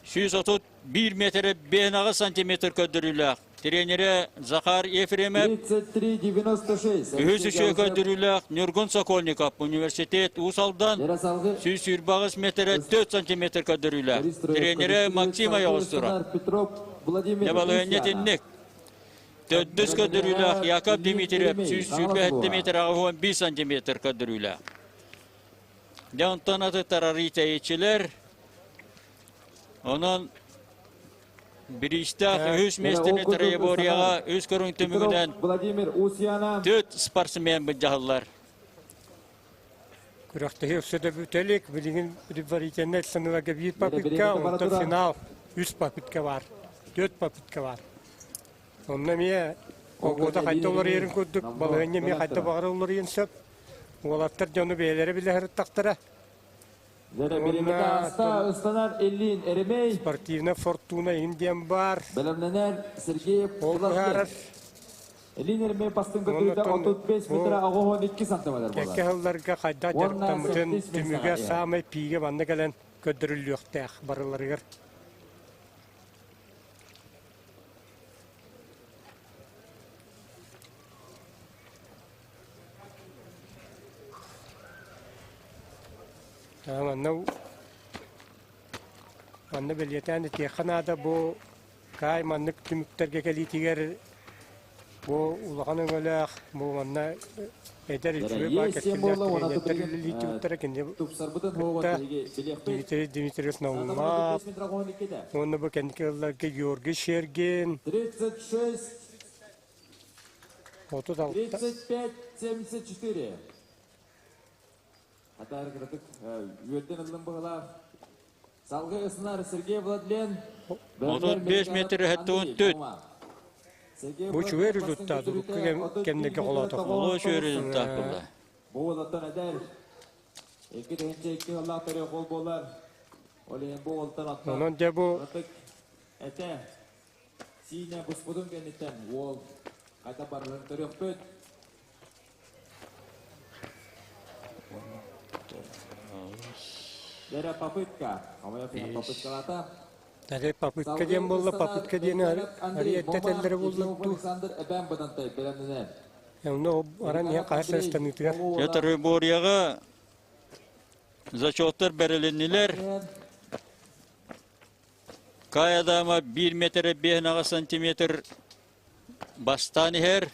131 метр 58 сантиметр көрдөрүүлээх Тренерэ Захар Ефремов. 33-96. Үһүс үчүгэй көрдөрүүлээх Ньургун Сокольников университет Уус Алдан 128 метрэ 4 сантиметр көрдөрүүлээх. Тренерэ Максим Айоҕостура. Петров Владимир Балыһынньа итинник. Төрдүс көрдөрүүлээх Яков Дмитриев 127 метр 81 сантиметр көрдөрүүлээх. Дьэ онтон атыттар арыы тэйиччилэр. Онон Бириистээх үһүс миэстэни троеборьеҕа үс көрүҥ түмүгүнэн Владимир Усьяна түөрт спортсмен былдьаһаллар. Күрэхтэһии өссө да бүтэ илик. Билигин предварительнай сыныларга биир попытка, онтон финал үс попытка бар. Түөрт попытка бар. Онно эмиэ погода хайда уларыйарын курдук, балаһыанньа эмиэ хайда баҕара уларыйан сөп. Уолаттар дьону бэйэлэрэ билэ сырыттахтара. Дьэ, бириэмэтэ ааста, ыстанар Иллин Еремей. Спортивная фортуна иһин диэн баар. Бэлэмнэнэр Сергей Ол быһаарар. Иллин Еремей бастыҥ көтүүтэ 35 метр 92 сантиметр буолар. Кэккэ сылларга хайдах дьарыктаммытын түмүгэ саамай пиигэ манна кэлэн көрдөрүллүөхтээх барыларыгар. Манна манна бэлиэтээн этиэххэ наада бу Каай маннык түмүктэргэ кэлиитигэр бу улахан өҥөлөөх бу манна эдэр үчүгэй баар кэскиллээх тренердэр үлэлиитибиттэрэ кини кытта Дмитрий Дмитриевич Наумов уонна бу кэнники ылларга Георгий Шергин 36 36 35-74. Атаар кыратык үөрдэн ыллым быһылаах. Салгы ысынар Сергей Владлен. 35 метр 74. Бу үчүгэй результат урукку кэмнэргэ холоотох. Олус үчүгэй результат буолла. Бу олоттон эдэр. Екі тыһынча икки сыллаах төрүөх ол буолар. Ол иһин бу олтан оттон. Онон дьэ бу Этэ Сиинэ буспутун кэнниттэн уол хайдах барарын көрүөхпүт. Дэрэ попытка. Хамайа попыткалата. Дэрэ попытка диэн буолла, попытка диэн арыйа тэллэрэ буолла дуу. Александр Эбээн Бадантай бэлэмнэнэр. Онно аран иһэн хаһыс ыстаныытыгар. Петр Борияҕа зачеттар бэрилиннилэр. Кай Адама 1 метр 5 сантиметр бастаан иһэр.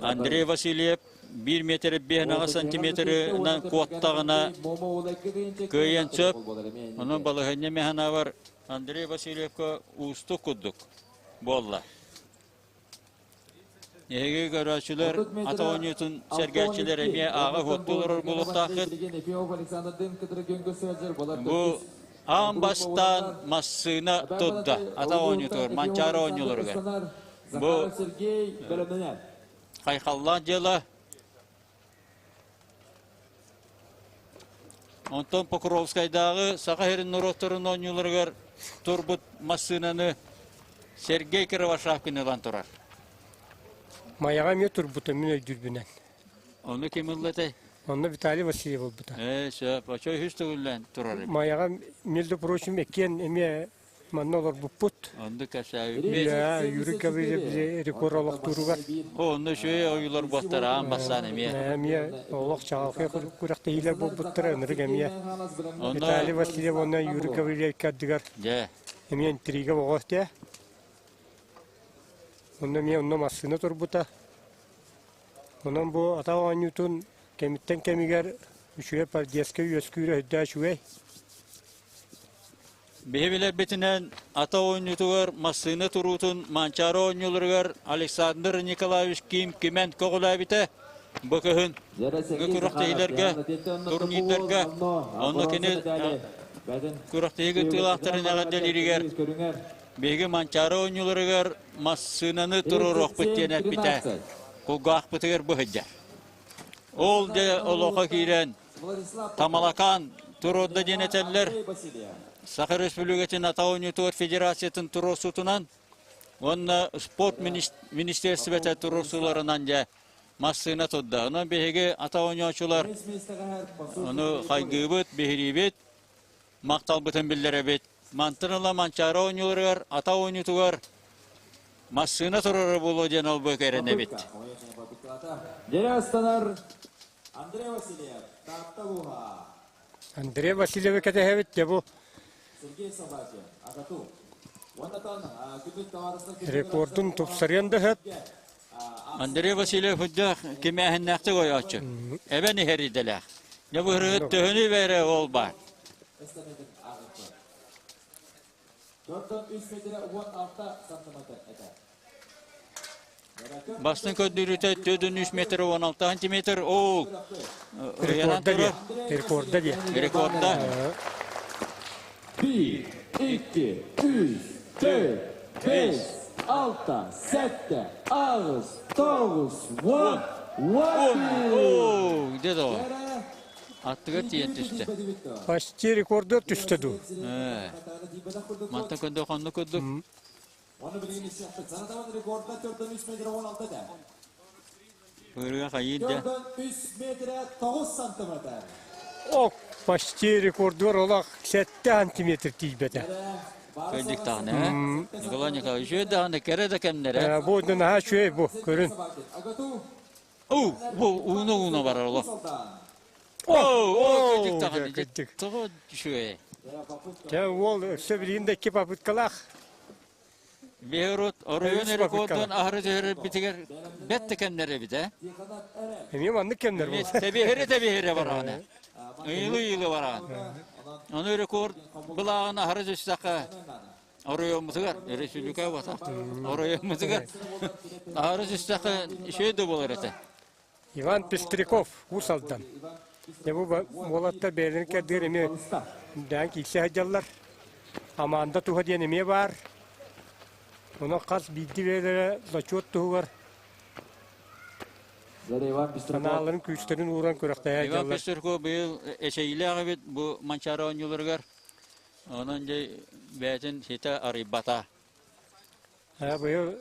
Андрей Васильев 1 метр 5 сантиметрынан куоттаҕына кыайан сөп. Онон балаһыанньа механавар Андрей Васильевка уустук курдук буолла. Эһиги көрөөччүлэр ата оонньуутун сэргээччилэр эмиэ ааҕа уоттуу олорор буолуохтааххыт. Бу аан бастаан массыына турда ата оонньуутугар, Манчаары оонньууларыгар. Бу хайхаллаах дьыала. Онтон Покровскайдааҕы Саха сирин норуоттарын оонньууларыгар турбут массыынаны Сергей Кривошапкин ылан турар. Майаҕа эмиэ турбута мин өйдүүрбүнэн. Ону ким ылла этэй? Онно Виталий Васильев ылбыта. Ээ, сөп. Очо үһүс төгүллээн турар эбит. Майаҕа, между прочим, иккиэн эмиэ Манна олорбуппут. Оннук кэсээбиппит. Үлэ, Юрий Гаврильевич рекорд олохтууругар. Онно үчүгэй ойуулар буоттар аан бастаан эмиэ. Эмиэ олох чаҕылхай күрэхтэһиилэр буолбуттара ынырык эмиэ. Виталий Васильев уонна Юрий Гаврильевич ардыгар Дьэ. эмиэ интрига оҕо этэ. Онно эмиэ онно массыына турбута. Онон бу атах оонньуутун кэмиттэн кэмигэр. Үчүгэй поддержка үөскүүрэ өйдөө үчүгэй. Биһи билэрбитинэн ата оонньуутугар массыына туруутун Манчаары оонньууларыгар Александр Николаевич Ким Кимэн көҕүлээбитэ. Бу кыһын күрэхтэһиилэргэ, турнирдарга онно кини күрэхтэһии кыттыылаахтарын эҕэрдэлииригэр биһиги Манчаары оонньууларыгар массыынаны туруоруохпут диэн эппитэ кулгаахпытыгар быһыйда. Ол дьэ олоххо киирэн Тамалакаан туруорда диэн этэллэр. Саха Республикатын Ата оонньуутугар Федерациятын туруорсуутунан уонна спорт министиэристибэтэ туруорсууларынан дьэ массыына турда. Онон биһиги ата оонньооччулар ону хайгыыбыт, биһириибит, махталбытын биллэрэбит. Мантан ыла Манчаары оонньууларыгар ата оонньуутугар массыына турара буолуо диэн ол эрэнэбит. Дьэрэ астанар Андрей Васильев, Таатта улууһа. Андрей Васильевы кэтэһэбит дьэ бу Сергей Собакин, Агату. Рекордун тупсарыан да сөп. Андрей Васильев үрдээх кимээһиннээхтик ойооччу. Эбэн иһэр идэлээх. Дьэ бу ырыһыт төһөнү бэрэ ол баар. Бастыҥ көрдөрүүтэ 403 метр 16 сантиметр. Ол Рекорда диye. Рекорда диye. Рекорда. 1, 2, 3, 4, 5, 6, 7, 8, 9, 10, 11. Оо, где то? Аттыгар тиийэн түстэ. Почти рекордер түстэ дуу. Мантан көндө хонну курдук. Ырыа хайыыр да. Ок, почти рекордер олох 7 сантиметр тиийбэтэ. Кэлдик даҕаны, э? Николай Николаевич, үчүгэй даҕаны, кэрэ да кэмнэрэ. Бу наһаа үчүгэй бу, көрүн. Уу, бу ууну-ууну барар олох. Оо, кырдьык даҕаны, кырдьык. Тоҕо үчүгэй. Дьэ, уол өссө билигин да икки попыткалаах. Беһрут оройуон рекордун аһары түһэрбитигэр бэт да кэмнэр эбит, э? Эмиэ маннык кэмнэр буолла. Тэбиһири-тэбиһири бараҕын. Ыйылы-ыйылы бараҕын. Ону рекорд былааҕын аһары түстэххэ оройуоммутугар, республика буолбатах, оройуоммутугар аһары түстэххэ үчүгэй да буолар этэ. Иван Пестряков, Уус Алдан. Дьэ бу уолаттар бэйэлэрин кэрдигэр эмиэ дээн киирсэ сылдьаллар. Аманда туһа диэн эмиэ баар. Онон хас биирдии бэйэлэрэ зачет туһугар санааларын күүстэрин ууран күрэхтэһэ Иван сылдьаллар. Пестряков быйыл эчэйиилээх эбит бу Манчаары оонньууларыгар. Онон дьэ бэйэтин ситэ арыйбата. Быйыл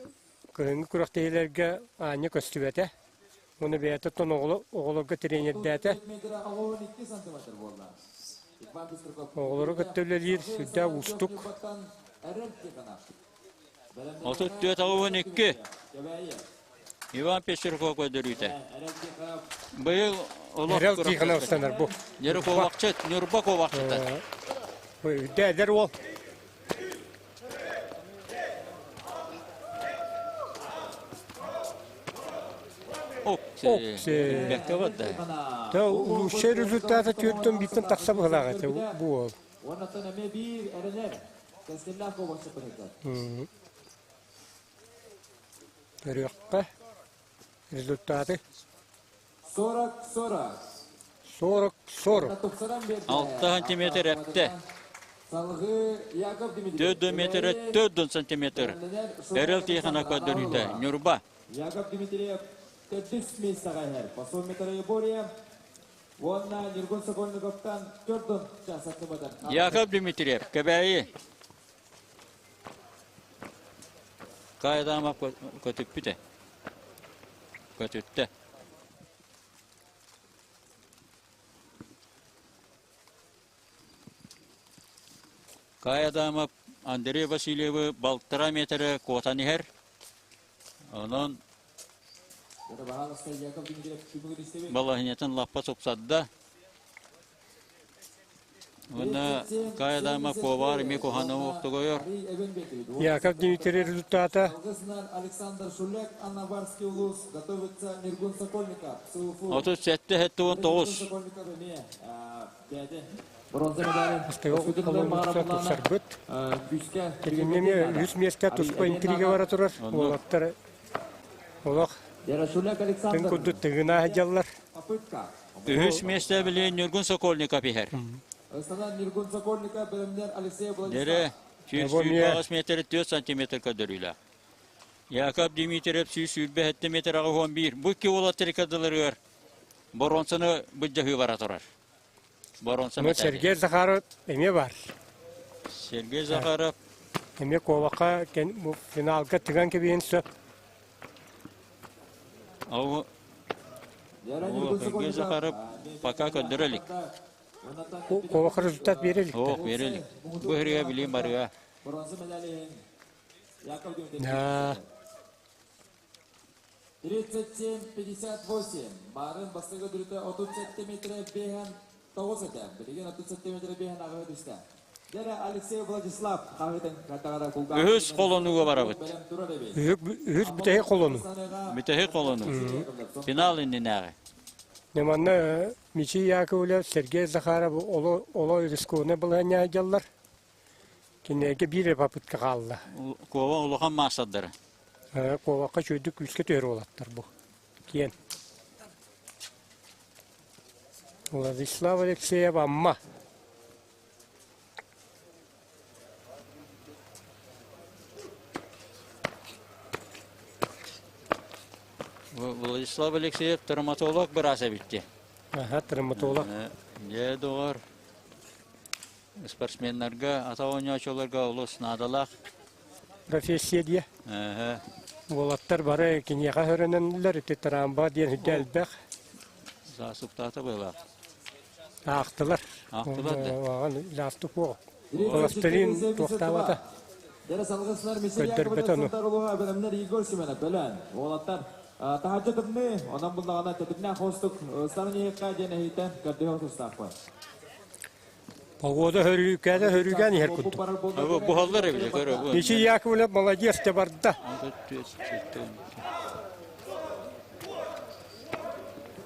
кыһыҥҥы күрэхтэһиилэргэ аанньа көстүбэтэ. Уонна бэйэтэ оттон оҕолорго тренердээтэ. Оҕолору кытта үлэлиир сүрдээх уустук. 34 12 Иван Пестерков көрдөрүүтэ. Быйыл олох Эрэл Тихонов ыстанар бу. Ньурба куобахчыт, Ньурба куобахчыта. Үрдэ эдэр уол. Бэккэ барда. Лучший результата түөртөн бииртэн тахса быһылаах этэ бу уол. Көрүөххэ результаты. 40-40. 40-40. 6 сантиметр эптэ. 4 метр 4 сантиметр. Эрэл Тихонов көрдөрүүтэ. Ньурба. Яков Дмитриев төрдүс миэстэҕэ иһэр. Посол Бория уонна Ньургун Сокольниковтан төрдүн сантиметр. Яков Дмитриев, Кэбээйи. Кайдамов көтүппүтэ. Көтүттэ. Кай Адамов Андрей Васильевы балтара метры куотан иһэр. Онон балаһынньатын лаппа тупсарда. Уонна Кайдама повар эмиэ куһаҕаны уохтугуйар. Яков Дмитрий результата. 37-79. Бастакы тупсарбыт. Кэлиҥҥэ үс миэстэ туспа интрига бара турар. Уолаттар олох тыҥ курдук тыгына сылдьаллар. Үһүс миэстэ билигин Ньургун Сокольников иһэр. Дэрэ 128 метр 4 сантиметр көрдөрүүлээх. Яков Дмитриев 127 метр 81. Бу икки уолаттар иккардыларыгар боруонсаны былдьаһыы бара турар. Боруонса Сергей Захаров эмиэ бар. Сергей Захаров эмиэ куобахха финалга тыган кэбиһин сөп. Сергей Захаров пока көрдөрө илик. Куобахха результат бере илик. Ох, бере илик. Бу ырыа билим барыа. Да. 37-58. Барын бастакы дүрүтэ 37 метр бэһэн тоҕус этэ. Билигин 37 метр бэһэн аҕыһы түстэ. Дьэрэ Алексей Владислав хаһытын катаҕара кулгаах. Үһүс холонууга барабыт. Үһүс бүтэһик холону. Бүтэһик холону. Финал иннинээҕи. Манна Мичи Яковлев, Сергей Захаров оло оло рискованный балаһыанньа дьаллар. Кинилэргэ биир попытка хаалла. Куоба улахан маастардара. Куобахха үчүгэйдик күүскэ түһэр уолаттар бу. Киэн. Владислав Алексеев Амма. Владислав Алексеев травматолог быраас эбитти. Аха, травматолог. Дьэ, доҕор, Спортсменнарга, ата оонньоочуларга олус наадалаах. Профессия диэ. Уолаттар бары киниэхэ хөрөнөннүлэр, ити трамба диэн үрдэ элбэх. Заасыптаата быһылаах. Аахтылар. Аахтылар да. Ааҕан лаастык буо. Пластилин туохтаабата. Көрдөрбөтө ону. Егор Семенов бөлөн. Уолаттар таһырдьа тымныы, онон буллаҕына тэтимнээх хостук ыстарын иһикка диэн эһиитэ көрдөһө тустаахпын. Погода хөрүүкээтэ хөрүүкээн иһэр курдук. Буһаллар эбит көрө. Ничи Яковлев молодец те барда.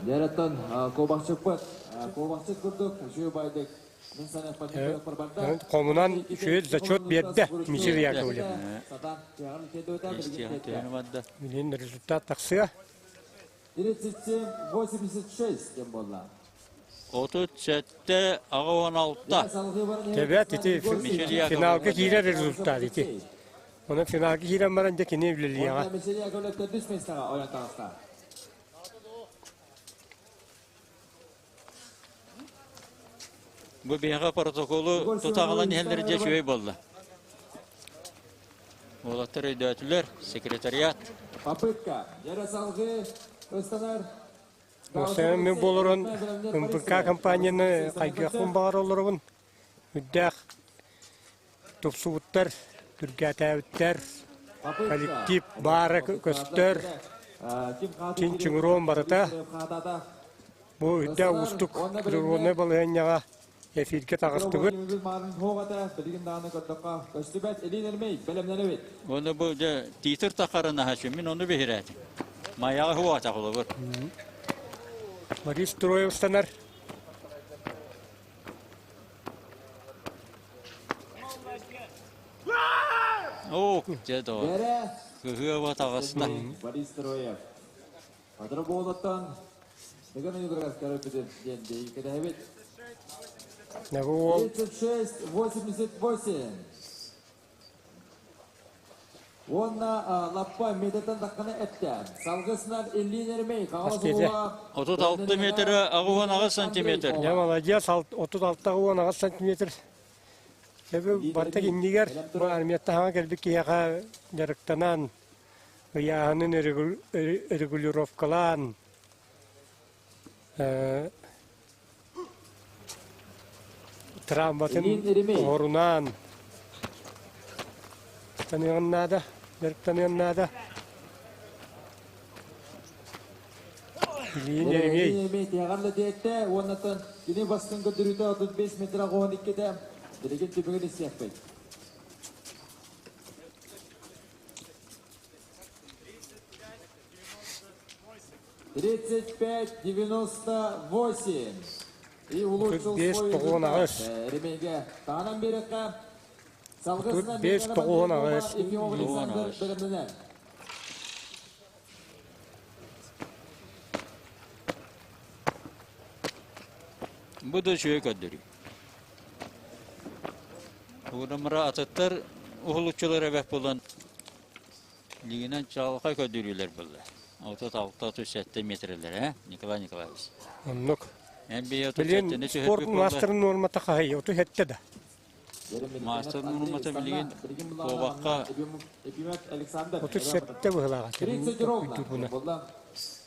Дәреттен кобахчыкпыт. Кобахчык курдук, үчүгэй байдык. Хомунан үчүгэй зачет биэрдэ Мичил Яковлев. Билин результат тахсыа. 37-86 диэн буолла. 37 аҕа Тэбэт ити финалга киирэр результат ити. Онон финалга киирэн баран дьэ кини үлэлиэҕэ. Бу биһиэхэ протоколу тутаҕалан иһэллэр дьэ үчүгэй буолла. Уолаттар өйдөөтүлэр, секретариат. Попытка. Дьэрэ салгыы ыстанар. Уопсайынан мин буоларын МПК компанияны хайгыахпын баҕара олоробун. Үрдээх тупсубуттар, түргээтээбиттэр, коллектив баара көстөр, чин-чиҥируон барыта. Бу үрдээх уустук природнай балаһыанньаҕа эфиргэ таҕыстыбыт. Оны бу дьэ тиитир тахарын аһачы мин ону биһирээтим. Майаҕа хуата холобур. Борис Троев станар. Оо, дьэ доҕор. Кыһыаба таҕыста. Борис Троев. Подроболоттон Дыгын Югров көрөппүтүн диэн биһиги Уол 36-88. Уонна лаппа метртан таххана эттэ. Салгысынан Ильин Эрмей Хаҥалас улууһа 36 метр 68 сантиметр. Я молодец, 36 сантиметр. Эбэ барыта иннигэр бу армияттан хаҥа кэлбит киһиэхэ дьарыктанан, ыйааһынын регулировкалаан, травматын оһорунаан таныан наада, дьарыктаныан наада. Ильин Еремей. Еремей тиһэҕэр да тиэттэ уоннаттан кини бастыҥ көрдөрүүтэ 35 метр 12-те билигин түмүгүн истиэхпит. 35-98. И улучшил свой результат. Ремейге таанан берекка 35 98. Ефимов Александр бэлэмнэнэр. Бу да үчүгэй көрдөрүү. Угунамара атыттар уһулуччулар эбэт буолан Лигинэн чаҕылхай көрдөрүүлэр буолла. 36-37 метрэлэр, э, Николай Николаевич? Оннук. Эн бэйэ Билин 37-ни спорт түһэрбит буолла. маастарын нуормата хаһый? 37 да. Маастар нуормата билигин куобахха 37 быһылааҕа. 30 ровно.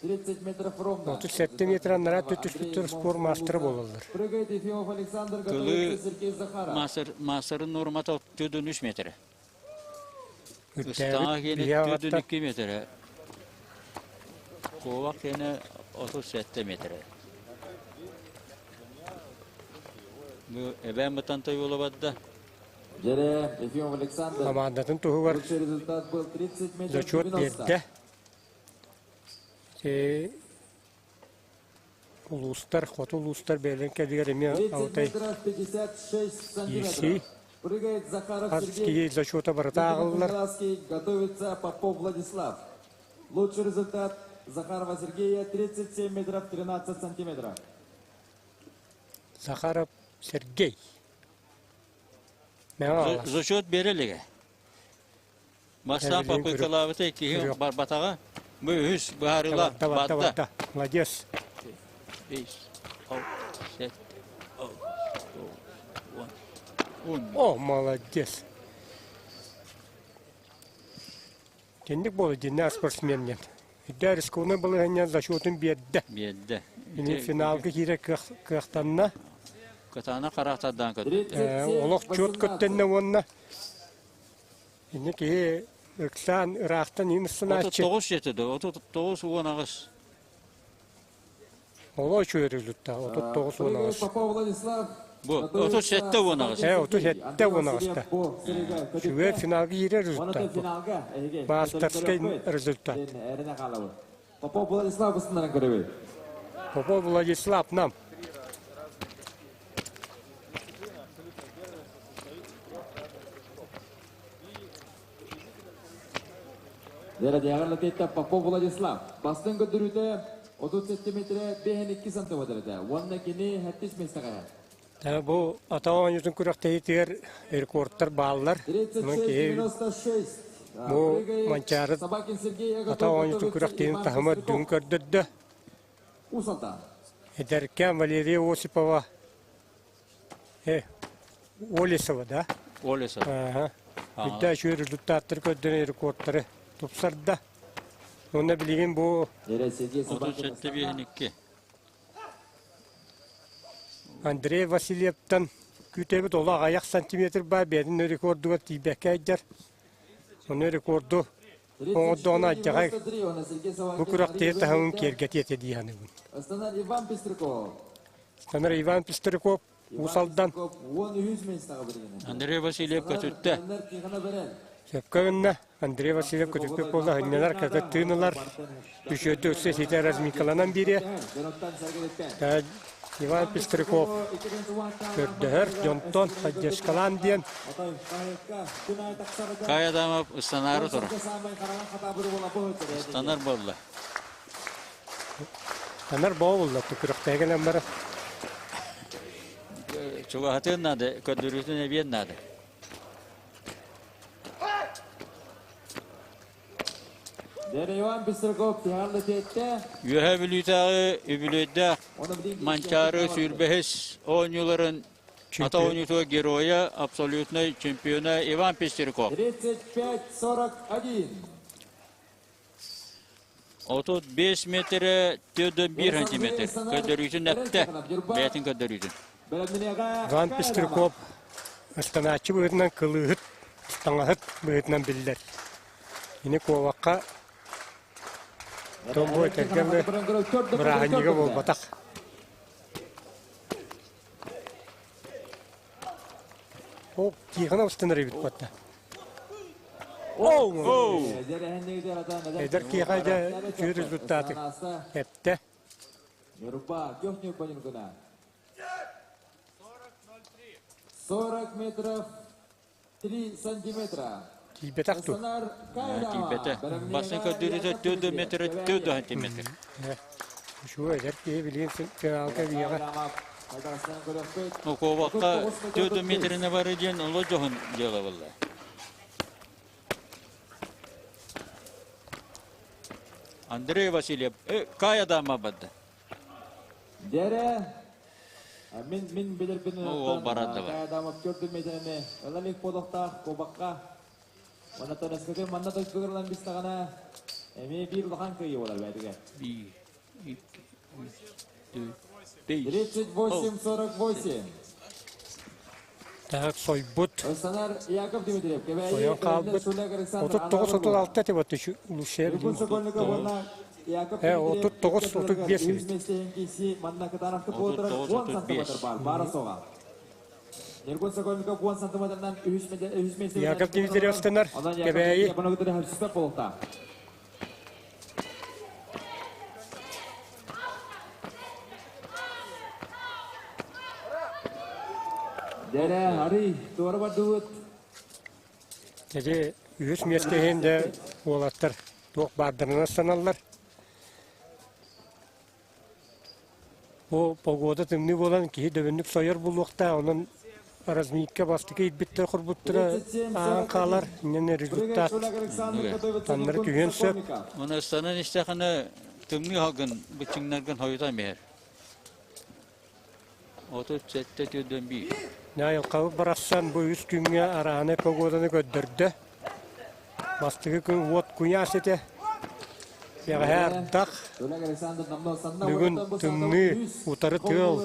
30 метров ровно. 37 метр анараа түспүттэр спорт маастара буолаллар. Прыгает Ефимов Александр, Кылы готовится Сергей Захаров. мастер, маастарын нуормата 33 метрэ. Үрдээбит Ыстаҥа киэнэ биһи аҕаттан 42 метрэ. Куобах киэнэ 37 метрэ. Бу эбээн Бытантай уола барда. Дьэрэ Ефимов Александр. хамаандатын туһугар Лучший результат был 30 метров зачет 90. биэрдэ. Улуустар, хоту улуустар бэйэлэрин кэлигэр эмиэ 30 Алтай метров 56 киирсии. сантиметров. Прыгает Захаров Хас Сергей. киһи зачета барыта ааҕыллар. Николаевский готовится Попов Владислав. Лучший результат Захарова Сергея 37 метров 13 сантиметров. Захаров Сергей. Мэҥэ Хаҥалас. Зачет бере илигэ. Бастаан попыткалаабыта иккиһи барбатаҕа. Бу үһүс быһаарыылаах Барда, барда, барда. барда. Молодец. Бес, алты, сет, алты, он, он. О, молодец. Кенник буолла дьиннээх спортсмен диэн. Үрдээ рискованный балаһыанньа зачетун биэрдэ. Биэрдэ. Ини финалга киирэ кыахтанна. Кытаана хараахтардаан көрдө. Олох чуот көттөннө уонна Инни киһи ыксаан ыраахтан иин ыссынааччы. 39 жети да, 39 18. Оло үчүгэй результат, 39 18. Попов Владислав. Бу 37 18. Э, 37 18-та. Үчүгэй финалга киирэр результат бу. Мастерский результат. Попов Владислав бысыннарын көрөбүй. Попов Владислав нам. Дьиэҕэр Попов Владислав. Бастыҥ көрдөрүүтэ 37 метрэ 5 сантиметрда. Уонна кини 7 миэстэҕэ. Бу ата оонньуутун күрэхтэһиитигэр рекордтар бааллар. Онон киһи 36-96. бу Манчаары ата оонньуутун күрэхтэһиитин таһыма үрдүгүн көрдөрдө. Усалта. Эдэркээн Валерия Осипова Э, Олесова, да? Олесова. Ага. Бүттэ үчүгэй результаттары көрдөрөн рекордтары тупсарда. Онно билигин бу 37 Андрей Васильевтан күүтэбит олох аҕыйах сантиметр баар бэйэтин рекордугар тиийбэккэ сылдьар. Ону рекорду оҥордоҕуна алдьархай бу күрэхтэһии таһымын киэргэтиэ этэ дии саныыбын. Ыстанар Иван Пестряков. Ыстанар Иван Пестряков Уус Алдан. Андрей Васильев көтүттэ. Сөпкө гынна. Андрей Васильев көтүппүт буолла сынньанар кытыт тыын ылар. Үчүөтү өссө ситэ разминкаланан биэриэ. Иван Пестряков көрдөһөр дьонтон поддержкалаан диэн. Кай Адамов ыстанаары турар. Ыстанар буолла. Ыстанар буолла, күрэхтэһэ кэлэн баран. Чугаһатыан наада, көрдөрүүтүн эбиэн наада. Иван Пестряков тиһэҕэр лэтиэттэ. Үөһээ Бүлүүтээҕи үбүлүөйдээх Манчаары сүүрбэһис оонньууларын ата оонньуутугар геройа, абсолютнай чемпиона Иван Пестряков. 35-41. 35 метрэ 4,1 сантиметр. Көрдөрүүтүн эптэ. Бэйэтин көрдөрүүтүн. Иван Пестряков ыстанааччы быһыытынан кылыыһыт, таҥаһыт быһыытынан биллэр. Кини куобахха Томбой кэргэммэ бырааһынньыга буолбатах. Ол Тихонов устунар эбит батта. Эдэр киэхэ дьэ үчүгэй результаты эптэ. Нюрба, көх Нюрба Нюргуна. 40 метров 3 сантиметра. Тиийбэтэх ту. Тиийбэтэ. Басын көрдөрүүтэ 4 метр 4 сантиметр. Үчүгэй эдэр киһи билигин финалга биэҕэ. Куобахха 4 метрine бары диэн оло дьоһун дьыала буолла. Андрей Васильев кая дама бадда. Дere мин мин билербин Ол барар да бар. Каядамов көрдүм метрени ылалик подохтаах кобакка Манна эскөтө манна тойдугарлан бистаҕана эмиэ биир улахан кыайыы буолар бээтигэр. 1, 2, 3, 4, 5. 38-48. Так сойбут. Санар Яков Дмитриев, Сойон хаалбыт. 39-36 этэ вот Лучше Яков 39-35 эбит. 39-35. Ньургун Сокольников 10 сантиметрынан 3 метр. Яков Дмитриев станар. Кэбээйи. Дэрэ, арый, туора бардыбыт. Дьэ, үһүс миэстэ иһин дэ уолаттар туох баардарынан саналлар. Бу погода тымныы буолан киһи дөбөннүк сойор буолуохтаах, онон разминка бастакы иирбиттэр хорбуттара ааһан хаалар, инньэ результат таннары түһүөн сөп. Оны ыстанан истэххинэ тымныы халгын быччыҥнаргын хойутан биһэр. 37 түрдөн биир. Айылҕабыт барахсан бу үс күҥҥэ арааһынай погоданы көрдөрдө. Бастакы күн уот куйаас этэ. Бэҕэһээ ардах, бүгүн тымныы, утары тыал.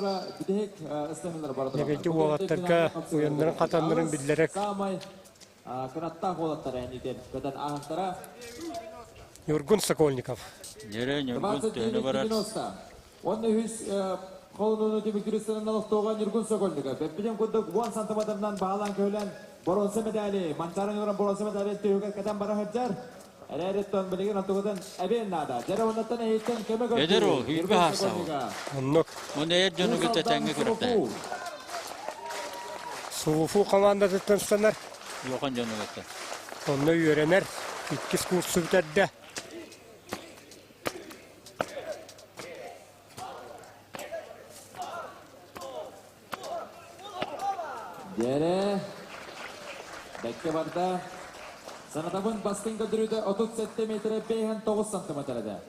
Нэбэйди уолаттарга уйаннарын хатаннарын биллэрэ Ньургун Сокольников. Ньөрө Ньургун төһөнү барар? Уонна үһүс холонууну түмүктүүр сылынан олохтооҕо Ньургун Сокольников. Эппитим курдук, 10 сантиметрынан баһылаан көһүлэн боруонса медали, Манчаары Ньургун боруонса медали түһүгэр кэтэн бара сылдьар. Эрээриттэн билигин онтугутун эбиэн наада. Дьэрэ оннуттан эһиттэн көмө көрдүү. Эдэр ол, сүүрбэ хаастаах ол. Оннук. Уонна эр дьону кытта тэҥҥэ күрэхтэһэр. Сууфу командатыттан ыстанар. Улахан дьону кытта. Онно үөрэнэр. Иккис курсу бүтэрдэ. Дьэрэ, бэккэ барда. Санатабын бастыҥ көрдөрүүтэ 37 метрэ 59 сантиметр этэ.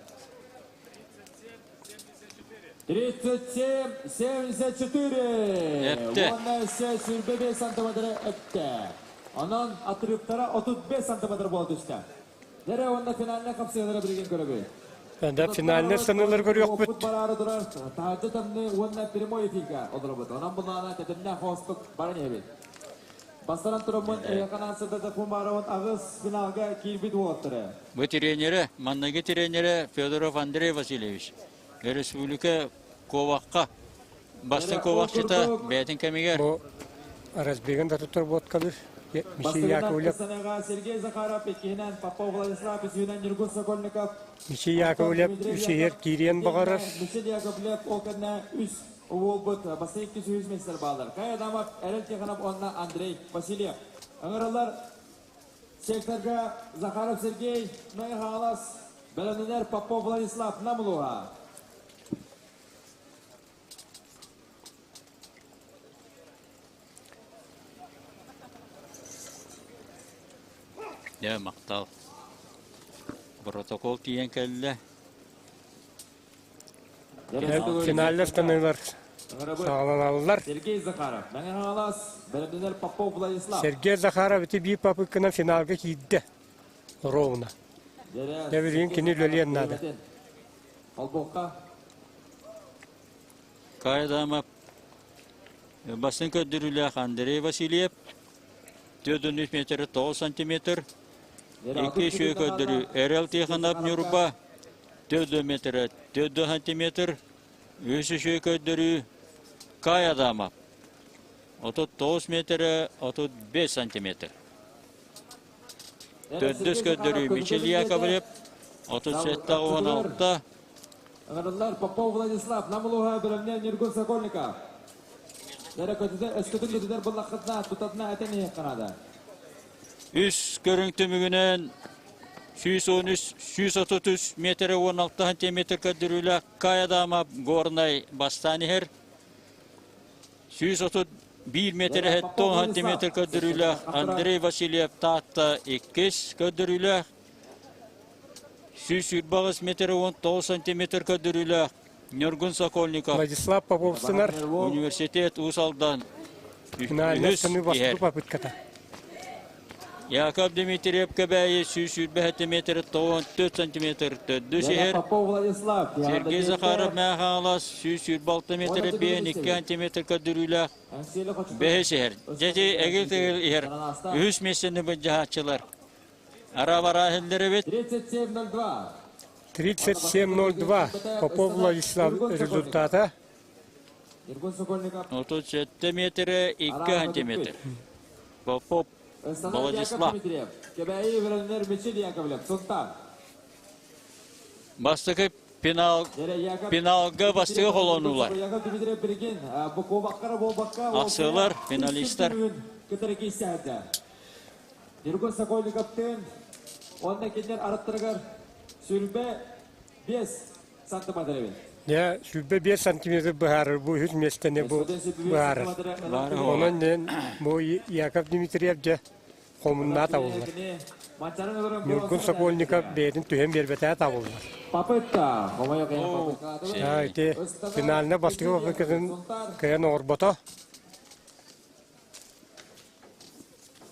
37-74. Эптэ. Уонна өссө 25 сантиметры эптэ. Онон отрывтара 35 сантиметр буола түстэ. Дьэрэ уонна финальнай хапсыһыылары билигин көрөбүт. Да финальнай саныылар көрүөхпүт. Оппут бараары турар таһырдьа тамны уонна прямой эфиргэ олоробут. Онон булаана тэтимнээх хоостук баран иһэбит. Бастаран тураммын эһиэхэ сырдата Кумаровын аҕыс финалга киирбит уолаттары. Бу тренерэ, манныгы тренерэ Федоров Андрей Васильевич. Республика Ковакка бастыҥ ковакчыта бэйэтин кэмигэр. Бу разбегын да туттар буоткалыр. Михаил Яковлев. Сергей Захаров, иккиһинэн Попов Владислав, үсүһүнэн Ньургун Сокольников. Михаил Яковлев үсүһэр киириэн баҕарар. Михаил Яковлев ол кэннэ үс уолбут бастакы икки үс миэстэлэр бааллар. Кай Адамов, Эрэл Тихонов уонна Андрей Васильев. Ыҥыралар секторга Захаров Сергей, Мэҥэ Хаҥалас, бэлэмнэнэр Попов Владислав Намулуга. Дьэ, махтал. Протокол тиийэн кэллэ. Финальнай станыылар саҕаланаллар. Сергей Захаров, Мэҥэ Хаҥалас, бэлэмнэнэр Попов Владислав. Сергей Захаров ити биир попытканан финалга киирдэ. Ровно. Дьэ, билигин кини үлэлиэн наада. Холбуохха Кайдамов бастыҥ көрдөрүүлээх Андрей Васильев 403 метр 9 сантиметр. Икки үчүгэй көрдөрүү Эрэл Тихонов Ньурба. Төрдө метр, төрдө сантиметр, үс үчүгэй көрдөрүү Кай Адамов. 39 метр, 35 сантиметр. Төрдүс көрдөрүү Мичил Яковлев, 37-16. Ыҥырыллар Попов Владислав, Намылуха бөлөмнө Ньургун Сокольников. Эрэ көтүтэ, өскөтүн көтүтэр буллаххытына, тутатына этэн иһиэххэ наада. Үс көрүҥ түмүгүнэн 113, 133 метр 16 сантиметр көрдөрүүлээх Кай Адамов Горнай бастаан иһэр. 131 метр 70 сантиметр көрдөрүүлээх Андрей Васильев Таатта иккис көрдөрүүлээх. 128 метр 19 сантиметр көрдөрүүлээх Ньургун Сокольников Владислав Попов сынар Университет Уус Алдан финальный үһүс бастакы иһэр. попытката. Яков Дмитриев Кэбээйи 127 метр 94 сантиметр төрдүс иһэр. Попов Владислав, Сергей Захаров Мэхалас 126 метр 2 сантиметр көрдөрүүлээх бэһис иһэр. Дьэти эгил-тэгил иһэр. Үһүс миэстэни былдьаһааччылар. Ара-бара иһиллэрибит. 37.02. 37.02 Попов Владислав результата. 37 метр 2 сантиметр. Попов Владислав. Кэбээйи Владимир Мичил Яковлев, Сунтар. Бастакы пенал, пеналга бастакы холонулар. Яков Дмитриев билигин бу буолбакка Ахсыылар, финалистар. Кытары киирсээдэ. Ньургун Сокольниковтыын онно кинилэр арыттарыгар сүрбэ 5 сантиметр эбит. Дьэ, 25 сантиметр быһаарар бу үһүс миэстэни бу быһаарар. Онон бу Яков Дмитриев дьэ хомуннаа табыллар. Ньургун Сокольников бэйэтин түһэн биэрбэтэ табыллар. Попытка. Хомойуох иһин попытка. Ити финальна бастакы попыткатын кыайан оҥорбото.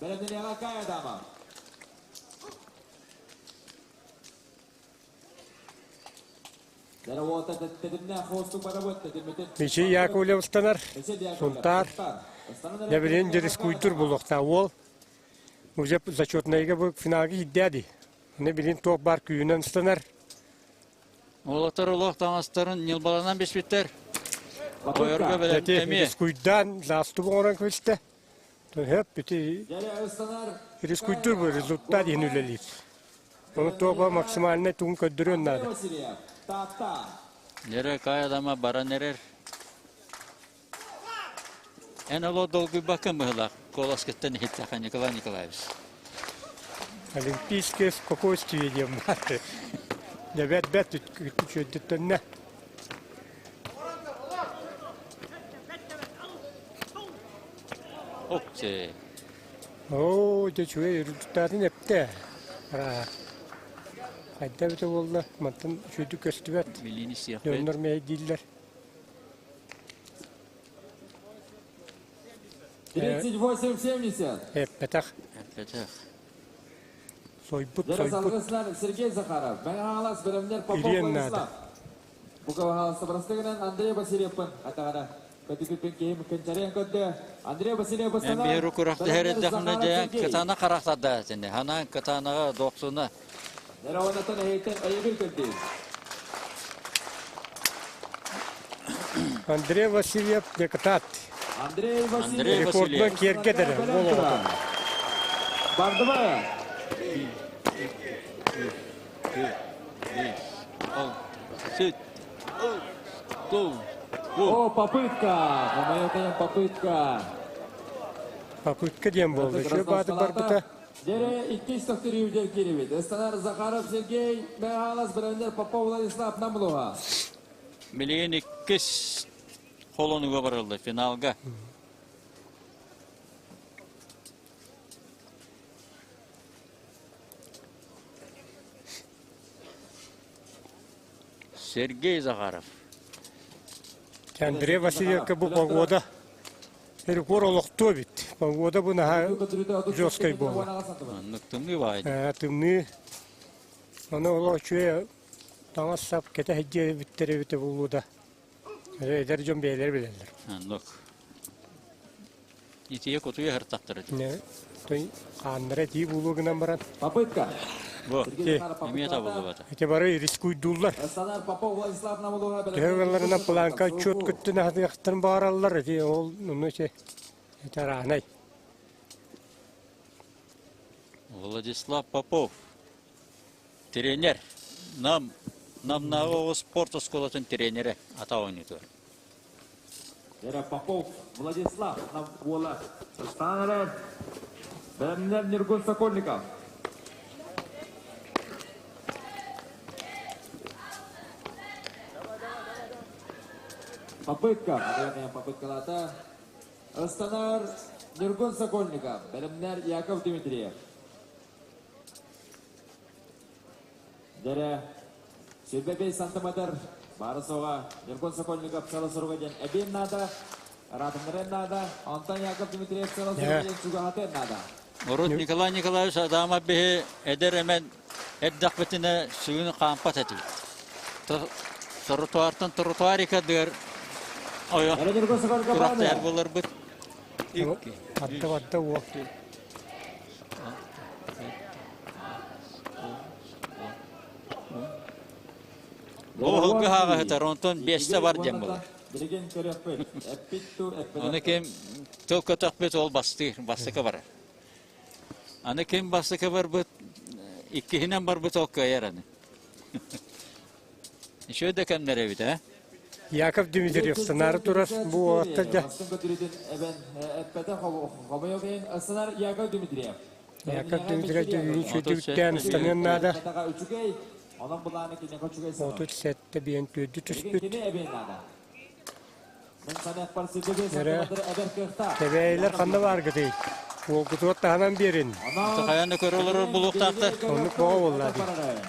Бэлэмнэниэҕэ Кая Дама. Мичий Яковлев ыстанар, Сунтаар, Дьэбилин дьэрискуйдур булуохтаах уол. Уже зачетнайга бу финалга киирдэ дии. Аны билин туох баар күүһүнэн ыстанар. Уолаттар олох таҥастарын ньылбаланан биспиттэр. Ойорго бэлэмнэмиэ. Рискуйдаан заастук оҥорон кэбистэ. Төһөп ити рискуйдур бу результат иһин үлэлиир. Ону туох максимальнай тугун көрдөрүөн наада. Нерэ каайадама баран эрэр. Эн оло долгуйбаккын быһылаах куоласкыттан иһиттэххэ Николай Николаевич. Олимпийское спокойствие диэн баар. Дьэбэт бэрт үчүгэйдиттэннэ. Опче. Оо, дьэ үчүгэй результатын эптэ. Хайда эбитэ буолла, мантан үчүгэйдик көстүбэт. Билиини сиэхпит. Дьоннор мэйдииллэр. 38-70. Эппэтэх. Эппэтэх. Сойбут, Дьэ, сойбут. салгыслар Сергей Захаров, Мэҥэ Хаҥалас бэлэмнэр Попов Ириэн Владислав. наада. Бука Сабрастыгынан Андрей Васильевпын атаҕара. Көтүпүппүн киһим кынчарыйан көрдө. Андрей Васильев Эн биһири курахтыһар эрдэххинэ дьэ кытаана харахтарда этини. Ханаан кытаанаҕа дохсуна. Нераванатан эһиттэн эйэбил көрдүү. Андрей Васильев депутат. Андрей Васильев. Рекордна киэргэ дэрэ буолуоҕа. Бардыма. О, попытка! Хомойуох попытка. Попытка диэн буолла. Үчүгэй бааты барбыта. Дере иккис тохтуруйу кирибит. Ыстанар Захаров Сергей, Михайлов Брэндер Попов Владислав Намлуга. Билигин иккис холонуга барылды финалга. Сергей Захаров. Андрей Васильевка бу погода рекорд олохтуо бит. Погода бу наһаа жесткай буолла. Оннук тымныы баайды. Тымныы. Аны олох үчүгэй таҥас сап кэтэ сылдьыа эбиттэр эбитэ буолуо да. Эдэр дьон бэйэлэрэ билэллэр. Оннук. Итие кутуйа сыртахтар этэ. Хааннара этии буолуо гынан баран. Попытка. Бу Сергей Захаров эмиэ попыткалата. табыллыбата. Ити бары рискуйдууллар. Ыстанар Попов Владислав Намулуга Төһө гылларынан планка отчет Суку. күттүн аһатыахтарын баараллар. Ити ол ну ити ити араанай. Владислав Попов тренер. Нам Намнааҕы оҕо спорт оскуолатын тренерэ ата оонньуутугар. Вера Попов Владислав нам уола Ыстаан эрэр. Бэлэмнэр Ньургун Сокольников. Попытка. Попыткалата. Ыстанар Ньургун Сокольников. Бэлэмнэр Яков Дмитриев. Дэрэ, сүрбэбэй сантиметр баара-суоҕа Ньургун Сокольников сыала-соруга диэн эбиэн наада, ыраатыннарыан наада, онтон Яков Дмитриев сыала-соруга диэн чугаһатыан наада. Урут Николай Николаевич Адамов биһи эдэр эмэн эрдэхпитинэ сүгүн хаампат этибит. Тротуартан тротуарика дыар ойо турақты буоларбыт. Атта-батта уол. Бу уһулга хааҕаһытар, онтон биэстэ бар диэн буолар. Аны ким тыл көтөхпүт ол бастыыр, бастакы барар. Аны ким бастакы барбыт, иккиһинэн барбыт ол кыайар аны. Үчүгэй да кэмнэр эбит, ээ? Яков Дмитриев сценарий турар бу уолаттар дьэ. Яков Дмитриев дьэ үчүгэй ыстаныан наада. 37 биэн түөрдү түспүт. Эрэ Кэбээйилэр ханна бааргытый? Уолгутугар таһынан биэрин. Хайаан да көрө олорор булуохтаахтар. Оннук боҕо буолла дии.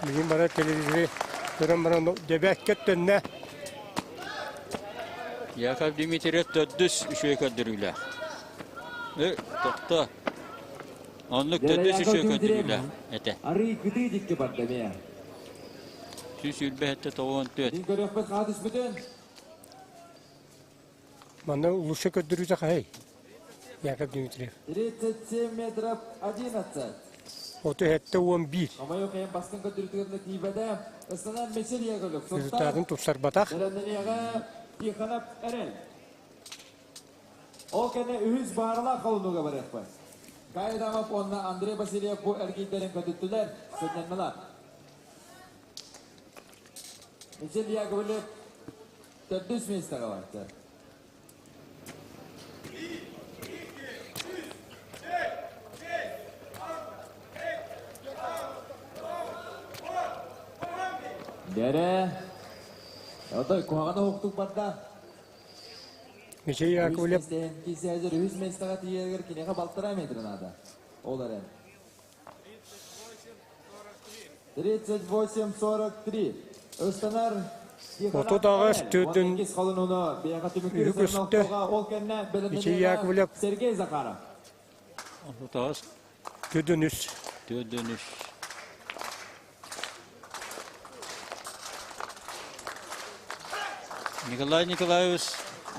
Билигин бара телевизоры көрөн баран дьэбээккэ төннө. Яков Дмитриев төрдүс үчүгэй көрдөрүүлээх. Э, тохто. Оннук төрдүс үчүгэй көрдөрүүлээх этэ. Арый кытыы дикки барда эмиэ. 127 94. Мин көрүөхпүт хаа түспүтүн. Манна улууска көрдөрүүтэ хаһый? Яков Дмитриев. 37 метров 11. 37 11. Хомойуох иһин бастыҥ көрдөрүүтүгэр тиийбэтэ. Ыстанан Мечел Яковлев. Результатын тупсарбатах. Бэлэмнэниэҕэ Тихонов Эрэл. Ол кэннэ үһүс бааралаах холонууга барыахпыт. Кай Адамов уонна Андрей Васильев бу эргийдэрин көтүттүлэр, сынньаннылар. Мичил Яковлев төрдүс миэстэҕэ барда. Дэрэ. Отой куһаҕана уһуктук барда. Мичил Яковлев. Кисээзер үһүс миэстэҕэ тиийэригэр киниэхэ балтараа метр наада. Ол эрэн. 38-43. Ыстанар 38 төрдүн үһү көстө. Мичил Яковлев. Сергей Захаров. 38 төрдүн үс. Төрдүн үс. Николай Николаевич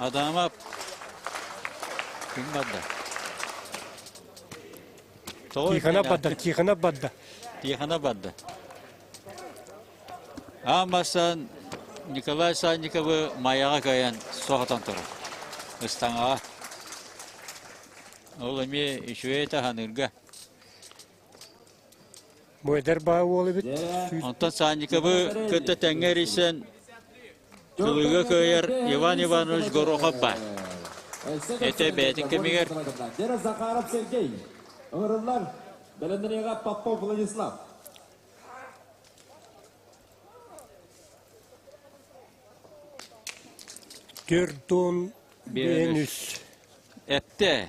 Адамов ким барда? Тихонов барда, Тихонов барда. Тихонов барда. Аан бастаан Николай Санниковы Майаҕа кыайан соһутан турар. Ыстаҥаҕа. Ол эмиэ үчүгэй таһаныырга. Бу эдэр баа уол эбит. Онтон Санниковы кытта тэҥҥэ эрийсэн Кылыыга кыайар Иван Иванович Горохов баар. Этэ бэйэтин кэмигэр Дера Захаров Сергей. Ыҥырыллар. Бэлэмнэниэҕэ Попов Владислав. Төрдун биэн үс. Эттэ.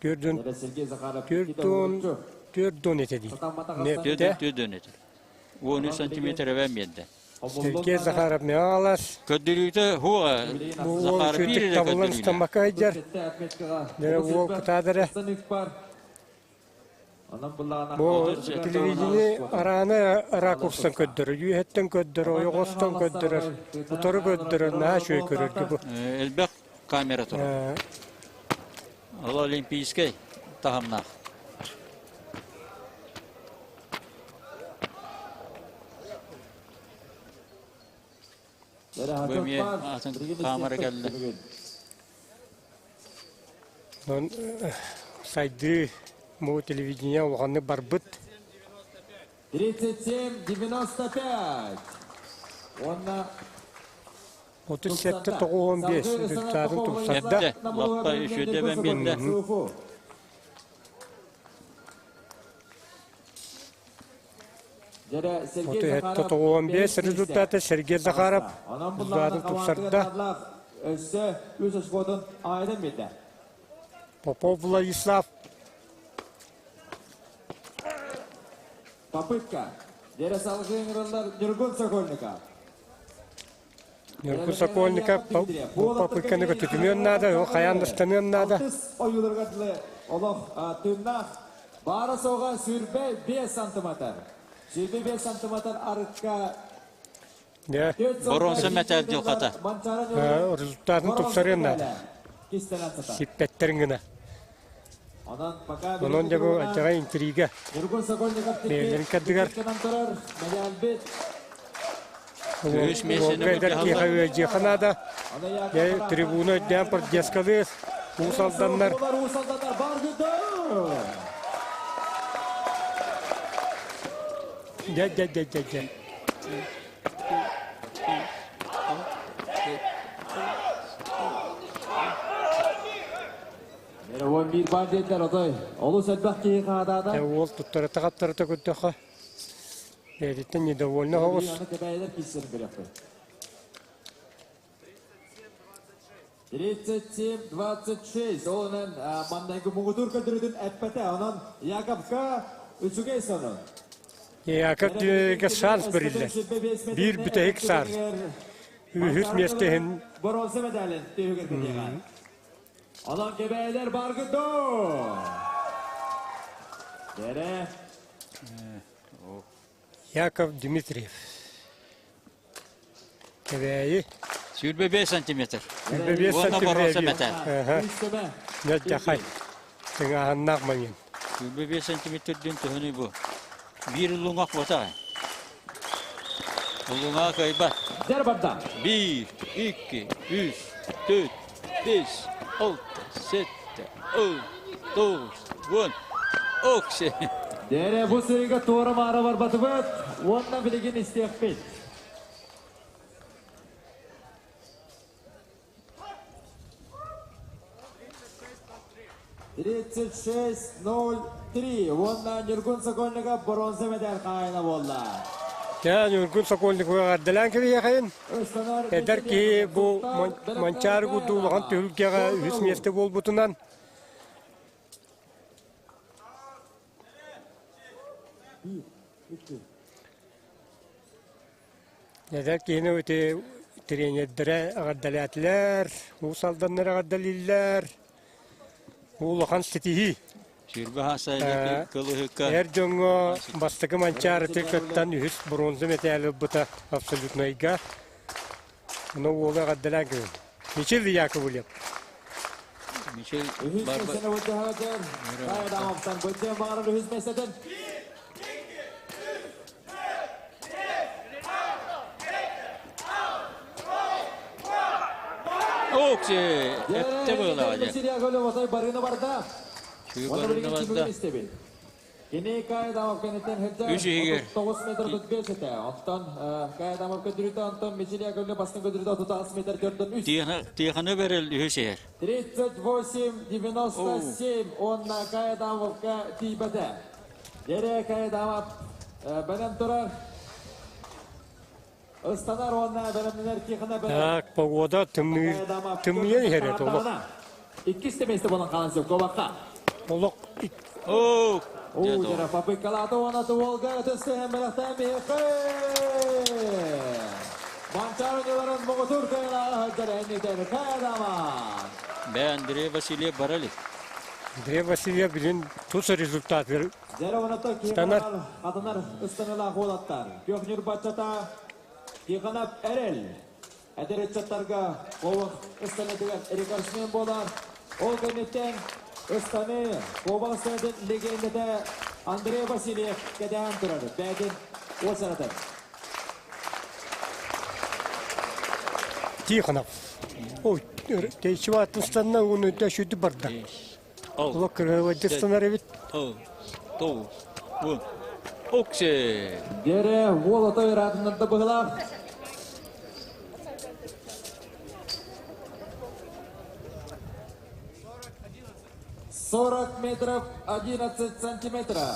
Төрдун төрдун төрдун этэ дии. Төрдун төрдун этэ. 13 сантиметр эбэн биэрдэ. Сергей Захаров Миалас. Көрдөрүүтэ хуа Захаров биир эрэ табыллан көрдөрүүлээх. ыстаммакка сылдьар. Дьэ уол кытаадара. Бу телевидение арааны ракурстан көрдөрөр, үөһэттэн көрдөрөр, ойоҕостон көрдөрөр, утары көрдөрөр, наһаа үчүгэй көрөргө бу. Элбэх камера турар. Ол олимпийскай таһымнаах. Бу эмиэ атын хаамара кэллэ. Онон сайдыы бу телевидение улаханнык барбыт. 37-95. Уонна 37-95 результатын тупсарда. Эптэ, лаппа үчүөдэ бэн биэрдэ. 37-95 результаты Сергей Захаров результатын тупсарда. Өссө үс очкотун айдан биэрдэ. Попов Владислав. Попытка. Дere салгы ыҥырыллар Ньургун Сокольников. Ньургун Сокольников бу попытканы көтүтүмүөн наада, хайаан дастаныан наада. Алтыс ойууларга дылы олох тыыннаах баара соҕа сүүрбэ биэс сантиметр. Сүүрбэ биэс сантиметр арыкка Боруонса мэтээл дьылҕата. Результатын тупсарыан наада. Сиппэттэрин гына. Онон дьэ бу алдьархай интрига. Бэйэлэрин кэрдигэр Үс миэстэни Уолга эдэр киһиэхэ ыалдьыахха наада. Дьэ, трибуна өйдөөн поддержкалыыр. Уус Алданнар. Дьэ, дьэ, дьэ, дьэ, дьэ. Мировой мир бар диэтилэр отой. Олус элбэх киһи хаатаата. Дьэ, уол туттарыта-хаптарыта көрдөххө, бэйэтиттэн недовольна соҕус. Аны кэбээйилэр киирсэрин көрүөхпүт. 37-26. Ол онон маннайгы муҥутуур көрдөрүүтүн эппэтэ. Онон Яковка үчүгэй сонун. Яков Дмитриевичка шанс бэриллэр. Биир бүтэһик шанс. Үһүс миэстэ иһин Боруонса медалин түһүгэр кэтиэҕэ. Онон кэбээйилэр баргыт доо! Дэрэ. Яков Дмитриев. Кэбээйи. 25 сантиметр. 25 Уонна боруонса сантиметр. мэтээл. Ньадьахай. Тыҥааһыннаах маңын. 25 сантиметр диэн төһөнүй бу? Биир улуҥах бота. Улуҥаҕа кыайбат. Дэр барда. Биир, икки, үс, төрт, бес, алта, сэттэ, он, тоҕус, уон. Окси. Дэрэ бу сырыыга туора-маара барбатыбыт уонна билигин истиэхпит. 36-03 уонна Ньургун Сокольников боруонса мэтээл хаһаайына буолла. Дьэ, Ньургун Сокольников эҕэрдэлээн кэбиһиэхэйин. Эдэр киһи бу Манчаары курдук улахан түһүлгэҕэ үһүс миэстэ буолбутунан Эдэр киһини ити тренердэрэ эҕэрдэлээтилэр, Уус Алданнар эҕэрдэлииллэр. Бу улахан ситиһии. Сүүрбэ саастаах кылыһыкка Эр дьоҥҥо бастакы Манчаарыты кыттан үһүс бронза мэтээли ылбыта абсолютнайга. Ону уолу эҕэрдэлээн кэлин. Мичил Яковлев. Мичил Үһүс барба миэстэни былдьаһыгар Кайдамовтан былдьаан баҕарар үһүс миэстэтин. Окси! Эттэ быылаҕа дьэ. Яковлев барыына барда. Чүү барыына барда. Кини Кайдамов кэнниттэн сылдьар Үс иһигэр. 39 метр 35 этэ. Онтон Кайдамов көдүрүтэ, онтон Мичил Яковлев бастыҥ көдүрүтэ 36 метр 4 3. Тиэханы бэрэл үһүс иһэр. 38-97 уонна Кайдамовка тиийбэтэ. Дере Кайдамов бэлэм турар. Ыстанар уонна бэлэмнэнэр Тихона бэлэм. Так, погода тымныы тымныйан иһэр этэ олох. Иккис да миэстэ буолан хаалан сөп куобахха. Олох Оо, Уу, дьара попыткалаата уонна туолга ытыс тыһын бэлэхтээн биһиэхэ. Манчаары ньыларын муҥутуур кыайыылааҕа сылдьар эннитэн Кайдаман. Бээ, Андрей Васильев бара илик. Андрей Васильев билин тус результатыгар Дьэрэ уонна станар. Хатанар ыстаныылаах уолаттар. Күөх Ньурбаччата Тихонов Эрэл. Эдэр ыччаттарга куобах ыстаныытыгар рекордсмен буолар. Ол кэнниттэн ыстаныы куобах ыстаныытын легендэтэ Андрей Васильев кэтээн турар. Бэйэтин уочаратын. Тихонов. Ой, тэйчи аттыстанна уну өтө сүдү барда. Олох кырыһылайдыстанар эбит. Тоу, вон. Оксе. Дере уол ото ыраатыннарда быһылаах. 40 метров 11 сантиметра.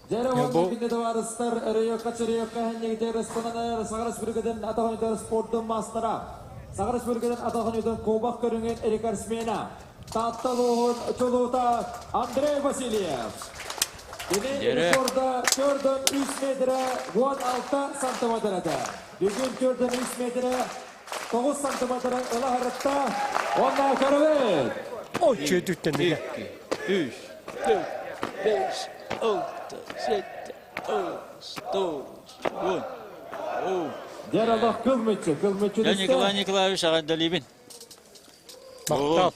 Дьэрэ уонна күндү табаарыстар, өрөйөккө чөрөйөккө хэннигитэ ыстананар Саха Республикатын атах ойуутугар спордун маастара, Саха Республикатын атах ойуутун кубок көрүҥүн рекордсмена, Таатта улууһун чулуута Андрей Васильев. Кини рекорда 4-3 метрэ 16 сантиметр этэ. Бүгүн 4-3 метрэ 9 сантиметры ыла сырытта. Уонна көрөбүт. Ой, чүөтүттэн 2, 3, 4, 5, 6, 7, 8, 9, 10. Дьэр олох кыл мүччү, кыл мүччү Я Николай Николаевич аҕардалибин. Махтал.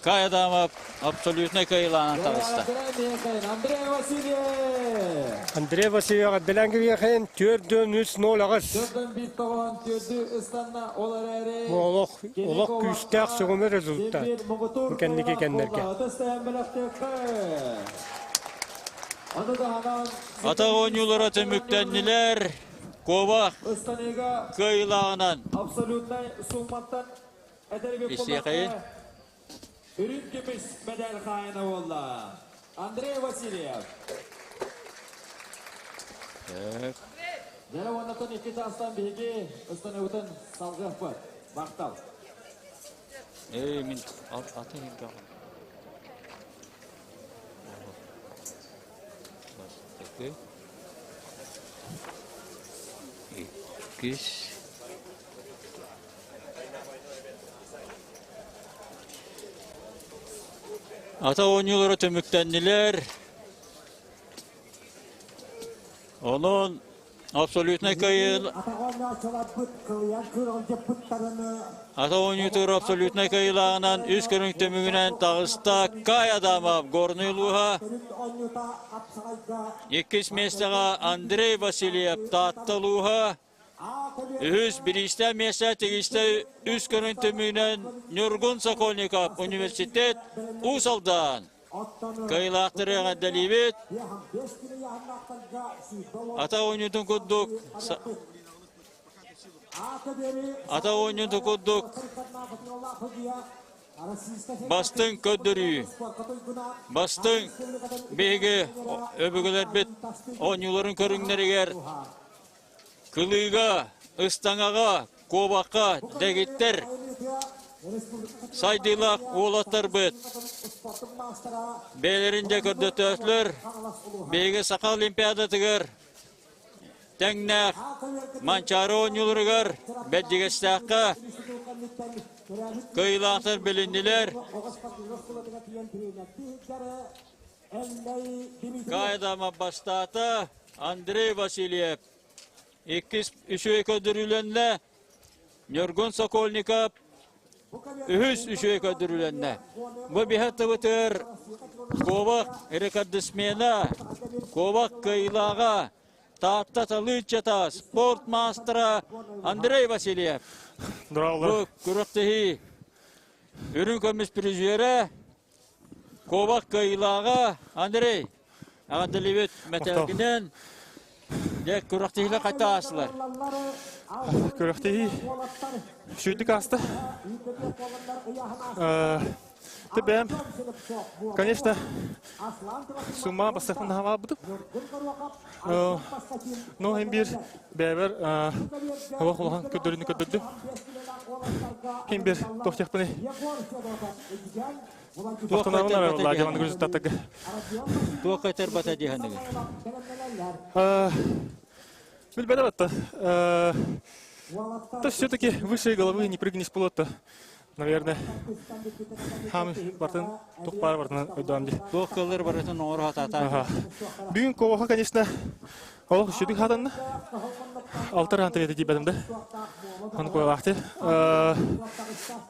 Кай Адамов абсолютно кыайылаан таҕыста. Андрей Васильев. Андрей Васильев аҕардалаан кириэхин 4-3-0 аҕыс. Төрдөн тоҕоон төрдү ыстанна ол эрээри. Бу олох олох күүстээх сөҕүмэр результат. Бу кэнники кэннэргэ. Атах оонньуулара түмүктэннилэр. Куобах кыайыылааҕынан абсолютнай сумматтан Истиэхэйин. Үрүҥ көмүс медаль хаайына буолла. Андрей Васильев. Дьэ уоннаттан икки чаастан биһиги ыстаныбытын салгыахпыт. Махтал. Эй, мин атын илгэ Бастакы. Иккис. Ата оонньуулара түмүктэннилэр. Онон абсолютнай кыайыы Ата оонньуутугар абсолютнай кыайыылааҕынан үс көрүҥ түмүгүнэн таҕыста Кай Адамов Горнай улууһа. Иккис миэстэҕэ Андрей Васильев Таатта улууһа. Үһүс бириистээх миэстэ тигистэ үс көрүҥ түмүгүнэн Ньургун Сокольников университет Уус Алдан. Кыайыылаахтары эҕэрдэлиибит. Ата оонньуутун курдук Ата оонньуутун курдук Бастыҥ көрдөрүү, бастыҥ биһиги өбүгэлэрбит оонньууларын көрүҥнэригэр Кылыыга, ыстаҥаҕа, куобахха дэгиттэр сайдыылаах уолаттарбыт бэйэлэрин дьэ көрдөтөөтүлэр. Биһиги Саха Олимпиадатыгар тэҥнээх Манчаары оонньууларыгар Бэрдьигэстээххэ кыайыылаахтар билиннилэр. Каайдама бастаата Андрей Васильев. Иккис үчүгэй көрдөрүүлэннэ. Ньургун Сокольников үһүс үчүгэй көрдөрүүлэннэ. Бу биһэ тыбытыр Куобах рекордсмена, Куобах кыайыылааҕа Таатта Талыыччата спорт маастара Андрей Васильев. Бу күрэхтэһии үрүҥ көмүс призерэ Куобах кыайыылааҕа Андрей эҕэрдэлиибит мэтээлгинэн. Дьэ, күрэхтэһиилэр хайта аастылар? Күрэхтэһии сүүрдүк ааста. Бэйэм, конечно, сумма бастакын хаалбытым. Но hem bir бэйэбэр олох улахан көрдөрүүнү көрдөрдүм. Hem bir тохтехпыны Махтанабын лагераны результаттарга. Туох этэр бата диэханыгын? Билбэдэ батта. То все-таки выше головы не прыгнешь пулотто. Наверное, хам бартын тух баар бартын өйдөөн ди. Туох кылыр барытын оҥоро хатаата. Бүгүн Коваха, конечно, Ол сүдүк хатанна. Алтар хантыгы тиийбэтим да. Аны куолаахты.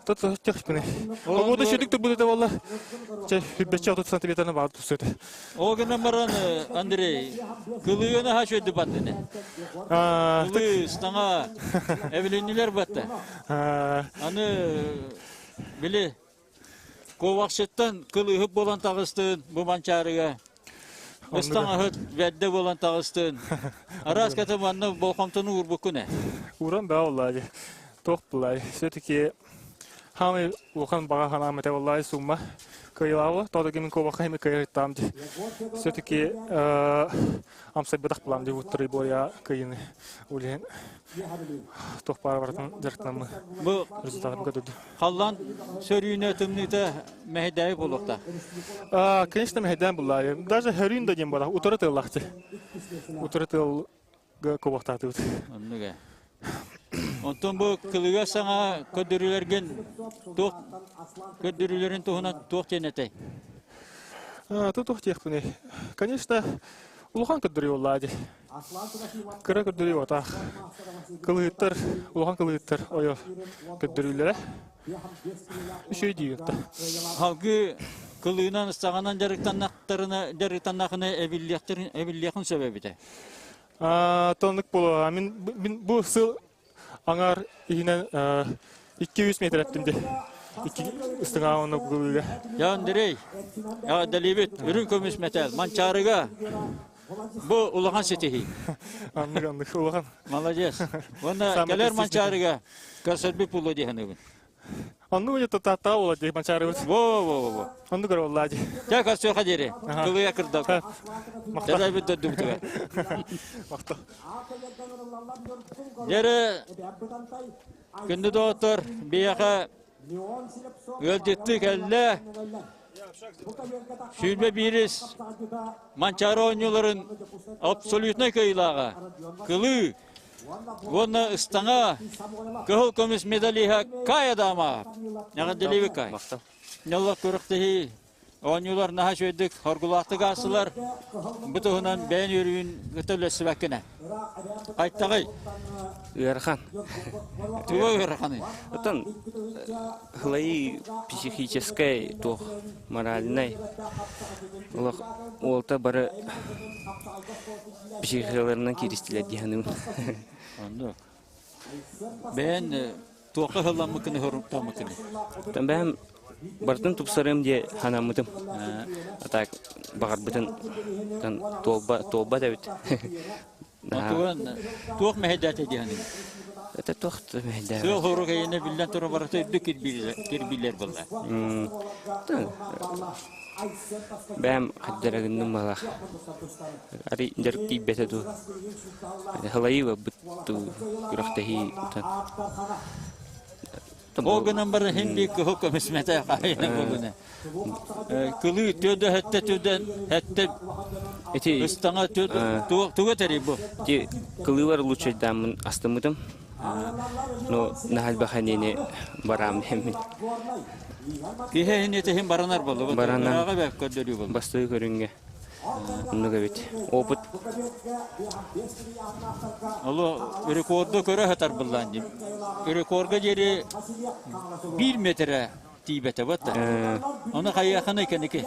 Тот техпини. Погода сүдүк турбут болла. Че хүббечче 30 сантиметрна баар тусута. Ол гынан баран Андрей кылыгына ха шөйдү баттыны. Кылы стаңа эбилиннилер батты. Аны били Ковахсыттан кылыһыт буолан таҕыстын бу Манчаарыга. Ыстаҥаһыт бэрдэ буолан таҕыстын. Араас ката манна болҕомтону уурбуккун ээ. Ууран баа оллаайы. Туох буллаайы. Все-таки хаамай улахан баҕа санаам этэ боллаайы сумма кыайылаабы. Тоҕо кимин куобахха хими кыайыттаам ди. Все-таки амсайбатах булам ди уттарый буоя кыйыны. Улиһин туох баар барытын дьарыктанаммы Бу результатым көрдөрдү. Халлаан сөрүүнэ тымныыта мэһэйдээбит буолуохтаах. Конечно, мэһэйдээн буллаайы. Даже хөрүүн да диэн буолар. Утары тыаллаахчы. Утары тыалга кубахтаатыбыт. Оннук ээ. Онтон бу кылыга саҥа көрдөрүүлэргин туох көрдөрүүлэрин туһунан туох диэн этэй? Туох диэхпиний? Конечно, улахан көрдөрүү буоллаа дии. Кыра көрдөрүү отаах. Кылыһыттар, улахан кылыһыттар ойо көрдөрүүлэрэ. Үчүгэй дии отта. Салгыы кылыынан, саҕанан дьарыктаннахтарына, дьарыктаннахына эбиллиэхтэрин эбиллиэхин сөп эбитэ. Тоннук буолуо. Мин, мин бу сыл аҥаар иһинэн 200 метр эттим де. Икки ыстыҥаа онно кылыыга. Я Андрей, я Далибит, үрүҥ көмүс мэтээл, Манчаарыга Бу улахан ситиһии. Аннык аннык улахан. Молодец. Уонна кэлэр Манчаарыга көрсөрбүт буолуо дии саныыбын. Оннук где-то тааттаҕа буолар дии Манчаарыбыт. Во во во. Оннук эрэ буоллаа дии. Дьэ көрсүөххэ диэри. Кылыйа кырдалга. Дьэ дойдубутугар. Махтал. Дьэрэ күндү доҕоттор биһиэхэ ыалдьыттыы кэллэ. 21-ис Манчаары оонньууларын абсолютнай кыайыылааҕа Кылыы уонна ыстаҥа кыһыл көмүс медалиһа Кая Дама. Эҕэрдэлиибит Кай. Ньаллах күрэхтэһии оонньуулар наһаа үчүгэйдик хоргулаахтык аастылар. Бу туһунан бэйэн үөрүүн кытта үлэсибэккинэ. Хайтаҕый? Ыарахан. Туга ыараханый? Оттон Ылайыы психическэй туох моральнай олох уолта бары психикаларынан кииристилэр дии саныыбын. Оннук. Бэйэн туохха ыһылламмыккыный, хоруктаммыккыный? Бэйэм барытын тупсарыам диye санаммытым. А так баҕарбытын туолба туолбат эбит. Тугун туох мэһэйдээтэ дии саныыбын? Это туох мэһэйдээбэт. Сыал хорук эйиэнэ биллэн турар барыта үрдүк кирбиилэр буолла. Бэйэм хаддарагынным балах. Ари дьарык тиийбэтэ дуу. Халайыы барбыт дуу күрэхтэһии Ол гынан баран иһин биир кыһыл көмүс мэтэй хаайына буолуна. Кылыы түөдө хэттэ түөдөн хэттэ Ити ыстаҥа туга тэрий бу? Ити кылыылар лучшайдааммын астыммытым. Но наһальбаха нени бараам дэммин. Киһи иһин этиһин баранар болу. Баранар. Ырааҕа бэк көрдөрүү болу. Бастыы көрүҥҥэ. Оннук эбит. Опыт. Олу рекорду көрө сатар буллаан дим. Рекордга диэри биир метрэ тиийбэтэ бата. Ону хайыаханы кэники.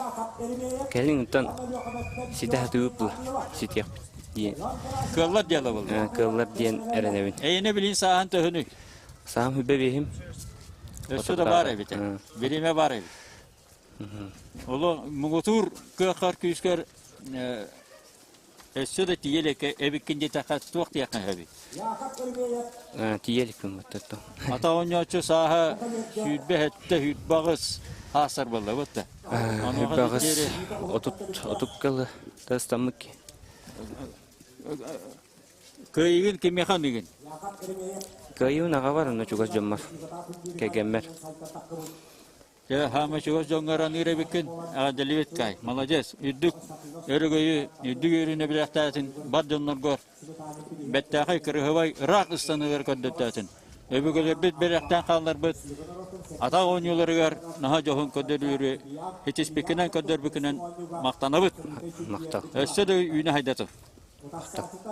Кэлин онтон ситэ сатыыбыт була. Ситиэхпит диэн. Кыаллар дьыала буолла. Кыаллар диэн эрэнэбин. Эйине билин сааһын төһөнүй? Саам хүбэ биһим. Өссө да баар эбит. Бириме баар эбит. Оло муҥутуур кыаххар күүскэр өссө да тиийэ илик эбиккин диэтэххэ туох диэххин сөбүй? Тиийэ иликпин баттаттым. Ата оонньооччу сааһа 27, 28 аасар буолла бутта. 28 30 кылы тастаммыт ки. Кыайыгын кимиэхэ аныгын? Кыайыыбын аҕабар онно чугас дьоммор, кэргэммэр. Дьэ, хаама чугас дьоҥҥор аныыр эбиккин, эҕэрдэлиибит Кай. Молодец. Үрдүк өрөгөйү, үрдүк үөрүүнү билээхтээтин бар дьонноргор бэттээхэй кырыһыбай ыраах ыстаныылары көрдөттөөтүн. Өбүгэлэрбит бэлэхтээн хаалларбыт атах оонньууларыгар наһаа дьоһун көрдөрүүрү итиспиккинэн көрдөрбүкүнэн махтанабыт. Махтал. Өссө да үүнэ хайдатыр.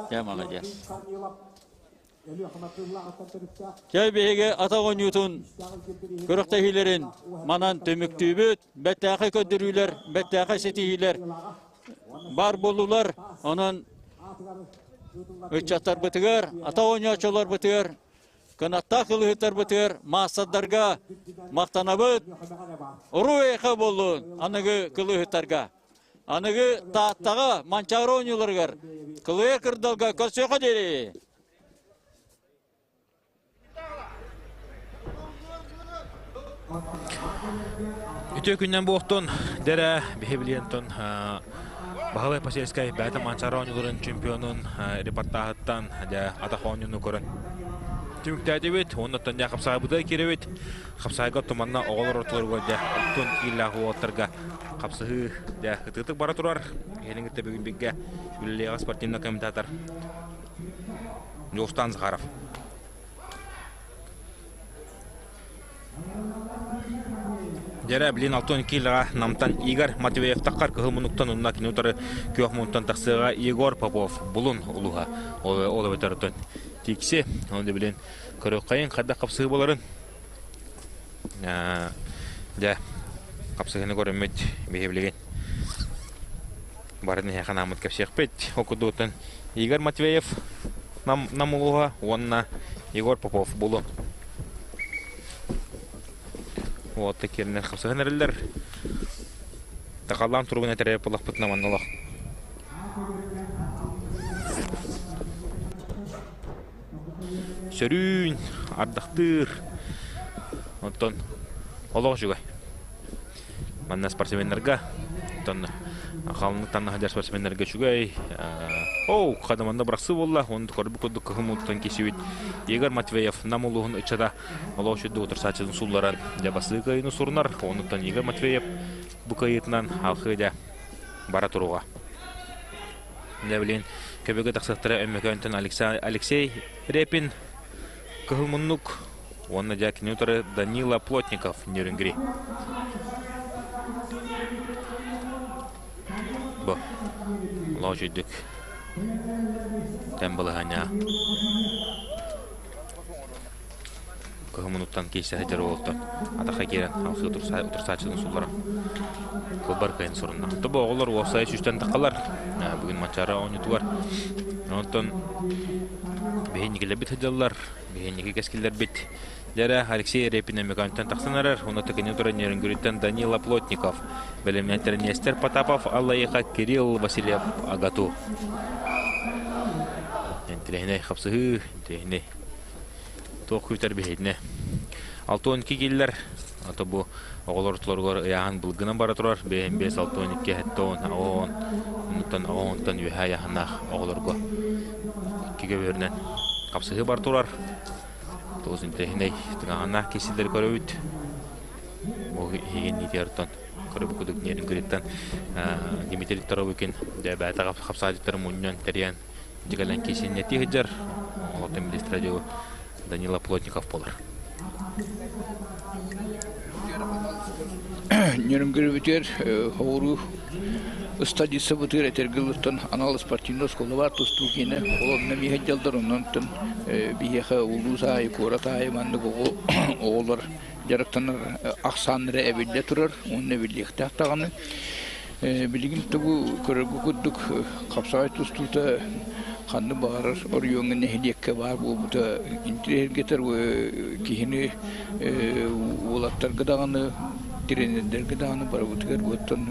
Дьэ, молодец. Чэй биһиги ата оонньуутун күрэхтэһиилэрин манан түмүктүүбүт. Бэттээхэй көрдөрүүлэр, бэттээхэй ситиһиилэр баар буоллулар. Онон ыччаттарбытыгар, ата оонньооччуларбытыгар, кынаттаах кылыһыттарбытыгар, маастардарга махтанабыт. Уруй-эйхэ буоллун аныгы кылыһыттарга! Аныгы Тааттаҕа Манчаары оонньууларыгар Кылыйа кырдалга көрсүөххэ диэри! Үтүө күннэн буохтун, дэрэ биһи билиэнтон Баһылай Посельскай бэйэтэ Манчаары оонньууларын чемпионун репортаһыттан дьэ атах оонньууну көрөн түмүктээтибит. Оннуттан дьэ хапсаайбытыгар киирэбит. Хапсаайга туманна оҕолор ортолоругар дьэ оттон кииллээх уолаттарга Хапсыһыы дьэ ытыытык бара турар. Эһэлиҥ кытта бүгүн бииргэ үлэлиэҕэ спортивный комментатор Дьулустан Захаров. Дьэрэ, билин 62 килоҕа Намтан Игорь Матвеев таххар кыһыл муннуктан унна кини утары күөх муннуктан тахсыаҕа Егор Попов Булун улуһа. Ол эбэтэр отон тикси. Оны билин көрүөххэйин хайдах хапсыһыы боларын. Дьэ, хапсыһыыны көрөммүт биһи билигин барын эһиэхэ анааммыт кэпсиэхпит. Ол курдуктан Игорь Матвеев Нам, Нам улууһа уонна Егор Попов Булун. Уотта кииринэн хапсыһан эрэллэр. Тахаллаан туругун этэрэ буоллахпытына манна олох. Сөрүүн, ардахтыыр, оттон олох үчүгэй. Манна спортсменнарга, оттон халыҥнык таҥна сылдьар спортсменнарга үчүгэй. Оу, хата манна бырахсыы буолла, уонна көрбүт курдук кыһын ууттан кисибит Игорь Матвеев Нам улууһун ыччата олох үчүгэй утарсааччытын суулларан дьэ бастыы кыайыыны сурунар. Онуттан Игорь Матвеев бу кыайыытынан алхыы дьэ бара туруоҕа. Дьэ билигин көбүгэ тахсыахтара Өймөкөөнтөн Алексей Репин, Кыһыл Муннук уонна дьэ кини утары Данила Плотников Нерюнгри. Бу олох үчүйдүк тэн балаһаня Кыһыл муннуктан киирсэ сылдьар уолтан атахха киирэн алхыы утарсааччытын суллара кылбар кыайан сурунна. Тобо оҕолор уопсайа сүүстэн таххалар. Бүгүн Манчаары оонньуутугар. Онтон биһинньикилэрбит сылдьаллар, биһинньики кэскиллэрбит. Дьэрэ Алексей Репин Өмөкөнтөн тахсан эрэр, уонна Тыкини туран Нерюнгриттэн Данила Плотников, бэлэмнэттэр Нестер Потапов, Аллайыха Кирилл Васильев Агату. Интириэһинэй хапсыһыы, интириэһинэй Туох күүтэр биһиэтинэ. 62 киллэр. Ото бу оҕолор ортолоругар ыйааһын былгынан бара турар. 5, 62, 70, 10, онтон 10-тон үөһэ ыйааһыннаах оҕолорго иккигэ бөһөрүнэн хапсыһыы бар турар. Тоҕус интэриэһинэй тыҥааһыннаах киирсиилэри көрөбүт. Бу иһигин ниитигэр көрөбүт кудук Нерюнгриттан Дмитрий Торовикин дьэ бэйэтэ хапсаадьыттары мунньан тэрийэн Дьигэлэн киисиннэтии сылдьар, оҕотун министрэ дьыл Данила Плотников буолар. Нөрүнгүрүбүтүгэр хоҕуруу ыстадиссабытыгар этэргэ анал спортивный оскуола баар тустуу киинэ ол онно эмиэ сылдьаллар онон биһиэхэ улуус аайы куорат аайы маннык оҕолор дьарыктанар ахсааннара эбиллэ турар уонна эбиллиэхтээх даҕаны Билигин тугу көрөргө курдук хапсаҕай тустуута ханнык баҕарар оройуоҥҥа нэһилиэккэ баар буолбута интириэһиргэтэр киһини уолаттарга даҕаны тренердэргэ даҕаны барыбытыгар оттон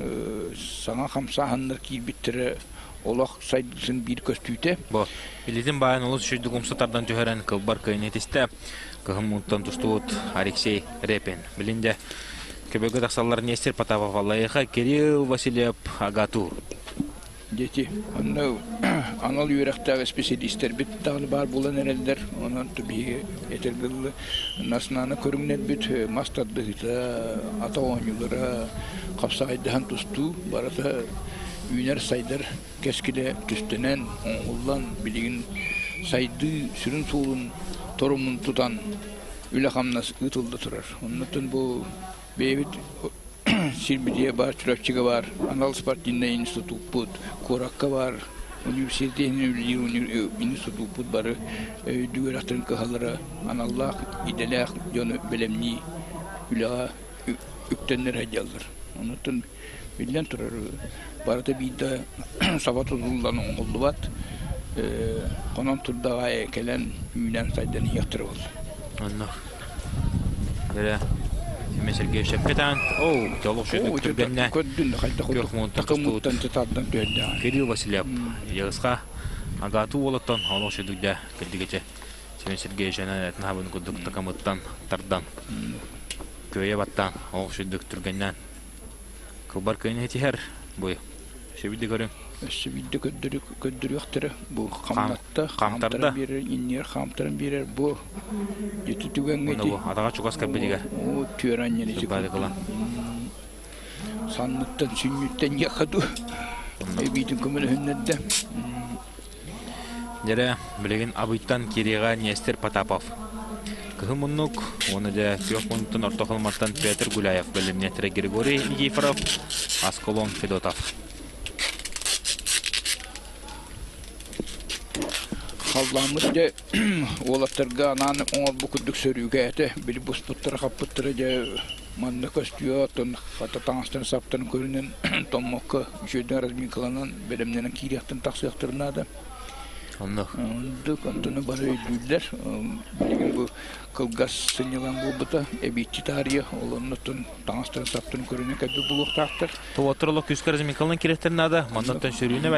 саҥа хамсааһыннар киирбиттэрэ олох сайдыытын биир көстүүтэ. Бу илиитин баайын олус үчүгдүк умса тардан түһэрэн кылбар кыайын этистэ. Кыһын мунтан тустубут Алексей Репин. Билин дьэ Көбөгө тахсаллар Нестер Потапов Аллайыха, Кирилл Васильев Агату. Дети, онно анал үөрэхтээх исписэлиистэрбит даҕаны баар буолан эрэллэр. Онон биһиги этэргэ наснаны көрүҥнэрбит мас тардыһыыта, ата оонньуулара, хапсаҕайдаһан тустуу барыта үүнэр-сайдар кэскилэ түстэнэн, оҥоһуллан, билигин сайдыы сүрүн суолун торумун тутан үлэ-хамнас ыытылла турар. Оннуттан бу бэйэбит сирбитигэр баар, Чурапчыга баар анал спортивнай институппут, куоракка баар. Университет иһинэн үлэлиир институппут бары үрдүк үөрэхтэрин кыһалара аналлаах идэлээх дьону бэлэмнии үлэҕэ үктэннэр сылдьаллар. Онуттан биллэн турар, барыта биирдэ саба тутуллан оҥоһуллубат, хонон турдаҕа кэлэн үүнэн-сайдан иһиэхтэрэ буолла. Онно Дэрэ Семен Сергеевич сөпкө Оу, олох шөтүк түргэннэ. Көрдүн хайдах Күөх муунтан тустубут. тардан түһэрдэҕэ. Кирилл Васильев Йыгыска Агату уолуттан олох шөтүгдэ кэлдигече Семен Сергеевич этин курдук такамыттан тардан көйө баттаан олох шөтүк түргэннэн кылбар кыйын этиһэр бу Сөбүдэ көрүҥ. Өссө биирдэ көрдөрүөхтэрэ. Бу хамнатта, хаамтаран биэрэр, иннигэр хаамтаран биэрэр. Бу ити түгэҥҥэ ити. Атаҕа чугас кэлбитигэр. Оо, түөр анньан ити. Санныттан, сүнньүттэн диэххэ дуу. Эбиитин көмөлөһүннэрдэ. Дьэрэ, билигин Абыйтан киириэҕэ Нестер Потапов. Кыһын муннук, уонна дьэ күөх муннуктан Орто Халыматтан Петр Гуляев, бэлэмниэттэрэ Григорий Никифоров, Аскалон Федотов. Халлааммыт дьэ уолаттарга анаан оҥорбут курдук сөрүүкээтэ, били буспуттара хаппыттара дьэ манна көстүө, оттон хата таҥастарын саптарын көрүнэн томмокко үчүгэйдик разминкаланан бэлэмнэнэн киириэхтэн тахсыахтарын наада. Оннук. Оннук, онтону бары өйдүүллэр. Билигин бу кылгас сынньалаҥ буолбута, эбиитчи таарыйа, ол оннуттан таҥастарын саптарын көрүнэн кэлбит буолуохтаахтар. Туоттар олох күүскэ разминкаланан кириэхтэрин наада. Маннаттан сөрүүнэ.